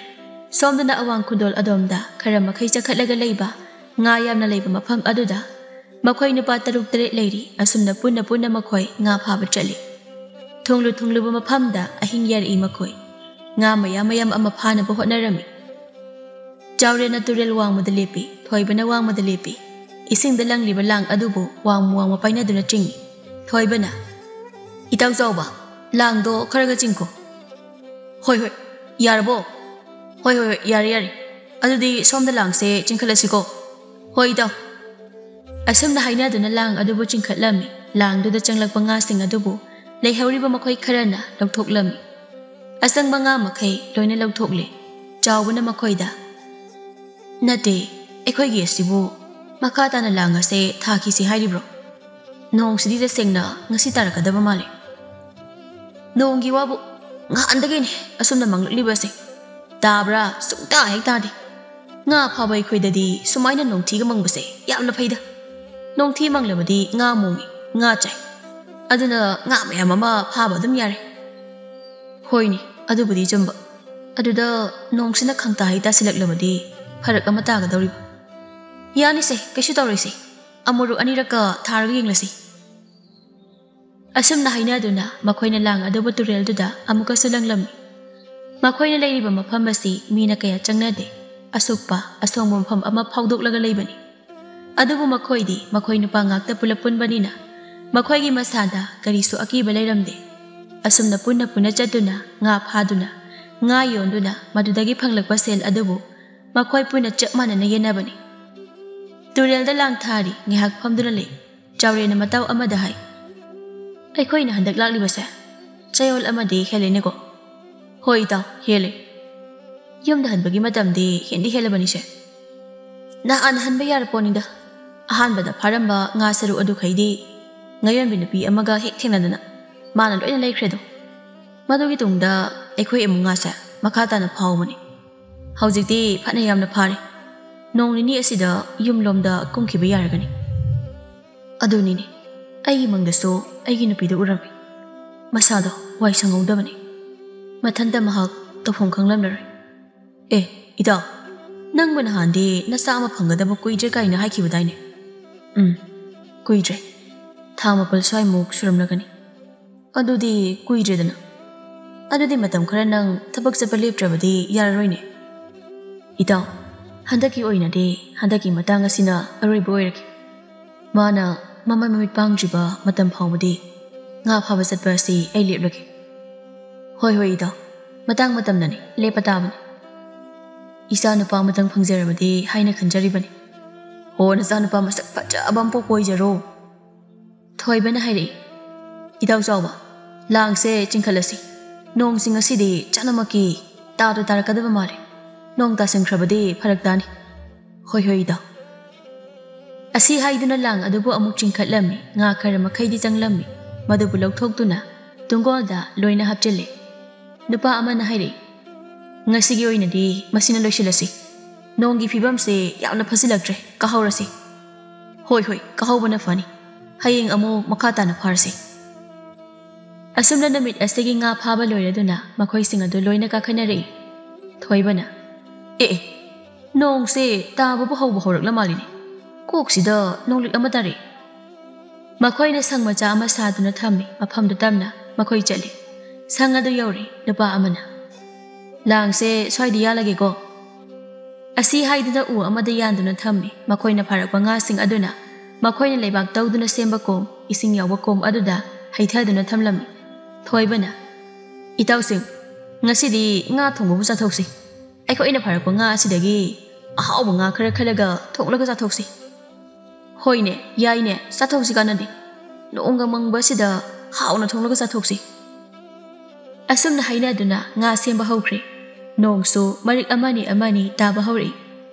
ꯁꯣꯝꯗꯅ ꯑꯋꯥꯡ ꯈꯨꯗꯣꯜ ꯑꯗꯣꯝꯗ ꯈꯔ ꯃꯈꯩ ꯆꯈꯠꯂꯒ ꯂꯩꯕ ꯉꯥ ꯌꯥꯝꯅ ꯂꯩꯕ ꯃꯐꯝ ꯑꯗꯨꯗ ꯃꯈꯣꯏ ꯅꯨꯄꯥ ꯇꯔꯨꯛ ꯇꯔꯦꯠ ꯂꯩꯔꯤ꯫ ꯑꯁꯨꯝꯅ ꯄꯨꯟꯅ ꯄꯨꯟꯅ ꯃꯈꯣꯏ ꯉꯥ ꯐꯥꯕ ꯆꯠꯂꯤ꯫ ꯊꯨꯡꯂꯨ ꯊꯨꯡꯂꯨꯕ ꯃꯐꯝꯗ ꯑꯍꯤꯡ ꯌꯥꯔꯛꯏ ꯃꯈꯣꯏ꯫ ꯉꯥ ꯃꯌꯥꯝ ꯃꯌꯥꯝ ꯑꯃ ꯐꯥꯅꯕ ꯍꯣꯠꯅꯔꯝꯃꯤ꯫ ꯆꯥꯎꯔꯦꯟꯅ ꯇꯨꯔꯦꯜ ꯋꯥꯡꯃꯗ ꯂꯦꯞꯄꯤ, ꯊꯣꯏꯕꯅ ꯋꯥꯡꯃꯗ ꯂꯦꯞꯄꯤ꯫ ꯏꯁꯤꯡꯗ ꯂꯪꯂꯤꯕ ꯂꯥꯡ ꯑꯗꯨꯕꯨ ꯋꯥꯡꯃ ꯋꯥꯡꯃ ꯄꯥꯏꯅꯗꯨꯅ ꯆꯤꯡꯏ꯫ ꯊꯣꯏꯕꯅ, "ꯏꯇꯥꯎ ꯆꯥꯎꯕ, ꯂꯥꯡꯗꯣ ꯈꯔꯒ ꯆꯤꯡꯈꯣ꯫" "ꯍꯣꯏ, ꯍꯣꯏ, ꯌꯥꯔꯕꯣ?" "ꯍꯣꯏ, ꯍꯣꯏ, ꯍꯣꯏ, ꯌꯥꯔꯦ, ꯌꯥꯔꯦ꯫ ꯑꯗꯨꯗꯤ ꯁꯣꯝꯗ ꯂꯥꯡꯁꯦ ꯆꯤꯡꯈꯠꯂꯁꯤꯀꯣ꯫" "ꯍꯣꯏ, ꯏꯇꯥꯎ꯫" ꯑꯁꯨꯝꯅ ꯍꯥꯏꯅꯗꯨꯅ ꯂꯥꯡ ꯑꯗꯨꯕꯨ ꯆꯤꯡꯈꯠꯂꯝꯃꯤ꯫ ꯂꯥꯡꯗꯨꯗ ꯆꯪꯂꯛꯄ ꯉꯥꯁꯤꯡ ꯑꯗꯨꯕꯨ ꯂꯩꯍꯧꯔꯤꯕ ꯃꯈꯣꯏ ꯈꯔꯅ ꯂꯧꯊꯣꯛꯂꯝꯃꯤ꯫ ꯑꯆꯪꯕ ꯉꯥ ꯃꯈꯩ ꯂꯣꯏꯅ ꯂꯧꯊꯣꯛꯂꯦ꯫ ꯆꯥꯎꯕꯅ ꯃꯈꯣꯏꯗ, "ꯅꯠꯇꯦ, ꯑꯩꯈꯣꯏꯒꯤ ꯑꯁꯤꯕꯨ ꯃꯈꯥ ꯇꯥꯅ ꯂꯥꯡ ꯑꯁꯦ ꯊꯥꯈꯤꯁꯤ ꯍꯥꯏꯔꯤꯕ꯭ꯔꯣ? ꯅꯣꯡꯁꯤꯗꯤ ꯇꯁꯦꯡꯅ ꯉꯁꯤ ꯇꯥꯔꯛꯀꯗꯕ ꯃꯥꯜꯂꯦ꯫" "ꯅꯣꯡꯒꯤ ꯋꯥꯕꯨ ꯉꯍꯥꯟꯗꯒꯤꯅꯦ ꯑꯁꯨꯝꯅ ꯃꯪꯂꯛꯂꯤꯕꯁꯦ꯫ ꯇꯥꯕ꯭ꯔꯥ? ꯁꯨꯡꯇꯥ ꯍꯦꯛ ꯇꯥꯗꯦ꯫ ꯉꯥ ꯐꯥꯕ ꯑꯩꯈꯣꯏꯗꯗꯤ ꯁꯨꯃꯥꯏꯅ ꯅꯣꯡꯊꯤꯒ ꯃꯪꯕꯁꯦ ꯌꯥꯝꯅ ꯐꯩꯗ꯫ ꯅꯣꯡꯊꯤ ꯃꯪꯂꯕꯗꯤ ꯉꯥ ꯃꯣꯡꯉꯤ, ꯉꯥ ꯆꯥꯏ꯫ ꯑꯗꯨꯅ ꯉꯥ ꯃꯌꯥꯝ ꯑꯃ ꯐꯥꯕ ꯑꯗꯨꯝ ꯌꯥꯔꯦ꯫" "ꯍꯣꯏꯅꯦ, ꯑꯗꯨꯕꯨꯗꯤ ꯆꯨꯝꯕ꯫ ꯑꯗꯨꯗ ꯅꯣꯡꯁꯤꯅ ꯈꯪꯇꯥ ꯍꯦꯛ ꯇꯥꯁꯤꯜꯂꯛꯂꯕꯗꯤ ꯐꯔꯛ ꯑꯃ ꯇꯥꯒꯗꯧꯔꯤꯕ꯫ ꯌꯥꯅꯤꯁꯦ, ꯀꯩꯁꯨ ꯇꯧꯔꯣꯏꯁꯦ꯫ ꯑꯃꯨꯔꯛ ꯑꯅꯤꯔꯛꯀ ꯊꯥꯔꯒ ꯌꯦꯡꯂꯁꯤ꯫" ꯑꯁꯨꯝꯅ ꯍꯥꯏꯅꯗꯨꯅ ꯃꯈꯣꯏꯅ ꯂꯥꯡ ꯑꯗꯨꯕꯨ ꯇꯨꯔꯦꯜꯗꯨꯗ ꯑꯃꯨꯛꯀꯁꯨ ꯂꯪꯂꯝꯃꯤ꯫ ꯃꯈꯣꯏꯅ ꯂꯩꯔꯤꯕ ꯃꯐꯝ ꯑꯁꯤ ꯃꯤꯅ ꯀꯌꯥ ꯆꯪꯅꯗꯦ꯫ ꯑꯁꯨꯛꯄ ꯑꯁꯣꯡꯕ ꯃꯐꯝ ꯑꯃ ꯐꯥꯎꯗꯣꯛꯂꯒ ꯂꯩꯕꯅꯤ꯫ ꯑꯗꯨꯕꯨ ꯃꯈꯣꯏꯗꯤ ꯃꯈꯣꯏ ꯅꯨꯄꯥ ꯉꯥꯛꯇ ꯄꯨꯂꯞ ꯄꯨꯟꯕꯅꯤꯅ ꯃꯈꯣꯏꯒꯤ ꯃꯁꯥꯗ ꯀꯔꯤꯁꯨ ꯑꯀꯤꯕ ꯂꯩꯔꯝꯗꯦ꯫ ꯑꯁꯨꯝꯅ ꯄꯨꯟꯅ ꯄꯨꯟꯅ ꯆꯠꯇꯨꯅ ꯉꯥ ꯐꯥꯗꯨꯅ, ꯉꯥ ꯌꯣꯟꯗꯨꯅ ꯃꯗꯨꯗꯒꯤ ꯐꯪꯂꯛꯄ ꯁꯦꯜ ꯑꯗꯨꯕꯨ ꯃꯈꯣꯏ ꯄꯨꯟꯅ ꯆꯞ ꯃꯥꯟꯅꯅ ꯌꯦꯟꯅꯕꯅꯤ꯫ ꯇꯨꯔꯦꯜꯗ ꯂꯥꯡ ꯊꯥꯔꯤ ꯉꯥꯏꯍꯥꯛ ꯐꯝꯗꯨꯅ ꯂꯩ꯫ ꯆꯥꯎꯔꯦꯟꯅ ꯃꯇꯥꯎ ꯑꯃꯗ ꯍꯥꯏ, "ꯑꯩꯈꯣꯏꯅ ꯍꯟꯗꯛ ꯂꯥꯛꯂꯤꯕꯁꯦ ꯆꯌꯣꯜ ꯑꯃꯗꯤ ꯍꯦꯜꯂꯦꯅꯦꯀꯣ?" "ꯍꯣꯏ ꯏꯇꯥꯎ, ꯍꯦꯜꯂꯦ꯫ ꯌꯨꯝꯗ ꯍꯟꯕꯒꯤ ꯃꯇꯝꯗꯤ ꯍꯦꯟꯗꯤ ꯍꯦꯜꯂꯕꯅꯤꯁꯦ꯫ ꯅꯍꯥꯟ ꯍꯟꯕ ꯌꯥꯔ ꯄꯣꯠꯅꯤꯗ꯫ ꯑꯍꯥꯟꯕꯗ ꯐꯥꯔꯝꯕ ꯉꯥ ꯁꯔꯨꯛ ꯑꯗꯨꯈꯩꯗꯤ ꯉꯥꯌꯣꯟꯕꯤ ꯅꯨꯄꯤ ꯑꯃꯒ ꯍꯦꯛ ꯊꯦꯡꯅꯗꯅ ꯃꯥꯅ ꯂꯣꯏꯅ ꯂꯩꯈ꯭ꯔꯦꯗꯣ꯫ ꯃꯗꯨꯒꯤ ꯇꯨꯡꯗ ꯑꯩꯈꯣꯏ ꯑꯃꯨꯛ ꯉꯥꯁꯦ ꯃꯈꯥ ꯇꯥꯅ ꯐꯥꯎꯕꯅꯤ꯫ ꯍꯧꯖꯤꯛꯇꯤ ꯐꯅ ꯌꯥꯝꯅ ꯐꯥꯔꯦ꯫ ꯅꯣꯡ ꯅꯤꯅꯤ ꯑꯁꯤꯗ ꯌꯨꯝꯂꯣꯝꯗ ꯀꯨꯝꯈꯤꯕ ꯌꯥꯔꯒꯅꯤ꯫ ꯑꯗꯨꯅꯤꯅꯦ, ꯑꯩꯒꯤ ꯃꯪꯗꯁꯨ ꯑꯩꯒꯤ ꯅꯨꯄꯤꯗꯨ ꯎꯔꯝꯃꯤ꯫ ꯃꯁꯥꯗꯣ ꯋꯥꯏ ꯁꯪꯍꯧꯗꯕꯅꯤ꯫ ꯃꯊꯟꯇ ꯃꯍꯥꯛ ꯇꯧꯐꯝ ꯈꯪꯂꯝꯂꯔꯣꯏ꯫ ꯑꯦ, ꯏꯇꯥꯎ, ꯅꯪꯕꯨ ꯅꯍꯥꯟꯗꯤ ꯅꯆꯥ ꯑꯃ ꯐꯪꯒꯗꯕ ꯀꯨꯏꯗ꯭ꯔꯦ ꯀꯥꯏꯅ ꯍꯥꯏꯈꯤꯕꯗꯥꯏꯅꯦ?" "ꯎꯝ, ꯀꯨꯏꯗ꯭ꯔꯦ꯫ ꯊꯥ ꯃꯥꯄꯜ ꯁ꯭ꯋꯥꯏꯃꯨꯛ ꯁꯨꯔꯝꯂꯒꯅꯤ꯫ ꯑꯗꯨꯗꯤ ꯀꯨꯏꯗ꯭ꯔꯦꯗꯅ꯫ ꯑꯗꯨꯗꯤ ꯃꯇꯝ ꯈꯔ ꯅꯪ ꯊꯕꯛ ꯆꯠꯄ ꯂꯦꯞꯇ꯭ꯔꯕꯗꯤ ꯌꯥꯔꯔꯣꯏꯅꯦ꯫" "ꯏꯇꯥꯎ, ꯍꯟꯗꯛꯀꯤ ꯑꯣꯏꯅꯗꯤ ꯍꯟꯗꯛꯀꯤ ꯃꯇꯥꯡ ꯑꯁꯤꯅ ꯑꯔꯣꯏꯕ ꯑꯣꯏꯔꯒꯦ꯫ ꯃꯥꯅ ꯃꯃꯥꯏ ꯃꯃꯤꯠ ꯄꯥꯡꯗ꯭ꯔꯤꯕ ꯃꯇꯝ ꯐꯥꯎꯕꯗꯤ ꯉꯥ ꯐꯥꯕ ꯆꯠꯄ ꯑꯁꯤ ꯑꯩ ꯂꯦꯞꯂꯒꯦ꯫" "ꯍꯣꯏ, ꯍꯣꯏ ꯏꯇꯥꯎ, ꯃꯇꯥꯡ ꯃꯇꯝꯅꯅꯤ, ꯂꯦꯞꯄ ꯇꯥꯕꯅꯤ꯫ ꯏꯆꯥ ꯅꯨꯄꯥ ꯑꯃꯇꯪ ꯐꯪꯖꯔꯕꯗꯤ ꯍꯥꯏꯅ ꯈꯟꯖꯔꯤꯕꯅꯤ꯫" "ꯍꯣ, ꯅꯆꯥ ꯅꯨꯄꯥ ꯃꯁꯛ ꯐꯖꯕ ꯑꯃ ꯄꯣꯛꯄ ꯑꯣꯏꯖꯔꯣ꯫" ꯊꯣꯏꯕꯅ ꯍꯥꯏꯔꯛꯏ, "ꯏꯇꯥꯎ ꯆꯥꯎꯕ, ꯂꯥꯡꯁꯦ ꯆꯤꯡꯈꯠꯂꯁꯤ꯫ ꯅꯣꯡꯁꯤꯡ ꯑꯁꯤꯗꯤ ꯆꯥꯅꯃꯛꯀꯤ ꯇꯥꯗ ꯇꯥꯔꯛꯀꯗꯕ ꯃꯥꯜꯂꯤ꯫ ꯅꯣꯡ ꯇꯥꯁꯤꯟꯈ꯭ꯔꯕꯗꯤ ꯐꯔꯛ ꯇꯥꯅꯤ꯫" "ꯍꯣꯏ, ꯍꯣꯏ ꯏꯇꯥꯎ꯫" ꯑꯁꯤ ꯍꯥꯏꯗꯨꯅ ꯂꯥꯡ ꯑꯗꯨꯕꯨ ꯑꯃꯨꯛ ꯆꯤꯡꯈꯠꯂꯝꯃꯤ꯫ ꯉꯥ ꯈꯔ ꯃꯈꯩꯗꯤ ꯆꯪꯂꯝꯃꯤ꯫ ꯃꯗꯨꯕꯨ ꯂꯧꯊꯣꯛꯇꯨꯅ ꯇꯨꯡꯒꯣꯜꯗ ꯂꯣꯏꯅ ꯍꯥꯞꯆꯤꯜꯂꯤ꯫ ꯅꯨꯄꯥ ꯑꯃꯅ ꯍꯥꯏꯔꯛꯏ, "ꯉꯁꯤꯒꯤ ꯑꯣꯏꯅꯗꯤ ꯃꯁꯤꯅ ꯂꯣꯏꯁꯤꯜꯂꯁꯤ꯫ ꯅꯣꯡꯒꯤ ꯐꯤꯕꯝꯁꯦ ꯌꯥꯝꯅ ꯐꯖꯤꯜꯂꯛꯇ꯭ꯔꯦ, ꯀꯥꯍꯧꯔꯁꯤ꯫" "ꯍꯣꯏ, ꯍꯣꯏ, ꯀꯥꯍꯧꯕꯅ ꯐꯅꯤ꯫ ꯍꯌꯦꯡ ꯑꯃꯨꯛ ꯃꯈꯥ ꯇꯥꯅ ꯐꯥꯔꯁꯤ꯫" ꯑꯁꯨꯝꯅ ꯅꯨꯃꯤꯠ ꯑꯁꯤꯒꯤ ꯉꯥ ꯐꯥꯕ ꯂꯣꯏꯔꯗꯨꯅ ꯃꯈꯣꯏꯁꯤꯡ ꯑꯗꯨ ꯂꯣꯏꯅ ꯀꯥꯈꯠꯅꯔꯛꯏ꯫ ꯊꯣꯏꯕꯅ, "ꯑꯦ, ꯑꯦ, ꯅꯣꯡꯁꯦ ꯇꯥꯕꯕꯨ ꯍꯧꯕ ꯍꯧꯔꯛꯂ ꯃꯥꯜꯂꯤꯅꯦ꯫ ꯀꯣꯛꯁꯤꯗ ꯅꯣꯡꯂꯤꯛ ꯑꯃ ꯇꯥꯔꯛꯏ꯫" ꯃꯈꯣꯏꯅ ꯁꯪ ꯃꯆꯥ ꯑꯃ ꯁꯥꯗꯨꯅ ꯊꯝꯃꯤ꯫ ꯃꯐꯝꯗꯨ ꯇꯝꯅ ꯃꯈꯣꯏ ꯆꯠꯂꯤ꯫ ꯁꯪ ꯑꯗꯨ ꯌꯧꯔꯦ꯫ ꯅꯨꯄꯥ ꯑꯃꯅ, "ꯂꯥꯡꯁꯦ ꯁ꯭ꯋꯥꯏꯗ ꯌꯥꯜꯂꯒꯦꯀꯣ?" ꯑꯁꯤ ꯍꯥꯏꯗꯨꯅ ꯎ ꯑꯃꯗ ꯌꯥꯟꯗꯨꯅ ꯊꯝꯃꯤ꯫ ꯃꯈꯣꯏꯅ ꯐꯥꯔꯛꯄ ꯉꯥꯁꯤꯡ ꯑꯗꯨꯅ ꯃꯈꯣꯏꯅ ꯂꯩꯕꯥꯛ ꯇꯧꯗꯨꯅ ꯁꯦꯝꯕ ꯀꯣꯝ, ꯏꯁꯤꯡ ꯌꯥꯎꯕ ꯀꯣꯝ ꯑꯗꯨꯗ ꯍꯩꯊꯗꯨꯅ ꯊꯝꯂꯝꯃꯤ꯫ ꯊꯣꯏꯕꯅ, "ꯏꯇꯥꯎꯁꯤꯡ, ꯉꯁꯤꯗꯤ ꯉꯥ ꯊꯣꯡꯕꯕꯨ ꯆꯥꯊꯣꯛꯁꯤ꯫ ꯑꯩꯈꯣꯏꯅ ꯐꯥꯔꯛꯄ ꯉꯥ ꯑꯁꯤꯗꯒꯤ ꯑꯍꯥꯎꯕ ꯉꯥ ꯈꯔ ꯈꯜꯂꯒ ꯊꯣꯡꯂꯒ ꯆꯥꯊꯣꯛꯁꯤ꯫" "ꯍꯣꯏꯅꯦ, ꯌꯥꯏꯅꯦ, ꯆꯥꯊꯣꯛꯁꯤ ꯀꯥꯟꯅꯗꯦ꯫ ꯅꯣꯡꯒ ꯃꯪꯕ ꯑꯁꯤꯗ ꯍꯥꯎꯅ ꯊꯣꯡꯂꯒ ꯆꯥꯊꯣꯛꯁꯤ꯫" ꯑꯁꯨꯝꯅ ꯍꯥꯏꯅꯗꯨꯅ ꯉꯥ ꯁꯦꯝꯕ ꯍꯧꯈ꯭ꯔꯦ꯫ ꯅꯣꯡꯁꯨ ꯃꯔꯤꯛ ꯑꯃꯅꯤ ꯑꯃꯅꯤ ꯇꯥꯕ ꯍꯧꯔꯛꯏ꯫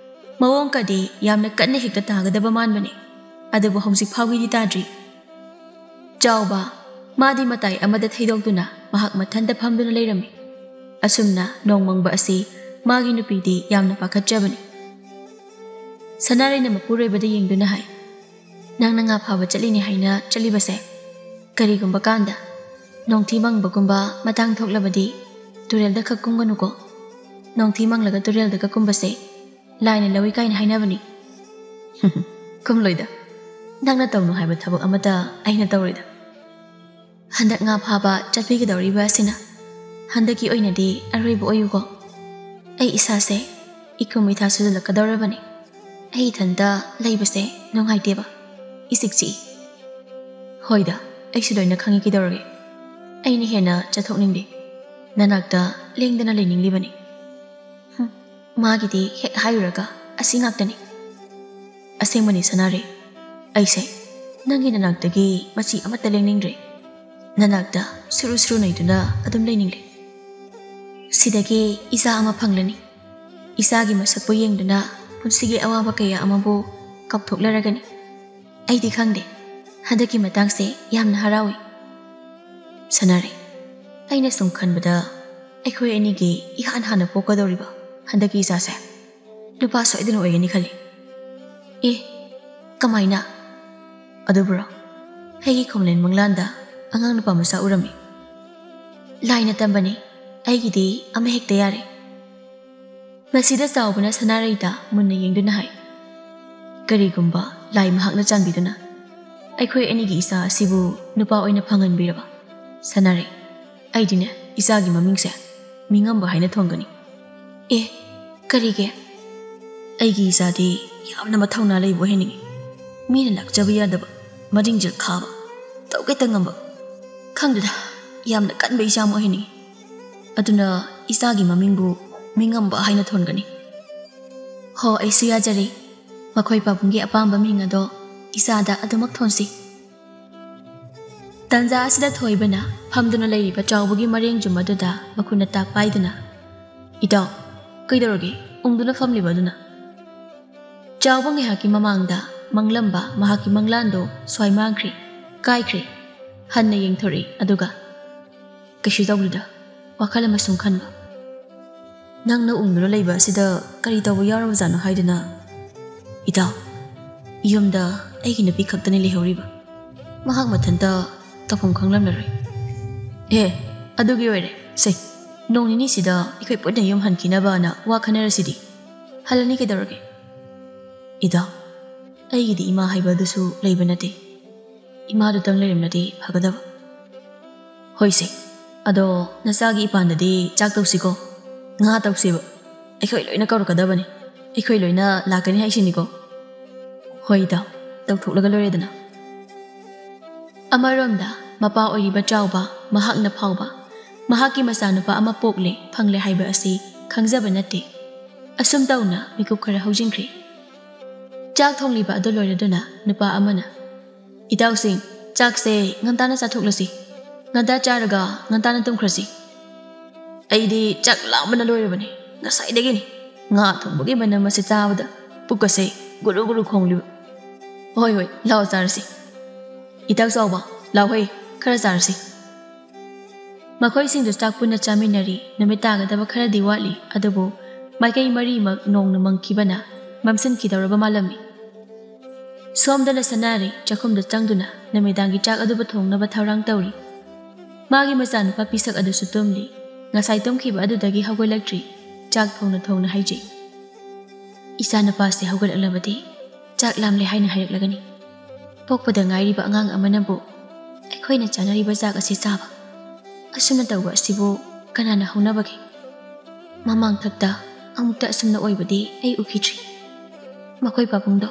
ꯃꯑꯣꯡ ꯀꯗꯤ ꯌꯥꯝꯅ ꯀꯟꯅ ꯍꯦꯛꯇ ꯇꯥꯒꯗꯕ ꯃꯥꯟꯕꯅꯤ, ꯑꯗꯨꯕꯨ ꯍꯧꯖꯤꯛ ꯐꯥꯎꯒꯤꯗꯤ ꯇꯥꯗ꯭ꯔꯤ꯫ ꯆꯥꯎꯕ, ꯃꯥꯗꯤ ꯃꯇꯥꯏ ꯑꯃꯗ ꯊꯩꯗꯣꯛꯇꯨꯅ ꯃꯍꯥꯛ ꯃꯊꯟꯇ ꯐꯝꯗꯨꯅ ꯂꯩꯔꯝꯃꯤ꯫ ꯑꯁꯨꯝꯅ ꯅꯣꯡꯃꯪꯕ ꯑꯁꯤ ꯃꯥꯒꯤ ꯅꯨꯄꯤꯗꯤ ꯌꯥꯝꯅ ꯄꯥꯈꯠꯆꯕꯅꯤ꯫ ꯁꯅꯥꯔꯩꯅ ꯃꯄꯨꯔꯣꯏꯕꯗ ꯌꯦꯡꯗꯨꯅ ꯍꯥꯏ, "ꯅꯪꯅ ꯉꯥ ꯐꯥꯕ ꯆꯠꯂꯤꯅꯦ ꯍꯥꯏꯅ ꯆꯠꯂꯤꯕꯁꯦ? ꯀꯔꯤꯒꯨꯝꯕ ꯀꯥꯟꯗ ꯅꯣꯡꯊꯤ ꯃꯪꯕꯒꯨꯝꯕ ꯃꯇꯥꯡ ꯊꯣꯛꯂꯕꯗꯤ ꯇꯨꯔꯦꯜꯗ ꯈꯛ ꯀꯨꯝꯒꯅꯨꯀꯣ꯫ ꯅꯣꯡꯊꯤ ꯃꯪꯂꯒ ꯇꯨꯔꯦꯜꯗꯒ ꯀꯨꯝꯕꯁꯦ ꯂꯥꯏꯅ ꯂꯧꯏ ꯀꯥꯏꯅ ꯍꯥꯏꯅꯕꯅꯤ꯫" "ꯀꯨꯝꯂꯣꯏꯗ꯫ ꯅꯪꯅ ꯇꯧꯅꯨ ꯍꯥꯏꯕ ꯊꯕꯛ ꯑꯃꯠꯇ ꯑꯩꯅ ꯇꯧꯔꯣꯏꯗ꯫ ꯍꯟꯗꯛ ꯉꯥ ꯐꯥꯕ ꯆꯠꯄꯤꯒꯗꯧꯔꯤꯕ ꯑꯁꯤꯅ ꯍꯟꯗꯛꯀꯤ ꯑꯣꯏꯅꯗꯤ ꯑꯔꯣꯏꯕ ꯑꯣꯏꯌꯨꯀꯣ꯫ ꯑꯩ ꯏꯁꯥꯁꯦ ꯏꯀꯨꯝ ꯏꯊꯥ ꯁꯨꯖꯜꯂꯛꯀꯗꯧꯔꯕꯅꯤ꯫ ꯑꯩ ꯏꯊꯟꯇ ꯂꯩꯕꯁꯦ ꯅꯨꯡꯉꯥꯏꯇꯦꯕ, ꯏꯆꯤꯛ ꯆꯤꯛꯏ꯫" "ꯍꯣꯏꯗ, ꯑꯩꯁꯨ ꯂꯣꯏꯅ ꯈꯪꯉꯤ꯫ ꯀꯩꯗꯧꯔꯒꯦ? ꯑꯩꯅ ꯍꯦꯟꯅ ꯆꯠꯊꯣꯛꯅꯤꯡꯗꯦ꯫ ꯅꯅꯥꯛꯇ ꯂꯦꯡꯗꯅ ꯂꯩꯅꯤꯡꯂꯤꯕꯅꯤ꯫" ꯍꯨꯝ, ꯃꯥꯒꯤꯗꯤ ꯍꯦꯛ ꯍꯥꯏꯔꯨꯔꯒ ꯑꯁꯤ ꯉꯥꯛꯇꯅꯤ꯫ "ꯑꯁꯦꯡꯕꯅꯤ ꯁꯅꯥꯔꯩ, ꯑꯩꯁꯦ ꯅꯪꯒꯤ ꯅꯅꯥꯛꯇꯒꯤ ꯃꯆꯤ ꯑꯃꯠꯇ ꯂꯦꯡꯅꯤꯡꯗ꯭ꯔꯦ꯫ ꯅꯅꯥꯛꯇ ꯁꯨꯔꯨ ꯁꯨꯔꯨ ꯅꯩꯗꯨꯅ ꯑꯗꯨꯝ ꯂꯩꯅꯤꯡꯂꯦ꯫ ꯁꯤꯗꯒꯤ ꯏꯆꯥ ꯑꯃ ꯐꯪꯂꯅꯤ꯫ ꯏꯆꯥꯒꯤ ꯃꯁꯛꯄꯨ ꯌꯦꯡꯗꯨꯅ ꯄꯨꯟꯁꯤꯒꯤ ꯑꯋꯥꯕ ꯀꯌꯥ ꯑꯃꯕꯨ ꯀꯥꯎꯊꯣꯛꯂꯔꯒꯅꯤ꯫ ꯑꯩꯗꯤ ꯈꯪꯗꯦ, ꯍꯟꯗꯛꯀꯤ ꯃꯇꯥꯡꯁꯦ ꯌꯥꯝꯅ ꯍꯔꯥꯎꯏ꯫" "ꯁꯅꯥꯔꯩ, ꯑꯩꯅ ꯁꯨꯝ ꯈꯟꯕꯗ ꯑꯩꯈꯣꯏ ꯑꯅꯤꯒꯤ ꯏꯍꯥꯟ ꯍꯥꯟꯅ ꯄꯣꯛꯀꯗꯧꯔꯤꯕ ꯍꯟꯗꯛꯀꯤ ꯏꯆꯥꯁꯦ ꯅꯨꯄꯥ ꯁꯣꯏꯗꯅ ꯑꯣꯏꯒꯅꯤ ꯈꯜꯂꯤ꯫" "ꯑꯦ, ꯀꯃꯥꯏꯅ?" "ꯑꯗꯨꯕꯨꯔꯣ, ꯑꯩꯒꯤ ꯈꯣꯝꯂꯦꯟ ꯃꯪꯂꯥꯟꯗ ꯑꯉꯥꯡ ꯅꯨꯄꯥ ꯃꯆꯥ ꯎꯔꯝꯃꯤ꯫ ꯂꯥꯏꯅ ꯇꯝꯕꯅꯤ, ꯑꯩꯒꯤꯗꯤ ꯑꯃ ꯍꯦꯛꯇ ꯌꯥꯔꯦ꯫" ꯃꯁꯤꯗ ꯆꯥꯎꯕꯅ ꯁꯅꯥꯔꯩꯗ ꯃꯨꯟꯅ ꯌꯦꯡꯗꯨꯅ ꯍꯥꯏ, "ꯀꯔꯤꯒꯨꯝꯕ ꯂꯥꯏ ꯃꯍꯥꯛꯅ ꯆꯥꯟꯕꯤꯗꯨꯅ ꯑꯩꯈꯣꯏ ꯑꯅꯤꯒꯤ ꯏꯆꯥ ꯑꯁꯤꯕꯨ ꯅꯨꯄꯥ ꯑꯣꯏꯅ ꯐꯪꯍꯟꯕꯤꯔꯕ? ꯁꯥꯟꯅꯔꯦ꯫ ꯑꯩꯗꯤꯅꯦ, ꯏꯆꯥꯒꯤ ꯃꯃꯤꯡꯁꯦ ꯃꯤꯉꯝꯕ ꯍꯥꯏꯅ ꯊꯣꯟꯒꯅꯤ꯫ ꯑꯦ, ꯀꯔꯤꯒꯤ? ꯑꯩꯒꯤ ꯏꯆꯥꯗꯤ ꯌꯥꯝꯅ ꯃꯊꯧꯅꯥ ꯂꯩꯕ ꯑꯣꯏꯍꯟꯅꯤꯡꯉꯤ꯫ ꯃꯤꯅ ꯂꯥꯛꯆꯕ ꯌꯥꯗꯕ, ꯃꯔꯤꯡꯖꯦꯜ ꯈꯥꯕ, ꯇꯧꯒꯦꯇ ꯉꯝꯕ, ꯈꯪꯗꯦꯗ, ꯌꯥꯝꯅ ꯀꯟꯕ ꯏꯆꯥ ꯑꯃ ꯑꯣꯏꯍꯟꯅꯤꯡꯉꯤ꯫ ꯑꯗꯨꯅ ꯏꯆꯥꯒꯤ ꯃꯃꯤꯡꯕꯨ ꯃꯤꯉꯝꯕ ꯍꯥꯏꯅ ꯊꯣꯟꯒꯅꯤ꯫ ꯍꯣ, ꯑꯩꯁꯨ ꯌꯥꯖꯔꯦ꯫ ꯃꯈꯣꯏ ꯄꯥꯕꯨꯡꯒꯤ ꯑꯄꯥꯝꯕ ꯃꯤꯡ ꯑꯗꯣ ꯏꯆꯥꯗ ꯑꯗꯨꯃꯛ ꯊꯣꯟꯁꯤ꯫ ꯇꯥꯟꯖꯥ ꯑꯁꯤꯗ ꯊꯣꯏꯕꯅ ꯐꯝꯗꯨꯅ ꯂꯩꯔꯤꯕ ꯆꯥꯎꯕꯒꯤ ꯃꯔꯦꯡꯖꯨꯝ ꯑꯗꯨꯗ ꯃꯈꯨꯠꯅ ꯇꯥꯛ ꯄꯥꯏꯗꯨꯅ, "ꯏꯇꯥꯎ, ꯀꯩꯗꯧꯔꯒꯦ ꯎꯪꯗꯨꯅ ꯐꯝꯂꯤꯕ ꯑꯗꯨꯅ?" ꯆꯥꯎꯕ ꯉꯥꯏꯍꯥꯛꯀꯤ ꯃꯃꯥꯡꯗ ꯃꯪꯂꯝꯕ ꯃꯍꯥꯛꯀꯤ ꯃꯪꯂꯥꯟꯗꯣ ꯁ꯭ꯋꯥꯏ ꯃꯥꯡꯈ꯭ꯔꯦ, ꯀꯥꯏꯈ꯭ꯔꯦ꯫ ꯍꯟꯅ ꯌꯦꯡꯊꯣꯔꯛꯏ, ꯑꯗꯨꯒ, "ꯀꯩꯁꯨ ꯇꯧꯗꯦꯗ, ꯋꯥꯈꯜ ꯑꯃ ꯁꯨꯝ ꯈꯟꯕ꯫ ꯅꯪꯅ ꯎꯪꯗꯨꯅ ꯂꯩꯕ ꯑꯁꯤꯗ ꯀꯔꯤ ꯇꯧꯕ ꯌꯥꯎꯔꯕꯖꯥꯠꯅꯣ ꯍꯥꯏꯗꯨꯅ?" "ꯏꯇꯥꯎ, ꯌꯨꯝꯗ ꯑꯩꯒꯤ ꯅꯨꯄꯤ ꯈꯛꯇꯅꯤ ꯂꯩꯍꯧꯔꯤꯕ꯫ ꯃꯍꯥꯛ ꯃꯊꯟꯇ ꯇꯧꯐꯝ ꯈꯪꯂꯝꯂꯔꯣꯏ꯫ ꯑꯦ, ꯑꯗꯨꯒꯤ ꯑꯣꯏꯔꯦ꯫ ꯁꯦ, ꯅꯣꯡ ꯅꯤꯅꯤꯁꯤꯗ ꯑꯩꯈꯣꯏ ꯄꯨꯟꯅ ꯌꯨꯝ ꯍꯟꯈꯤꯅꯕꯅ ꯋꯥ ꯈꯟꯅꯔꯁꯤꯗꯤ꯫ ꯍꯜꯂꯅꯤ ꯀꯩꯗꯧꯔꯒꯦ?" "ꯏꯇꯥꯎ, ꯑꯩꯒꯤꯗꯤ ꯏꯃꯥ ꯍꯥꯏꯕ ꯑꯗꯨꯁꯨ ꯂꯩꯕ ꯅꯠꯇꯦ꯫ ꯏꯃꯥꯗꯨꯇꯪ ꯂꯩꯔꯝꯂꯗꯤ ꯐꯒꯗꯕ꯫" "ꯍꯣꯏꯁꯦ, ꯑꯗꯣ ꯅꯆꯥꯒꯤ ꯏꯄꯥꯟꯗꯗꯤ ꯆꯥꯛ ꯇꯧꯁꯤꯀꯣ, ꯉꯥ ꯇꯧꯁꯦꯕ꯫ ꯑꯩꯈꯣꯏ ꯂꯣꯏꯅ ꯀꯧꯔꯛꯀꯗꯕꯅꯤ, ꯑꯩꯈꯣꯏ ꯂꯣꯏꯅ ꯂꯥꯛꯀꯅꯤ ꯍꯥꯏꯁꯤꯅꯤꯀꯣ꯫" "ꯍꯣꯏ ꯏꯇꯥꯎ, ꯇꯧꯊꯣꯛꯂꯒ ꯂꯣꯏꯔꯦꯗꯅ꯫" ꯑꯃꯔꯣꯝꯗ ꯃꯄꯥ ꯑꯣꯏꯔꯤꯕ ꯆꯥꯎꯕ ꯃꯍꯥꯛꯅ ꯐꯥꯎꯕ ꯃꯍꯥꯛꯀꯤ ꯃꯆꯥꯅꯨꯄꯥ ꯑꯃ ꯄꯣꯛꯂꯦ ꯐꯪꯂꯦ ꯍꯥꯏꯕ ꯑꯁꯤ ꯈꯪꯖꯕ ꯅꯠꯇꯦ꯫ ꯑꯁꯨꯝ ꯇꯧꯅ ꯃꯤꯀꯨꯞ ꯈꯔ ꯍꯧꯖꯤꯟꯈ꯭ꯔꯦ꯫ ꯆꯥꯛ ꯊꯣꯡꯂꯤꯕ ꯑꯗꯨ ꯂꯣꯏꯔꯗꯨꯅ ꯅꯨꯄꯥ ꯑꯃꯅ, "ꯏꯇꯥꯎꯁꯤꯡ, ꯆꯥꯛꯁꯦ ꯉꯟꯇꯥꯅ ꯆꯥꯊꯣꯛꯂꯁꯤ, ꯉꯟꯇꯥ ꯆꯥꯔꯒ ꯉꯟꯇꯥꯅ ꯇꯨꯝꯈ꯭ꯔꯁꯤ꯫ ꯑꯩꯗꯤ ꯆꯥꯛ ꯂꯥꯝꯕꯅ ꯂꯣꯏꯔꯕꯅꯤ, ꯉꯁꯥꯏꯗꯒꯤꯅꯤ ꯉꯥ ꯊꯣꯡꯕꯒꯤ ꯃꯅꯝ ꯑꯁꯤ ꯇꯥꯕꯗ ꯄꯨꯛꯀꯁꯦ ꯒꯨꯔꯨ ꯒꯨꯔꯨ ꯈꯣꯡꯂꯤꯕ꯫ ꯍꯣꯏ, ꯍꯣꯏ, ꯂꯥꯛꯑꯣ ꯆꯥꯔꯁꯤ꯫ ꯏꯇꯥꯎ ꯆꯥꯎꯕ, ꯂꯥꯛꯑꯣ ꯍꯦ, ꯈꯔ ꯆꯥꯔꯁꯤ꯫" ꯃꯈꯣꯏꯁꯤꯡꯗꯨ ꯆꯥꯛ ꯄꯨꯟꯅ ꯆꯥꯃꯤꯟꯅꯔꯤ꯫ ꯅꯨꯃꯤꯠ ꯇꯥꯒꯗꯕ ꯈꯔꯗꯤ ꯋꯥꯠꯂꯤ, ꯑꯗꯨꯕꯨ ꯃꯥꯏꯀꯩ ꯃꯔꯤꯃꯛ ꯅꯣꯡꯅ ꯃꯪꯈꯤꯕꯅ ꯃꯝꯁꯤꯟꯈꯤꯗꯧꯔꯕ ꯃꯥꯜꯂꯝꯃꯤ꯫ ꯁꯣꯝꯗꯅ ꯁꯅꯥꯔꯩ ꯆꯥꯛꯈꯨꯝꯗ ꯆꯪꯗꯨꯅ ꯅꯨꯃꯤꯗꯥꯡꯒꯤ ꯆꯥꯛ ꯑꯗꯨꯕꯨ ꯊꯣꯡꯅꯕ ꯊꯧꯔꯥꯡ ꯇꯧꯔꯤ꯫ ꯃꯥꯒꯤ ꯃꯆꯥꯅꯨꯄꯥ ꯄꯤꯁꯛ ꯑꯗꯨꯁꯨ ꯇꯨꯝꯂꯤ꯫ ꯉꯁꯥꯏ ꯇꯨꯝꯈꯤꯕ ꯑꯗꯨꯗꯒꯤ ꯍꯧꯒꯠꯂꯛꯇ꯭ꯔꯤ꯫ ꯆꯥꯛ ꯊꯣꯡꯅ ꯊꯣꯡꯅ ꯍꯥꯏꯖꯩ꯫ "ꯏꯆꯥꯅꯨꯄꯥꯁꯦ ꯍꯧꯒꯠꯂꯛꯂꯕꯗꯤ ꯆꯥꯛ ꯂꯥꯝꯂꯦ ꯍꯥꯏꯅ ꯍꯥꯏꯔꯛꯂꯒꯅꯤ꯫" ꯄꯣꯛꯄꯗ ꯉꯥꯏꯔꯤꯕ ꯑꯉꯥꯡ ꯑꯃꯅꯕꯨ ꯑꯩꯈꯣꯏꯅ ꯆꯥꯅꯔꯤꯕ ꯆꯥꯛ ꯑꯁꯤ ꯆꯥꯕ, ꯑꯁꯨꯝꯅ ꯇꯧꯕ ꯑꯁꯤꯕꯨ ꯀꯅꯥꯅ ꯍꯧꯅꯕꯒꯦ? ꯃꯃꯥꯡꯊꯛꯇ ꯑꯃꯨꯛꯇ ꯑꯁꯨꯝꯅ ꯑꯣꯏꯕꯗꯤ ꯑꯩ ꯎꯈꯤꯗ꯭ꯔꯤ꯫ ꯃꯈꯣꯏ ꯄꯥꯕꯨꯡꯗꯣ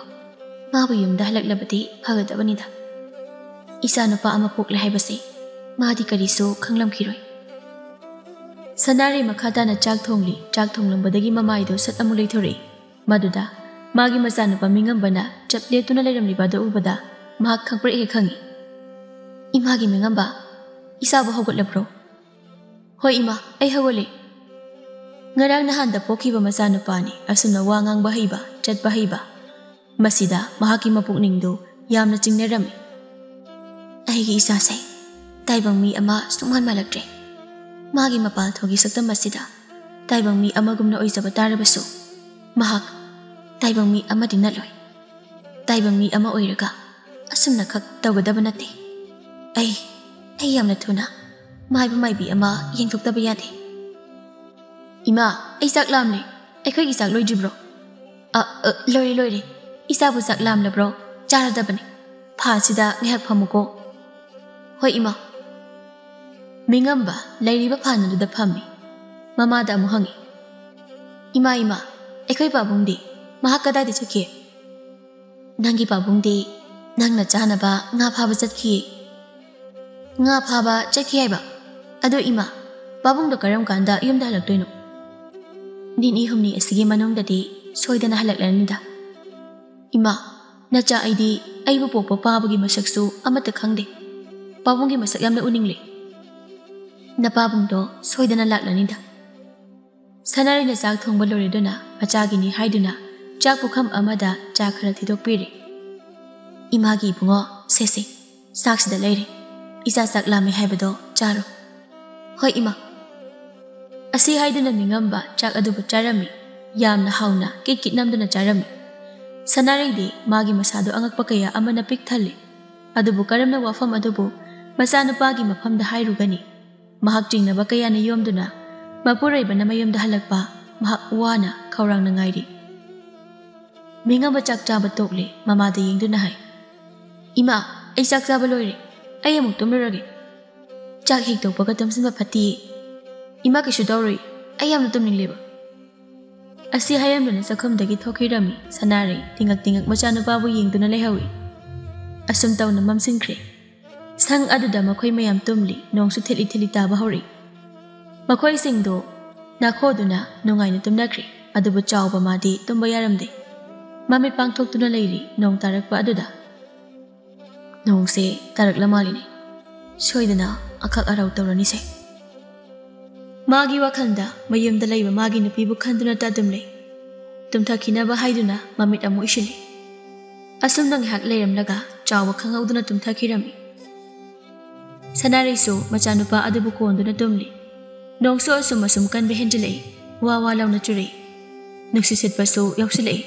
ꯃꯥꯕꯨ ꯌꯨꯝꯗ ꯍꯜꯂꯛꯂꯕꯗꯤ ꯐꯒꯗꯕꯅꯤꯗ꯫ ꯏꯆꯥ ꯅꯨꯄꯥ ꯑꯃ ꯄꯣꯛꯂꯦ ꯍꯥꯏꯕꯁꯦ ꯃꯥꯗꯤ ꯀꯔꯤꯁꯨ ꯈꯪꯂꯝꯈꯤꯔꯣꯏ꯫ ꯁꯅꯥꯔꯩ ꯃꯈꯥ ꯇꯥꯅ ꯆꯥꯛ ꯊꯣꯡꯂꯤ꯫ ꯆꯥꯛ ꯊꯣꯡꯂꯝꯕꯗꯒꯤ ꯃꯃꯥꯏꯗꯣ ꯁꯠ ꯑꯃꯨꯛ ꯂꯩꯊꯣꯔꯛꯏ꯫ ꯃꯗꯨꯗ ꯃꯥꯒꯤ ꯃꯆꯥꯅꯨꯄꯥ ꯃꯤꯉꯝꯕꯅ ꯆꯞ ꯂꯦꯞꯇꯨꯅ ꯂꯩꯔꯝꯂꯤꯕ ꯑꯗꯨ ꯎꯕꯗ ꯃꯍꯥꯛ ꯈꯪꯄ꯭ꯔꯦꯛ ꯍꯦꯛ ꯈꯪꯏ꯫ "ꯏꯃꯥꯒꯤ ꯃꯤꯉꯝꯕ, ꯏꯆꯥꯕꯨ ꯍꯧꯒꯠꯂꯕ꯭ꯔꯣ?" "ꯍꯣꯏ ꯏꯃꯥ, ꯑꯩ ꯍꯧꯒꯠꯂꯦ꯫ ꯉꯔꯥꯡ ꯅꯍꯥꯟꯗ ꯄꯣꯛꯈꯤꯕ ꯃꯆꯥꯅꯨꯄꯥꯅꯤ, ꯑꯁꯨꯝꯅ ꯋꯥ ꯉꯥꯡꯕ ꯍꯩꯕ, ꯆꯠꯄ ꯍꯩꯕ꯫ ꯃꯁꯤꯗ ꯃꯍꯥꯛꯀꯤ ꯃꯄꯨꯛꯅꯤꯡꯗꯨ ꯌꯥꯝꯅ ꯆꯤꯡꯅꯔꯝꯃꯤ꯫ ꯑꯩꯒꯤ ꯏꯆꯥꯁꯦ ꯇꯥꯏꯕꯪ ꯃꯤ ꯑꯃ ꯁꯨꯡꯃꯥꯟ ꯃꯥꯜꯂꯛꯇ꯭ꯔꯦ꯫ ꯃꯥꯒꯤ ꯃꯄꯥꯜ ꯊꯣꯡꯒꯤ ꯁꯛꯇꯝ ꯑꯁꯤꯗ ꯇꯥꯏꯕꯪ ꯃꯤ ꯑꯃꯒꯨꯝꯅ ꯑꯣꯏꯖꯕ ꯇꯥꯔꯕꯁꯨ, ꯃꯍꯥꯛ ꯇꯥꯏꯕꯪ ꯃꯤ ꯑꯃꯗꯤ ꯅꯠꯂꯣꯏ꯫ ꯇꯥꯏꯕꯪ ꯃꯤ ꯑꯃ ꯑꯣꯏꯔꯒ ꯑꯁꯨꯝꯅ ꯈꯛ ꯇꯧꯒꯗꯕ ꯅꯠꯇꯦ꯫ ꯑꯩ, ꯑꯩ ꯌꯥꯝꯅ ꯊꯨꯅ ꯃꯥꯏꯕ ꯃꯥꯏꯕꯤ ꯑꯃ ꯌꯦꯡꯊꯣꯛꯇꯕ ꯌꯥꯗꯦ꯫ ꯏꯃꯥ, ꯑꯩ ꯆꯥꯛ ꯂꯥꯝꯂꯦ꯫ ꯑꯩꯈꯣꯏꯒꯤ ꯆꯥꯛ ꯂꯣꯏꯗ꯭ꯔꯤꯕ꯭ꯔꯣ?" "ꯑ, ꯑ, ꯂꯣꯏꯔꯦ, ꯂꯣꯏꯔꯦ꯫ ꯏꯆꯥꯕꯨ ꯆꯥꯛ ꯂꯥꯝꯂꯕ꯭ꯔꯣ? ꯆꯥꯔꯗꯕꯅꯤ꯫ ꯐꯥꯟꯁꯤꯗ ꯉꯥꯏꯍꯥꯛ ꯐꯝꯃꯨꯀꯣ꯫" "ꯍꯣꯏ ꯏꯃꯥ꯫" ꯃꯤꯉꯝꯕ ꯂꯩꯔꯤꯕ ꯐꯥꯟ ꯑꯗꯨꯗ ꯐꯝꯃꯤ꯫ ꯃꯃꯥꯗ ꯑꯃꯨꯛ ꯍꯪꯉꯤ꯫ "ꯏꯃꯥ, ꯏꯃꯥ, ꯑꯩꯈꯣꯏ ꯄꯥꯕꯨꯡꯗꯤ? ꯃꯍꯥꯛ ꯀꯗꯥꯏꯗ ꯆꯠꯈꯤ?" "ꯅꯪꯒꯤ ꯄꯥꯕꯨꯡꯗꯤ ꯅꯪꯅ ꯆꯥꯅꯕ ꯉꯥ ꯐꯥꯕ ꯆꯠꯈꯤꯌꯦ꯫" "ꯉꯥ ꯐꯥꯕ ꯆꯠꯈꯤ ꯍꯥꯏꯕ? ꯑꯗꯣ ꯏꯃꯥ, ꯄꯥꯕꯨꯡꯗꯣ ꯀꯔꯝ ꯀꯥꯟꯗ ꯌꯨꯝꯗ ꯍꯜꯂꯛꯇꯣꯏꯅꯣ?" "ꯅꯤꯅꯤ ꯍꯨꯝꯅꯤ ꯑꯁꯤꯒꯤ ꯃꯅꯨꯡꯗꯗꯤ ꯁꯣꯏꯗꯅ ꯍꯜꯂꯛꯂꯅꯤꯗ꯫" "ꯏꯃꯥ, ꯅꯆꯥ ꯑꯩꯗꯤ ꯑꯩꯕꯨ ꯄꯣꯛꯄ ꯄꯥꯕꯨꯒꯤ ꯃꯁꯛꯁꯨ ꯑꯃꯠꯇ ꯈꯪꯗꯦ꯫ ꯄꯥꯕꯨꯡꯒꯤ ꯃꯁꯛ ꯌꯥꯝꯅ ꯎꯅꯤꯡꯂꯦ꯫" "ꯅꯄꯥꯕꯨꯡꯗꯣ ꯁꯣꯏꯗꯅ ꯂꯥꯛꯂꯅꯤꯗ꯫" ꯁꯅꯥꯔꯩꯅ ꯆꯥꯛ ꯊꯣꯡꯕ ꯂꯣꯏꯔꯗꯨꯅ ꯃꯆꯥꯒꯤꯅꯤ ꯍꯥꯏꯗꯨꯅ ꯆꯥꯛ ꯄꯨꯈꯝ ꯑꯃꯗ ꯆꯥ ꯈꯔ ꯊꯤꯗꯣꯛꯄꯤꯔꯦ꯫ "ꯏꯃꯥꯒꯤ ꯏꯕꯨꯡꯉꯣ, ꯁꯦ ꯁꯦ, ꯆꯥꯛꯁꯤꯗ ꯂꯩꯔꯦ꯫ ꯏꯆꯥ ꯆꯥꯛ ꯂꯥꯝꯃꯦ ꯍꯥꯏꯕꯗꯣ ꯆꯥꯔꯣ꯫" "ꯍꯣꯏ ꯏꯃꯥ꯫" ꯑꯁꯤ ꯍꯥꯏꯗꯨꯅ ꯃꯤꯉꯝꯕ ꯆꯥꯛ ꯑꯗꯨꯕꯨ ꯆꯥꯔꯝꯃꯤ꯫ ꯌꯥꯝꯅ ꯍꯥꯎꯅ ꯀꯤꯠ ꯀꯤꯠ ꯅꯝꯗꯨꯅ ꯆꯥꯔꯝꯃꯤ꯫ ꯁꯅꯥꯔꯩꯗꯤ ꯃꯥꯒꯤ ꯃꯁꯥꯗꯣ ꯑꯉꯛꯄ ꯀꯌꯥ ꯑꯃꯅ ꯄꯤꯛ ꯊꯜꯂꯤ꯫ ꯑꯗꯨꯕꯨ ꯀꯔꯝꯅ ꯋꯥꯐꯝ ꯑꯗꯨꯕꯨ ꯃꯆꯥꯅꯨꯄꯥꯒꯤ ꯃꯐꯝꯗ ꯍꯥꯏꯔꯨꯒꯅꯤ? ꯃꯍꯥꯛ ꯆꯤꯡꯅꯕ ꯀꯌꯥꯅ ꯌꯣꯝꯗꯨꯅ ꯃꯄꯨꯔꯣꯏꯕꯅ ꯃꯌꯨꯝꯗ ꯍꯜꯂꯛꯄ ꯃꯍꯥꯛ ꯋꯥꯅ ꯈꯧꯔꯥꯡꯅ ꯉꯥꯏꯔꯤ꯫ ꯃꯤꯉꯝꯕ ꯆꯥꯛ ꯆꯥꯕ ꯇꯣꯛꯂꯦ꯫ ꯃꯃꯥꯗ ꯌꯦꯡꯗꯨꯅ ꯍꯥꯏ, "ꯏꯃꯥ, ꯑꯩ ꯆꯥꯛ ꯆꯥꯕ ꯂꯣꯏꯔꯦ꯫ ꯑꯩ ꯑꯃꯨꯛ ꯇꯨꯝꯂꯨꯔꯒꯦ꯫ ꯆꯥꯛ ꯍꯦꯛ ꯇꯣꯛꯄꯒ ꯇꯨꯝꯁꯤꯟꯕ ꯐꯠꯇꯦꯌꯦ꯫ ꯏꯃꯥ, ꯀꯩꯁꯨ ꯇꯧꯔꯣꯏ꯫ ꯑꯩ ꯌꯥꯝꯅ ꯇꯨꯝꯅꯤꯡꯂꯦꯕ꯫" ꯑꯁꯤ ꯍꯥꯏꯔꯝꯗꯨꯅ ꯆꯥꯛꯈꯨꯝꯗꯒꯤ ꯊꯣꯛꯈꯤꯔꯝꯃꯤ꯫ ꯁꯅꯥꯔꯩ ꯇꯤꯡꯉꯛ ꯇꯤꯡꯉꯛ ꯃꯆꯥꯅꯨꯄꯥꯕꯨ ꯌꯦꯡꯗꯨꯅ ꯂꯩꯍꯧꯏ꯫ ꯑꯁꯨꯝ ꯇꯧꯅ ꯃꯝꯁꯤꯟꯈ꯭ꯔꯦ꯫ ꯁꯪ ꯑꯗꯨꯗ ꯃꯈꯣꯏ ꯃꯌꯥꯝ ꯇꯨꯝꯂꯤ꯫ ꯅꯣꯡꯁꯨ ꯊꯤꯠꯂꯤ ꯊꯤꯠꯂꯤ ꯇꯥꯕ ꯍꯧꯔꯛꯏ꯫ ꯃꯈꯣꯏꯁꯤꯡꯗꯨ ꯅꯥꯈꯣꯗꯨꯅ ꯅꯨꯡꯉꯥꯏꯅ ꯇꯨꯝꯅꯈ꯭ꯔꯦ꯫ ꯑꯗꯨꯕꯨ ꯆꯥꯎꯕ ꯃꯥꯗꯤ ꯇꯨꯝꯕ ꯌꯥꯔꯝꯗꯦ꯫ ꯃꯃꯤꯠ ꯄꯥꯡꯊꯣꯛꯇꯨꯅ ꯂꯩꯔꯤ ꯅꯣꯡ ꯇꯥꯔꯛꯄ ꯑꯗꯨꯗ꯫ "ꯅꯣꯡꯁꯦ ꯇꯥꯔꯛꯂ ꯃꯥꯜꯂꯤꯅꯦ꯫ ꯁꯣꯏꯗꯅ ꯑꯈꯛ ꯑꯔꯥꯎ ꯇꯧꯔꯅꯤꯁꯦ꯫" ꯃꯥꯒꯤ ꯋꯥꯈꯜꯗ ꯃꯌꯨꯝꯗ ꯂꯩꯕ ꯃꯥꯒꯤ ꯅꯨꯄꯤꯕꯨ ꯈꯟꯗꯨꯅꯇ ꯑꯗꯨꯝ ꯂꯩ꯫ ꯇꯨꯝꯊꯈꯤꯅꯕ ꯍꯥꯏꯗꯨꯅ ꯃꯃꯤꯠ ꯑꯃꯨꯛ ꯎꯏꯁꯤꯜꯂꯤ꯫ ꯑꯁꯨꯝꯅ ꯉꯥꯏꯍꯥꯛ ꯂꯩꯔꯝꯂꯒ ꯆꯥꯎꯕ ꯈꯪꯍꯧꯗꯅ ꯇꯨꯝꯊꯈꯤꯔꯝꯃꯤ꯫ ꯁꯅꯥꯔꯩꯁꯨ ꯃꯆꯥꯅꯨꯄꯥ ꯑꯗꯨꯕꯨ ꯀꯣꯟꯗꯨꯅ ꯇꯨꯝꯂꯤ꯫ ꯅꯣꯡꯁꯨ ꯑꯁꯨꯝ ꯑꯁꯨꯝ ꯀꯟꯕ ꯍꯦꯟꯖꯤꯜꯂꯛꯏ꯫ ꯋꯥ ꯋꯥ ꯂꯥꯎꯅ ꯆꯨꯔꯛꯏ꯫ ꯅꯨꯡꯁꯤꯠ ꯁꯤꯠꯄꯁꯨ ꯌꯥꯎꯁꯤꯜꯂꯛꯏ꯫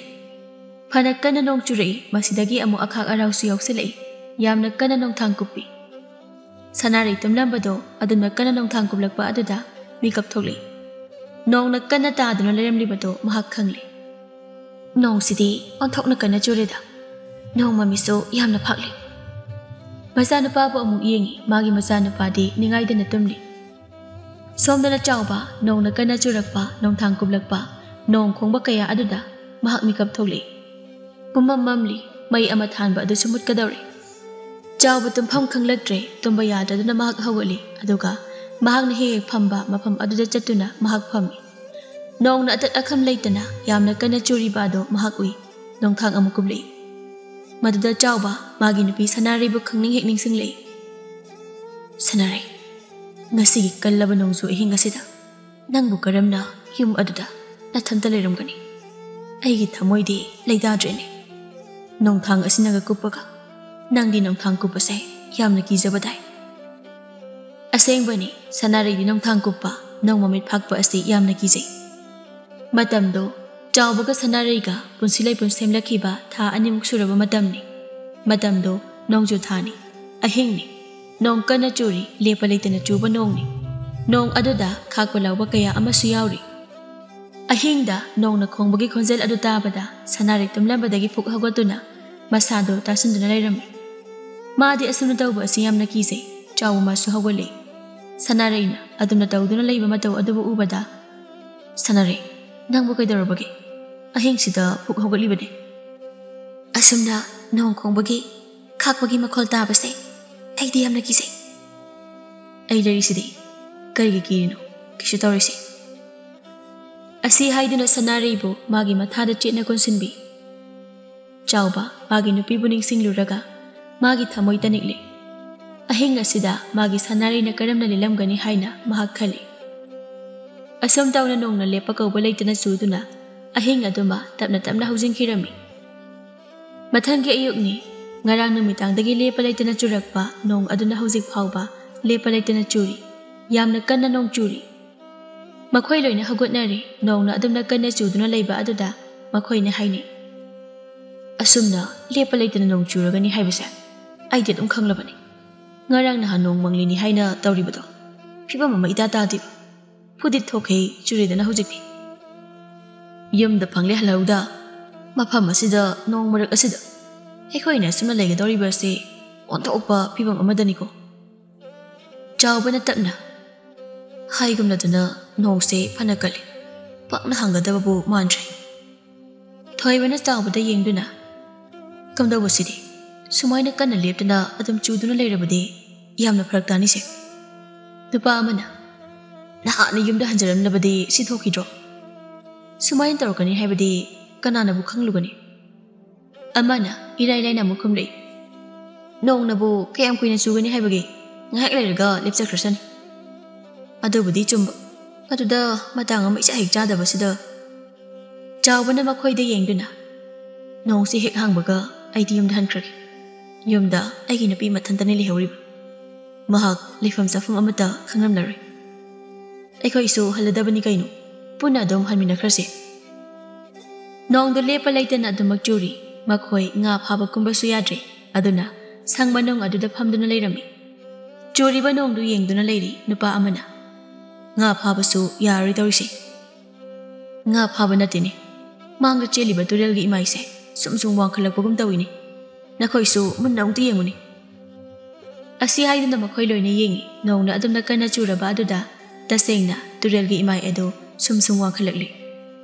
ꯐꯅ ꯀꯟꯅ ꯅꯣꯡ ꯆꯨꯔꯛꯏ꯫ ꯃꯁꯤꯗꯒꯤ ꯑꯃꯨꯛ ꯑꯈꯥꯛ ꯑꯔꯥꯎꯁꯨ ꯌꯥꯎꯁꯤꯜꯂꯛꯏ꯫ ꯌꯥꯝꯅ ꯀꯟꯅ ꯅꯣꯡꯊꯥꯡ ꯀꯨꯞꯄꯤ꯫ ꯁꯅꯥꯔꯩ ꯇꯨꯝꯂꯝꯕꯗꯣ ꯑꯗꯨꯝꯅ ꯀꯟꯅ ꯅꯣꯡꯊꯥꯡ ꯀꯨꯞꯂꯛꯄ ꯑꯗꯨꯗ ꯃꯤꯀꯞ ꯊꯣꯛꯂꯛꯏ꯫ ꯅꯣꯡꯅ ꯀꯟꯅ ꯇꯥꯗꯨꯅ ꯂꯩꯔꯝꯂꯤꯕꯗꯣ ꯃꯍꯥꯛ ꯈꯪꯂꯦ꯫ "ꯅꯣꯡꯁꯤꯗꯤ ꯑꯣꯟꯊꯣꯛꯅ ꯀꯟꯅ ꯆꯨꯔꯦꯗ꯫ ꯅꯣꯡ ꯃꯃꯤꯁꯨ ꯌꯥꯝꯅ ꯐꯥꯛꯂꯦ꯫" ꯃꯆꯥꯅꯨꯄꯥꯕꯨ ꯑꯃꯨꯛ ꯌꯦꯡꯉꯤ꯫ ꯃꯥꯒꯤ ꯃꯆꯥꯅꯨꯄꯥꯗꯤ ꯅꯤꯡꯉꯥꯏꯗꯅ ꯇꯨꯝꯂꯤ꯫ ꯁꯣꯝꯗꯅ ꯆꯥꯎꯕ, ꯅꯣꯡꯅ ꯀꯟꯅ ꯆꯨꯔꯛꯄ, ꯅꯣꯡꯊꯥꯡ ꯀꯨꯞꯂꯛꯄ, ꯅꯣꯡ ꯈꯣꯡꯕ ꯀꯌꯥ ꯑꯗꯨꯗ ꯃꯍꯥꯛ ꯃꯤꯀꯞ ꯊꯣꯛꯂꯛꯏ꯫ ꯄꯨꯝꯃꯝ ꯃꯝꯂꯤ꯫ ꯃꯩ ꯑꯃ ꯊꯥꯟꯕ ꯑꯗꯨꯁꯨ ꯃꯨꯠꯀꯗꯧꯔꯦ꯫ ꯆꯥꯎꯕ ꯇꯨꯝꯐꯝ ꯈꯪꯂꯛꯇ꯭ꯔꯦ꯫ ꯇꯨꯝꯕ ꯌꯥꯗꯗꯨꯅ ꯃꯍꯥꯛ ꯍꯧꯒꯠꯂꯤ꯫ ꯑꯗꯨꯒ ꯃꯍꯥꯛꯅ ꯍꯦꯛ ꯍꯦꯛ ꯐꯝꯕ ꯃꯐꯝ ꯑꯗꯨꯗ ꯆꯠꯇꯨꯅ ꯃꯍꯥꯛ ꯐꯝꯃꯤ꯫ ꯅꯣꯡꯅ ꯑꯇꯠ ꯑꯈꯝ ꯂꯩꯇꯅ ꯌꯥꯝꯅ ꯀꯟꯅ ꯆꯨꯔꯤꯕ ꯑꯗꯣ ꯃꯍꯥꯛ ꯎꯏ꯫ ꯅꯣꯡꯊꯥꯡ ꯑꯃꯨꯛ ꯀꯨꯞꯂꯛꯏ꯫ ꯃꯗꯨꯗ ꯆꯥꯎꯕ ꯃꯥꯒꯤ ꯅꯨꯄꯤ ꯁꯅꯥꯔꯩꯕꯨ ꯈꯪꯅꯤꯡ ꯍꯦꯛ ꯅꯤꯡꯁꯤꯡꯂꯛꯏ꯫ "ꯁꯅꯥꯔꯩ, ꯉꯁꯤꯒꯤ ꯀꯜꯂꯕ ꯅꯣꯡꯖꯨ ꯑꯍꯤꯡ ꯑꯁꯤꯗ ꯅꯪꯕꯨ ꯀꯔꯝꯅ ꯌꯨꯝ ꯑꯗꯨꯗ ꯅꯊꯟꯇ ꯂꯩꯔꯝꯒꯅꯤ? ꯑꯩꯒꯤ ꯊꯃꯣꯏꯗꯤ ꯂꯩꯇꯥꯗ꯭ꯔꯦꯅꯦ꯫ ꯅꯣꯡꯊꯥꯡ ꯑꯁꯤꯅꯒ ꯀꯨꯞꯄꯒ ꯅꯪꯗꯤ ꯅꯣꯡꯊꯥꯡ ꯀꯨꯞꯄꯁꯦ ꯌꯥꯝꯅ ꯀꯤꯖꯕꯗꯥꯏ꯫" ꯑꯁꯦꯡꯕꯅꯤ, ꯁꯅꯥꯔꯩꯗꯤ ꯅꯣꯡꯊꯥꯡ ꯀꯨꯞꯄ, ꯅꯣꯡ ꯃꯃꯤꯠ ꯐꯥꯛꯄ ꯑꯁꯤ ꯌꯥꯝꯅ ꯀꯤꯖꯩ꯫ ꯃꯇꯝꯗꯣ ꯆꯥꯎꯕꯒ ꯁꯅꯥꯔꯩꯒ ꯄꯨꯟꯁꯤ ꯂꯩꯄꯨꯟ ꯁꯦꯝꯂꯛꯈꯤꯕ ꯊꯥ ꯑꯅꯤꯃꯨꯛ ꯁꯨꯔꯕ ꯃꯇꯝꯅꯤ꯫ ꯃꯇꯝꯗꯣ ꯅꯣꯡꯖꯨ ꯊꯥꯅꯤ꯫ ꯑꯍꯤꯡꯅꯤ꯫ ꯅꯣꯡ ꯀꯟꯅ ꯆꯨꯔꯤ, ꯂꯦꯞꯄ ꯂꯩꯇꯅ ꯆꯨꯕ ꯅꯣꯡꯅꯤ꯫ ꯅꯣꯡ ꯑꯗꯨꯗ ꯈꯥꯛꯄ ꯂꯥꯎꯕ ꯀꯌꯥ ꯑꯃꯁꯨ ꯌꯥꯎꯔꯤ꯫ ꯑꯍꯤꯡꯗ ꯅꯣꯡꯅ ꯈꯣꯡꯕꯒꯤ ꯈꯣꯟꯖꯦꯜ ꯑꯗꯨ ꯇꯥꯕꯗ ꯁꯅꯥꯔꯩ ꯇꯨꯝꯂꯝꯕꯗꯒꯤ ꯐꯨꯛ ꯍꯧꯒꯠꯇꯨꯅ ꯃꯁꯥꯗꯣ ꯇꯥꯁꯤꯟꯗꯨꯅ ꯂꯩꯔꯝꯃꯤ꯫ ꯃꯥꯗꯤ ꯑꯁꯨꯝꯅ ꯇꯧꯕ ꯑꯁꯤ ꯌꯥꯝꯅ ꯀꯤꯖꯩ꯫ ꯆꯥꯎꯕ ꯃꯥꯁꯨ ꯍꯧꯒꯠꯂꯦ꯫ ꯁꯅꯥꯔꯩꯅ ꯑꯗꯨꯝꯅ ꯇꯧꯗꯨꯅ ꯂꯩꯕ ꯃꯇꯧ ꯑꯗꯨꯕꯨ ꯎꯕꯗ, "ꯁꯅꯥꯔꯩ, ꯅꯪꯕꯨ ꯀꯩꯗꯧꯔꯕꯒꯦ? ꯑꯍꯤꯡꯁꯤꯗ ꯄꯨꯛ ꯍꯧꯒꯠꯂꯤꯕꯅꯦ?" "ꯑꯁꯨꯝꯅ ꯅꯣꯡ ꯈꯣꯡꯕꯒꯤ, ꯈꯥꯛꯄꯒꯤ ꯃꯈꯣꯜ ꯇꯥꯕꯁꯦ ꯑꯩꯗꯤ ꯌꯥꯝꯅ ꯀꯤꯖꯩ꯫" "ꯑꯩ ꯂꯩꯔꯤꯁꯤꯗꯤ, ꯀꯔꯤꯒꯤ ꯀꯤꯔꯤꯅꯣ? ꯀꯩꯁꯨ ꯇꯧꯔꯣꯏꯁꯦ꯫" ꯑꯁꯤ ꯍꯥꯏꯗꯨꯅ ꯁꯅꯥꯔꯩꯕꯨ ꯃꯥꯒꯤ ꯃꯊꯥꯗ ꯆꯦꯠꯅ ꯀꯣꯟꯁꯤꯟꯕꯤ꯫ ꯆꯥꯎꯕ ꯃꯥꯒꯤ ꯅꯨꯄꯤꯕꯨ ꯅꯤꯡꯁꯤꯡꯂꯨꯔꯒ ꯃꯥꯒꯤ ꯊꯃꯣꯏ ꯇꯅꯤꯛꯂꯦ꯫ ꯑꯍꯤꯡ ꯑꯁꯤꯗ ꯃꯥꯒꯤ ꯁꯅꯥꯔꯩꯅ ꯀꯔꯝꯅ ꯂꯦꯜꯂꯝꯒꯅꯤ ꯍꯥꯏꯅ ꯃꯍꯥꯛ ꯈꯜꯂꯤ꯫ ꯑꯁꯨꯝ ꯇꯧꯅ ꯅꯣꯡꯅ ꯂꯦꯞꯄ ꯀꯧꯕ ꯂꯩꯇꯅ ꯆꯨꯗꯨꯅ ꯑꯍꯤꯡ ꯑꯗꯨꯃ ꯇꯞꯅ ꯇꯞꯅ ꯍꯧꯖꯤꯟꯈꯤꯔꯝꯃꯤ꯫ ꯃꯊꯪꯒꯤ ꯑꯌꯨꯛꯅꯤ꯫ ꯉꯔꯥꯡ ꯅꯨꯃꯤꯗꯥꯡꯗꯒꯤ ꯂꯦꯞꯄ ꯂꯩꯇꯅ ꯆꯨꯔꯛꯄ ꯅꯣꯡ ꯑꯗꯨꯅ ꯍꯧꯖꯤꯛ ꯐꯥꯎꯕ ꯂꯦꯞꯄ ꯂꯩꯇꯅ ꯆꯨꯔꯤ꯫ ꯌꯥꯝꯅ ꯀꯟꯅ ꯅꯣꯡ ꯆꯨꯔꯤ꯫ ꯃꯈꯣꯏ ꯂꯣꯏꯅ ꯍꯧꯒꯠꯅꯔꯦ꯫ ꯅꯣꯡꯅ ꯑꯗꯨꯝꯅ ꯀꯟꯅ ꯆꯨꯗꯨꯅ ꯂꯩꯕ ꯑꯗꯨꯗ ꯃꯈꯣꯏꯅ ꯍꯥꯏꯅꯩ, "ꯑꯁꯨꯝꯅ ꯂꯦꯞꯄ ꯂꯩꯇꯅ ꯅꯣꯡ ꯆꯨꯔꯒꯅꯤ ꯍꯥꯏꯕꯁꯦ ꯑꯩꯗꯤ ꯑꯗꯨꯝ ꯈꯪꯂꯕꯅꯤ꯫ ꯉꯔꯥꯡ ꯅꯍꯥꯟ ꯅꯣꯡ ꯃꯪꯂꯤꯅꯤ ꯍꯥꯏꯅ ꯇꯧꯔꯤꯕꯗꯣ ꯐꯤꯕꯝ ꯑꯃ ꯏꯇꯥ ꯇꯥꯗꯦꯕ꯫ ꯐꯨꯗꯤꯠ ꯊꯣꯛꯈꯩ ꯆꯨꯔꯦꯗꯅ ꯍꯧꯖꯤꯛꯇꯤ꯫ ꯌꯨꯝꯗ ꯐꯪꯂꯦ ꯍꯜꯍꯧꯗ, ꯃꯐꯝ ꯑꯁꯤꯗ ꯅꯣꯡ ꯃꯔꯛ ꯑꯁꯤꯗ ꯑꯩꯈꯣꯏꯅ ꯑꯁꯨꯝꯅ ꯂꯩꯒꯗꯧꯔꯤꯕ ꯑꯁꯤ ꯑꯣꯟꯊꯣꯛꯄ ꯐꯤꯕꯝ ꯑꯃꯗꯅꯤꯀꯣ꯫" ꯆꯥꯎꯕꯅ ꯇꯞꯅ, ꯍꯥꯏꯒꯨꯝꯂꯗꯨꯅ, "ꯅꯣꯡꯁꯦ ꯐꯅ ꯀꯜꯂꯤ, ꯄꯥꯛꯅ ꯍꯥꯡꯒꯗꯕꯕꯨ ꯃꯥꯟꯗ꯭ꯔꯦ꯫" ꯊꯣꯏꯕꯅ ꯆꯥꯎꯕꯗ ꯌꯦꯡꯗꯨꯅ, "ꯀꯝꯗꯧꯕꯁꯤꯗꯤ? ꯁꯨꯃꯥꯏꯅ ꯀꯟꯅ ꯂꯦꯞꯇꯅ ꯑꯗꯨꯝ ꯆꯨꯗꯨꯅ ꯂꯩꯔꯕꯗꯤ ꯌꯥꯝꯅ ꯐꯔꯛ ꯇꯥꯅꯤꯁꯦ꯫" ꯅꯨꯄꯥ ꯑꯃꯅ, "ꯅꯍꯥꯟꯅ ꯌꯨꯝꯗ ꯍꯟꯖꯔꯝꯂꯕꯗꯤ ꯁꯤ ꯊꯣꯛꯈꯤꯗ꯭ꯔꯣ? ꯁꯨꯃꯥꯏꯅ ꯇꯧꯔꯛꯀꯅꯤ ꯍꯥꯏꯕꯗꯤ ꯀꯅꯥꯅꯕꯨ ꯈꯪꯂꯨꯒꯅꯤ?" ꯑꯃꯅ ꯏꯔꯥꯏ ꯂꯥꯏꯅ ꯑꯃꯨꯛ ꯈꯨꯝꯂꯛꯏ, "ꯅꯣꯡꯅꯕꯨ ꯀꯌꯥꯝ ꯀꯨꯏꯅ ꯆꯨꯒꯅꯤ ꯍꯥꯏꯕꯒꯦ? ꯉꯥꯏꯍꯥꯛ ꯂꯩꯔꯒ ꯂꯦꯞꯆꯈ꯭ꯔꯁꯅꯤ꯫" ꯑꯗꯨꯕꯨꯗꯤ ꯆꯨꯝꯕ꯫ ꯑꯗꯨꯗ ꯃꯇꯥꯡ ꯑꯃ ꯏꯆꯥ ꯍꯦꯛ ꯆꯥꯗꯕꯁꯤꯗ꯫ ꯆꯥꯎꯕꯅ ꯃꯈꯣꯏꯗ ꯌꯦꯡꯗꯨꯅ, "ꯅꯣꯡꯁꯤ ꯍꯦꯛ ꯍꯥꯡꯕꯒ ꯑꯩꯗꯤ ꯌꯨꯝꯗ ꯍꯟꯈ꯭ꯔꯒꯦ꯫ ꯌꯨꯝꯗ ꯑꯩꯒꯤ ꯅꯨꯄꯤ ꯃꯊꯟꯇꯅꯤ ꯂꯩꯍꯧꯔꯤꯕ꯫ ꯃꯍꯥꯛ ꯂꯩꯐꯝ ꯆꯥꯐꯝ ꯑꯃꯠꯇ ꯈꯪꯂꯝꯂꯔꯣꯏ꯫ ꯑꯩꯈꯣꯏꯁꯨ ꯍꯜꯂꯗꯕꯅꯤ ꯀꯩꯅꯣ, ꯄꯨꯟꯅ ꯑꯗꯨꯝ ꯍꯟꯃꯤꯟꯅꯈ꯭ꯔꯁꯦ꯫" ꯅꯣꯡꯗꯨ ꯂꯦꯞꯄ ꯂꯩꯇꯅ ꯑꯗꯨꯃꯛ ꯆꯨꯔꯤ꯫ ꯃꯈꯣꯏ ꯉꯥ ꯐꯥꯕ ꯀꯨꯝꯕꯁꯨ ꯌꯥꯗ꯭ꯔꯦ꯫ ꯑꯗꯨꯅ ꯁꯪ ꯃꯅꯨꯡ ꯑꯗꯨꯗ ꯐꯝꯗꯨꯅ ꯂꯩꯔꯝꯃꯤ꯫ ꯆꯨꯔꯤꯕ ꯅꯣꯡꯗꯨ ꯌꯦꯡꯗꯨꯅ ꯂꯩꯔꯤ ꯅꯨꯄꯥ ꯑꯃꯅ꯫ "ꯉꯥ ꯐꯥꯕꯁꯨ ꯌꯥꯔꯣꯏ ꯇꯧꯔꯤꯁꯦ꯫ ꯉꯥ ꯐꯥꯕ ꯅꯠꯇꯦꯅꯦ, ꯃꯥꯡꯗ ꯆꯦꯜꯂꯤꯕ ꯇꯨꯔꯦꯜꯒꯤ ꯏꯃꯥꯏꯁꯦ ꯁꯨꯝ ꯁꯨꯝ ꯋꯥꯡꯈꯠꯂꯛꯄꯒꯨꯝ ꯇꯧꯏꯅꯦ꯫ ꯅꯈꯣꯏꯁꯨ ꯃꯨꯟꯅ ꯑꯃꯨꯛꯇ ꯌꯦꯡꯉꯨꯅꯦ꯫ ꯑꯁꯤ ꯍꯥꯏꯗꯨꯅ ꯃꯈꯣꯏ ꯂꯣꯏꯅ ꯌꯦꯡꯉꯤ꯫ ꯅꯣꯡꯅ ꯑꯗꯨꯝꯅ ꯀꯟꯅ ꯆꯨꯔꯕ ꯑꯗꯨꯗ ꯇꯁꯦꯡꯅ ꯇꯨꯔꯦꯜꯒꯤ ꯏꯃꯥꯏ ꯑꯗꯨ ꯁꯨꯝ ꯁꯨꯝ ꯋꯥꯡꯈꯠꯂꯛꯂꯤ꯫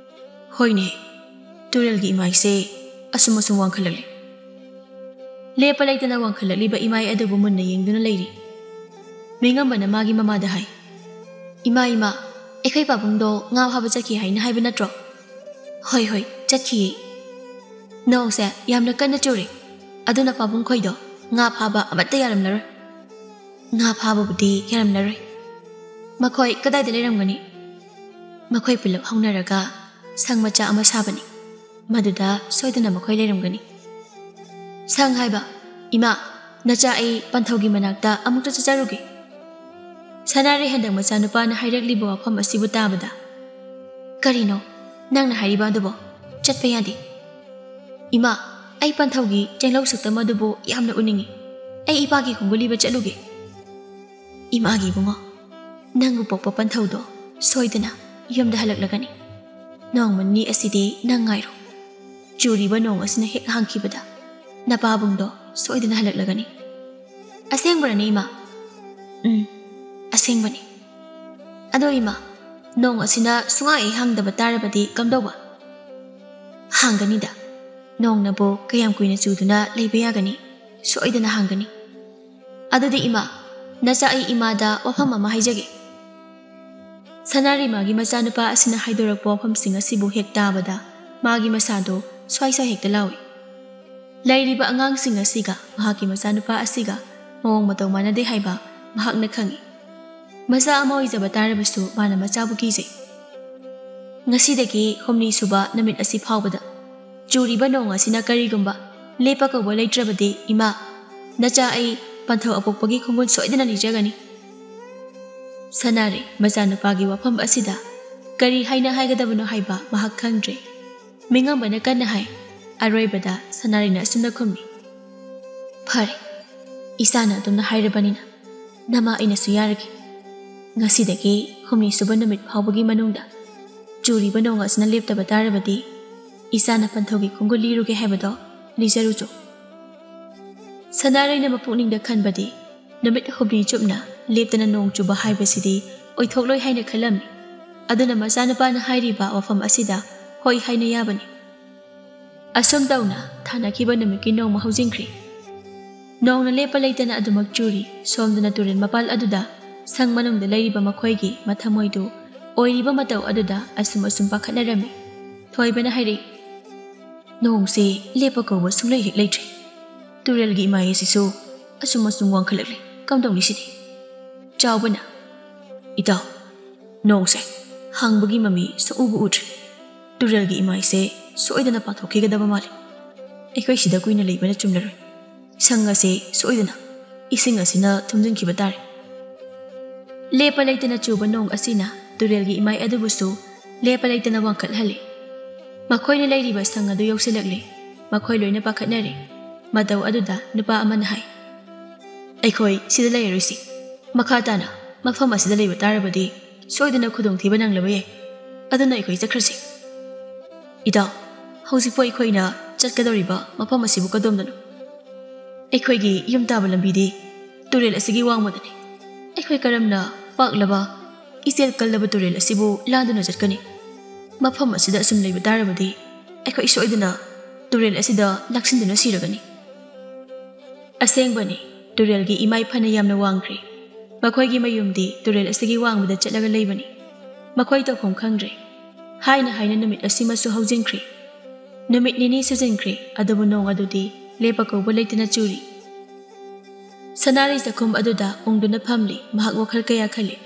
ꯍꯣꯏꯅꯦ, ꯇꯨꯔꯦꯜꯒꯤ ꯏꯃꯥꯏꯁꯦ ꯑꯁꯨꯝ ꯑꯁꯨꯝ ꯋꯥꯡꯈꯠꯂꯛꯂꯤ꯫ ꯂꯦꯞꯄ ꯂꯩꯇꯅ ꯋꯥꯡꯈꯠꯂꯛꯂꯤꯕ ꯏꯃꯥꯏ ꯑꯗꯨꯕꯨ ꯃꯨꯟꯅ ꯌꯦꯡꯗꯨꯅ ꯂꯩꯔꯤ꯫ ꯃꯤꯉꯝꯕꯅ ꯃꯥꯒꯤ ꯃꯃꯥꯗ ꯍꯥꯏ, "ꯏꯃꯥ, ꯏꯃꯥ, ꯑꯩꯈꯣꯏ ꯄꯥꯕꯨꯡꯗꯣ ꯉꯥ ꯐꯥꯕ ꯆꯠꯈꯤ ꯍꯥꯏꯅ ꯍꯥꯏꯕ ꯅꯠꯇ꯭ꯔꯣ?" "ꯍꯣꯏ, ꯍꯣꯏ, ꯆꯠꯈꯤꯌꯦ꯫ ꯅꯣꯡꯁꯦ ꯌꯥꯝꯅ ꯀꯟꯅ ꯆꯨꯔꯦ, ꯑꯗꯨꯅ ꯄꯥꯕꯨꯡ ꯈꯣꯏꯗꯣ ꯉꯥ ꯐꯥꯕ ꯑꯃꯠꯇ ꯌꯥꯔꯝꯂꯔꯣꯏ꯫" "ꯉꯥ ꯐꯥꯕꯕꯨꯗꯤ ꯌꯥꯔꯝꯂꯔꯣꯏ꯫ ꯃꯈꯣꯏ ꯀꯗꯥꯏꯗ ꯂꯩꯔꯝꯒꯅꯤ?" "ꯃꯈꯣꯏ ꯄꯨꯂꯞ ꯍꯧꯅꯔꯒ ꯁꯪ ꯃꯆꯥ ꯑꯃ ꯁꯥꯕꯅꯤ꯫ ꯃꯗꯨꯗ ꯁꯣꯏꯗꯅ ꯃꯈꯣꯏ ꯂꯩꯔꯝꯒꯅꯤ꯫" "ꯁꯪ ꯍꯥꯏꯕ? ꯏꯃꯥ, ꯅꯆꯥ ꯑꯩ ꯄꯟꯊꯧꯒꯤ ꯃꯅꯥꯛꯇ ꯑꯃꯨꯛꯇ ꯆꯠꯆꯔꯨꯒꯦ꯫" ꯁꯅꯥꯔꯩ ꯍꯟꯗꯛ ꯃꯆꯥꯅꯨꯄꯥꯅ ꯍꯥꯏꯔꯛꯂꯤꯕ ꯋꯥꯐꯝ ꯑꯁꯤꯕꯨ ꯇꯥꯕꯗ, "ꯀꯔꯤꯅꯣ ꯅꯪꯅ ꯍꯥꯏꯔꯤꯕ ꯑꯗꯨꯕꯣ? ꯆꯠꯄ ꯌꯥꯗꯦ꯫" "ꯏꯃꯥ, ꯑꯩ ꯄꯟꯊꯧꯒꯤ ꯆꯦꯡꯂꯧ ꯁꯛꯇꯝ ꯑꯗꯨꯕꯨ ꯌꯥꯝꯅ ꯎꯅꯤꯡꯏ꯫ ꯑꯩ ꯏꯄꯥꯒꯤ ꯈꯣꯡꯒꯨꯜ ꯂꯤꯕ ꯆꯠꯂꯨꯒꯦ꯫" "ꯏꯃꯥꯒꯤ ꯏꯕꯨꯡꯉꯣ, ꯅꯪꯕꯨ ꯄꯣꯛꯄ ꯄꯟꯊꯧꯗꯣ ꯁꯣꯏꯗꯅ ꯌꯨꯝꯗ ꯍꯜꯂꯛꯂꯒꯅꯤ꯫ ꯅꯣꯡꯃ ꯅꯤꯅꯤ ꯑꯁꯤꯗꯤ ꯅꯪ ꯉꯥꯏꯔꯣ꯫ ꯆꯨꯔꯤꯕ ꯅꯣꯡ ꯑꯁꯤꯅ ꯍꯦꯛ ꯍꯥꯡꯈꯤꯕꯗ ꯅꯄꯥꯕꯨꯡꯗꯣ ꯁꯣꯏꯗꯅ ꯍꯜꯂꯛꯂꯒꯅꯤ꯫" "ꯑꯁꯦꯡꯕꯔꯅꯦ, ꯏꯃꯥ?" "ꯎꯝ, ꯑꯁꯦꯡꯕꯅꯤ꯫ ꯑꯗꯣ ꯏꯃꯥ, ꯅꯣꯡ ꯑꯁꯤꯅ ꯁꯨꯡꯍꯥꯡ ꯍꯦꯛ ꯍꯥꯡꯗꯕ ꯇꯥꯔꯕꯗꯤ ꯀꯝꯗꯧꯕ?" "ꯍꯥꯡꯒꯅꯤꯗ꯫ ꯅꯣꯡꯅꯕꯨ ꯀꯌꯥꯝ ꯀꯨꯏꯅ ꯆꯨꯗꯨꯅ ꯂꯩꯕ ꯌꯥꯒꯅꯤ? ꯁꯣꯏꯗꯅ ꯍꯥꯡꯒꯅꯤ꯫ ꯑꯗꯨꯗꯤ ꯏꯃꯥ, ꯅꯆꯥ ꯑꯩ ꯏꯃꯥꯗ ꯋꯥꯐꯝ ꯑꯃ ꯍꯥꯏꯖꯒꯦ꯫" ꯁꯅꯥꯔꯩ ꯃꯥꯒꯤ ꯃꯆꯥꯅꯨꯄꯥ ꯑꯁꯤꯅ ꯍꯥꯏꯗꯣꯔꯛꯄ ꯋꯥꯐꯝꯁꯤꯡ ꯑꯁꯤꯕꯨ ꯍꯦꯛ ꯇꯥꯕꯗ ꯃꯥꯒꯤ ꯃꯁꯥꯗꯣ ꯁ꯭ꯋꯥꯏ ꯁ꯭ꯋꯥꯏ ꯍꯦꯛꯇ ꯂꯥꯎꯏ꯫ ꯂꯩꯔꯤꯕ ꯑꯉꯥꯡꯁꯤꯡ ꯑꯁꯤꯒ ꯃꯍꯥꯛꯀꯤ ꯃꯆꯥꯅꯨꯄꯥ ꯑꯁꯤꯒ ꯃꯑꯣꯡ ꯃꯇꯧ ꯃꯥꯟꯅꯗꯦ ꯍꯥꯏꯕ ꯃꯍꯥꯛꯅ ꯈꯪꯏ꯫ ꯃꯆꯥ ꯑꯃ ꯑꯣꯏꯖꯕ ꯇꯥꯔꯕꯁꯨ ꯃꯥꯅ ꯃꯆꯥꯕꯨ ꯀꯤꯖꯩ꯫ "ꯉꯁꯤꯗꯒꯤ ꯍꯨꯝꯅꯤ ꯁꯨꯕ ꯅꯨꯃꯤꯠ ꯑꯁꯤ ꯐꯥꯎꯕꯗ ꯆꯨꯔꯤꯕ ꯅꯣꯡ ꯑꯁꯤꯅ ꯀꯔꯤꯒꯨꯝꯕ ꯂꯦꯞꯄ ꯀꯧꯕ ꯂꯩꯇ꯭ꯔꯕꯗꯤ, ꯏꯃꯥ, ꯅꯆꯥ ꯑꯩ ꯄꯟꯊꯧ ꯑꯄꯣꯛꯄꯒꯤ ꯈꯣꯡꯒꯨꯜ ꯁꯣꯏꯗꯅ ꯂꯤꯖꯒꯅꯤ꯫" ꯁꯅꯥꯔꯩ ꯃꯆꯥꯅꯨꯄꯥꯒꯤ ꯋꯥꯐꯝ ꯑꯁꯤꯗ ꯀꯔꯤ ꯍꯥꯏꯅ ꯍꯥꯏꯒꯗꯕꯅꯣ ꯍꯥꯏꯕ ꯃꯍꯥꯛ ꯈꯪꯗ꯭ꯔꯦ꯫ ꯃꯤꯉꯝꯕꯅ ꯀꯟꯅ ꯍꯥꯏ, ꯑꯔꯣꯏꯕꯗ ꯁꯅꯥꯔꯩꯅ ꯑꯁꯨꯝꯅ ꯈꯨꯝꯃꯤ, "ꯐꯔꯦ, ꯏꯆꯥꯅ ꯑꯗꯨꯝꯅ ꯍꯥꯏꯔꯕꯅꯤꯅ ꯅꯃꯥ ꯑꯩꯅꯁꯨ ꯌꯥꯔꯒꯦ꯫ ꯉꯁꯤꯗꯒꯤ ꯍꯨꯝꯅꯤ ꯁꯨꯕ ꯅꯨꯃꯤꯠ ꯐꯥꯎꯕꯒꯤ ꯃꯅꯨꯡꯗ ꯆꯨꯔꯤꯕ ꯅꯣꯡ ꯑꯁꯤꯅ ꯂꯦꯞꯇꯕ ꯇꯥꯔꯕꯗꯤ ꯏꯆꯥꯅ ꯄꯟꯊꯧꯒꯤ ꯈꯣꯡꯒꯨꯜ ꯂꯤꯔꯨꯒꯦ ꯍꯥꯏꯕꯗꯣ ꯂꯤꯖꯔꯨꯆꯣ꯫" ꯁꯅꯥꯔꯩꯅ ꯃꯄꯨꯛꯅꯤꯡꯗ ꯈꯟꯕꯗꯤ, ꯅꯨꯃꯤꯠ ꯍꯨꯝꯅꯤ ꯆꯨꯞꯅ ꯂꯦꯞꯇꯅ ꯅꯣꯡ ꯆꯨꯕ ꯍꯥꯏꯕꯁꯤꯗꯤ ꯑꯣꯏꯊꯣꯛꯂꯣꯏ ꯍꯥꯏꯅ ꯈꯜꯂꯝꯃꯤ꯫ ꯑꯗꯨꯅ ꯃꯆꯥꯅꯨꯄꯥꯅ ꯍꯥꯏꯔꯤꯕ ꯋꯥꯐꯝ ꯑꯁꯤꯗ ꯍꯣꯏ ꯍꯥꯏꯅ ꯌꯥꯕꯅꯤ꯫ ꯑꯁꯨꯝ ꯇꯧꯅ ꯊꯥꯅꯈꯤꯕ ꯅꯨꯃꯤꯠꯀꯤ ꯅꯣꯡꯃ ꯍꯧꯖꯤꯟꯈ꯭ꯔꯤ꯫ ꯅꯣꯡꯅ ꯂꯦꯞꯄ ꯂꯩꯇꯅ ꯑꯗꯨꯃꯛ ꯆꯨꯔꯤ꯫ ꯁꯣꯝꯗꯅ ꯇꯨꯔꯦꯜ ꯃꯄꯥꯜ ꯑꯗꯨꯗ ꯁꯪ ꯃꯅꯨꯡꯗ ꯂꯩꯔꯤꯕ ꯃꯈꯣꯏꯒꯤ ꯃꯊꯃꯣꯏꯗꯨ ꯑꯣꯏꯔꯤꯕ ꯃꯇꯧ ꯑꯗꯨꯗ ꯑꯁꯨꯝ ꯑꯁꯨꯝ ꯄꯥꯈꯠꯅꯔꯝꯃꯤ꯫ ꯊꯣꯏꯕꯅ ꯍꯥꯏꯔꯛꯏ, "ꯅꯣꯡꯁꯦ ꯂꯦꯞꯄ ꯀꯧꯕ ꯁꯨꯡꯂꯩ ꯍꯦꯛ ꯂꯩꯇ꯭ꯔꯦ꯫ ꯇꯨꯔꯦꯜꯒꯤ ꯏꯃꯥꯏ ꯑꯁꯤꯁꯨ ꯑꯁꯨꯝ ꯑꯁꯨꯝ ꯋꯥꯡꯈꯠꯂꯛꯂꯦ꯫ ꯀꯝꯗꯧꯅꯤ ꯁꯤꯗꯤ?" ꯆꯥꯎꯕꯅ, "ꯏꯇꯥꯎ, ꯅꯣꯡꯁꯦ ꯍꯥꯡꯕꯒꯤ ꯃꯃꯤ ꯁꯨꯛꯎꯕꯨ ꯎꯗ꯭ꯔꯤ꯫ ꯇꯨꯔꯦꯜꯒꯤ ꯏꯃꯥꯏꯁꯦ ꯁꯣꯏꯗꯅ ꯄꯥꯊꯣꯛꯈꯤꯒꯗꯕ ꯃꯥꯜꯂꯤ꯫ ꯑꯩꯈꯣꯏ ꯁꯤꯗ ꯀꯨꯏꯅ ꯂꯩꯕꯅ ꯆꯨꯝꯂꯔꯣꯏ꯫ ꯁꯪ ꯑꯁꯤ ꯁꯣꯏꯗꯅ ꯏꯁꯤꯡ ꯑꯁꯤꯅ ꯊꯨꯝꯖꯤꯟꯈꯤꯕ ꯇꯥꯔꯦ꯫" ꯂꯦꯞꯄ ꯂꯩꯇꯅ ꯆꯨꯕ ꯅꯣꯡ ꯑꯁꯤꯅ ꯇꯨꯔꯦꯜꯒꯤ ꯏꯃꯥꯏ ꯑꯗꯨꯕꯨꯁꯨ ꯂꯦꯞꯄ ꯂꯩꯇꯅ ꯋꯥꯡꯈꯠꯍꯜꯂꯤ꯫ ꯃꯈꯣꯏꯅ ꯂꯩꯔꯤꯕ ꯁꯪ ꯑꯗꯨ ꯌꯧꯁꯤꯜꯂꯛꯂꯦ꯫ ꯃꯈꯣꯏ ꯂꯣꯏꯅ ꯄꯥꯈꯠꯅꯔꯦ꯫ ꯃꯇꯧ ꯑꯗꯨꯗ ꯅꯨꯄꯥ ꯑꯃꯅ ꯍꯥꯏ, "ꯑꯩꯈꯣꯏ ꯁꯤꯗ ꯂꯩꯔꯔꯣꯏꯁꯤ꯫ ꯃꯈꯥ ꯇꯥꯅ ꯃꯐꯝ ꯑꯁꯤꯗ ꯂꯩꯕ ꯇꯥꯔꯕꯗꯤ ꯁꯣꯏꯗꯅ ꯈꯨꯗꯣꯡꯊꯤꯕ ꯅꯪꯂꯕ ꯌꯥꯏ꯫ ꯑꯗꯨꯅ ꯑꯩꯈꯣꯏ ꯆꯠꯈ꯭ꯔꯁꯤ꯫" "ꯏꯇꯥꯎ, ꯍꯧꯖꯤꯛꯄꯨ ꯑꯩꯈꯣꯏꯅ ꯆꯠꯀꯗꯧꯔꯤꯕ ꯃꯐꯝ ꯑꯁꯤꯕꯨ ꯀꯗꯣꯝꯗꯅꯣ? ꯑꯩꯈꯣꯏꯒꯤ ꯌꯨꯝ ꯇꯥꯕ ꯂꯝꯕꯤꯗꯤ ꯇꯨꯔꯦꯜ ꯑꯁꯤꯒꯤ ꯋꯥꯡꯃꯗꯅꯤ꯫ ꯑꯩꯈꯣꯏ ꯀꯔꯝꯅ ꯄꯥꯛꯂꯕ, ꯏꯆꯦꯜ ꯀꯜꯂꯕ ꯇꯨꯔꯦꯜ ꯑꯁꯤꯕꯨ ꯂꯥꯟꯗꯨꯅ ꯆꯠꯀꯅꯤ? ꯃꯐꯝ ꯑꯁꯤꯗ ꯑꯁꯨꯝ ꯂꯩꯕ ꯇꯥꯔꯕꯗꯤ ꯑꯩꯈꯣꯏ ꯁꯣꯏꯗꯅ ꯇꯨꯔꯦꯜ ꯑꯁꯤꯗ ꯂꯥꯛꯁꯤꯟꯗꯨꯅ ꯁꯤꯔꯒꯅꯤ꯫" ꯑꯁꯦꯡꯕꯅꯤ, ꯇꯨꯔꯦꯜꯒꯤ ꯏꯃꯥꯏ ꯐꯅ ꯌꯥꯝꯅ ꯋꯥꯡꯈ꯭ꯔꯦ꯫ ꯃꯈꯣꯏꯒꯤ ꯃꯌꯨꯝꯗꯤ ꯇꯨꯔꯦꯜ ꯑꯁꯤꯒꯤ ꯋꯥꯡꯃꯗ ꯆꯠꯂꯒ ꯂꯩꯕꯅꯤ꯫ ꯃꯈꯣꯏ ꯇꯧꯐꯝ ꯈꯪꯗ꯭ꯔꯦ꯫ ꯍꯥꯏꯅ ꯍꯥꯏꯅ ꯅꯨꯃꯤꯠ ꯑꯁꯤꯃꯁꯨ ꯍꯧꯖꯤꯟꯈ꯭ꯔꯦ꯫ ꯅꯨꯃꯤꯠ ꯅꯤꯅꯤ ꯁꯨꯖꯤꯟꯈ꯭ꯔꯦ, ꯑꯗꯨꯕꯨ ꯅꯣꯡ ꯑꯗꯨꯗꯤ ꯂꯦꯞꯄ ꯀꯧꯕ ꯂꯩꯇꯅ ꯆꯨꯔꯤ꯫ ꯁꯅꯥꯔꯩ ꯆꯥꯛꯈꯨꯝ ꯑꯗꯨꯗ ꯎꯪꯗꯨꯅ ꯐꯝꯂꯤ꯫ ꯃꯍꯥꯛ ꯋꯥꯈꯜ ꯀꯌꯥ ꯈꯜꯂꯤ꯫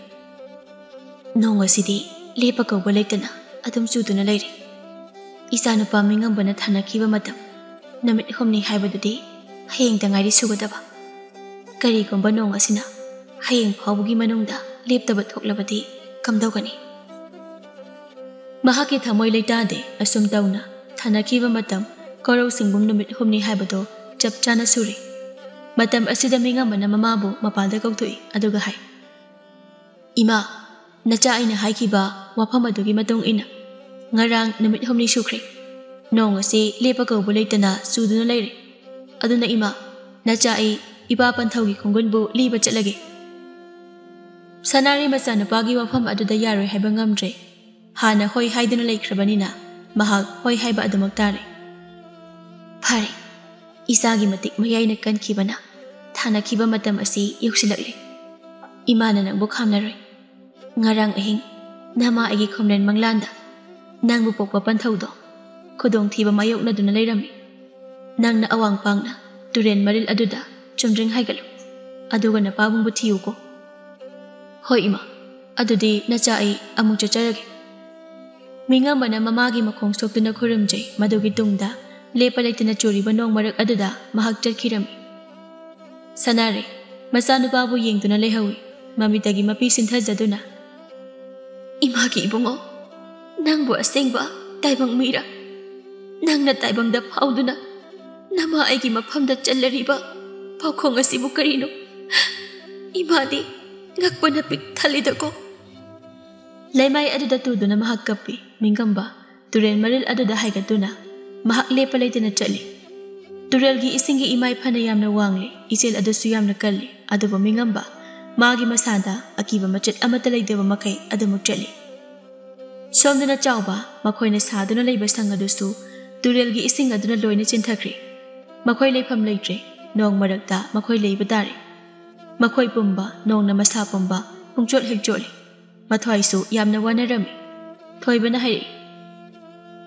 "ꯅꯣꯡ ꯑꯁꯤꯗꯤ ꯂꯦꯞꯄ ꯀꯧꯕ ꯂꯩꯇꯅ ꯑꯗꯨꯝ ꯆꯨꯗꯨꯅ ꯂꯩꯔꯤ꯫ ꯏꯆꯥꯅꯨꯄꯥ ꯃꯤꯉꯝꯕꯅ ꯊꯥꯅꯈꯤꯕ ꯃꯇꯝ ꯅꯨꯃꯤꯠ ꯍꯨꯝꯅꯤ ꯍꯥꯏꯕꯗꯨꯗꯤ ꯍꯌꯦꯡꯗ ꯉꯥꯏꯔꯤ ꯁꯨꯒꯗꯕ꯫ ꯀꯔꯤꯒꯨꯝꯕ ꯅꯣꯡ ꯑꯁꯤꯅ ꯍꯌꯦꯡ ꯐꯥꯎꯕꯒꯤ ꯃꯅꯨꯡꯗ ꯂꯦꯞꯇꯕ ꯊꯣꯛꯂꯕꯗꯤ ꯀꯝꯗꯧꯒꯅꯤ?" ꯃꯍꯥꯛꯀꯤ ꯊꯃꯣꯏ ꯂꯩꯇꯥꯗꯦ꯫ ꯑꯁꯨꯝ ꯇꯧꯅ ꯊꯥꯅꯈꯤꯕ ꯃꯇꯝ ꯀꯣꯔꯧ ꯆꯤꯡꯕꯨꯝ ꯅꯨꯃꯤꯠ ꯍꯨꯝꯅꯤ ꯍꯥꯏꯕꯗꯣ ꯆꯞ ꯆꯥꯅ ꯁꯨꯔꯦ꯫ ꯃꯇꯝ ꯑꯁꯤꯗ ꯃꯤꯉꯝꯕꯅ ꯃꯃꯥꯕꯨ ꯃꯄꯥꯜꯗ ꯀꯧꯊꯣꯛꯏ, ꯑꯗꯨꯒ ꯍꯥꯏ, "ꯏꯃꯥ, ꯅꯆꯥ ꯑꯩꯅ ꯍꯥꯏꯈꯤꯕ ꯋꯥꯐꯝ ꯑꯗꯨꯒꯤ ꯃꯇꯨꯡ ꯏꯟꯅ ꯉꯔꯥꯡ ꯅꯨꯃꯤꯠ ꯍꯨꯝꯅꯤ ꯁꯨꯈ꯭ꯔꯦ꯫ ꯅꯣꯡ ꯑꯁꯤ ꯂꯦꯞꯄ ꯀꯧꯕ ꯂꯩꯇꯅ ꯆꯨꯗꯨꯅ ꯂꯩꯔꯦ꯫ ꯑꯗꯨꯅ ꯏꯃꯥ, ꯅꯆꯥ ꯑꯩ ꯏꯄꯥ ꯄꯟꯊꯧꯒꯤ ꯈꯣꯡꯒꯨꯟꯕꯨ ꯂꯤꯕ ꯆꯠꯂꯒꯦ꯫ ꯁꯅꯥꯔꯩ ꯃꯆꯥꯅꯨꯄꯥꯒꯤ ꯋꯥꯐꯝ ꯑꯗꯨꯗ ꯌꯥꯔꯣꯏ ꯍꯥꯏꯕ ꯉꯝꯗ꯭ꯔꯦ꯫ ꯍꯥꯟꯅ ꯍꯣꯏ ꯍꯥꯏꯗꯨꯅ ꯂꯩꯈ꯭ꯔꯕꯅꯤꯅ ꯃꯍꯥꯛ ꯍꯣꯏ ꯍꯥꯏꯕ ꯑꯗꯨꯃꯛ ꯇꯥꯔꯦ꯫ ꯐꯔꯦ, ꯏꯆꯥꯒꯤ ꯃꯇꯤꯛ ꯃꯌꯥꯏꯅ ꯀꯟꯈꯤꯕꯅ ꯊꯥꯅꯈꯤꯕ ꯃꯇꯝ ꯑꯁꯤ ꯌꯧꯁꯤꯜꯂꯛꯂꯦ꯫ ꯏꯃꯥꯅ ꯅꯪꯕꯨ ꯈꯥꯝꯅꯔꯣꯏ꯫ ꯉꯔꯥꯡ ꯑꯍꯤꯡ ꯅꯃꯥ ꯑꯩꯒꯤ ꯈꯣꯝꯂꯦꯟ ꯃꯪꯂꯥꯟꯗ ꯅꯪꯕꯨ ꯄꯣꯛꯄ ꯄꯟꯊꯧꯗꯣ ꯈꯨꯗꯣꯡꯊꯤꯕ ꯃꯥꯌꯣꯛꯅꯗꯨꯅ ꯂꯩꯔꯝꯃꯤ꯫ ꯅꯪꯅ ꯑꯋꯥꯡ ꯄꯥꯡꯅ ꯇꯨꯔꯦꯟ ꯃꯔꯤꯜ ꯑꯗꯨꯗ ꯆꯨꯝꯗ꯭ꯔꯤꯡ ꯍꯥꯏꯒꯠꯂꯨ, ꯑꯗꯨꯒ ꯅꯄꯥꯕꯨꯡꯕꯨ ꯊꯤꯌꯨꯀꯣ꯫ ꯍꯣꯏ ꯏꯃꯥ, ꯑꯗꯨꯗꯤ ꯅꯆꯥ ꯑꯩ ꯑꯃꯨꯛ ꯆꯠꯆꯔꯒꯦ꯫ ꯃꯤꯉꯝꯕꯅ ꯃꯃꯥꯒꯤ ꯃꯈꯣꯡ ꯁꯣꯛꯇꯨꯅ ꯈꯨꯔꯨꯝꯖꯩ꯫ ꯃꯗꯨꯒꯤ ꯇꯨꯡꯗ ꯂꯦꯞꯄ ꯂꯩꯇꯅ ꯆꯨꯔꯤꯕ ꯅꯣꯡ ꯃꯔꯛ ꯑꯗꯨꯗ ꯃꯍꯥꯛ ꯆꯠꯈꯤꯔꯝꯃꯤ꯫ ꯁꯅꯥꯔꯩ ꯃꯆꯥꯅꯨꯄꯥꯕꯨ ꯌꯦꯡꯗꯨꯅ ꯂꯩꯍꯧꯏ꯫ ꯃꯃꯤꯠꯇꯒꯤ ꯃꯄꯤ ꯁꯤꯟꯊꯖꯗꯨꯅ, "ꯏꯃꯥꯒꯤ ꯏꯕꯨꯡꯉꯣ, ꯅꯪꯕꯨ ꯑꯁꯦꯡꯕ ꯇꯥꯏꯕꯪ ꯃꯤꯔꯥ? ꯅꯪꯅ ꯇꯥꯏꯕꯪꯗ ꯐꯥꯎꯗꯨꯅ ꯅꯃꯥ ꯑꯩꯒꯤ ꯃꯐꯝꯗ ꯆꯜꯂꯔꯤꯕ ꯄꯥꯎꯈꯣꯡ ꯑꯁꯤꯕꯨ ꯀꯔꯤꯅꯣ? ꯏꯃꯥꯗꯤ ꯉꯛꯄꯅ ꯄꯤꯛ ꯊꯜꯂꯤꯗꯀꯣ!" ꯂꯩꯃꯥꯏ ꯑꯗꯨꯗ ꯇꯨꯗꯨꯅ ꯃꯍꯥꯛ ꯀꯞꯄꯤ꯫ ꯃꯤꯡꯒꯝꯕ ꯇꯨꯔꯦꯜ ꯃꯔꯤꯜ ꯑꯗꯨꯗ ꯍꯥꯏꯒꯠꯇꯨꯅ ꯃꯍꯥꯛ ꯂꯦꯞꯄ ꯂꯩꯇꯅ ꯆꯠꯂꯤ꯫ ꯇꯨꯔꯦꯜꯒꯤ ꯏꯁꯤꯡꯒꯤ ꯏꯃꯥꯏ ꯐꯅ ꯌꯥꯝꯅ ꯋꯥꯡꯂꯤ, ꯏꯆꯦꯜ ꯑꯗꯨꯁꯨ ꯌꯥꯝꯅ ꯀꯜꯂꯤ, ꯑꯗꯨꯕꯨ ꯃꯤꯉꯝꯕ ꯃꯥꯒꯤ ꯃꯁꯥꯗ ꯑꯀꯤꯕ ꯃꯆꯦꯠ ꯑꯃꯠꯇ ꯂꯩꯇꯕ ꯃꯈꯩ ꯑꯗꯨꯃꯛ ꯆꯠꯂꯤ꯫ ꯁꯣꯝꯗꯅ ꯆꯥꯎꯕ ꯃꯈꯣꯏꯅ ꯁꯥꯗꯨꯅ ꯂꯩꯕ ꯁꯪ ꯑꯗꯨꯁꯨ ꯇꯨꯔꯦꯜꯒꯤ ꯏꯁꯤꯡ ꯑꯗꯨꯅ ꯂꯣꯏꯅ ꯆꯦꯟꯊꯈ꯭ꯔꯦ꯫ ꯃꯈꯣꯏ ꯂꯩꯐꯝ ꯂꯩꯇ꯭ꯔꯦ꯫ ꯅꯣꯡ ꯃꯔꯛꯇ ꯃꯈꯣꯏ ꯂꯩꯕ ꯇꯥꯔꯦ꯫ ꯃꯈꯣꯏ ꯄꯨꯝꯕ ꯅꯣꯡꯅ ꯃꯁꯥ ꯄꯨꯝꯕ ꯄꯨꯡꯆꯣꯠ ꯍꯦꯛ ꯆꯣꯠꯂꯤ꯫ ꯃꯊ꯭ꯋꯥꯏꯁꯨ ꯌꯥꯝꯅ ꯋꯥꯅꯔꯝꯃꯤ꯫ ꯊꯣꯏꯕꯅ ꯍꯥꯏꯔꯛꯏ,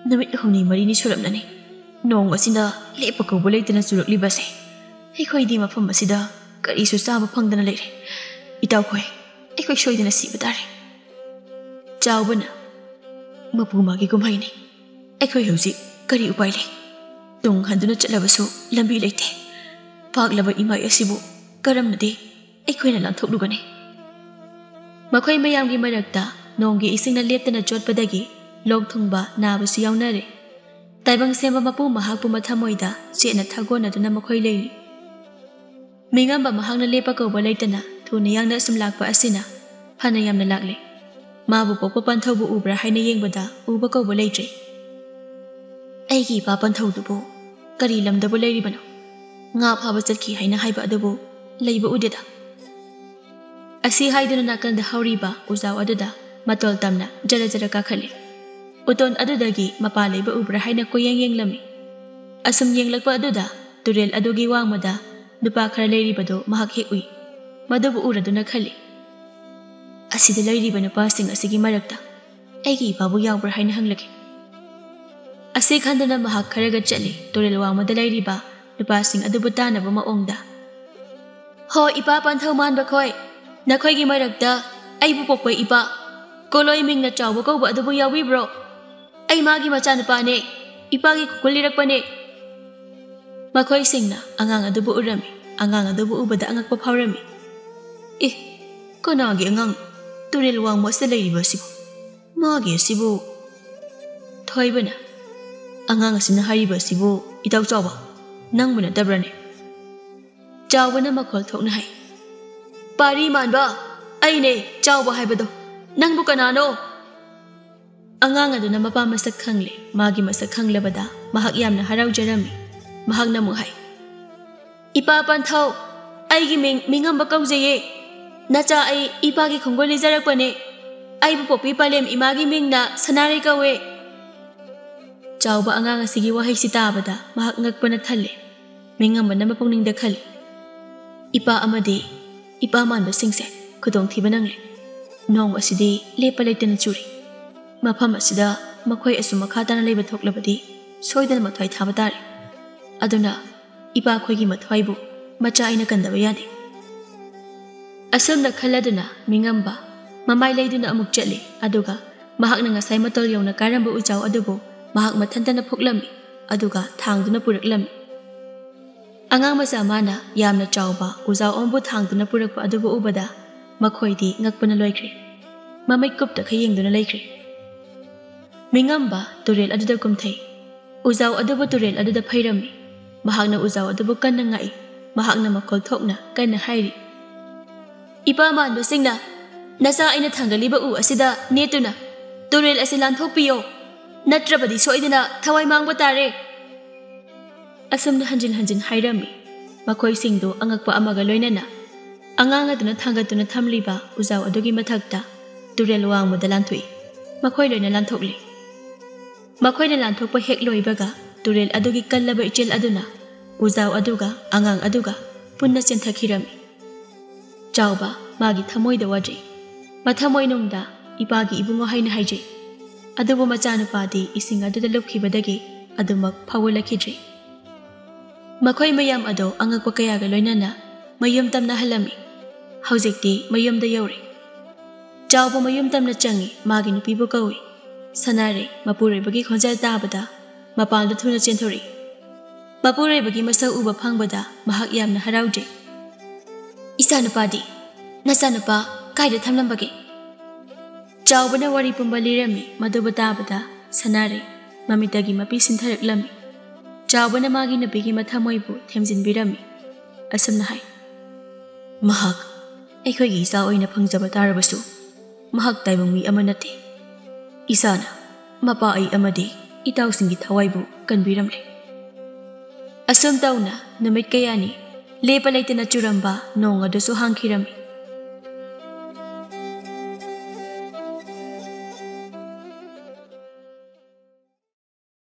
"ꯅꯨꯃꯤꯠ ꯍꯨꯝꯅꯤ ꯃꯔꯤꯅꯤ ꯁꯨꯔꯝꯂꯅꯤ ꯅꯣꯡ ꯑꯁꯤꯅ ꯂꯦꯞꯄ ꯀꯧꯕ ꯂꯩꯇꯅ ꯆꯨꯔꯛꯂꯤꯕꯁꯦ꯫ ꯑꯩꯈꯣꯏꯗꯤ ꯃꯐꯝ ꯑꯁꯤꯗ ꯀꯔꯤꯁꯨ ꯆꯥꯕ ꯐꯪꯗꯅ ꯂꯩꯔꯦ꯫ ꯏꯇꯥꯎꯈꯣꯏ, ꯑꯩꯈꯣꯏ ꯁꯣꯏꯗꯅ ꯁꯤꯕ ꯇꯥꯔꯦ꯫" ꯆꯥꯎꯕꯅ, "ꯃꯄꯨ ꯃꯥꯒꯤ ꯀꯨꯝꯍꯩꯅꯤ꯫ ꯑꯩꯈꯣꯏ ꯍꯧꯖꯤꯛ ꯀꯔꯤ ꯎꯄꯥꯏ ꯂꯩ? ꯇꯨꯡ ꯍꯟꯗꯨꯅ ꯆꯠꯂꯕꯁꯨ ꯂꯝꯕꯤ ꯂꯩꯇꯦ꯫ ꯄꯥꯛꯂꯕ ꯏꯃꯥꯏ ꯑꯁꯤꯕꯨ ꯀꯔꯝꯅꯗꯤ ꯑꯩꯈꯣꯏꯅ ꯂꯥꯟꯊꯣꯛꯂꯨꯒꯅꯤ?" ꯃꯈꯣꯏ ꯃꯌꯥꯝꯒꯤ ꯃꯔꯛꯇ ꯅꯣꯡꯒꯤ ꯏꯁꯤꯡꯅ ꯂꯦꯞꯇꯅ ꯆꯣꯠꯄꯗꯒꯤ ꯂꯣꯛ ꯊꯨꯡꯕ, ꯅꯥꯕꯁꯨ ꯌꯥꯎꯅꯔꯦ꯫ ꯇꯥꯏꯕꯪ ꯁꯦꯝꯕ ꯃꯄꯨ ꯃꯍꯥꯛꯄꯨ ꯃꯊꯃꯣꯏꯗ ꯆꯦꯠꯅ ꯊꯥꯒꯣꯟꯅꯗꯨꯅ ꯃꯈꯣꯏ ꯂꯩꯔꯤ꯫ ꯃꯤꯉꯝꯕ ꯃꯍꯥꯛꯅ ꯂꯦꯞꯄ ꯀꯧꯕ ꯂꯩꯇꯅ ꯊꯨꯅ ꯌꯥꯡꯅ ꯑꯁꯨꯝ ꯂꯥꯛꯄ ꯑꯁꯤꯅ ꯐꯅ ꯌꯥꯝꯅ ꯂꯥꯛꯂꯦ꯫ ꯃꯥꯕꯨ ꯄꯣꯛꯄ ꯄꯟꯊꯧꯕꯨ ꯎꯕ꯭ꯔꯥ ꯍꯥꯏꯅ ꯌꯦꯡꯕꯗ ꯎꯕ ꯀꯧꯕ ꯂꯩꯇ꯭ꯔꯦ꯫ "ꯑꯩꯒꯤ ꯏꯄꯥ ꯄꯟꯊꯧꯗꯨꯕꯨ ꯀꯔꯤ ꯂꯝꯗꯕꯨ ꯂꯩꯔꯤꯕꯅꯣ? ꯉꯥ ꯐꯥꯕ ꯆꯠꯈꯤ ꯍꯥꯏꯅ ꯍꯥꯏꯕ ꯑꯗꯨꯕꯨ ꯂꯩꯕ ꯎꯗꯦꯗ꯫ ꯑꯁꯤ ꯍꯥꯏꯗꯨꯅ ꯅꯥꯀꯟꯗ ꯍꯧꯔꯤꯕ ꯎꯖꯥꯎ ꯑꯗꯨꯗ ꯃꯇꯣꯜ ꯇꯝꯅ ꯖꯔ ꯖꯔ ꯀꯥꯈꯠꯂꯤ꯫ ꯎꯇꯣꯟ ꯑꯗꯨꯗꯒꯤ ꯃꯄꯥ ꯂꯩꯕ ꯎꯕ꯭ꯔꯥ ꯍꯥꯏꯅ ꯀꯣꯏꯌꯦꯡ ꯌꯦꯡꯂꯝꯃꯤ꯫ ꯑꯁꯨꯝ ꯌꯦꯡꯂꯛꯄ ꯑꯗꯨꯗ ꯇꯨꯔꯦꯜ ꯑꯗꯨꯒꯤ ꯋꯥꯡꯃꯗ ꯅꯨꯄꯥ ꯈꯔ ꯂꯩꯔꯤꯕꯗꯨ ꯃꯍꯥꯛ ꯍꯦꯛ ꯎꯏ꯫ ꯃꯗꯨꯕꯨ ꯎꯔꯗꯨꯅ ꯈꯜꯂꯤ, "ꯑꯁꯤꯗ ꯂꯩꯔꯤꯕ ꯅꯨꯄꯥꯁꯤꯡ ꯑꯁꯤꯒꯤ ꯃꯔꯛꯇ ꯑꯩꯒꯤ ꯏꯄꯥꯕꯨ ꯌꯥꯎꯕ꯭ꯔꯥ ꯍꯥꯏꯅ ꯍꯪꯂꯒꯦ"꯫ ꯑꯁꯤ ꯈꯟꯗꯨꯅ ꯃꯍꯥꯛ ꯈꯔꯒ ꯆꯠꯂꯤ꯫ ꯇꯨꯔꯦꯜ ꯋꯥꯡꯃꯗ ꯂꯩꯔꯤꯕ ꯅꯨꯄꯥꯁꯤꯡ ꯑꯗꯨꯕꯨ ꯇꯥꯅꯕ ꯃꯑꯣꯡꯗ, "ꯍꯣ, ꯏꯄꯥ ꯄꯟꯊꯧ ꯃꯥꯟꯕ ꯈꯣꯏ, ꯅꯈꯣꯏꯒꯤ ꯃꯔꯛꯇ ꯑꯩꯕꯨ ꯄꯣꯛꯄ ꯏꯄꯥ, ꯀꯣꯂꯣꯏ ꯃꯤꯡꯅ ꯆꯥꯎꯕ ꯀꯧꯕ ꯑꯗꯨꯕꯨ ꯌꯥꯎꯕꯤꯕ꯭ꯔꯣ? ꯑꯩ ꯃꯥꯒꯤ ꯃꯆꯥꯅꯨꯄꯥꯅꯦ, ꯏꯄꯥꯒꯤ ꯈꯨꯀꯨꯜ ꯂꯤꯔꯛꯄꯅꯦ"꯫ ꯃꯈꯣꯏꯁꯤꯡꯅ ꯑꯉꯥꯡ ꯑꯗꯨꯕꯨ ꯎꯔꯝꯃꯤ꯫ ꯑꯉꯥꯡ ꯑꯗꯨꯕꯨ ꯎꯕꯗ ꯑꯉꯛꯄ ꯐꯥꯎꯔꯝꯃꯤ꯫ "ꯑꯦ, ꯀꯅꯥꯒꯤ ꯑꯉꯥꯡ? ꯇꯨꯔꯦꯜ ꯋꯥꯡꯃ ꯑꯁꯤꯗ ꯂꯩꯔꯤꯕ ꯑꯁꯤꯕꯨ? ꯃꯥꯒꯤ ꯑꯁꯤꯕꯨ?" ꯊꯣꯏꯕꯅ, "ꯑꯉꯥꯡ ꯑꯁꯤꯅ ꯍꯥꯏꯔꯤꯕ ꯑꯁꯤꯕꯨ, ꯏꯇꯥꯎ ꯆꯥꯎꯕ, ꯅꯪꯕꯨ ꯅꯠꯇꯕ꯭ꯔꯅꯦ?" ꯆꯥꯎꯕꯅ ꯃꯈꯣꯜ ꯊꯣꯛꯅ ꯍꯥꯏ, "ꯄꯥꯔꯤ ꯃꯥꯟꯕ, ꯑꯩꯅꯦ ꯆꯥꯎꯕ ꯍꯥꯏꯕꯗꯣ꯫ ꯅꯪꯕꯨ ꯀꯅꯥꯅꯣ?" ꯑꯉꯥꯡ ꯑꯗꯨꯅ ꯃꯄꯥ ꯃꯁꯛ ꯈꯪꯂꯦ꯫ ꯃꯥꯒꯤ ꯃꯁꯛ ꯈꯪꯂꯕꯗ ꯃꯍꯥꯛ ꯌꯥꯝꯅ ꯍꯔꯥꯎꯖꯔꯝꯃꯤ꯫ ꯃꯍꯥꯛꯅ ꯑꯃꯨꯛ ꯍꯥꯏ, "ꯏꯄꯥ ꯄꯟꯊꯧ, ꯑꯩꯒꯤ ꯃꯤꯡ ꯃꯤꯉꯝꯕ ꯀꯧꯖꯩꯌꯦ꯫ ꯅꯆꯥ ꯑꯩ ꯏꯄꯥꯒꯤ ꯈꯣꯡꯒꯨꯜ ꯂꯤꯖꯔꯛꯄꯅꯦ꯫ ꯑꯩꯕꯨ ꯄꯣꯛꯄꯤ ꯄꯂꯦꯝ ꯏꯃꯥꯒꯤ ꯃꯤꯡꯅ ꯁꯅꯥꯔꯩ ꯀꯧꯋꯦ"꯫ ꯆꯥꯎꯕ ꯑꯉꯥꯡ ꯑꯁꯤꯒꯤ ꯋꯥꯍꯩꯁꯤ ꯇꯥꯕꯗ ꯃꯍꯥꯛ ꯉꯛꯄꯅ ꯊꯜꯂꯦ꯫ ꯃꯤꯉꯝꯕꯅ ꯃꯄꯨꯛꯅꯤꯡꯗ ꯈꯜꯂꯤ, "ꯏꯄꯥ ꯑꯃꯗꯤ ꯏꯄꯥ ꯃꯥꯟꯕꯁꯤꯡꯁꯦ ꯈꯨꯗꯣꯡꯊꯤꯕ ꯅꯪꯂꯦ꯫ ꯅꯣꯡ ꯑꯁꯤꯗꯤ ꯂꯦꯞꯄ ꯂꯩꯇꯅ ꯆꯨꯔꯤ꯫ ꯃꯐꯝ ꯑꯁꯤꯗ ꯃꯈꯣꯏ ꯑꯁꯨꯝ ꯃꯈꯥ ꯇꯥꯅ ꯂꯩꯕ ꯊꯣꯛꯂꯕꯗꯤ ꯁꯣꯏꯗꯅ ꯃꯊ꯭ꯋꯥꯏ ꯊꯥꯕ ꯇꯥꯔꯦ꯫ ꯑꯗꯨꯅ ꯏꯄꯥꯈꯣꯏꯒꯤ ꯃꯊ꯭ꯋꯥꯏꯕꯨ ꯃꯆꯥ ꯑꯩꯅ ꯀꯟꯗꯕ ꯌꯥꯗꯦ"꯫ ꯑꯁꯨꯝꯅ ꯈꯜꯂꯗꯨꯅ ꯃꯤꯉꯝꯕ ꯃꯃꯥꯏ ꯂꯩꯗꯨꯅ ꯑꯃꯨꯛ ꯆꯠꯂꯤ꯫ ꯑꯗꯨꯒ ꯃꯍꯥꯛꯅ ꯉꯁꯥꯏ ꯃꯇꯣꯜ ꯌꯧꯅ ꯀꯥꯔꯝꯕ ꯎꯖꯥꯎ ꯑꯗꯨꯕꯨ ꯃꯍꯥꯛ ꯃꯊꯟꯇꯅ ꯐꯨꯛꯂꯝꯃꯤ, ꯑꯗꯨꯒ ꯊꯥꯡꯗꯨꯅ ꯄꯨꯔꯛꯂꯝꯃꯤ꯫ ꯑꯉꯥꯡ ꯃꯆꯥ ꯑꯃꯅ ꯌꯥꯝꯅ ꯆꯥꯎꯕ ꯎꯖꯥꯎ ꯑꯃꯕꯨ ꯊꯥꯡꯗꯨꯅ ꯄꯨꯔꯛꯄ ꯑꯗꯨꯕꯨ ꯎꯕꯗ ꯃꯈꯣꯏꯗꯤ ꯉꯛꯄꯅ ꯂꯣꯏꯈ꯭ꯔꯦ꯫ ꯃꯃꯤꯠ ꯀꯨꯞꯇꯈꯩ ꯌꯦꯡꯗꯨꯅ ꯂꯩꯈ꯭ꯔꯦ꯫ ꯃꯤꯉꯝꯕ ꯇꯨꯔꯦꯜ ꯑꯗꯨꯗ ꯀꯨꯝꯊꯩ꯫ ꯎꯖꯥꯎ ꯑꯗꯨꯕꯨ ꯇꯨꯔꯦꯜ ꯑꯗꯨꯗ ꯐꯩꯔꯝꯃꯤ꯫ ꯃꯍꯥꯛꯅ ꯎꯖꯥꯎ ꯑꯗꯨꯕꯨ ꯀꯟꯅ ꯉꯥꯛꯏ꯫ ꯃꯍꯥꯛꯅ ꯃꯈꯣꯜ ꯊꯣꯛꯅ ꯀꯟꯅ ꯍꯥꯏꯔꯤ, "ꯏꯄꯥ ꯃꯥꯟꯕꯁꯤꯡꯅ ꯅꯆꯥ ꯑꯩꯅ ꯊꯥꯡꯒꯠꯂꯤꯕ ꯎ ꯑꯁꯤꯗ ꯅꯦꯠꯇꯨꯅ ꯇꯨꯔꯦꯜ ꯑꯁꯤ ꯂꯥꯟꯊꯣꯛꯄꯤꯌꯣ, ꯅꯠꯇ꯭ꯔꯕꯗꯤ ꯁꯣꯏꯗꯅ ꯊꯋꯥꯏ ꯃꯥꯡꯕ ꯇꯥꯔꯦ"꯫ ꯑꯁꯨꯝꯅ ꯍꯟꯖꯤꯟ ꯍꯟꯖꯤꯟ ꯍꯥꯏꯔꯝꯃꯤ꯫ ꯃꯈꯣꯏꯁꯤꯡꯗꯨ ꯑꯉꯛꯄ ꯑꯃꯒ ꯂꯣꯏꯅꯅ ꯑꯉꯥꯡ ꯑꯗꯨꯅ ꯊꯥꯡꯒꯠꯇꯨꯅ ꯊꯝꯂꯤꯕ ꯎꯖꯥꯎ ꯑꯗꯨꯒꯤ ꯃꯊꯛꯇ ꯇꯨꯔꯦꯜ ꯋꯥꯡꯃꯗ ꯂꯥꯟꯊꯣꯛꯏ꯫ ꯃꯈꯣꯏ ꯂꯣꯏꯅ ꯂꯥꯟꯊꯣꯛꯂꯤ꯫ ꯃꯈꯣꯏꯅ ꯂꯥꯟꯊꯣꯛꯄ ꯍꯦꯛ ꯂꯣꯏꯕꯒ ꯇꯨꯔꯦꯜ ꯑꯗꯨꯒꯤ ꯀꯜꯂꯕ ꯏꯆꯦꯜ ꯑꯗꯨꯅ ꯎꯖꯥꯎ ꯑꯗꯨꯒ ꯑꯉꯥꯡ ꯑꯗꯨꯒ ꯄꯨꯟꯅ ꯆꯦꯟꯊꯈꯤꯔꯝꯃꯤ꯫ ꯆꯥꯎꯕ ꯃꯥꯒꯤ ꯊꯃꯣꯏꯗ ꯋꯥꯖꯩ꯫ ꯃꯊꯃꯣꯏꯅꯨꯡꯗ ꯏꯄꯥꯒꯤ ꯏꯕꯨꯡꯉꯣ ꯍꯥꯏꯅ ꯍꯥꯏꯖꯩ꯫ ꯑꯗꯨꯕꯨ ꯃꯆꯥꯅꯨꯄꯥꯗꯤ ꯏꯁꯤꯡ ꯑꯗꯨꯗ ꯂꯨꯞꯈꯤꯕꯗꯒꯤ ꯑꯗꯨꯃꯛ ꯐꯥꯎꯒꯠꯂꯛꯈꯤꯗ꯭ꯔꯦ꯫ ꯃꯈꯣꯏ ꯃꯌꯥꯝ ꯑꯗꯣ ꯑꯉꯛꯄ ꯀꯌꯥꯒ ꯂꯣꯏꯅꯅ ꯃꯌꯨꯝ ꯇꯝꯅ ꯍꯜꯂꯝꯃꯤ꯫ ꯍꯧꯖꯤꯛꯇꯤ ꯃꯌꯨꯝꯗ ꯌꯧꯔꯦ꯫ ꯆꯥꯎꯕ ꯃꯌꯨꯝ ꯇꯝꯅ ꯆꯪꯉꯤ꯫ ꯃꯥꯒꯤ ꯅꯨꯄꯤꯕꯨ ꯀꯧꯏ꯫ ꯁꯅꯥꯔꯩ ꯃꯄꯨꯔꯣꯏꯕꯒꯤ ꯈꯣꯟꯖꯦꯜ ꯇꯥꯕꯗ ꯃꯄꯥꯟꯗ ꯊꯨꯅ ꯆꯦꯟꯊꯣꯔꯛꯏ꯫ ꯃꯄꯨꯔꯣꯏꯕꯒꯤ ꯃꯁꯛ ꯎꯕ ꯐꯪꯕꯗ ꯃꯍꯥꯛ ꯌꯥꯝꯅ ꯍꯔꯥꯎꯖꯩ꯫ "ꯏꯆꯥꯅꯨꯄꯥꯗꯤ? ꯅꯆꯥꯅꯨꯄꯥ ꯀꯥꯏꯗ ꯊꯝꯂꯝꯕꯒꯦ?" ꯆꯥꯎꯕꯅ ꯋꯥꯔꯤ ꯄꯨꯝꯕ ꯂꯤꯔꯝꯃꯤ꯫ ꯃꯗꯨꯕꯨ ꯇꯥꯕꯗ ꯁꯅꯥꯔꯩ ꯃꯃꯤꯠꯇꯒꯤ ꯃꯄꯤ ꯁꯤꯟꯊꯔꯛꯂꯝꯃꯤ꯫ ꯆꯥꯎꯕꯅ ꯃꯥꯒꯤ ꯅꯨꯄꯤꯒꯤ ꯃꯊꯃꯣꯏꯕꯨ ꯊꯦꯝꯖꯤꯟꯕꯤꯔꯝꯃꯤ꯫ ꯑꯁꯨꯝꯅ ꯍꯥꯏ, "ꯃꯍꯥꯛ ꯑꯩꯈꯣꯏꯒꯤ ꯏꯆꯥ ꯑꯣꯏꯅ ꯐꯪꯖꯕ ꯇꯥꯔꯕꯁꯨ, ꯃꯍꯥꯛ ꯇꯥꯏꯕꯪ ꯃꯤ ꯑꯃ ꯅꯠꯇꯦ꯫ ꯏꯆꯥꯅ ꯃꯄꯥ ꯑꯩ ꯑꯃꯗꯤ ꯏꯇꯥꯎꯁꯤꯡꯒꯤ ꯊꯋꯥꯏꯕꯨ ꯀꯟꯕꯤꯔꯝꯂꯦ꯫" ꯑꯁꯨꯝ ꯇꯧꯅ ꯅꯨꯃꯤꯠ ꯀꯌꯥꯅꯤ ꯂꯦꯞꯄ ꯂꯩꯇꯅ ꯆꯨꯔꯝꯕ ꯅꯣꯡ ꯑꯗꯨꯁꯨ ꯍꯥꯡꯈꯤꯔꯝꯃꯤ꯫